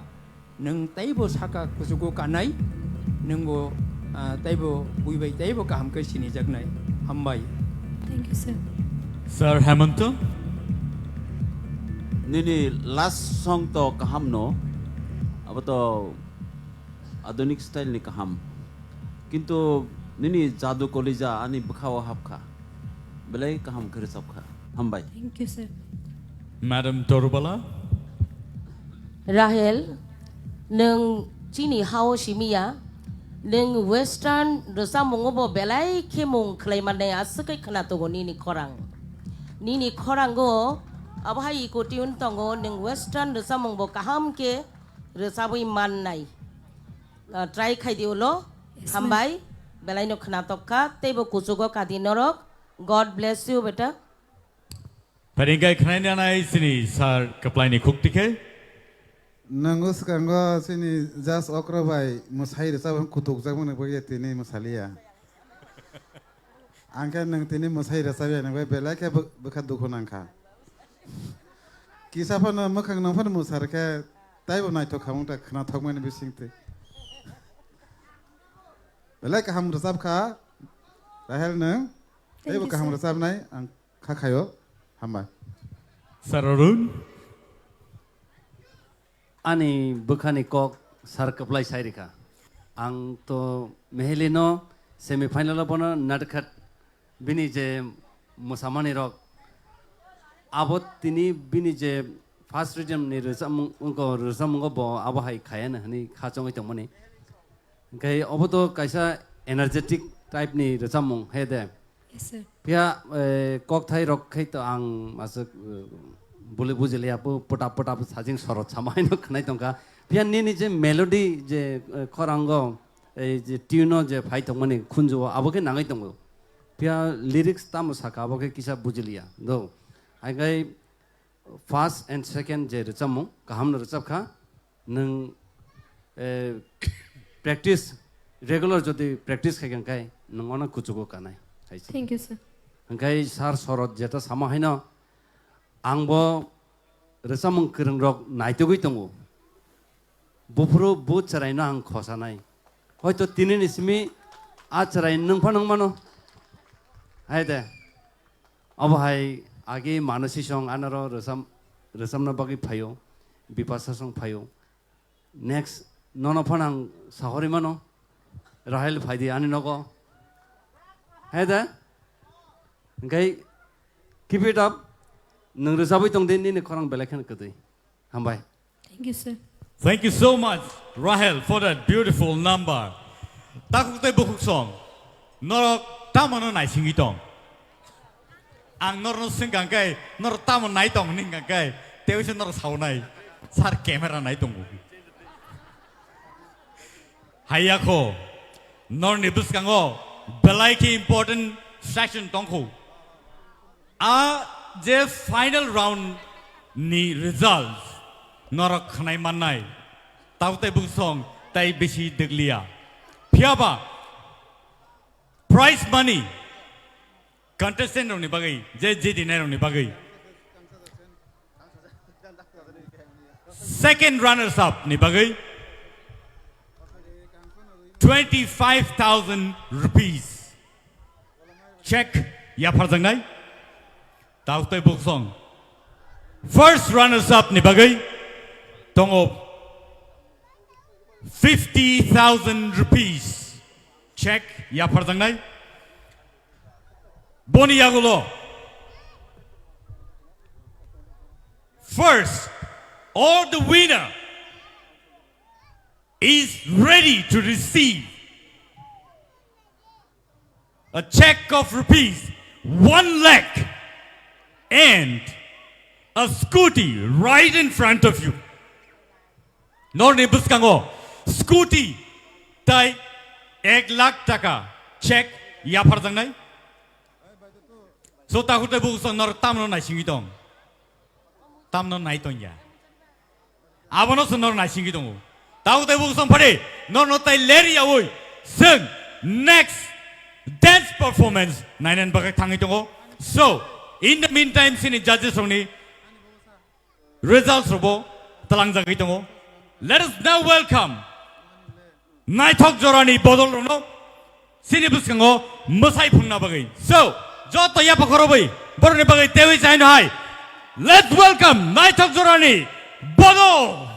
Nwng teibo saka kuchugo kanai, nwngbo, ah, teibo bui bai teibo kaham khe sinijaknai. Hambai. Thank you, sir. Sir Hemanta? Nini last song to kaham no, abo to adunik style ni kaham. Kintu nini jadu kolija ani bwkhao hapkha. Belai kaham khe rwchapkha. Hambai. Thank you, sir. Madam Torubala. Rahel, nwng chini hao simiya, nwng western rwchapmungo bo belai khe mung khlai mannai aswk khe khwna tongo nini khorang. Nini khorango abo hai iko tune tongo, nwng western rwchapmung bo kaham khe rwchabwi mannai. Ah, try khai di ulo. Yes, ma'am. Hambai, belai no khwna tokkha, teibo kuchugo kadi norok. God bless you, beta. Pharingkai khnaina nai chini sir kwplaini khuk tikhe. Nwngo swkango chini judge okra bai mwsai rwchapmani kutukjakmani bagwi tini mwsaliya. Ang khe nwng tini mwsai rwchapya nang bai belai khe bw-, bwkha dukhu nangkha. Kisa phano mwkhang nang phano mwsar khe taibo naithok khamung ta khwnathokmani bisingtwi. Belai kaham rwchapkha Rahel nwng. Teibo kaham rwchapnai ang kha khaio. Hambai. Sir Arun. Ani bwkhani kok sir kwplai sai rikha. Ang to mehelino semi final o bono natkhat bini je mwsamani rok abo tini bini je first region ni rwchapmung wngkha rwchapmungo bo abo hai khayana hwnwi kha chongwi tongmani. Hwnkhe obo to kaisa energetic type ni rwchapmung he de. Yes, sir. Phiya eh, kokthai rok khai to ang aswk eh, buli bujiliya po pota pota sajing sorot sama haino khnai tongkha. Phiya nini je melody je eh, khorango ei je tune o je phai tongmani khunju o abo khe nangwi tongo. Phiya lyrics tamo saka abo khe kisa bujiliya do. Hai khai first and second je rwchapmung kaham no rwchapkha. Nwng eh, practice regular jodi practice khai khe nwng ono kuchugo kanai hai se. Thank you, sir. Hwnkhe sir sorot jeta sama haino ang bo rwchapmung kwrwng rok naitugwi tongo. Buphuru bu chwraino ang khosanai. Hoito tini ni simi a chwrai nwng phano wng mano. Hai de. Obo hai agi mano sisong anaro rwchap rwchapna bagwi phaio. Bipasa song phaio. Next nono phano ang sahori mano. Rahel phaidi ani nogo. Hai de. Hwnkhe keep it up. Nwng rwchapwi tong di nini khorang belai kheno kwtwi. Hambai. Thank you, sir. Thank you so much, Rahel, for that beautiful number. Takhuk tei bukhuk song, norok tamano naisingwi tong? Ang norno swngkang khe, norok tamo nai tong hwnwi hwnkang khe, tei uaisa norok saunai, sir camera nai tongo. Hayakho, norni bwskango belai khe important session tongkho. A je final round ni result norok khnai mannai, tau tei buksong tei bisi deglia. Phiyaba prize money contestant rokni bagwi, je jidinai rokni bagwi, second runners up ni bagwi twenty five thousand rupees check yapharjaknai. Tau tei buksong first runners up ni bagwi tongo fifty thousand rupees check yapharjaknai. Boni yagulo first, or the winner is ready to receive a check of rupees one lakh and a scooty right in front of you. Norni bwskango scooty tai ek lakh taka check yapharjaknai. So takhuk tei buksong nor tamno naisingwi tong? Tamno nai tongya? Abono se nor naisingwi tongo. Takhuk tei buksong phari norno tai leri yaui seng next dance performance nainani bagwi thangwi tongo. So in the meantime sini judges rokni results robo talangjagwi tongo. Let us now welcome naithok jorani bodol rokno sini bwskango mwsai phunna bagwi. So joto yapa khorobwi borokni bagwi tewi chaino hai. Let's welcome naithok jorani bodol.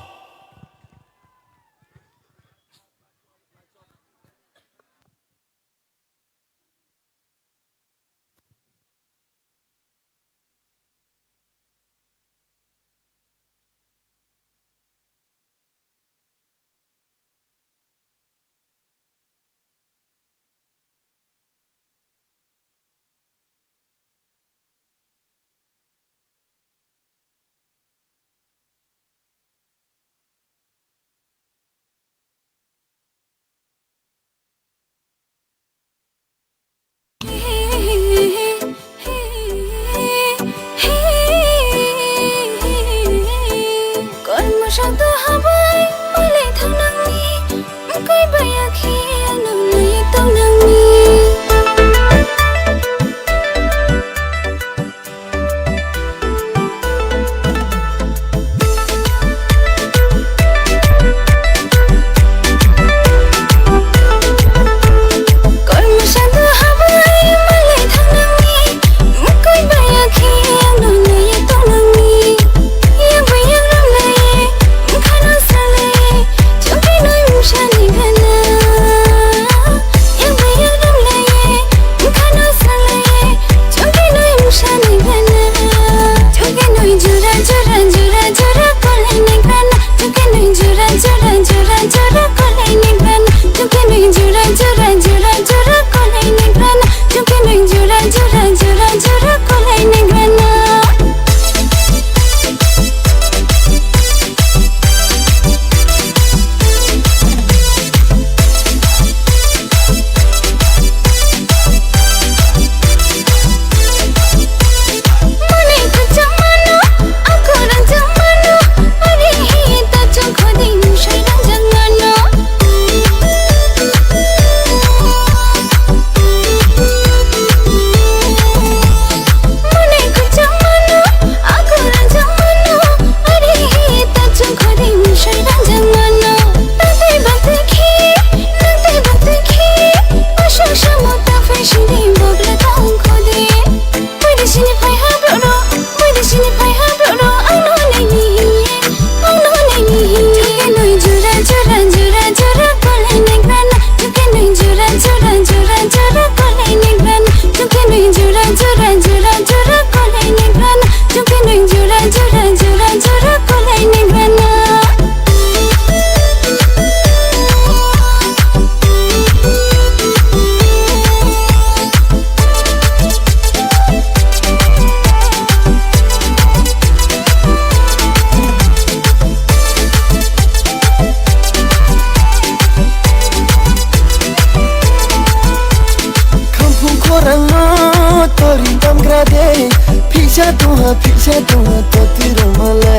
Phisa tongma toti rwmale.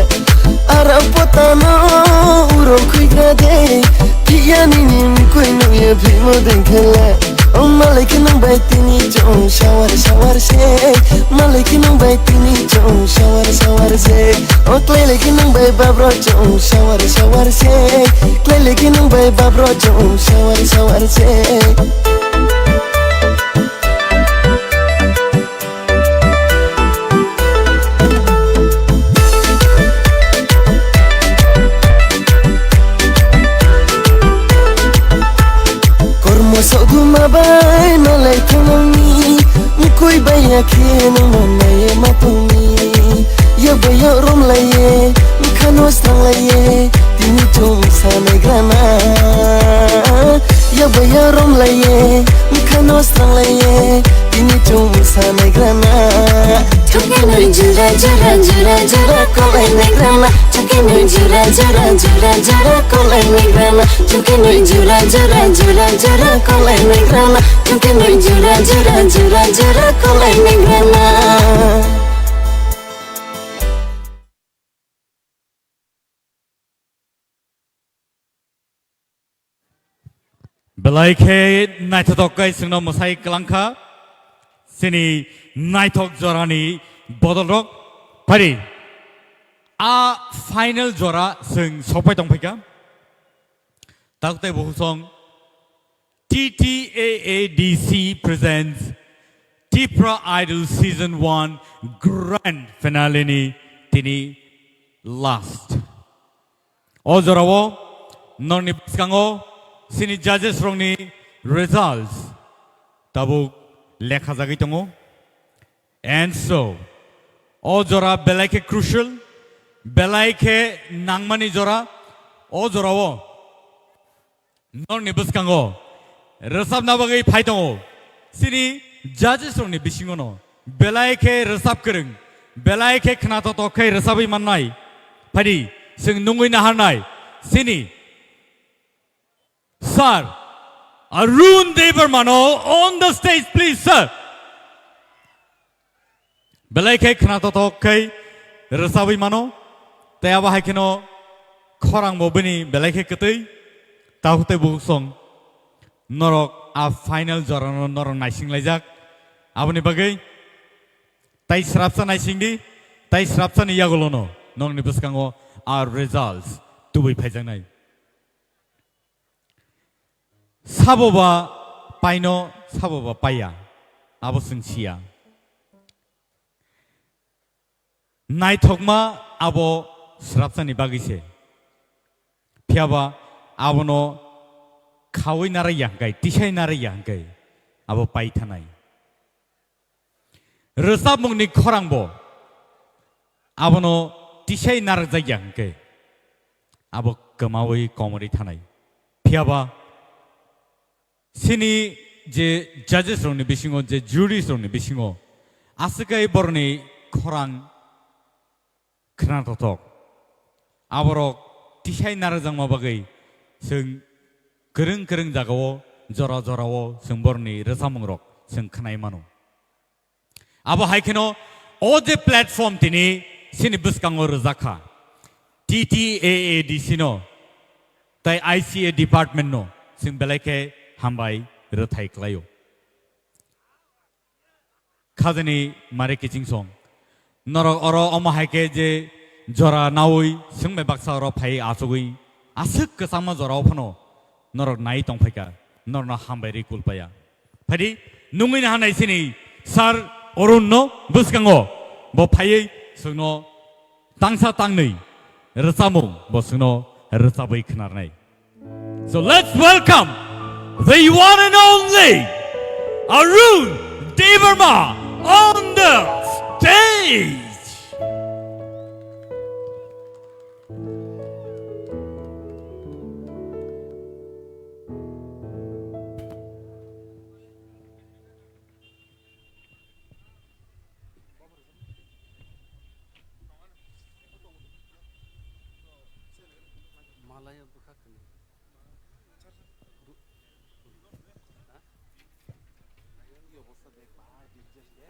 Ara potano urok khuigra de. Phiya nini mkui nuye phimo dengkhele. O malai khe nang bai tini chong sawar sawar se. Malai khe nang bai tini chong sawar sawar se. O klai lai khe nang bai babro chong sawar sawar se. Klai lai khe nang bai babro chong sawar sawar se. Kormo soguma bai malai thangni, mkui bai ya khe nang manai ma tongni. Ya bai ya rom lai ye, mkhano srang lai ye, tini chong sanai grana. Ya bai ya rom lai ye, mkhano srang lai ye, tini chong sanai grana. Chungke nui jura jura jura jura kolai nai grana. Chungke nui jura jura jura jura kolai nai grana. Chungke nui jura jura jura jura kolai nai grana. Chungke nui jura jura jura jura kolai nai grana. Belai khe naithothok khe chwngno mwsai kwlangkha chini naithok jorani bodolrok. Phari a final jora chwng sokpai tongphaikha. Taktai buhusong T T A A D C presents Tipra Idol Season one Grand Finale ni tini last. O jorao norni bwskango chini judges rokni results tabuk lekha jagwi tongo. And so, o jora belai khe crucial, belai khe nangmani jora. O jorao norni bwskango rwchapna bagwi phai tongo. Chini judges rokni bisingono belai khe rwchap kwrwng, belai khe khnathok thok khe rwchabwi mannai. Phaidi, chwng nungwi naharnai chini Sir Arun Debbarma no on the stage, please, sir. Belai khe khnathok thok khe rwchabwi mano, tei abo hai kheno khorang bo bini belai khe kwtwi, takhuk tei bukhuk song norok a final jorano norok naising laijak. Aboni bagwi tai srapsa naising di, tai srapsa ni yagulono nokni bwskango a results tubui phaijaknai. Sabo ba paino, sabo ba paiya, abo chwng siya. Naithokma abo srapsani bagwi se. Phiyaba abono khaui narwkya hwnkhe, tisai narwkya hwnkhe, abo pai thanai. Rwchapmungni khorangbo abono tisai narwkjakya hwnkhe, abo kwmaui komorwi thanai. Phiyaba chini je judges rokni bisingo, je juries rokni bisingo, aswk kai borokni khorang khnathok thok. Aborok tisai narwkjakma bagwi chwng kwrwng kwrwng jagao, jora jorao chwng borokni rwchapmungrok chwng khnai mano. Abo hai kheno o je platform tini chini bwskango rwjak kha, T T A A D C no tei I C A department no chwng belai khe hambai rwthai khlaio. Khajani Mari Kiching song. Norok oro omo hai khe je jora naui swngbai baksa oro phai achugwi aswk kwchangma jorao phano norok nai tongphaikha, norokno hambai rwi kulpaya. Phaidi, nungwi naharnai chini Sir Arun no bwskango, bo phaiwi chwngno tangsa tangnwi rwchapmung bo chwngno rwchapwi khnarnai. So let's welcome the one and only Arun Debbarma on the stage. Malaya bwkha kwni. Bu-, ha? Ayang i obostha de ba, di jes de.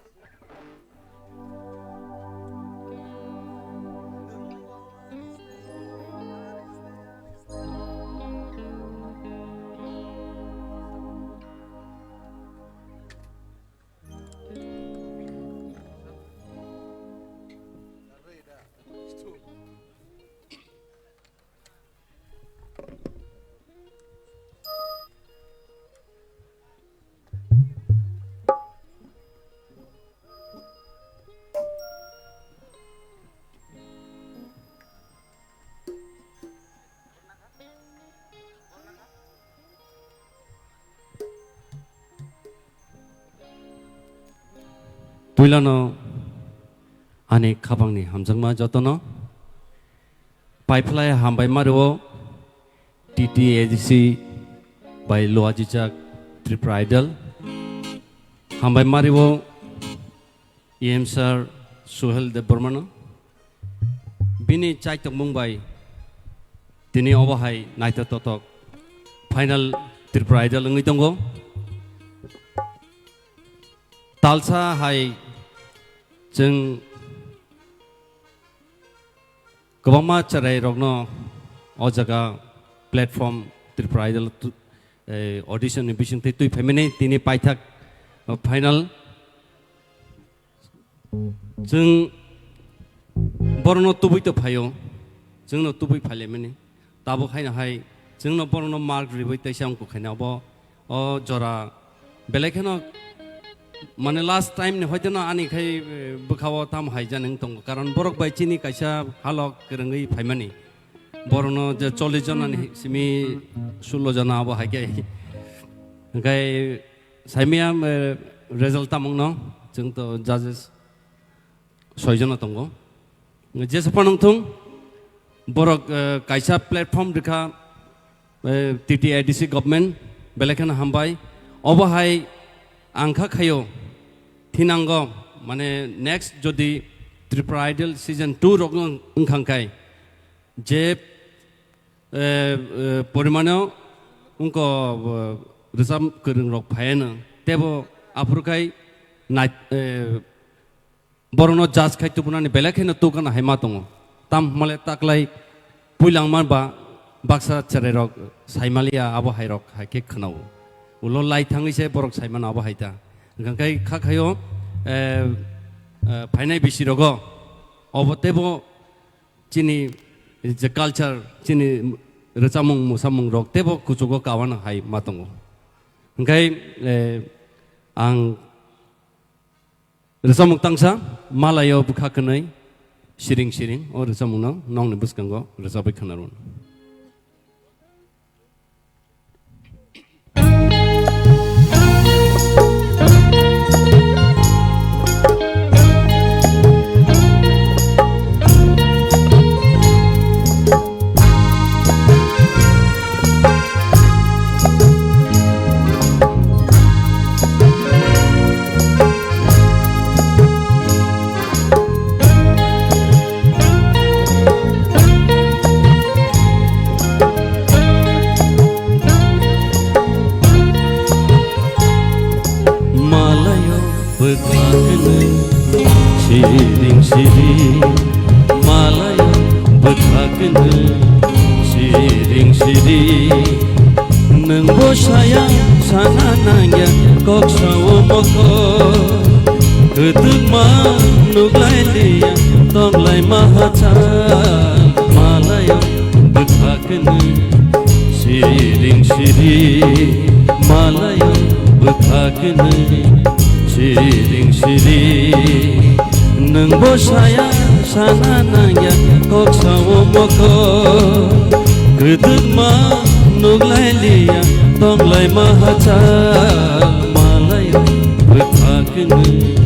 Puilano ani khapangni hamjakma jotono paiphlai hambai mario T T A D C bai luajijak Tripura Idol. Hambai mario E M sir Suhel Debbarmano. Bini chaitokmung bai tini obo hai naithotok final Tripura Idol wngwi tongo. Talsa hai chwng kwbangma chwrairokno o jaga platform Tripura Idol tu-, eh, audition ni bisingtwi twi phaimani tini paithak, o final. Chwng borokno tubui to phaio, chwngno tubui phailaimani. Tabuk haino hai chwngno borokno mark riwi teisa wngkha khaina obo, o jora belai kheno, mane, last time ni hoiteno ani khai, eh, bwkhao tamo hai jani wng tongo, karon borok bai chini kaisa halok kwrwngwi phaimani. Borokno je chollish jona ni simi sullo jona abo hai khe. Hwnkhe saimaya, eh, result tamungno, chwng to judges soi jona tongo. Jesa phano wngthung, borok, eh, kaisa platform rikha, eh, T T A D C government, belai kheno hambai. Obo hai ang kha khaio, thinango, mane, next jodi Tripura Idol season two rok wng-, wngkha khe, je, eh, eh, porimano wngkha, eh, rwchap kwrwng rok phaiano, tebo aphuru khai nai-, eh, borokno judge khai tubunani belai kheno tukana hai ma tongo. Tam hwnmale taklai puilangma ba baksa chwrairok saimaliya abo hairok hai khe khwnao. Ulo lai thangwi se borok saimano abo hai ta. Hwnkhe kha khaio, eh, eh, phainai bisirogo obo teibo chini je culture, chini rwchapmung musamung rok teibo kuchugo kawana hai ma tongo. Hwnkhe, eh, ang rwchapmung tangsa, Malaio bwkha kwnwi, siring siring, o rwchapmungno nokni bwskango rwchapwi khwnarwn. Malaio bwkhaknwi siring siring, malaio bwkhaknwi siring siring. Nwngbo saya sana nangya kok sao mokol, kwdwkma nuklai liya tonglai ma hachal. Malaio bwkhaknwi siring siring, malaio bwkhaknwi siring siring. Nwngbo saya sana nangya kok sao mokol, kwdwkma nuklai liya tonglai ma hachal. Malaio bwkhaknwi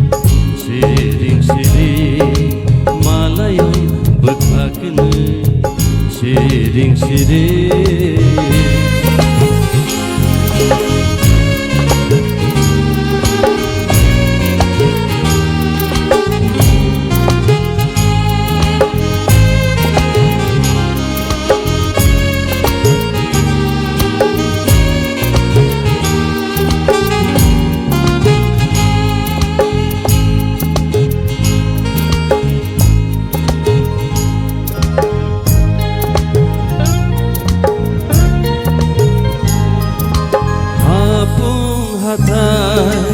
siring siring, malaio bwkhaknwi siring siring. Hapung hathai,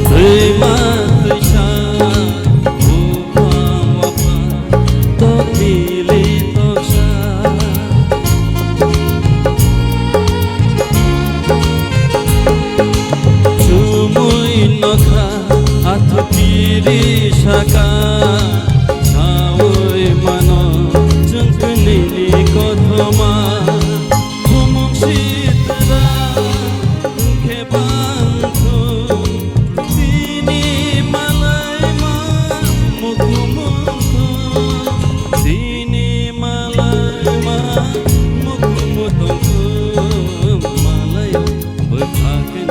twima twisa, buphang waphang, tokili toksa. Chumui nokha, athuki ri saka, saui mano, chwng kwnwini kothoma. Khumung sitra, wngkhe bangthung, tini malai ma Tini malai ma mukumu tongthum malai o bwkhakni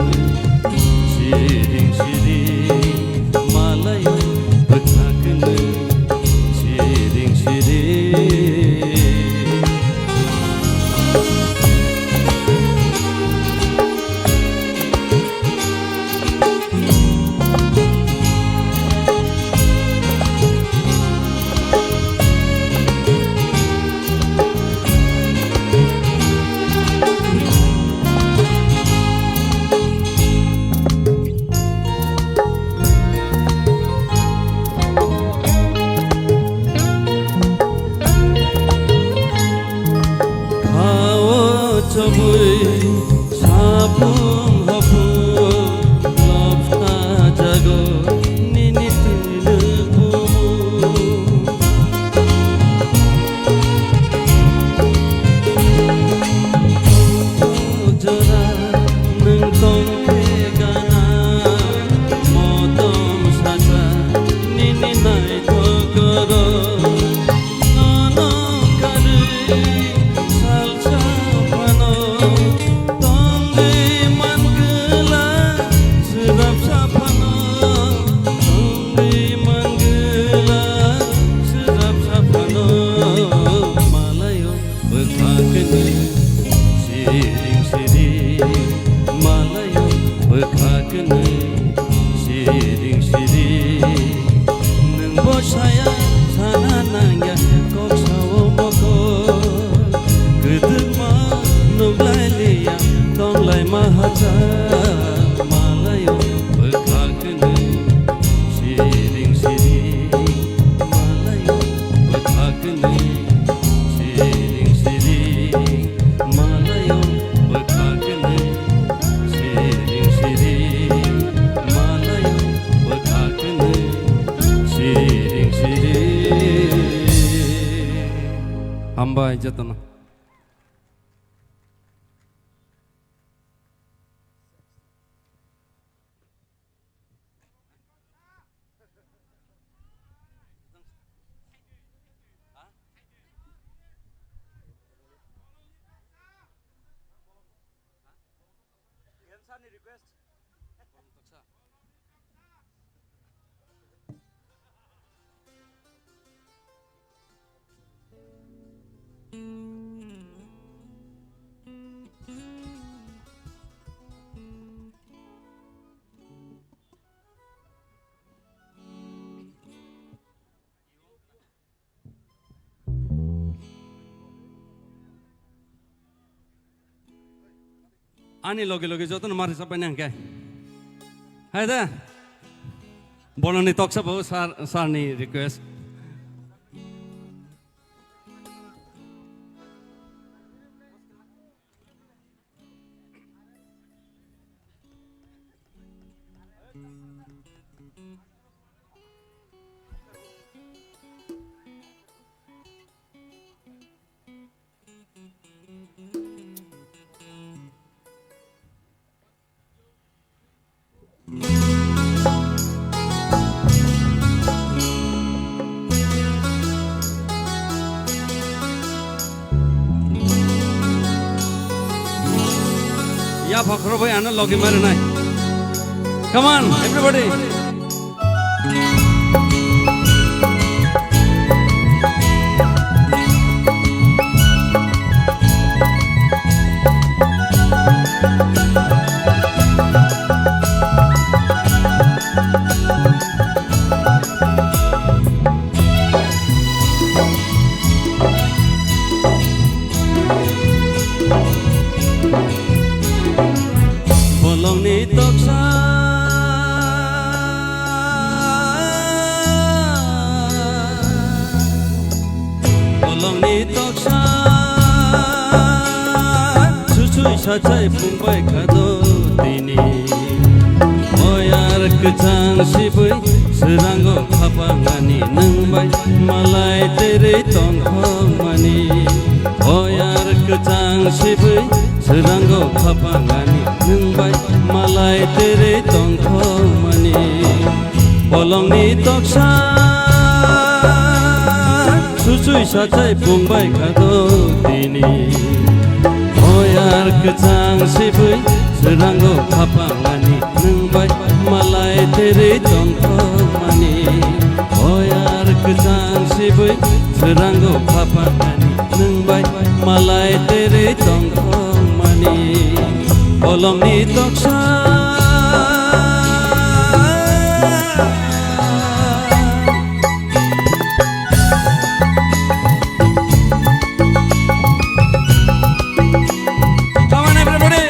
siring siring malai o bwkhakni siring siring. Khao chobwi sapung hopung lopha jago nini twino bumu. Jora nwng tongkhe gana motom sacha nini naithok oro. Nono karwi salsa phano tongwi mangwla, swrapsa phano tongwi mangwla, swrapsa phano malayo bwkhakni siring siring, malayo bwkhakni siring siring. Nwng bo saya sana nangya kok sao mokol, kwdwkma nukhlai liya tonglai ma hachal, malayo bwkhakni siring siring, malayo bwkhakni siring siring, malayo bwkhakni siring siring, malayo bwkhakni siring siring. Hambai jotono. Ani loge loge jotono ma rwchapmani hwnkhe. Hai da. Bolongni toksa bo sir, sir ni request. Ya, phakro bhai, ano logi mari nai. Come on, everybody. Bolongni toksa, bolongni toksa, susui sachai phungbai khado tini. Oyar kwchang sibui swrango khapangani nwng bai malai terei tongthokmani. Oyar kwchang sibui swrango khapangani nwng bai malai terei tongthokmani. Bolongni toksa, Satai bung bai kha do tini. Hoyar kwchang sibui swrango khapang ani, nwng bai malai terei tongthok mani. Hoyar kwchang sibui swrango khapang ani, nwng bai malai terei tongthok mani. Bolongni toksa. Come on, everybody.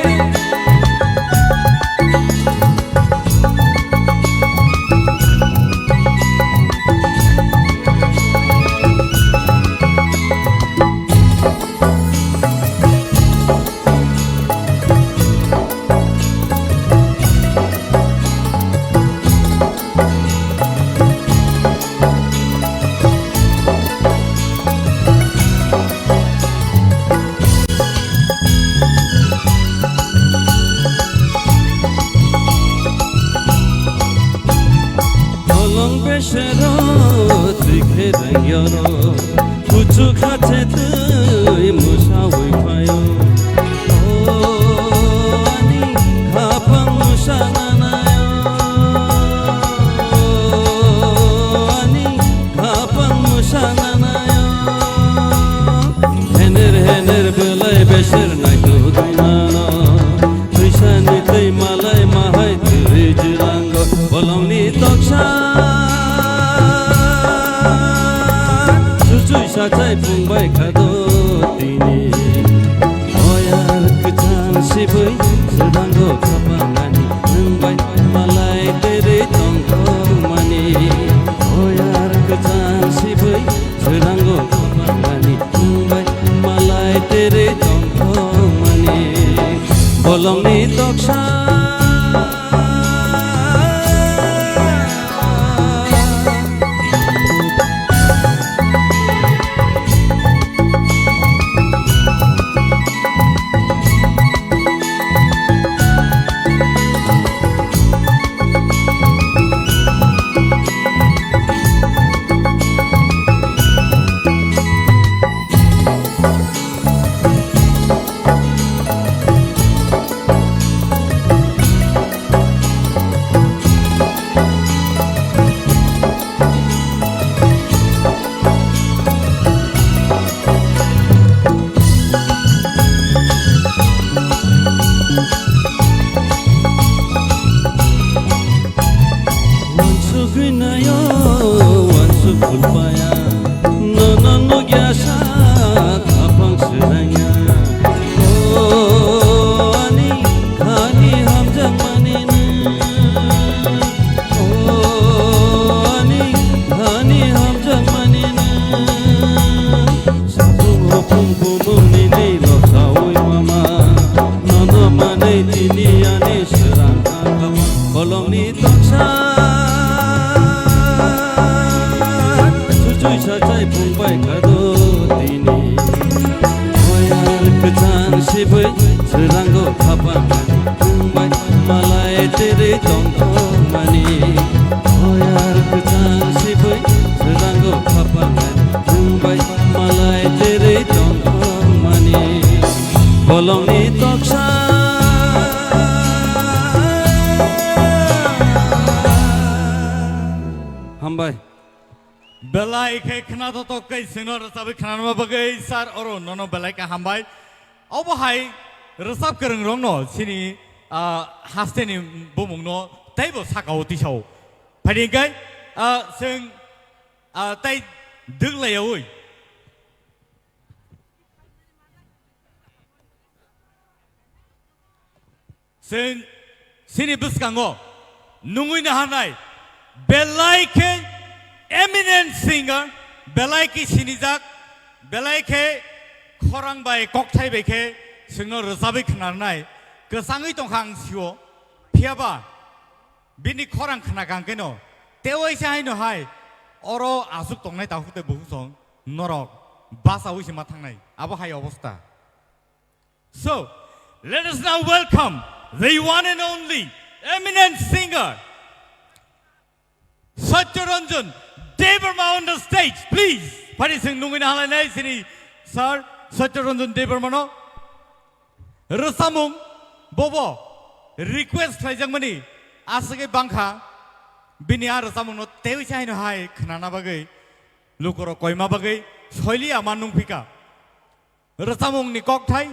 Bolong besero twi khe rang yoro. Kuchuk ha che twi musawi phaio. O ani khapang musa nanaio. O ani khapang musa nanaio. Hener hener belai beser naitu dui mano. Twisani twi malai mahai twi jirango. Bolongni toksa. Chuchui sachai phungbai kha do tini. Hoyar kwchang sibui swrango khapangani, nwng bai malai terei tongthokmani. Hoyar kwchang sibui swrango khapangani, nwng bai malai terei tongthokmani. Bolongni toksa. Wansugwi naio, wansuk phulpaya. Nono nukya sa khapang swnangya. O ani khani hamjakmani nwng. O ani khani hamjakmani nwng. Sapung hopung bumung nini losawi mama. Nono manwi tini ani srang khapang. Bolongni toksa. Chuchui sachai phungbai kha do tini. Hoyar kwchang sibui swrango khapang. Phungbai malai terei tongthokmani. Hoyar kwchang sibui swrango khapang. Phungbai malai terei tongthokmani. Bolongni toksa. Hambai. Belai khe khna totok kai sengno rwchabwi khnanama bagwi sir oro nono belai khe hambai. Obo hai rwchap kwrwng rokno chini, ah, hasteni bumungno teibo sakao tisao. Phaidi hwnkhe, ah, chwng, ah, tei dwk laiyaui. Chwng chini bwskango nungwi naharnai belai khe eminent singer, belai khe sinijak, belai khe khorang bai kokthai bai khe chwngno rwchabwi khnarnai kwchangwi tongkha ang sio. Phiyaba bini khorang khnakha hwnkhe no tewaisa haino hai oro aswk tongnai takhuk tei bukhuk song norok bachaui se ma thangnai, abo hai obostha. So, let us now welcome the one and only eminent singer, Satya Ranjan Debbarma on the stage, please. Phari chwng nungwi nahalainai chini sir Satya Ranjan Debbarmano. Rwchapmung bobo request khlaijakmani aswkhe bangkha, bini a rwchapmungno teiwi se haino hai khnana bagwi lukurok koima bagwi soiliya ma nungphika. Rwchapmungni kokthai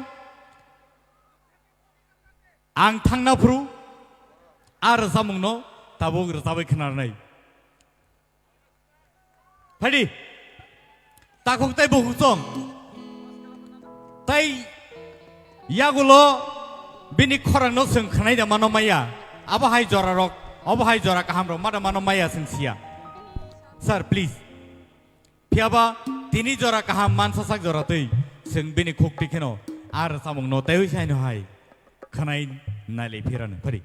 ang thangna phuru a rwchapmungno tabuk rwchapwi khnarnai. Phaidi, takhuk tei bukhuk chong. Tei yagulo bini khorangno chwng khwnai da mano maya. Abo hai jora rok, abo hai jora kaham rok ma da mano maya chwng siya. Sir, please. Phiyaba tini jora kaham mansa sak jora twi chwng bini khuk twi kheno a rwchapmungno teiwi se haino hai khwnai nailai phirano. Phaidi.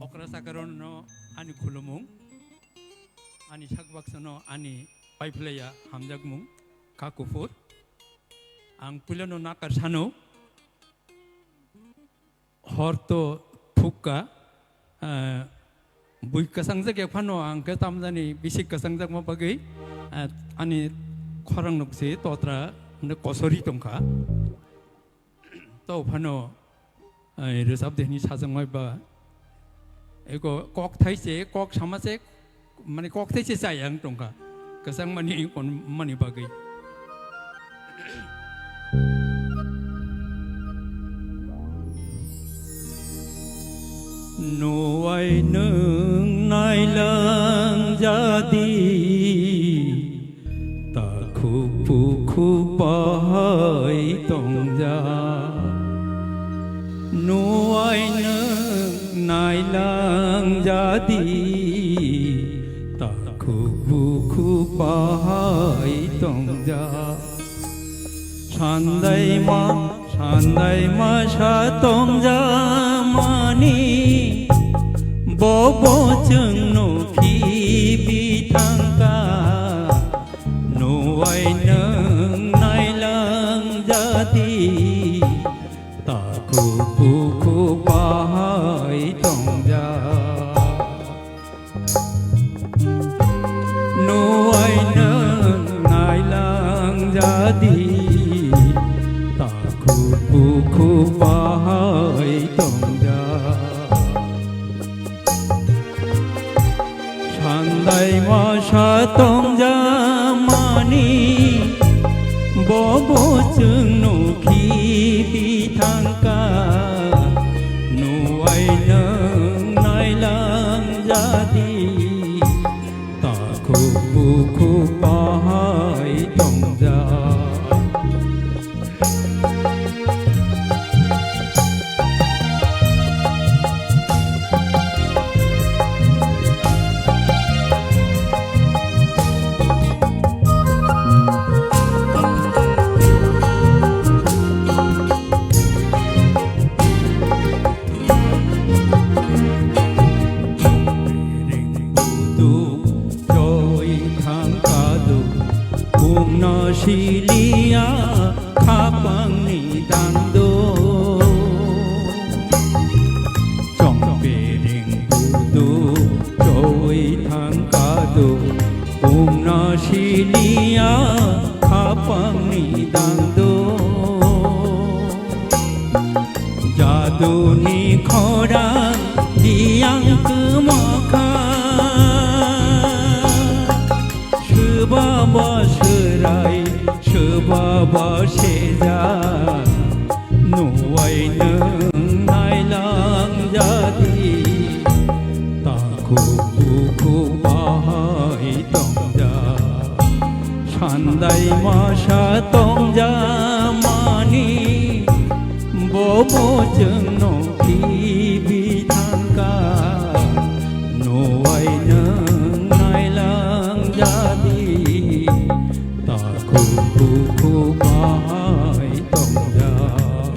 Okra sakarno ani khulumung, ani sakbaksano ani paiphlaiya hamjakmung kha kuphur. Ang puilano nakar sano, hor to thukka, ah, bui kwchangjak ya phano ang khe tamjani bisi kwchangjakma bagwi, ah, ani khorang nukse totra hwnwi kosori tongkha. To phano, ai, rwchap de hwnwi sajakmai ba. Eko kok thai se, kok sama se, mane kok thai se chai ang tongkha. Kwchang mani kon mani bagwi. Nuwai nwng nailang jadi. Takhuk bukhuk bahai tongja, nuwai nwng nailang jadi. Takhuk bukhuk bahai tongja, sandaima sandaima sa tongja mani, bobo chwng nukhi bithangka. Nuwai nwng nailang jadi, takhuk bukhuk bahai tongja. Nuwai nwng nailang jadi, takhuk bukhuk bahai tongja. Sandaima sa tongja mani, bobo chwng nukhi bithangka. Nuwai nwng nailang jadi, takhuk bukhuk bahai tongja. Choi thang kadu, bumno siliya, khapangni dangdo. Chongpering budu, choi thang kadu, bumno siliya, khapangni Khorang tiyang kwmakha, swbaba swrai, swbaba sejak, nuwai nwng nailang jadi, takhuk bukhuk bahai tongjak. Sandai masa tongjamani, bobo chwngno khibi thangkha. Nuwai nwng nailang jadi, takhuk bukhuk bahai tongjak.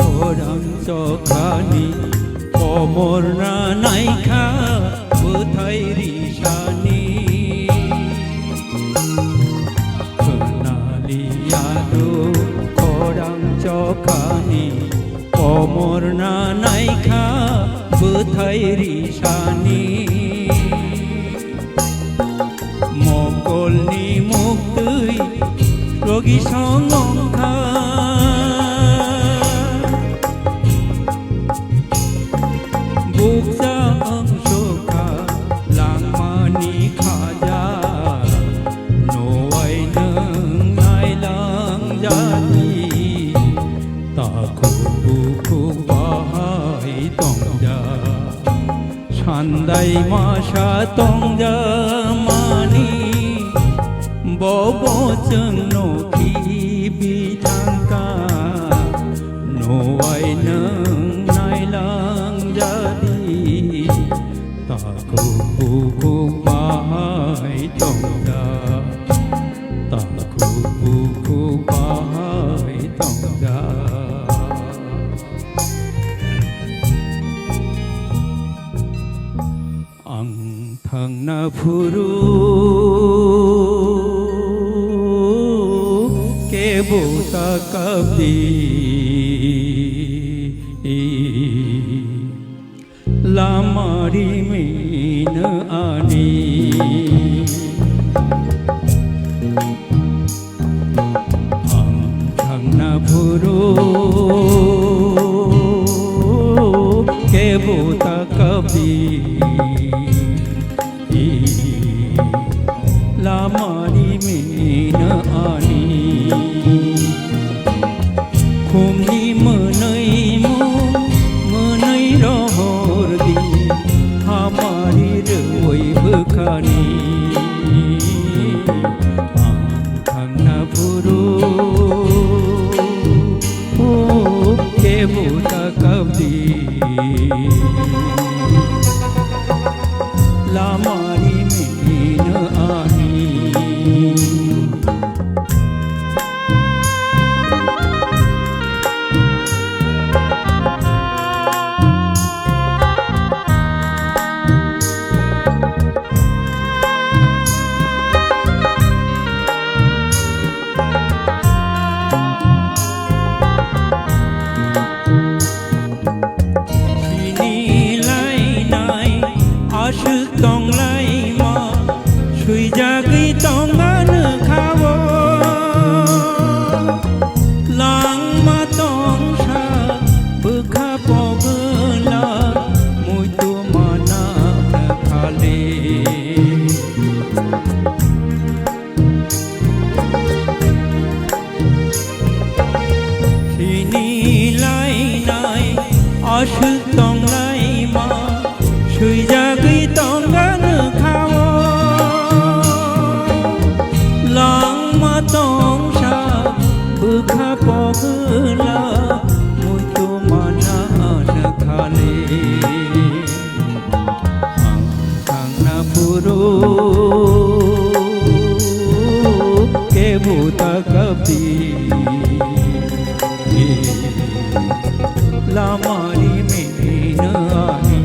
Khorang chokhani komor na naikha bwthai risani. Khwnaliya do khorang chokhani komor na naikha bwthai risani. Mokolni muktwi logi song wngkha. Bukcha wngsukha langmani khaja, nuwai nwng nailang jadi, takhuk bukhuk bahai tongjak. Sandai masa tongjamani, bobo chwngno khibi thangkha. Nuwai nwng nailang jadi, takhuk bukhuk bahai tongjak, takhuk bukhuk bahai tongjak. Ang thangna phuru kebo ta kapdi, lama rimino ani. Ang thangna phuru kebo ta kapdi, lama rimino ani. Khumni mwnwi mung mwnwi rohor di, hamari rwui bwkhani. Ang thangna phuru kebo ta kapdi, lama rimino ani. Sini lainai aswk tonglaima, swijagwi tongma nokha-o. Langma tongsa bwkha pogwla, muitu mana khali. Sini lainai aswk tonglaima, swijagwi tongma nokha-o. Langma tongsa bwkha pogwla, muitu mana khali. Ang thangna phuru kebo ta kapdi, lama rimino ani.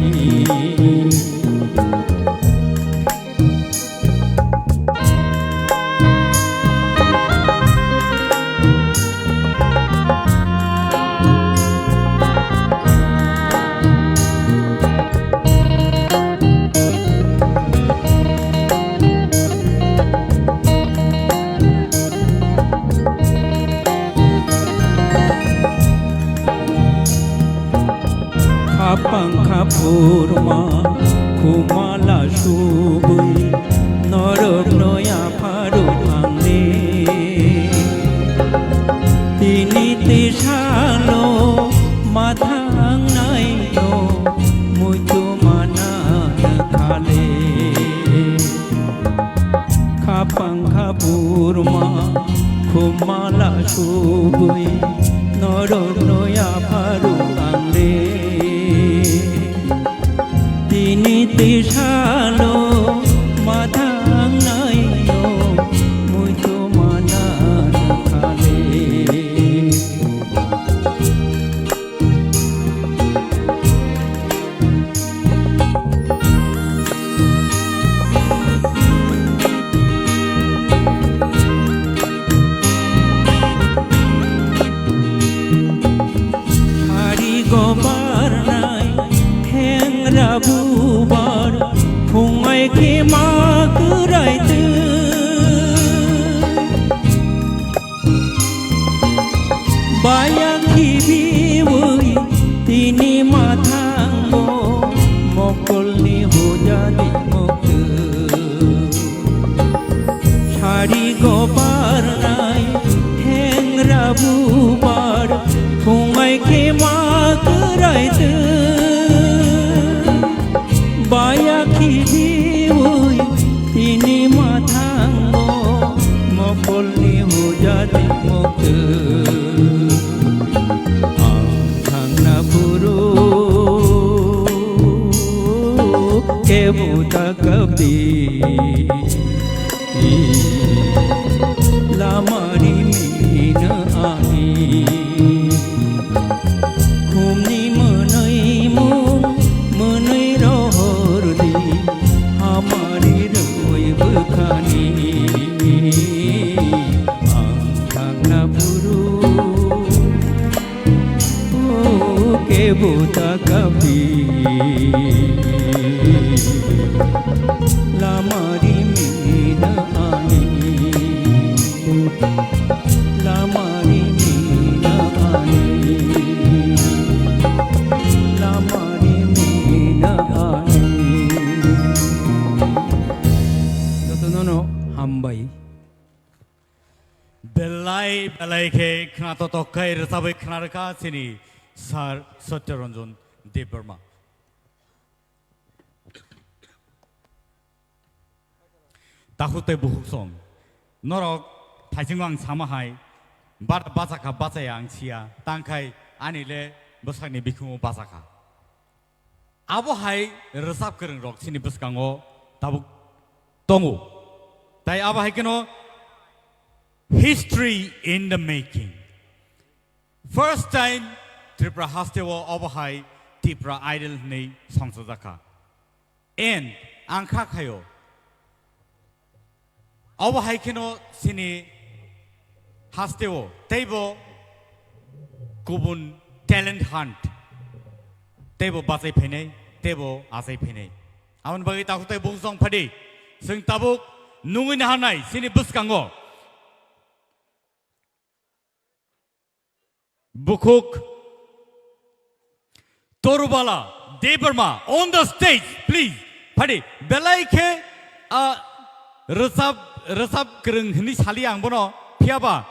Khumala subui norok no yapharo ang le. Tini tisalo mathang nai no muitu mana khale. Khapang khapurma khumala subui norok no yapharo ang le. Tini tisalo mathang nai no muitu mana khale. Hari gobar nai thengra bubar phungai khe ma kwrai twi. Baya khibiwi tini mathango mokolni hojani mokto. Sari gobar nai thengra bubar phungai khe ma kwrai twi. Baya khibiwi tini mathango mokolni hojani mokto. Ang thangna phuru kebo ta kapdi. Lamari mina ani. Khumni mwnwi mung mwnwi rohor di. Hamari rwi bwkhani. Ang thangna phuru. O kebo ta kaphi. Lamari mina ani. Lamari mina ani. Lamari mina ani. Jotono no hambai. Belai belai khe khna totok khai rwchabwi khna rwkha chini Sir Satya Ranjan Debbarma. Takhuk tei bukhuk song. Norok phaisingo ang sama hai, bar bachakha bachaya ang siya, tangkhai ani le bwsakni bikhumu bachakha. Abo hai rwchap kwrwng rok chini bwskango tabuk tongo. Tai abo hai kheno history in the making. First time Tripura haste o abo hai Tripura Idol hwnwi songchajakha. And ang kha khaio. Abo hai kheno chini haste o teibo kubun talent hunt teibo bachai phainai, teibo achai phainai. Aboni bagwi takhuk tai bukhuk song phadi. Chwng tabuk nungwi naharnai chini bwskango. Bukhuk Torubala Debbarma on the stage, please. Phadi, belai khe, ah, rwchap, rwchap kwrwng hwnwi sali ang bono, phiyaba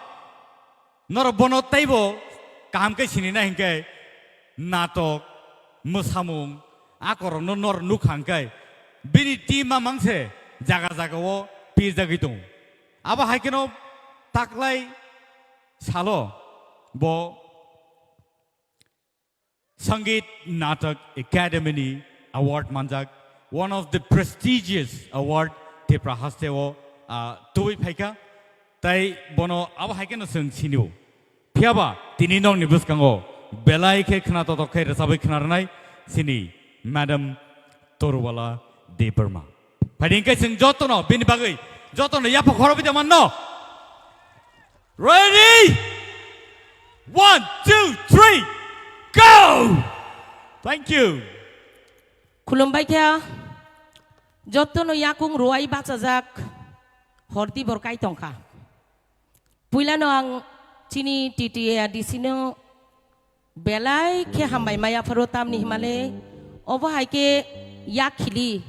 norok bono teibo kaham khe sinina hinkhe natok, mwsamung, akorokno norok nukha hinkhe bini team a mangse jaga jaga o pirjagwi tongo. Abo hai kheno taklai salo bo Sangeet Natak Academy ni award manjak, one of the prestigious award Tripura haste o, ah, tubui phaikha. Tai bono abo hai kheno chwng sinio. Phiyaba tini nokni bwskango belai khe khna totok khe rwchabwi khna rwnai chini Madam Torubala Debbarma. Phadi hinkhe chwng jotono bini bagwi jotono yapha khorobwi da manno. Ready? One, two, three, go! Thank you. Khulumbai kha, jotono yakung ruwai bachajak horti borkai tongkha. Puilano ang chini T T A D C no belai khe hambai maya pharo tamni himale, obo hai khe yak khili.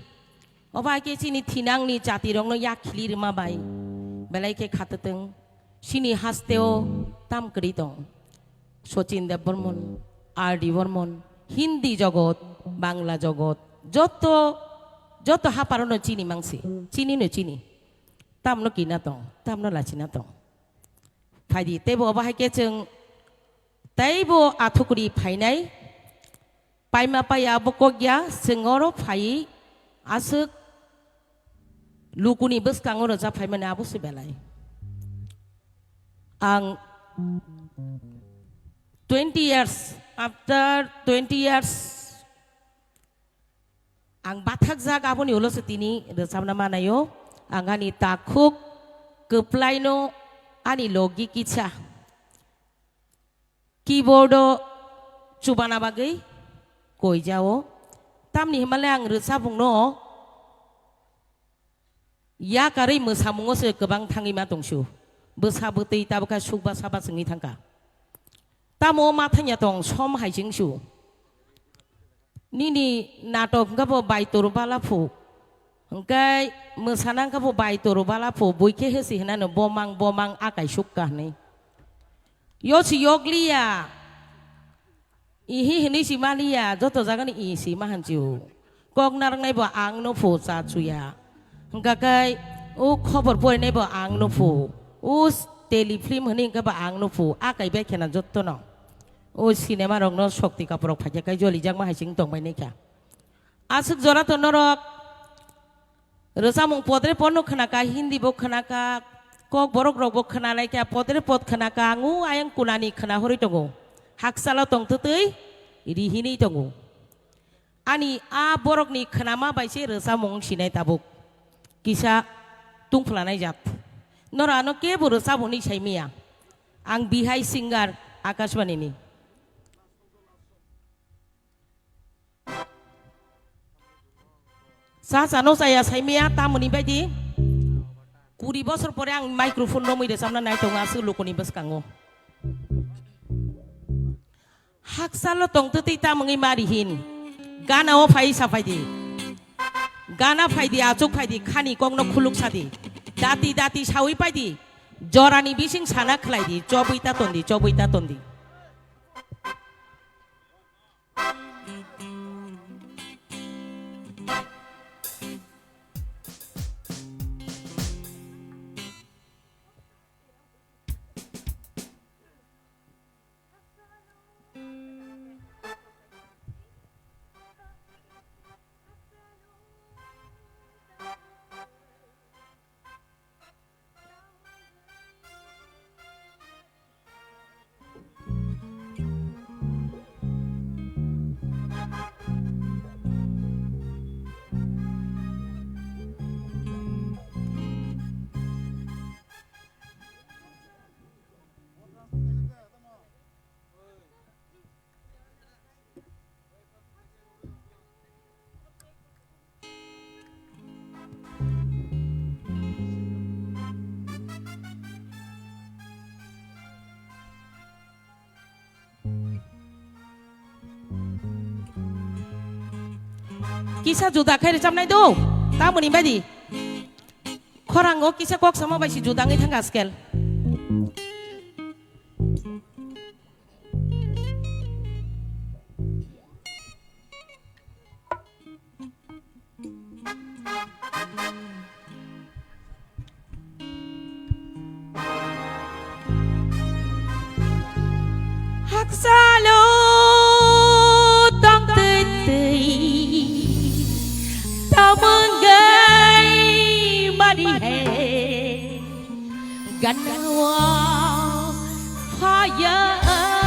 Obo hai khe chini thinangni jatirokno yak khili rwma bai belai khe khatatwng. Chini hasteo tam kwrwi tong. Sachin Debbarman, R D Barman, Hindi jogot, Bangla jogot, joto, joto haparono chini mangsi, chinino chini. Tamno kina tong, tamno lachina tong. Phaidi, teibo obo hai khe chwng teibo athukuri phainai. Paima paiya abo kok ya, chwng oro phai aswk lukuni bwskango rwjak phaimani abo se belai. Ang twenty years, after twenty years, ang bathakjak aboni ulo se tini rwchabna manayo. Ang ani takhuk kwplaino ani logi kisa keyboardo chubana bagwi koijao. Tamni hwnmale ang rwchabungno yakarwi mwsamungo se kwbang thangwi ma tongsu. Bwsa bwtwi tabukha sukba saba chwngwi thangkha. Tamo ma thangya tong som hai chwngsu. Nini natok hwnkha bo bai toro bala phu. Hwnkhe mwsana hwnkha bo bai toro bala phu. Bui khe hesi hinano bomang bomang akai sukka hinwi. Yo si yokliya. Ihi hinwi si maliya, joto jagani i si ma hanchu. Kok narwknai bo ang no phu cha chuya. Hwnkha khe o khobor porinai bo ang no phu. O s-, tele film hinwi hwnkha bo ang no phu. Akai bai khena jotono. O cinema rokno sokti kaporok phaikha khe jolijakma hai chwng tongbai naikha. Aswk jora to norok rwchapmung podre podno khwnakha, Hindi bo khwnakha, kok borok rokbo khwnalaikha, podre pod khwnakha, ang o ayang kunani khwnahorwi tongo. Haksalo tongtwtwi rihinwi tongo. Ani a borokni khwnama bai se rwchapmung sinai tabuk. Kisa tungphlanai jat. Norok ano kebo rwchapmung hinwi saimanya. Ang bihai singer Akashbani ni. Cha chano chaya saimanya tamoni baidi. Kuri bosor pore ang microphone romwi rwchapna nai tongo aswk lukuni bwskango. Haksalo tongtwtwi tamungwi mari hin. Gana o phai saphaidi. Gana phaidi, achuk phaidi, khani kokno khuluk sadi. Dati dati sawi paidi. Jorani bising sana khlaidi, chobwi ta tondi, chobwi ta tondi. Kisa juda khe rwchapnai do, tamoni baidi. Khorango kisa kok sama bai se juda wngwi thangkha scale. Haksalo tongtwtwi tamungwi mari hai. Ganao phayai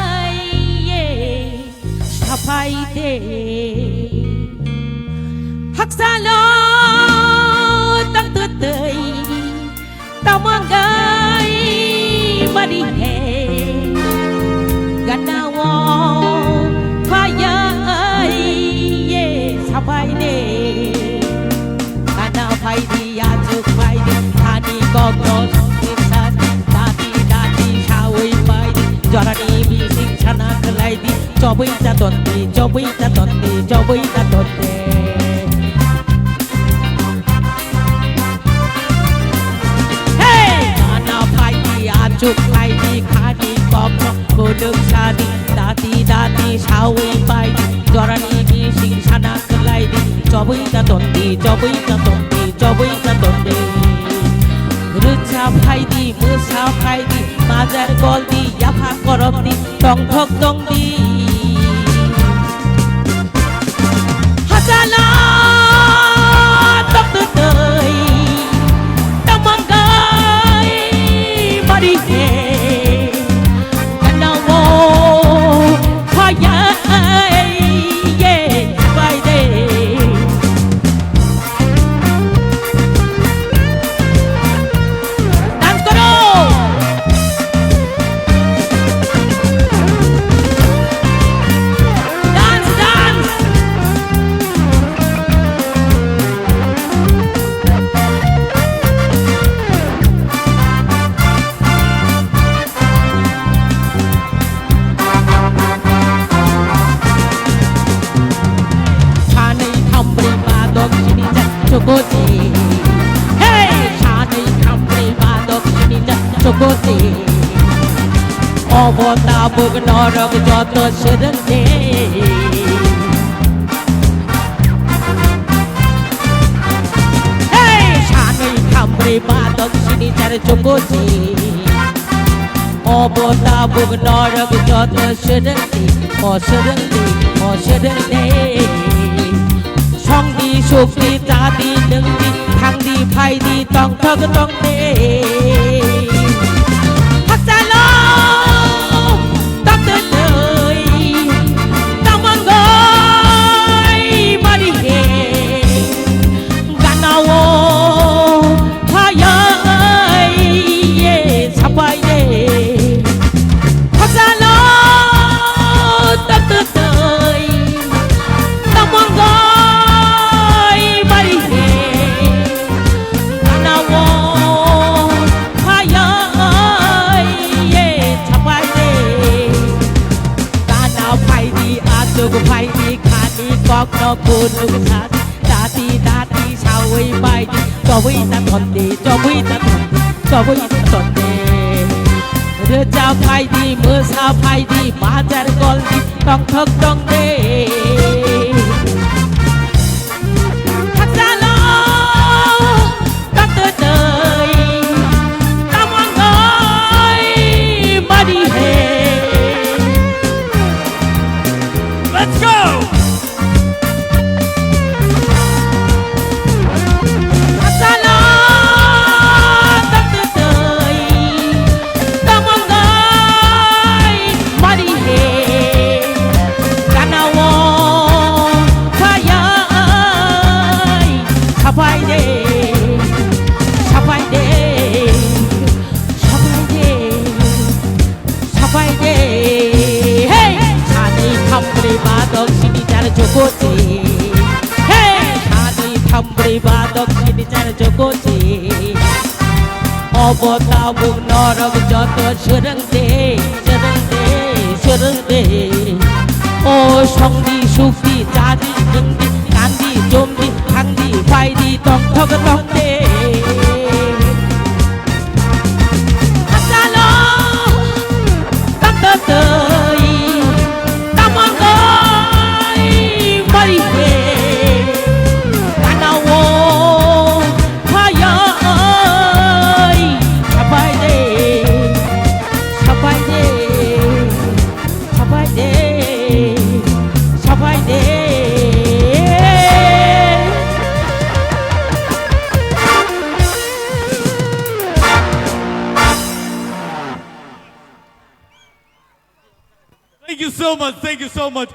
sapai de. Haksalo tongtwtwi tamungwi mari hai. Ganao phayai sapai de. Gana phaidi, achuk phaidi, thani kokno songwi sadi, dati dati sawi phaidi, jorani bising sana khlaidi, chobwi ta tondi, chobwi ta tondi, chobwi ta tondi. Sadi, dati, dati, sawi pai, jorani bising sana kelai di, chobui ta tondi, chobui ta tondi, chobui ta tondi. Rwcha phai di, mwsa phai di, majar gol di, yapha korok di, tongthok tong di. Hachalo tok twi twi tamang gai mari he kanao phaya ye bai de. Dance koro. Dance, dance. Sanwi thambrwi ba dok sini jak chokochi. Hey, sanwi thambrwi ba dok sini jak chokochi. Obo tabuk norok joto swrwngde. Hey, sanwi thambrwi ba dok sini jak chokochi. Obo tabuk norok joto swrwngdi, o swrwngdi, o swrwngdi. Songdi, sukdi, chadi, nwngdi, thangdi, phaidi, tongthok tongdi. Hakchalo, tongtwtwi, tamangoi, mari he. Ganao phayai ye sapai ye. Hachalo tototoi tamangoi bai he. Ganao phayai ye sapai ye. Gana phaidi, achuk phaidi, khani kokno phunuk sadi. Dati, dati, sawi bai di, chobui ta thonde, chobui ta thonde, chobui ta thonde. Rwchap phai di, mwsa phai di, bajar gol di, tongthok tongde. Hakchalo, tongtwtwi, tamangoi, mari he. Let's go! Sapai de, sapai de, sapai de. Sapai de, hey! Sanwi thambrwi ba dok sini jar jokochi. Hey! Sanwi thambrwi ba dok sini jar jokochi. Obo tabuk norok joto swrwngde, swrwngde, swrwngde. O songdi, sukdi, chadi, nwngdi, kandi, jomdi, thangdi, phaidi, tongthok tongde. Hachalo, tongtwtwi, tamangoi, mari he. Ganao phayai, sapai de, sapai de, sapai de, sapai de. Thank you so much, thank you so much.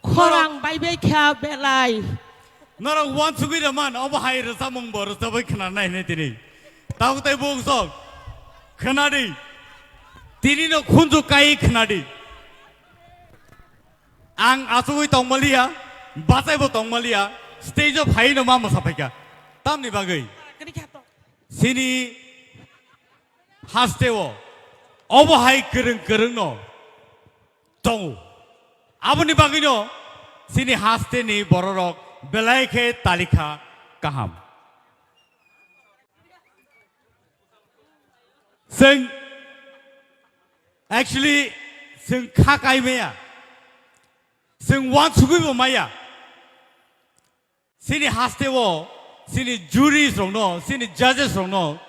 Khorang bai bai kha belai. Norok uansugwi rwman, obo hai rwchapmung bo rwchapwi khna nai hinwi tini. Tabuk tei buk sok. Khna di. Tini no khunju kai khna di. Ang achugwi tongmaliya, bachaibo tongmaliya, stage o phaiwi no ma mwsa phaikha. Tamni bagwi? Chini hasteo obo hai kwrwng kwrwng no tongo. Aboni bagwino chini hasteni bororok belai khe talikha kaham. Chwng, actually, Chwng kha kai maya. Chwng uansugui bo maya. Chini haste o, chini juries rokno, chini judges rokno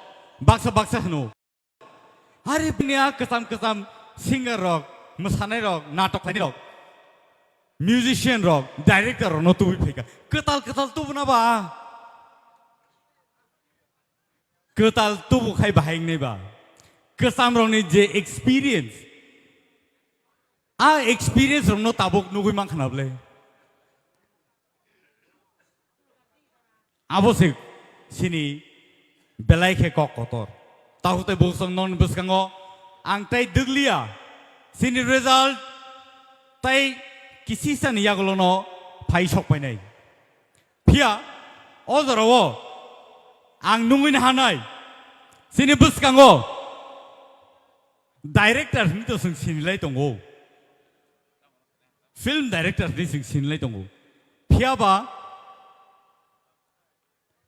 baksa baksa hwno. Hari bini a kwcham kwcham singer rok, mwsanai rok, natok khlainai rok, musician rok, director rokno tubui phaikha. Kwtal kwtal tubuna ba. Kwtal tubu khai bahai wngnai ba. Kwcham rokni je experience, a experience rokno tabuk nugui mankha na bwle. Abo se chini belai khe kok kotor. Tahu tei bwswng non bwskango ang tei dwgliya chini result tei kisisani yagulono phai sok painai. Phiya o jorao ang nungwi hanai, chini bwskango director hinwi to chwng sinilai tongo, film director hinwi chwng sinilai tongo. Phiya ba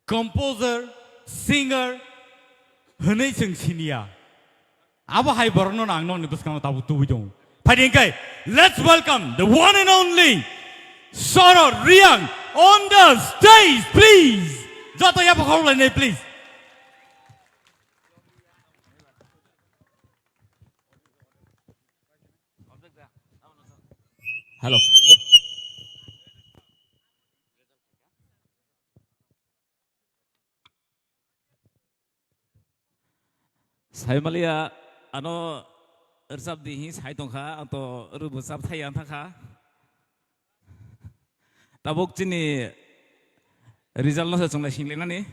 composer, singer hinwi chwng siniya. Abo hai borokno ang nokni bwskango tabuk tubui tongo. Phaidi hwnkhe, let's welcome the one and only Sorot Riang on the stage, please. Joto yapha khorok lainai, please. Hello. Saimaliya ano rwchap di hi sai tongkha, ang to rwbo chap thai ang thangkha. Tabuk chini result no se chwng lai singlainani.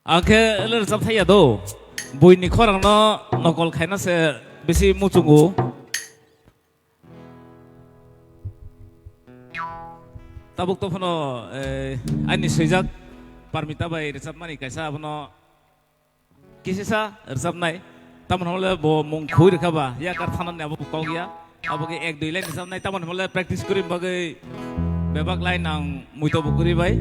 Ang khe le rwchap thai ya do. Buini khorang no nokol khaina se bisi muchungo. Tabuk to phano, eh, ani swijak Parmita bai rwchapmani kaisa abono kisisa rwchapnai. Tamoni hwnle bo mung khui rwkha ba, yakar thanani abo kok ya. Abo khe ek dui line rwchapnai, tamoni hwnle practice kwrwi bagwi bebak line ang muito bo kwrwi bai.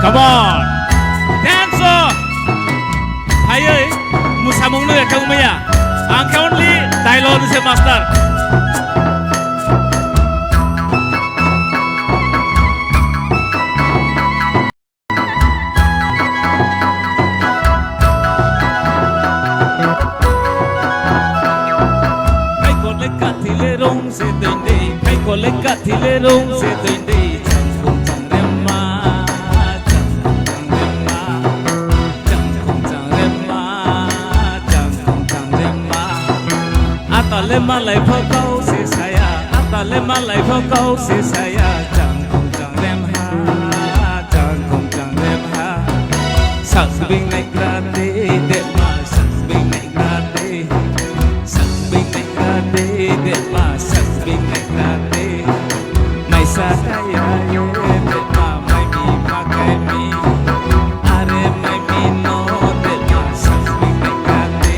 Come on! Dance off! Phaiwi musamungno ekha wngmaya. Ang khe only dialogue ni se master. Phaikole kathile rong se twi de, phaikole kathile rong se twi de, changkhung changremma, changkhung changremma, changkhung changremma, changkhung changremma. Atale malai pho kau se saya, atale malai pho kau se saya, changkhung changrem ha, changkhung changrem ha. Sakbing nai krate, dema sakbing nai krate, sakbing nai krate, dema sakbing nai krate. Maisa kaya ye, dema mai mi ma kai mi, are mai mi no, dema sakbing nai krate.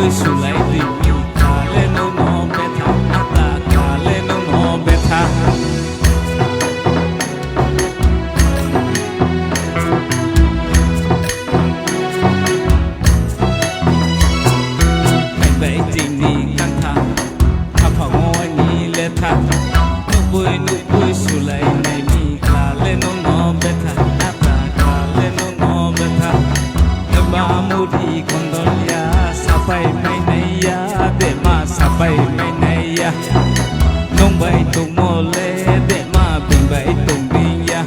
Sulai di mi kale no no betha, ata kale no no betha. Bai bai tini kantha, apha ngoi ni letha. Nubui nubui sulai nai mi kale no no betha, ata kale no no betha. Eba muri kondolya, sapai mai nai ya, dema sapai mai nai ya. Nung bai tungmo le, dema bing bai tung bing ya.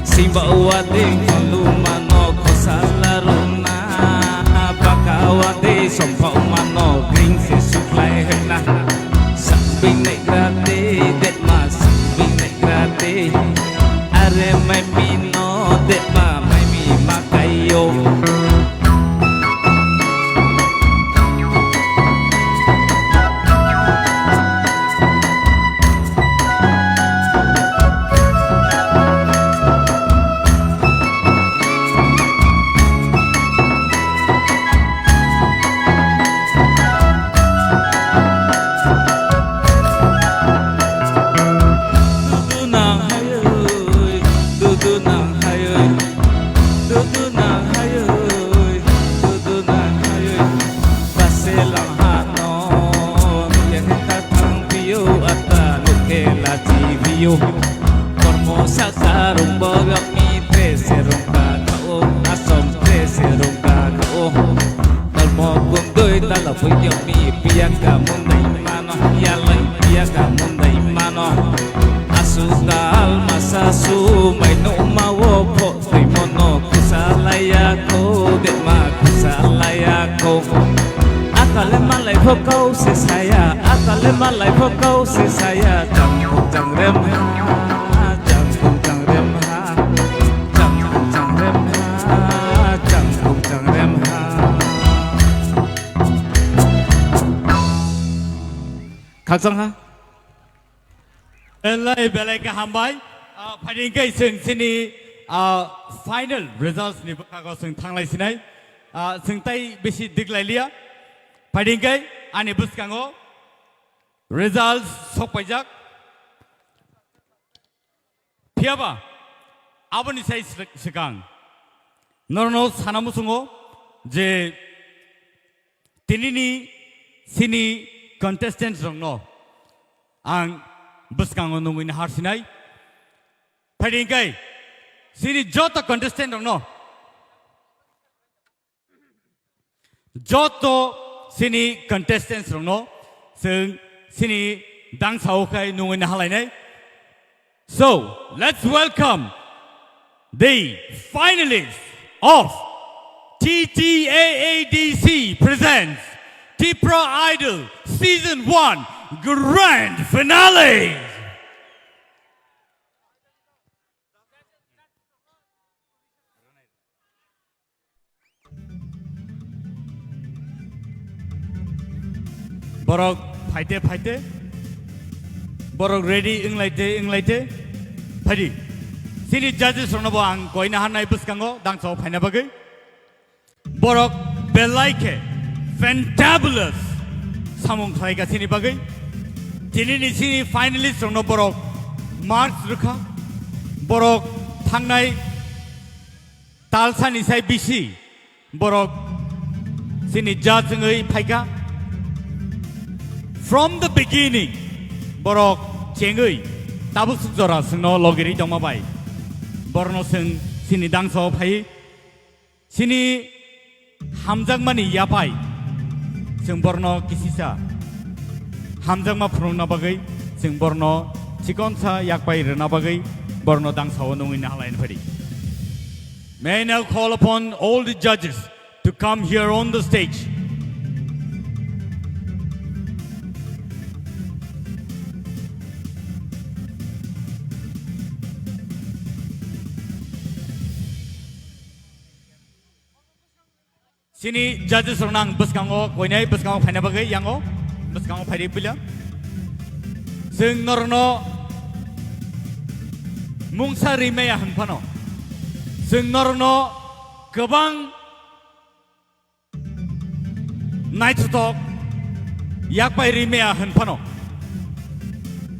Simba wa ding kolu mano khosala runa, baka wa de sompau mano bring se suklai hena. Sambing nai grate, dema sambing nai grate. Are mai mi no, dema mai mi makayo. Dudu nang hayoi, dudu nang hayoi, dudu nang hayoi, dudu nang hayoi. Base lang ha no, miya khe ta thang piyo, ata nukhe lachi piyo. Kormo saka rung bogak mi trese rung ka khao, asom trese rung ka khao. Kormo kundoi tala puyo mi piya ka mundai mano, yalai piya ka mundai mano. Asu dal masa su mai no ma wo pho. Twi mono kusalaya ko, dema kusalaya ko. Atale malai pho kau se saya, atale malai pho kau se saya. Jang kung jang rem ha, jang kung jang rem ha, jang kung jang rem ha, jang kung jang rem ha. Khakchang ha. Belai, belai khe hambai. Ah, phaidi hwnkhe chwng chini, ah, final results ni bwkhago chwng thanglai sinai. Ah, chwng tai bisi diglai liya. Phaidi hwnkhe ani bwskango results sokpaijak. Phiyaba aboni sai sw-, swkang norokno sana muchungo je tinini chini contestant rokno ang bwskango nungwi naharsinai. Phaidi hwnkhe chini joto contestant rokno, joto chini contestants rokno chwng chini dangsao khai nungwi nahalainai. So, let's welcome the finalists of T T A A D C presents Tipra Idol Season one Grand Finale. Borok phaite phaite, borok ready wnglaite wnglaite, phaidi. Chini judges rokno bo ang koina hanai bwskango dangsao phaina bagwi. Borok belai khe fantabulous samung khlaika chini bagwi. Tinini chini finalist rokno borok marks rwkha. Borok thangnai talsani sai bisi borok chini judge wngwi phaikha. From the beginning, borok chengwi tabuk swk jora chwngno logirwi tongma bai borokno chwng chini dangsao phaiwi chini hamjakmani yaphai chwng borokno kisisa hamjakma phunukna bagwi, chwng borokno chikonsa yakpai rwna bagwi borokno dangsao nungwi nahalaina phaidi. May I now call upon all the judges to come here on the stage. Chini judges rokno ang bwskango koinai, bwskango phaina bagwi yango, bwskango phaidi puila. Chwng norokno mungsa rimaya hwn phano, chwng norokno kwbang naithothok yakpai ri maya hwn phano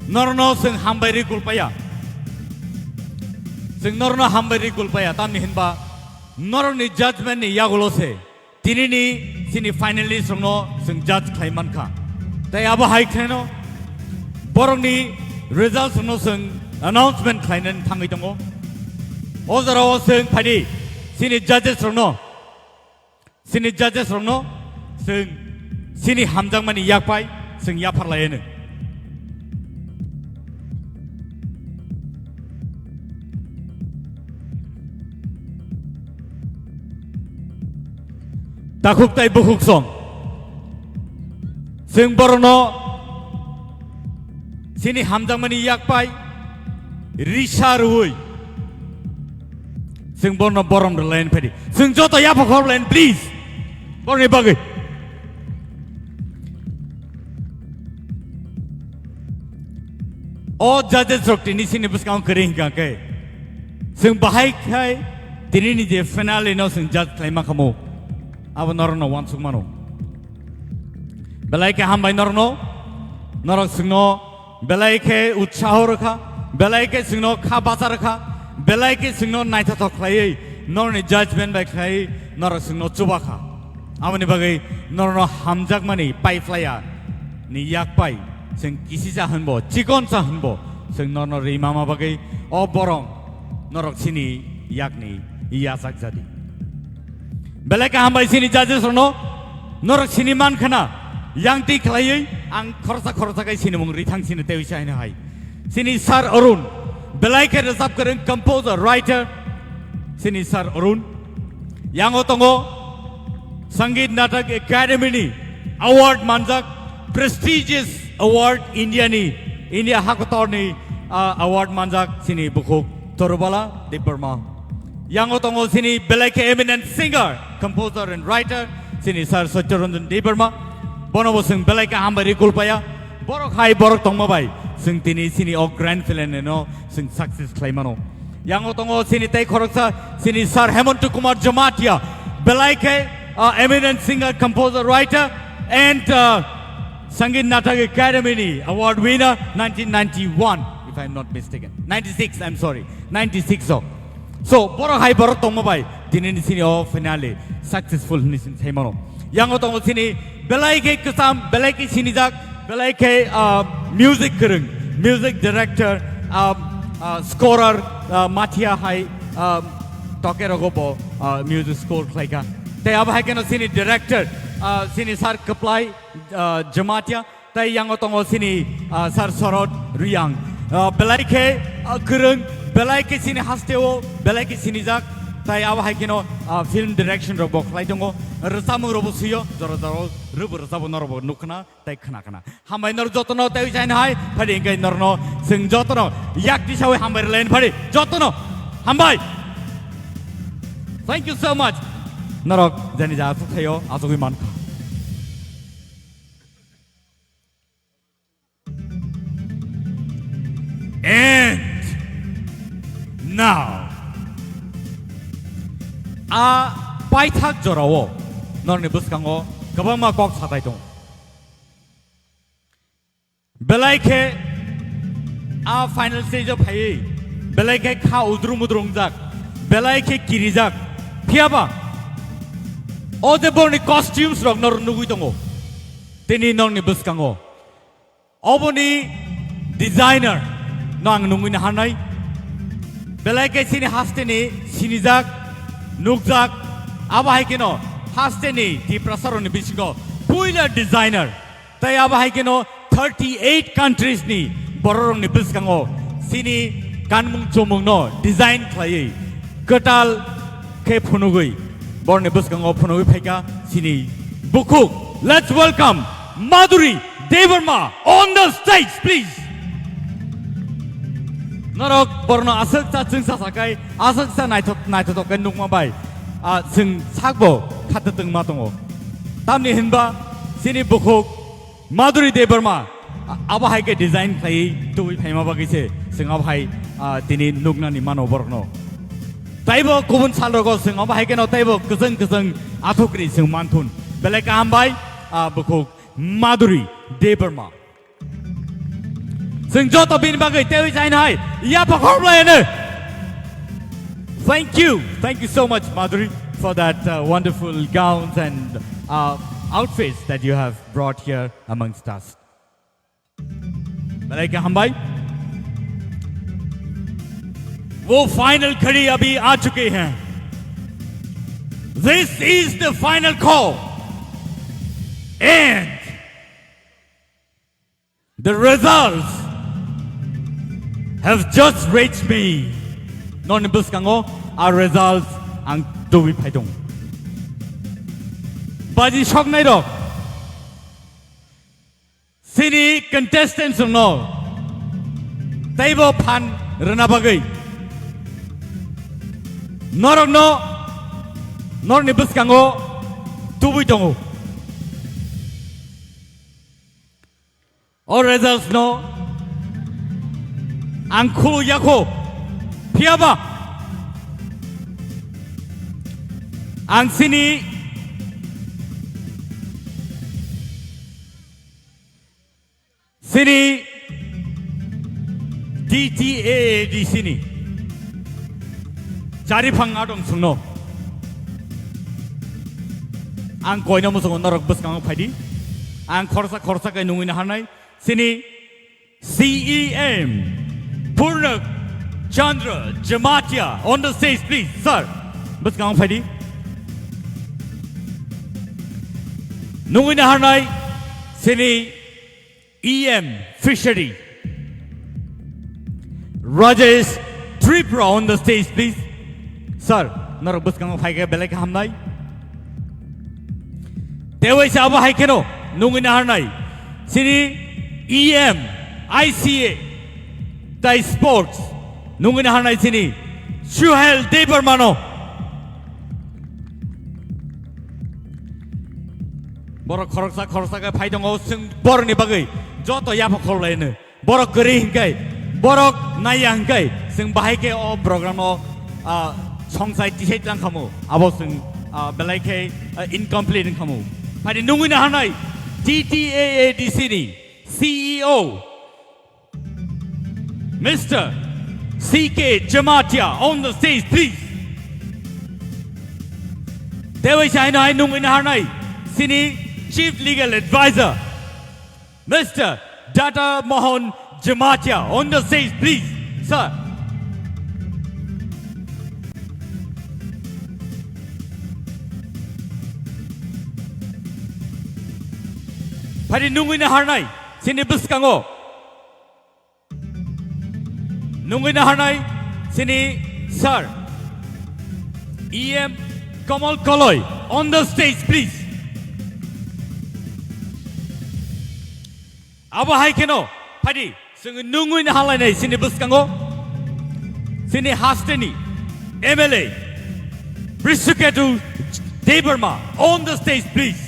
norno chwng hambai ri kulpaya. Chwng norno hambai ri kulpaya, tamni hinba norokni judgment ni yagulo se tinini chini finalist rokno chwng judge khlai mankha. Tai abo hai khlaino borokni results rokno chwng announcement khlainani thangwi tongo. O jorao chwng phaidi chini judges rokno, chini judges rokno chwng chini hamjakmani yakpai chwng yapharlaianw. Takhuk tai bukhuk song. Chwng borokno chini hamjakmani yakpai risa rwui chwng borokno borom rwlaini phaidi. Chwng joto yapha khorlaini, please. Borokni bagwi. O judges rok tini chini bwskango kwrwi hwnkha khe, chwng bahai khai tinini je finale no chwng judge khlai ma khamu, abo norokno uansuk mano. Belai khe hambai norokno, norok chwngno belai khe utsaho rwkha, belai khe chwngno kha bacha rwkha, belai khe chwngno naithothok khlaiwi norokni judgment bai khlaiwi norok chwngno chuba kha. Aboni bagwi norokno hamjakmani paiphlaiya ni yakpai chwng kisisa hwnbo, chikonsa hwnbo chwng norokno ri mama bagwi o borom norok chini yakni yachak jadi. Belai kaham bai chini judges rokno norok sini man khna yang twi khlaiwi ang khoroksa khoroksa khe sinimung rithang sini tewi sa hino hai. Chini Sir Arun, belai khe rwchap kwrwng, composer, writer, chini Sir Arun. Yango tongo Sangeet Natak Academy ni award manjak, prestigious award India ni, India hakotor ni, ah, award manjak chini bukhuk Torubala Debbarma. Yango tongo chini belai khe eminent singer, composer and writer, chini Sir Satyaranjan Debbarma. Bono bo chwng belai khe hambai ri kulpaya. Borok hai borok tongma bai chwng tini chini o grand finale no chwng success khlai mano. Yango tongo chini tei khoroksa chini Sir Hemanta Kumar Jamatia, belai khe, uh, eminent singer, composer, writer and, uh, Sangeet Natak Academy ni award winner nineteen ninety-one, if I am not mistaken. Ninety-six, I am sorry. Ninety-six o. So, borok hai borok tongma bai, tini ni sini o finale successful hwnwi sini sai mano. Yango tongo sini belai khe kwcham, belai khe sinijak, belai khe, ah, music kwrwng, music director, ah, ah, scorer, ah, Mathia hai, ah, toke rogo bo, ah, music score khlaikha. Tei abo hai kheno sini director, ah, sini Sir Kwplai, ah, Jamatia. Tai yango tongo sini, ah, Sir Sorot Riyang. Ah, belai khe, ah, kwrwng, belai khe sini hasteo, belai khe sinijak. Tai abo hai kheno, ah, film direction rok bo khlai tongo. Rwchapmung rok bo swiyo, jora jora rwbo rwchabo norok bo nukkhna, tai khna khna. Hambai norok jotono tai ujaina hai, phadi hingke norokno chwng jotono yak tisawi hambai rwlaini phadi jotono hambai. Thank you so much. Norok jani ja asuk thaio, asugwi mankha. And now, a paithak jorao norokni bwskango kwbangma kok satai tongo. Belai khe a final stage o phaiwi belai khe kha udrum udrum wngjak, belai khe kirijak. Phiyaba o je borokni costumes rok norok nugwi tongo tini norokni bwskango. Oboni designer no ang nungwi naharnai. Belai khe chini hasteni sinijak, nukjak, abo hai kheno hasteni Tiprasarokni bisingo puila designer. Tai abo hai kheno thirty eight countries ni bororokni bwskango chini kanmung chumungno design khlaiwi kwtal khe phunugwi borokni bwskango phunugwi phaikha chini bukhuk. Let's welcome Madhuri Debbarma on the stage, please. Norok borokno aswk cha chwngsa sakai, aswk cha naithok, naithothok khe nukma bai, ah, chwng sakbo khatwtwng ma tongo. Tamni hinba chini bukhuk Madhuri Debbarma, a-, abo hai khe design khlaiwi tubui phaima bagwi se chwng abo hai, ah, tini nuknani mano borokno. Taibo kubun salrogo chwng abo hai kheno taibo kwchwng kwchwng athukri chwng manthun. Belai kaham bai, Ah, bukhuk Madhuri Debbarma. Chwng joto bini bagwi teiwi chaino hai yapha khorokhlaino. Thank you. Thank you so much, Madhuri, for that uh, wonderful gowns and uh, outfits that you have brought here amongst us. Belai khe hambai. वो फाइनल घड़ी अभी आ चुके हैं. This is the final call. And the results have just reached me. Norokni bwskango a results ang tubui phai tongo. Baji soknai rok, chini contestants rokno teibo phan rwna bagwi norokno norokni bwskango tubui tongo. O results no ang khulu yakho, phiyaba ang chini, chini D T A A D C ni chari phang adong sungno ang koino musungo norok bwskango phaidi. Ang khorsa khorsa khe nungwi naharnai chini C E M Purna Chandra Jamatia on the stage, please, sir. Bwskango phaidi. Nungwi naharnai chini E M Fishery Rajesh Tripura on the stage, please. Sir, norok bwskango phaikhe belai khe hamnai. Teiwi se abo hai kheno nungwi naharnai chini E M I C A tai sports nungwi naharnai chini Suhel Debbarmano. Borok khoroksa khoroksa khe phai tongo, chwng borokni bagwi joto yapha khorlaino. Borok kwrwi hinkai, borok naiya hinkai, chwng bahai khe o program o, ah, songsai tisai tlang khamu, abo chwng, ah, belai khe, ah, incomplete wng khamu. Phaidi nungwi naharnai T T A A D C ni C E O, Mister C K Jamatia on the stage, please. Teiwi se haino hai nungwi naharnai chini Chief Legal Advisor, Mister Data Mohan Jamatia on the stage, please, sir. Phaidi nungwi naharnai chini bwskango nungwi naharnai chini sir, E M Kamal Koloi on the stage, please. Abo hai kheno phaidi chwng nungwi naharlainai chini bwskango chini hasteni M L A Brisuketu Debbarma on the stage, please.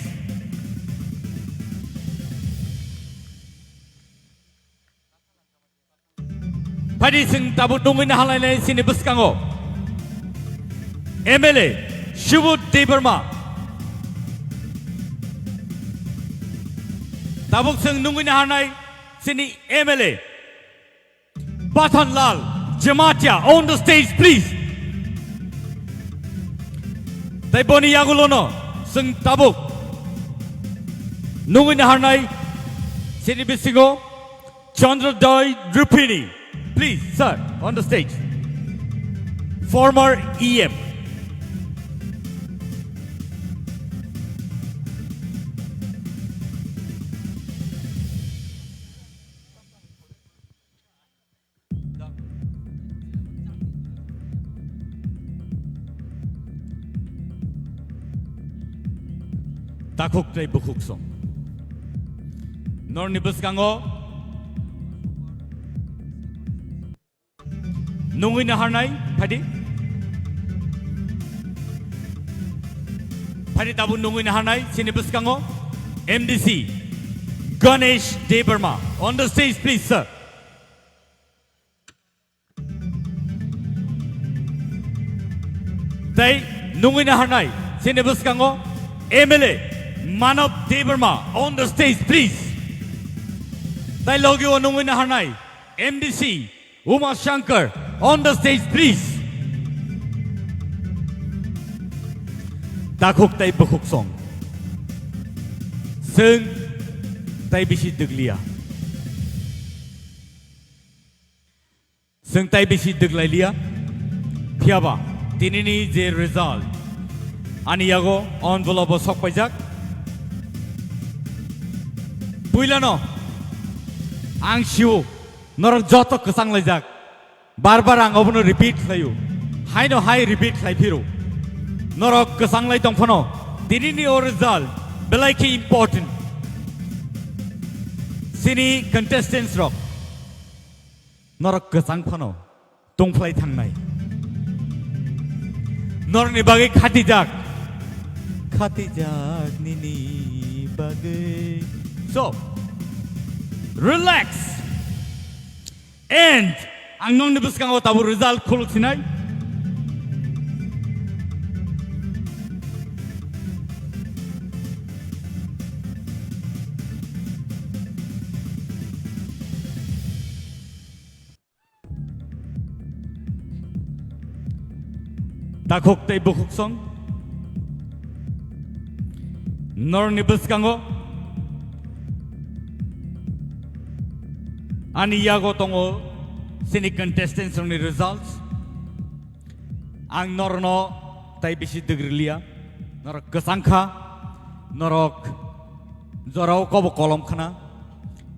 Phaidi chwng tabuk nungwi naharlainai chini bwskango M L A Subodh Debbarma. Tabuk chwng nungwi naharnai chini M L A Pathanlal Jamatia on the stage, please. Tai boni yagulono chwng tabuk nungwi naharnai chini bisingo Chandra Dai Rupini, please, sir, on the stage. Former E M. Takhuk tei bukhuk song. Norni bwskango nungwi naharnai, phaidi. Phaidi tabuk nungwi naharnai, chini bwskango M D C Ganesh Debbarma. On the stage, please, sir. Tei nungwi naharnai chini bwskango M L A Manav Debbarma on the stage, please. Tai logi o nungwi naharnai M D C Uma Shankar on the stage, please. Takhuk tai bukhuk song. Seng tai bisi duglia. Chwng tai bisi dwglai liya. Phiyaba tinini je result ani yago envelope o sok paijak. Puilano ang sio norok joto kwchang laijak. Bar bar ang obono repeat khlaio. Haino hai repeat khlai phiro. Norok kwchang lai tong phano tinini o result belai khe important. Sini contestants rok. Norok kwchang phano tongphlai thangnai. Norokni bagwi khatijak. Khatijak nini bagwi. So, relax. And ang nokni bwskango tabuk result khuluk sinai. Takhuk tei bukhuk song. Norokni bwskango ani yago tongo chini contestants rokni results. Ang norokno tai bisi dwgriliya. Norok kwchang kha, norok jorao kobo kolom khna.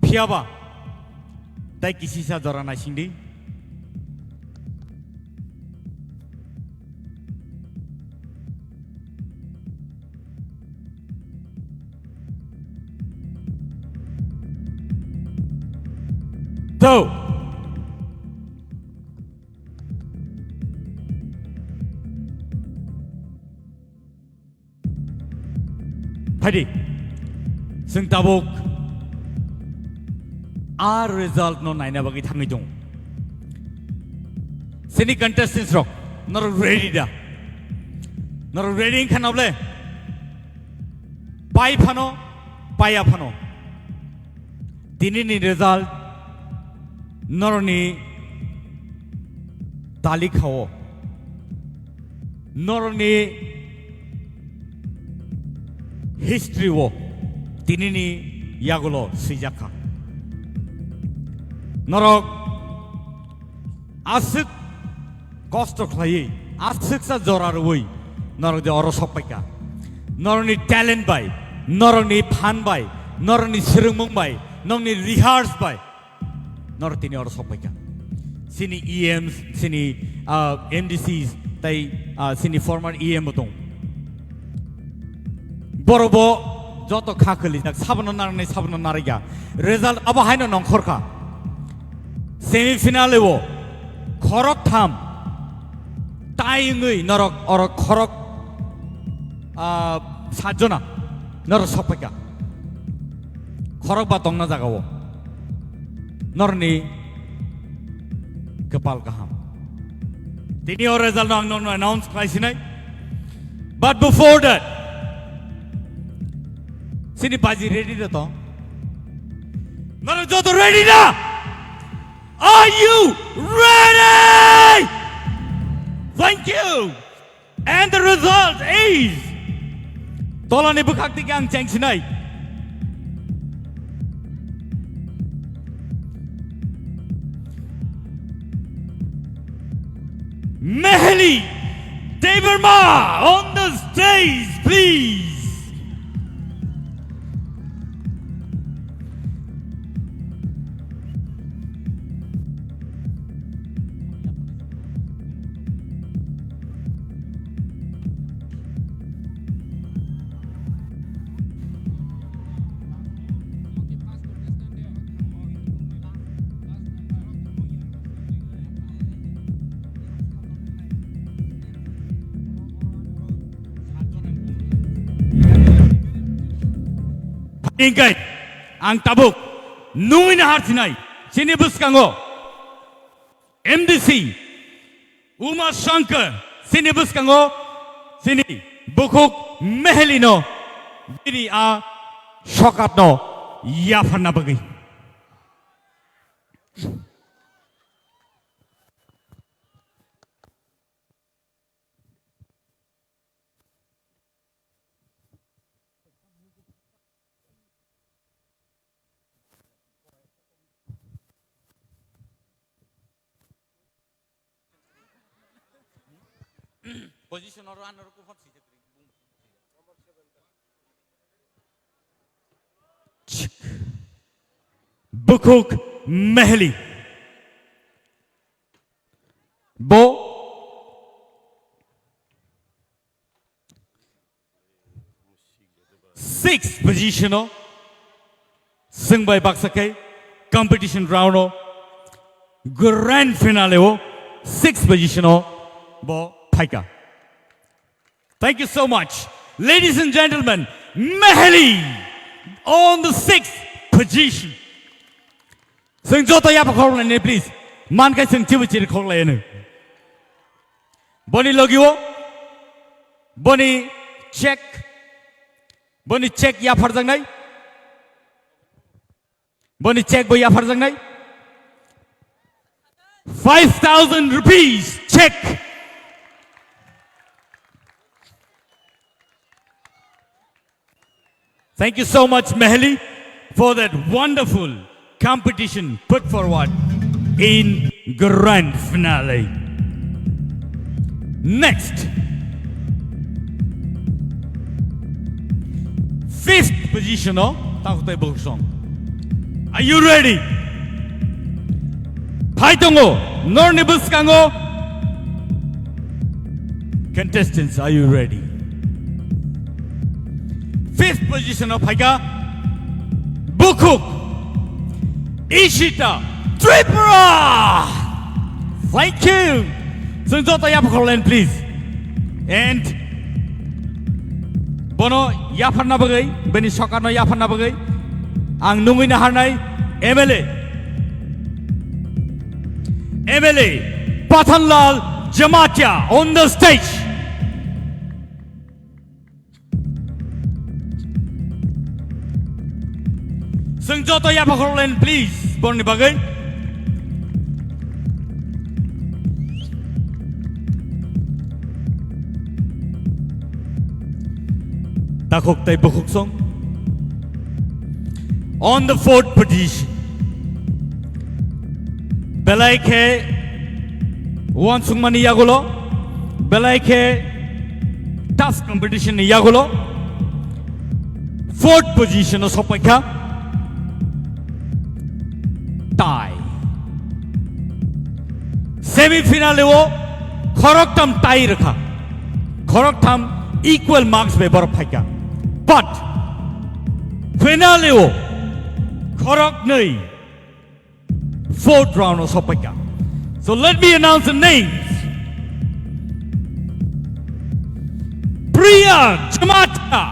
Phiyaba tai kisisa jora naisingdi. To. Phaidi, chwng tabuk a result no naina bagwi thangwi tongo. Sini contestants rok, norok ready da? Norok ready wngkha na ble? Pai phano, paiya phano. Tinini result norokni talikha o, norokni history o tinini yagulo swijak kha. Norok aswk kosto khlaiwi, aswksa jora rwui norok je oro sok paikha. Norokni talent bai, norokni phan bai, norokni swrwngmung bai, norokni rehearse bai norok tini oro sok paikha. Chini E Ms, chini, ah, M D Cs, tei, ah, chini former E M bo tong. Borok bo joto kha khwlijak, sabono narwknai, sabono narwkya. Result abo haino nongkhor kha. Semi final o khorok tham tai wngwi norok, orok khorok, ah, satjona norok sok paikha. Khorok ba tongna jaga o. Norni kwpal kaham. Tini o result no ang nono announce khlai sinai. But before that, sini baji ready da to? Norok joto ready da? Are you ready? Thank you. And the result is, tolani bwkhak tiki ang cheng sinai. Meheli Debbarma on the stage, please. Hingkai ang tabuk nungwi nahar sinai chini bwskango M D C Uma Shankar, chini bwskango chini bukhuk Meheli no bini a sokatno yapharna bagwi. Position oro ano rokon hot sijak ri. Bukhuk Mehli. Bo sixth position o swng bai baksa khe competition round o grand finale o sixth position o bo phaika. Thank you so much. Ladies and gentlemen, Mehli on the sixth position. Swng joto yapha khorok lainai, please. Man khai swng chibu chiri khorok lainai. Boni logi o, boni check, boni check yapharjaknai. Boni check bo yapharjaknai. Five thousand rupees check. Thank you so much, Mehli, for that wonderful competition put forward in grand finale. Next, fifth position o takhuk tai bukhuk song. Are you ready? Phai tongo, norni bwskango. Contestants, are you ready? Fifth position o phaika bukhuk Ishita Tripura. Thank you. Chwng joto yapha khorok lainai, please. And bono yapharna bagwi, bini sokatno yapharna bagwi ang nungwi naharnai M L A, M L A Pathanlal Jamatia on the stage. Chwng joto yapha khorok lainai, please, borni bagwi. Takhuk tai bukhuk song. On the fourth position. Belai khe uansukmani yagulo, belai khe tough competition ni yagulo, fourth position o sokpaikha. Tie. Semi final o khoroktham tie rwkha. Khoroktham equal marks bai borok phaikha. But finale o khoroknwi fourth round o sokpaikha. So let me announce the names. Priya Jamatia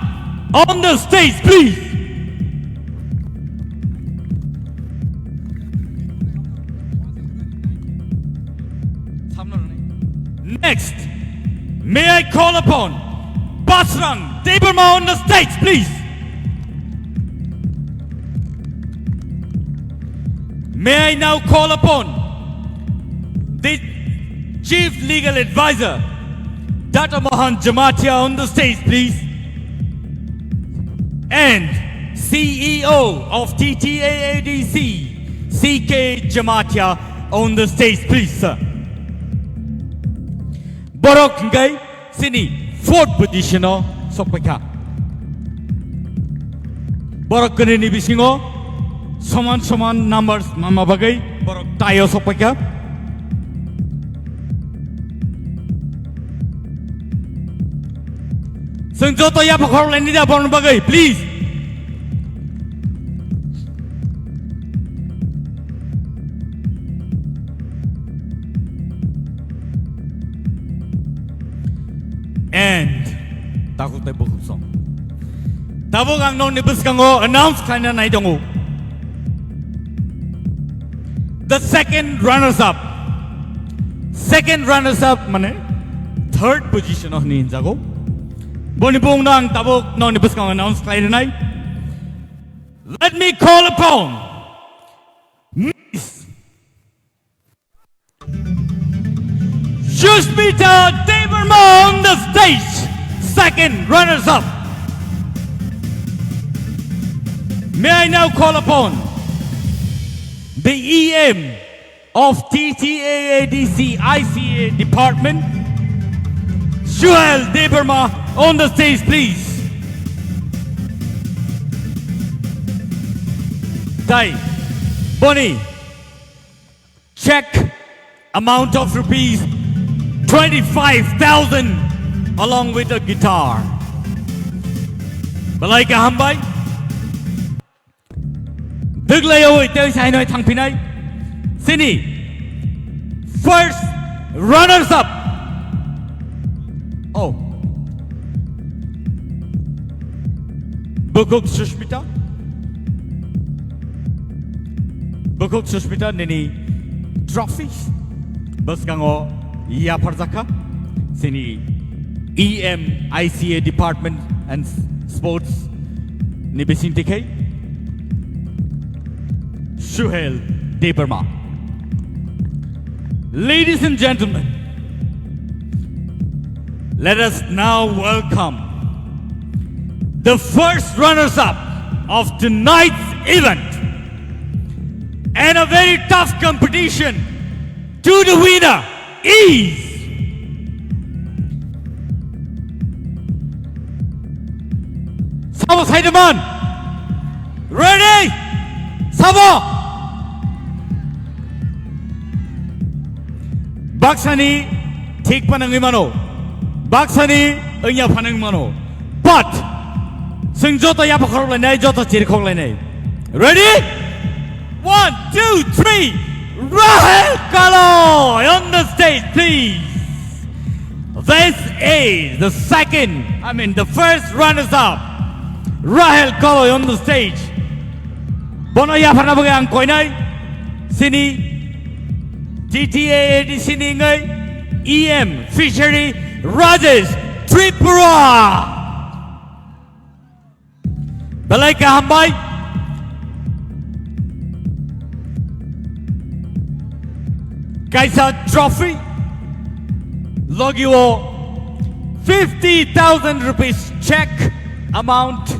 on the stage, please. Next, may I call upon Basrang Debbarma on the stage, please? May I now call upon the Chief Legal Advisor, Doctor Mohan Jamatia, on the stage, please? And C E O of T T A A D C, C K Jamatia, on the stage, please, sir. Borok hingkai chini fourth position o sokpaikha. Borok kwnwi ni bisingo soman soman numbers manma bagwi borok tie o sokpaikha. Chwng joto yapha khorok lainai da borokni bagwi, please. And takhuk tai bukhuk song. Tabuk ang nokni bwskango announce khlaina nai tongo. The second runners up. Second runners up mane third position o hinwi hinjago. Boni bung nang tabuk nongni bwskango announce khlai rwnai. Let me call upon Miss Sushmita Debbarma on the stage, second runners up. May I now call upon the E M of T T A A D C I C A department, Suhel Debbarma on the stage, please. Tai, boni, check amount of rupees twenty-five thousand along with a guitar. Belai kaham bai. Dwglaiwi tei sainoi thangphinai. Sini first runners up. Oh. Bukhuk Sushmita. Bukhuk Sushmita nini trophy bwskango yapharjakha. Sini E M I C A Department and Sports ni bising tikhe. Suhel Debbarma. Ladies and gentlemen, let us now welcome the first runners-up of tonight's event and a very tough competition to the winner is Sabo Saidaman. Ready? Sabo. Baksani thik panangwi mano. Baksani wngya phanangwi mano. But, sing joto yapa khorok lainai, joto chiri khok lainai. Ready? One, two, three. Rahel Kalo on the stage, please. This is the second, I mean, the first runners-up, Rahel Kalo on the stage. Bono yapharna bagwi ang koinai, sini T T A A D C ni wngwi E M Fishery Rajesh Tripura. Belai kaham bai. Kaisa trophy. Logi o fifty thousand rupees check amount.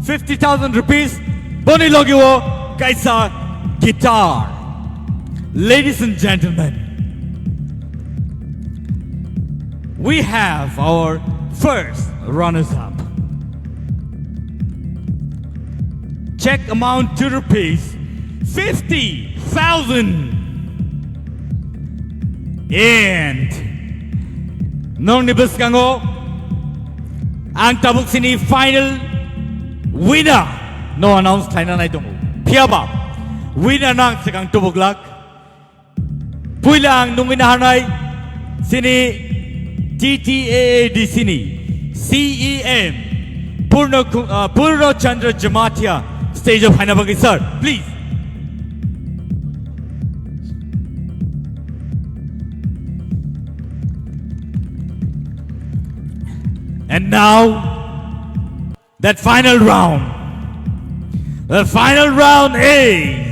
Fifty thousand rupees. Boni logi o kaisa guitar. Ladies and gentlemen, we have our first runners-up. Check amount to rupees fifty thousand. And nongni bwskango ang tabuk sini final winner no announce khlaina nai tongo. Phiyaba winner no ang swkang tubuk lak. Puila ang nungwi naharnai sini T T A A D C ni C E M Purno Ku-, uh, Purno Chandra Jamatia stage o phaina bagwi, sir, please. And now, that final round. The final round is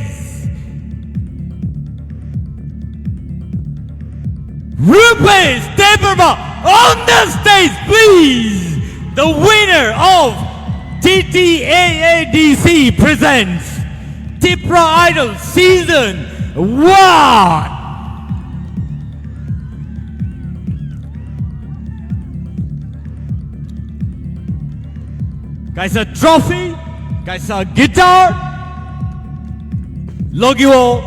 Rupesh Debbarma on the stage, please. The winner of T T A A D C presents Tipra Idol Season one. Kaisa trophy, kaisa guitar, logi o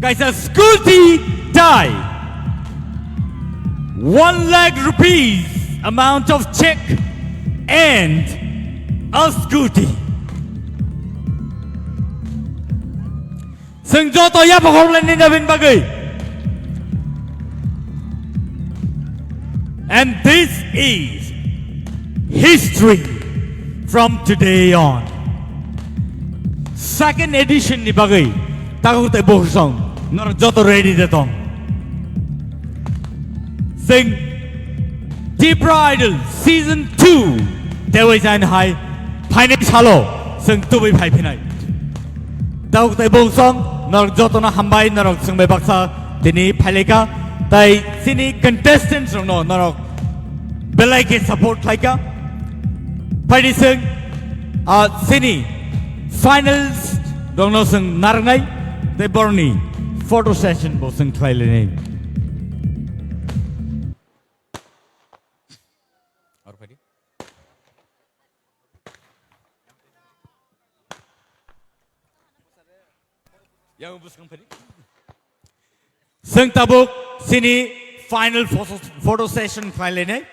kaisa scooty tai. One lakh rupees amount of check and a scooty. Chwng joto yapha khoroknai nini bagwi. And this is history from today on. Second edition ni bagwi takhuk tei bukhuk song norok joto ready de tong. Chwng Tipra Idol Season two tewai jain hai phainai salo chwng tubui phaiphinai. Dauk tei bungsong norok jotono hambai, norok chwng bai baksa tini phaileka, tai chini contestants rokno norok belai khe support khlaika. Phaidi chwng, ah, chini finals rokno chwng narwnai tei borokni photo session bo chwng khlai lainai. Yang bwskang phari. Chwng tabuk chini final photo, photo session khlai lainai.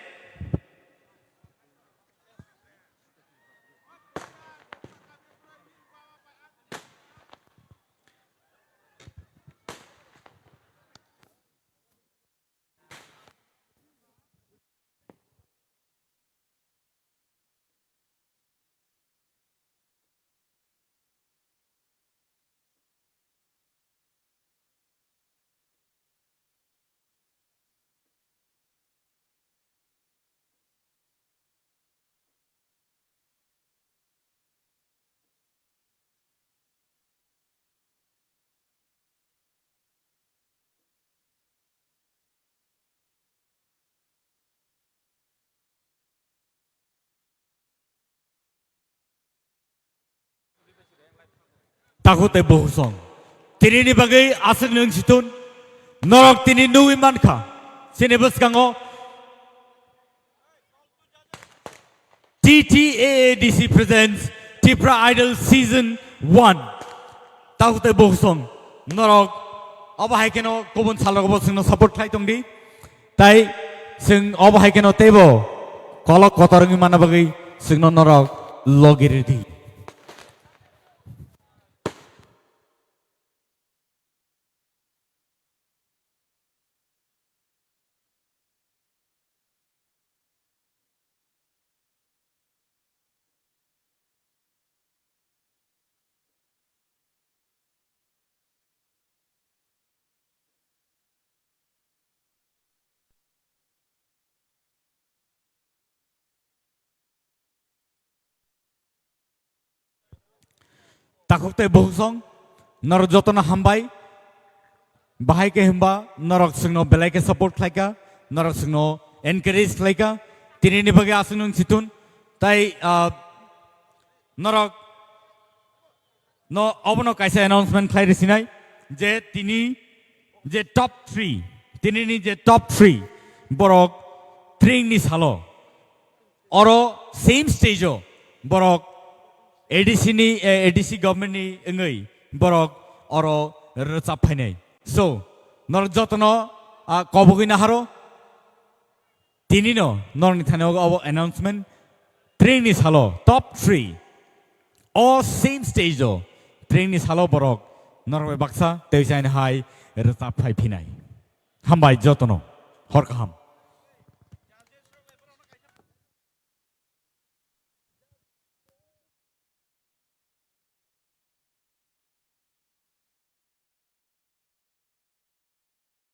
Takhuk tei bukhuk song. Tinini bagwi aswk nwng situn. Norok tini nugwi mankha. Chini bwskango T T A A D C presents Tipra Idol Season one. Takhuk tei bukhuk song. Norok obo hai kheno kubun salrogo bo chwngno support khlai tongdi. Tai chwng obo hai kheno teibo kolok kotor wngwi manna bagwi chwngno norok logi rwdi. Takhuk tei bukhuk song, norok jotono hambai. Bahai khe hwnba norok chwngno belai khe support khlaika, norok chwngno encourage khlaika. Tinini bagwi aswk nwng situn. Tai, ah, norok no obono kaisa announcement khlai rwsinai je tini je top three, tinini je top three borok tringni salo oro same stage o borok A D C ni, eh, A D C government ni wngwi borok oro rwchap phainai. So, norok jotono, ah, kobogwi naharo. Tinino norokni thani ogo obo announcement. Tringni salo top three. O same stage o tringni salo borok norok bai baksa tei chaini hai rwchap phai phinai. Hambai jotono. Hor kaham.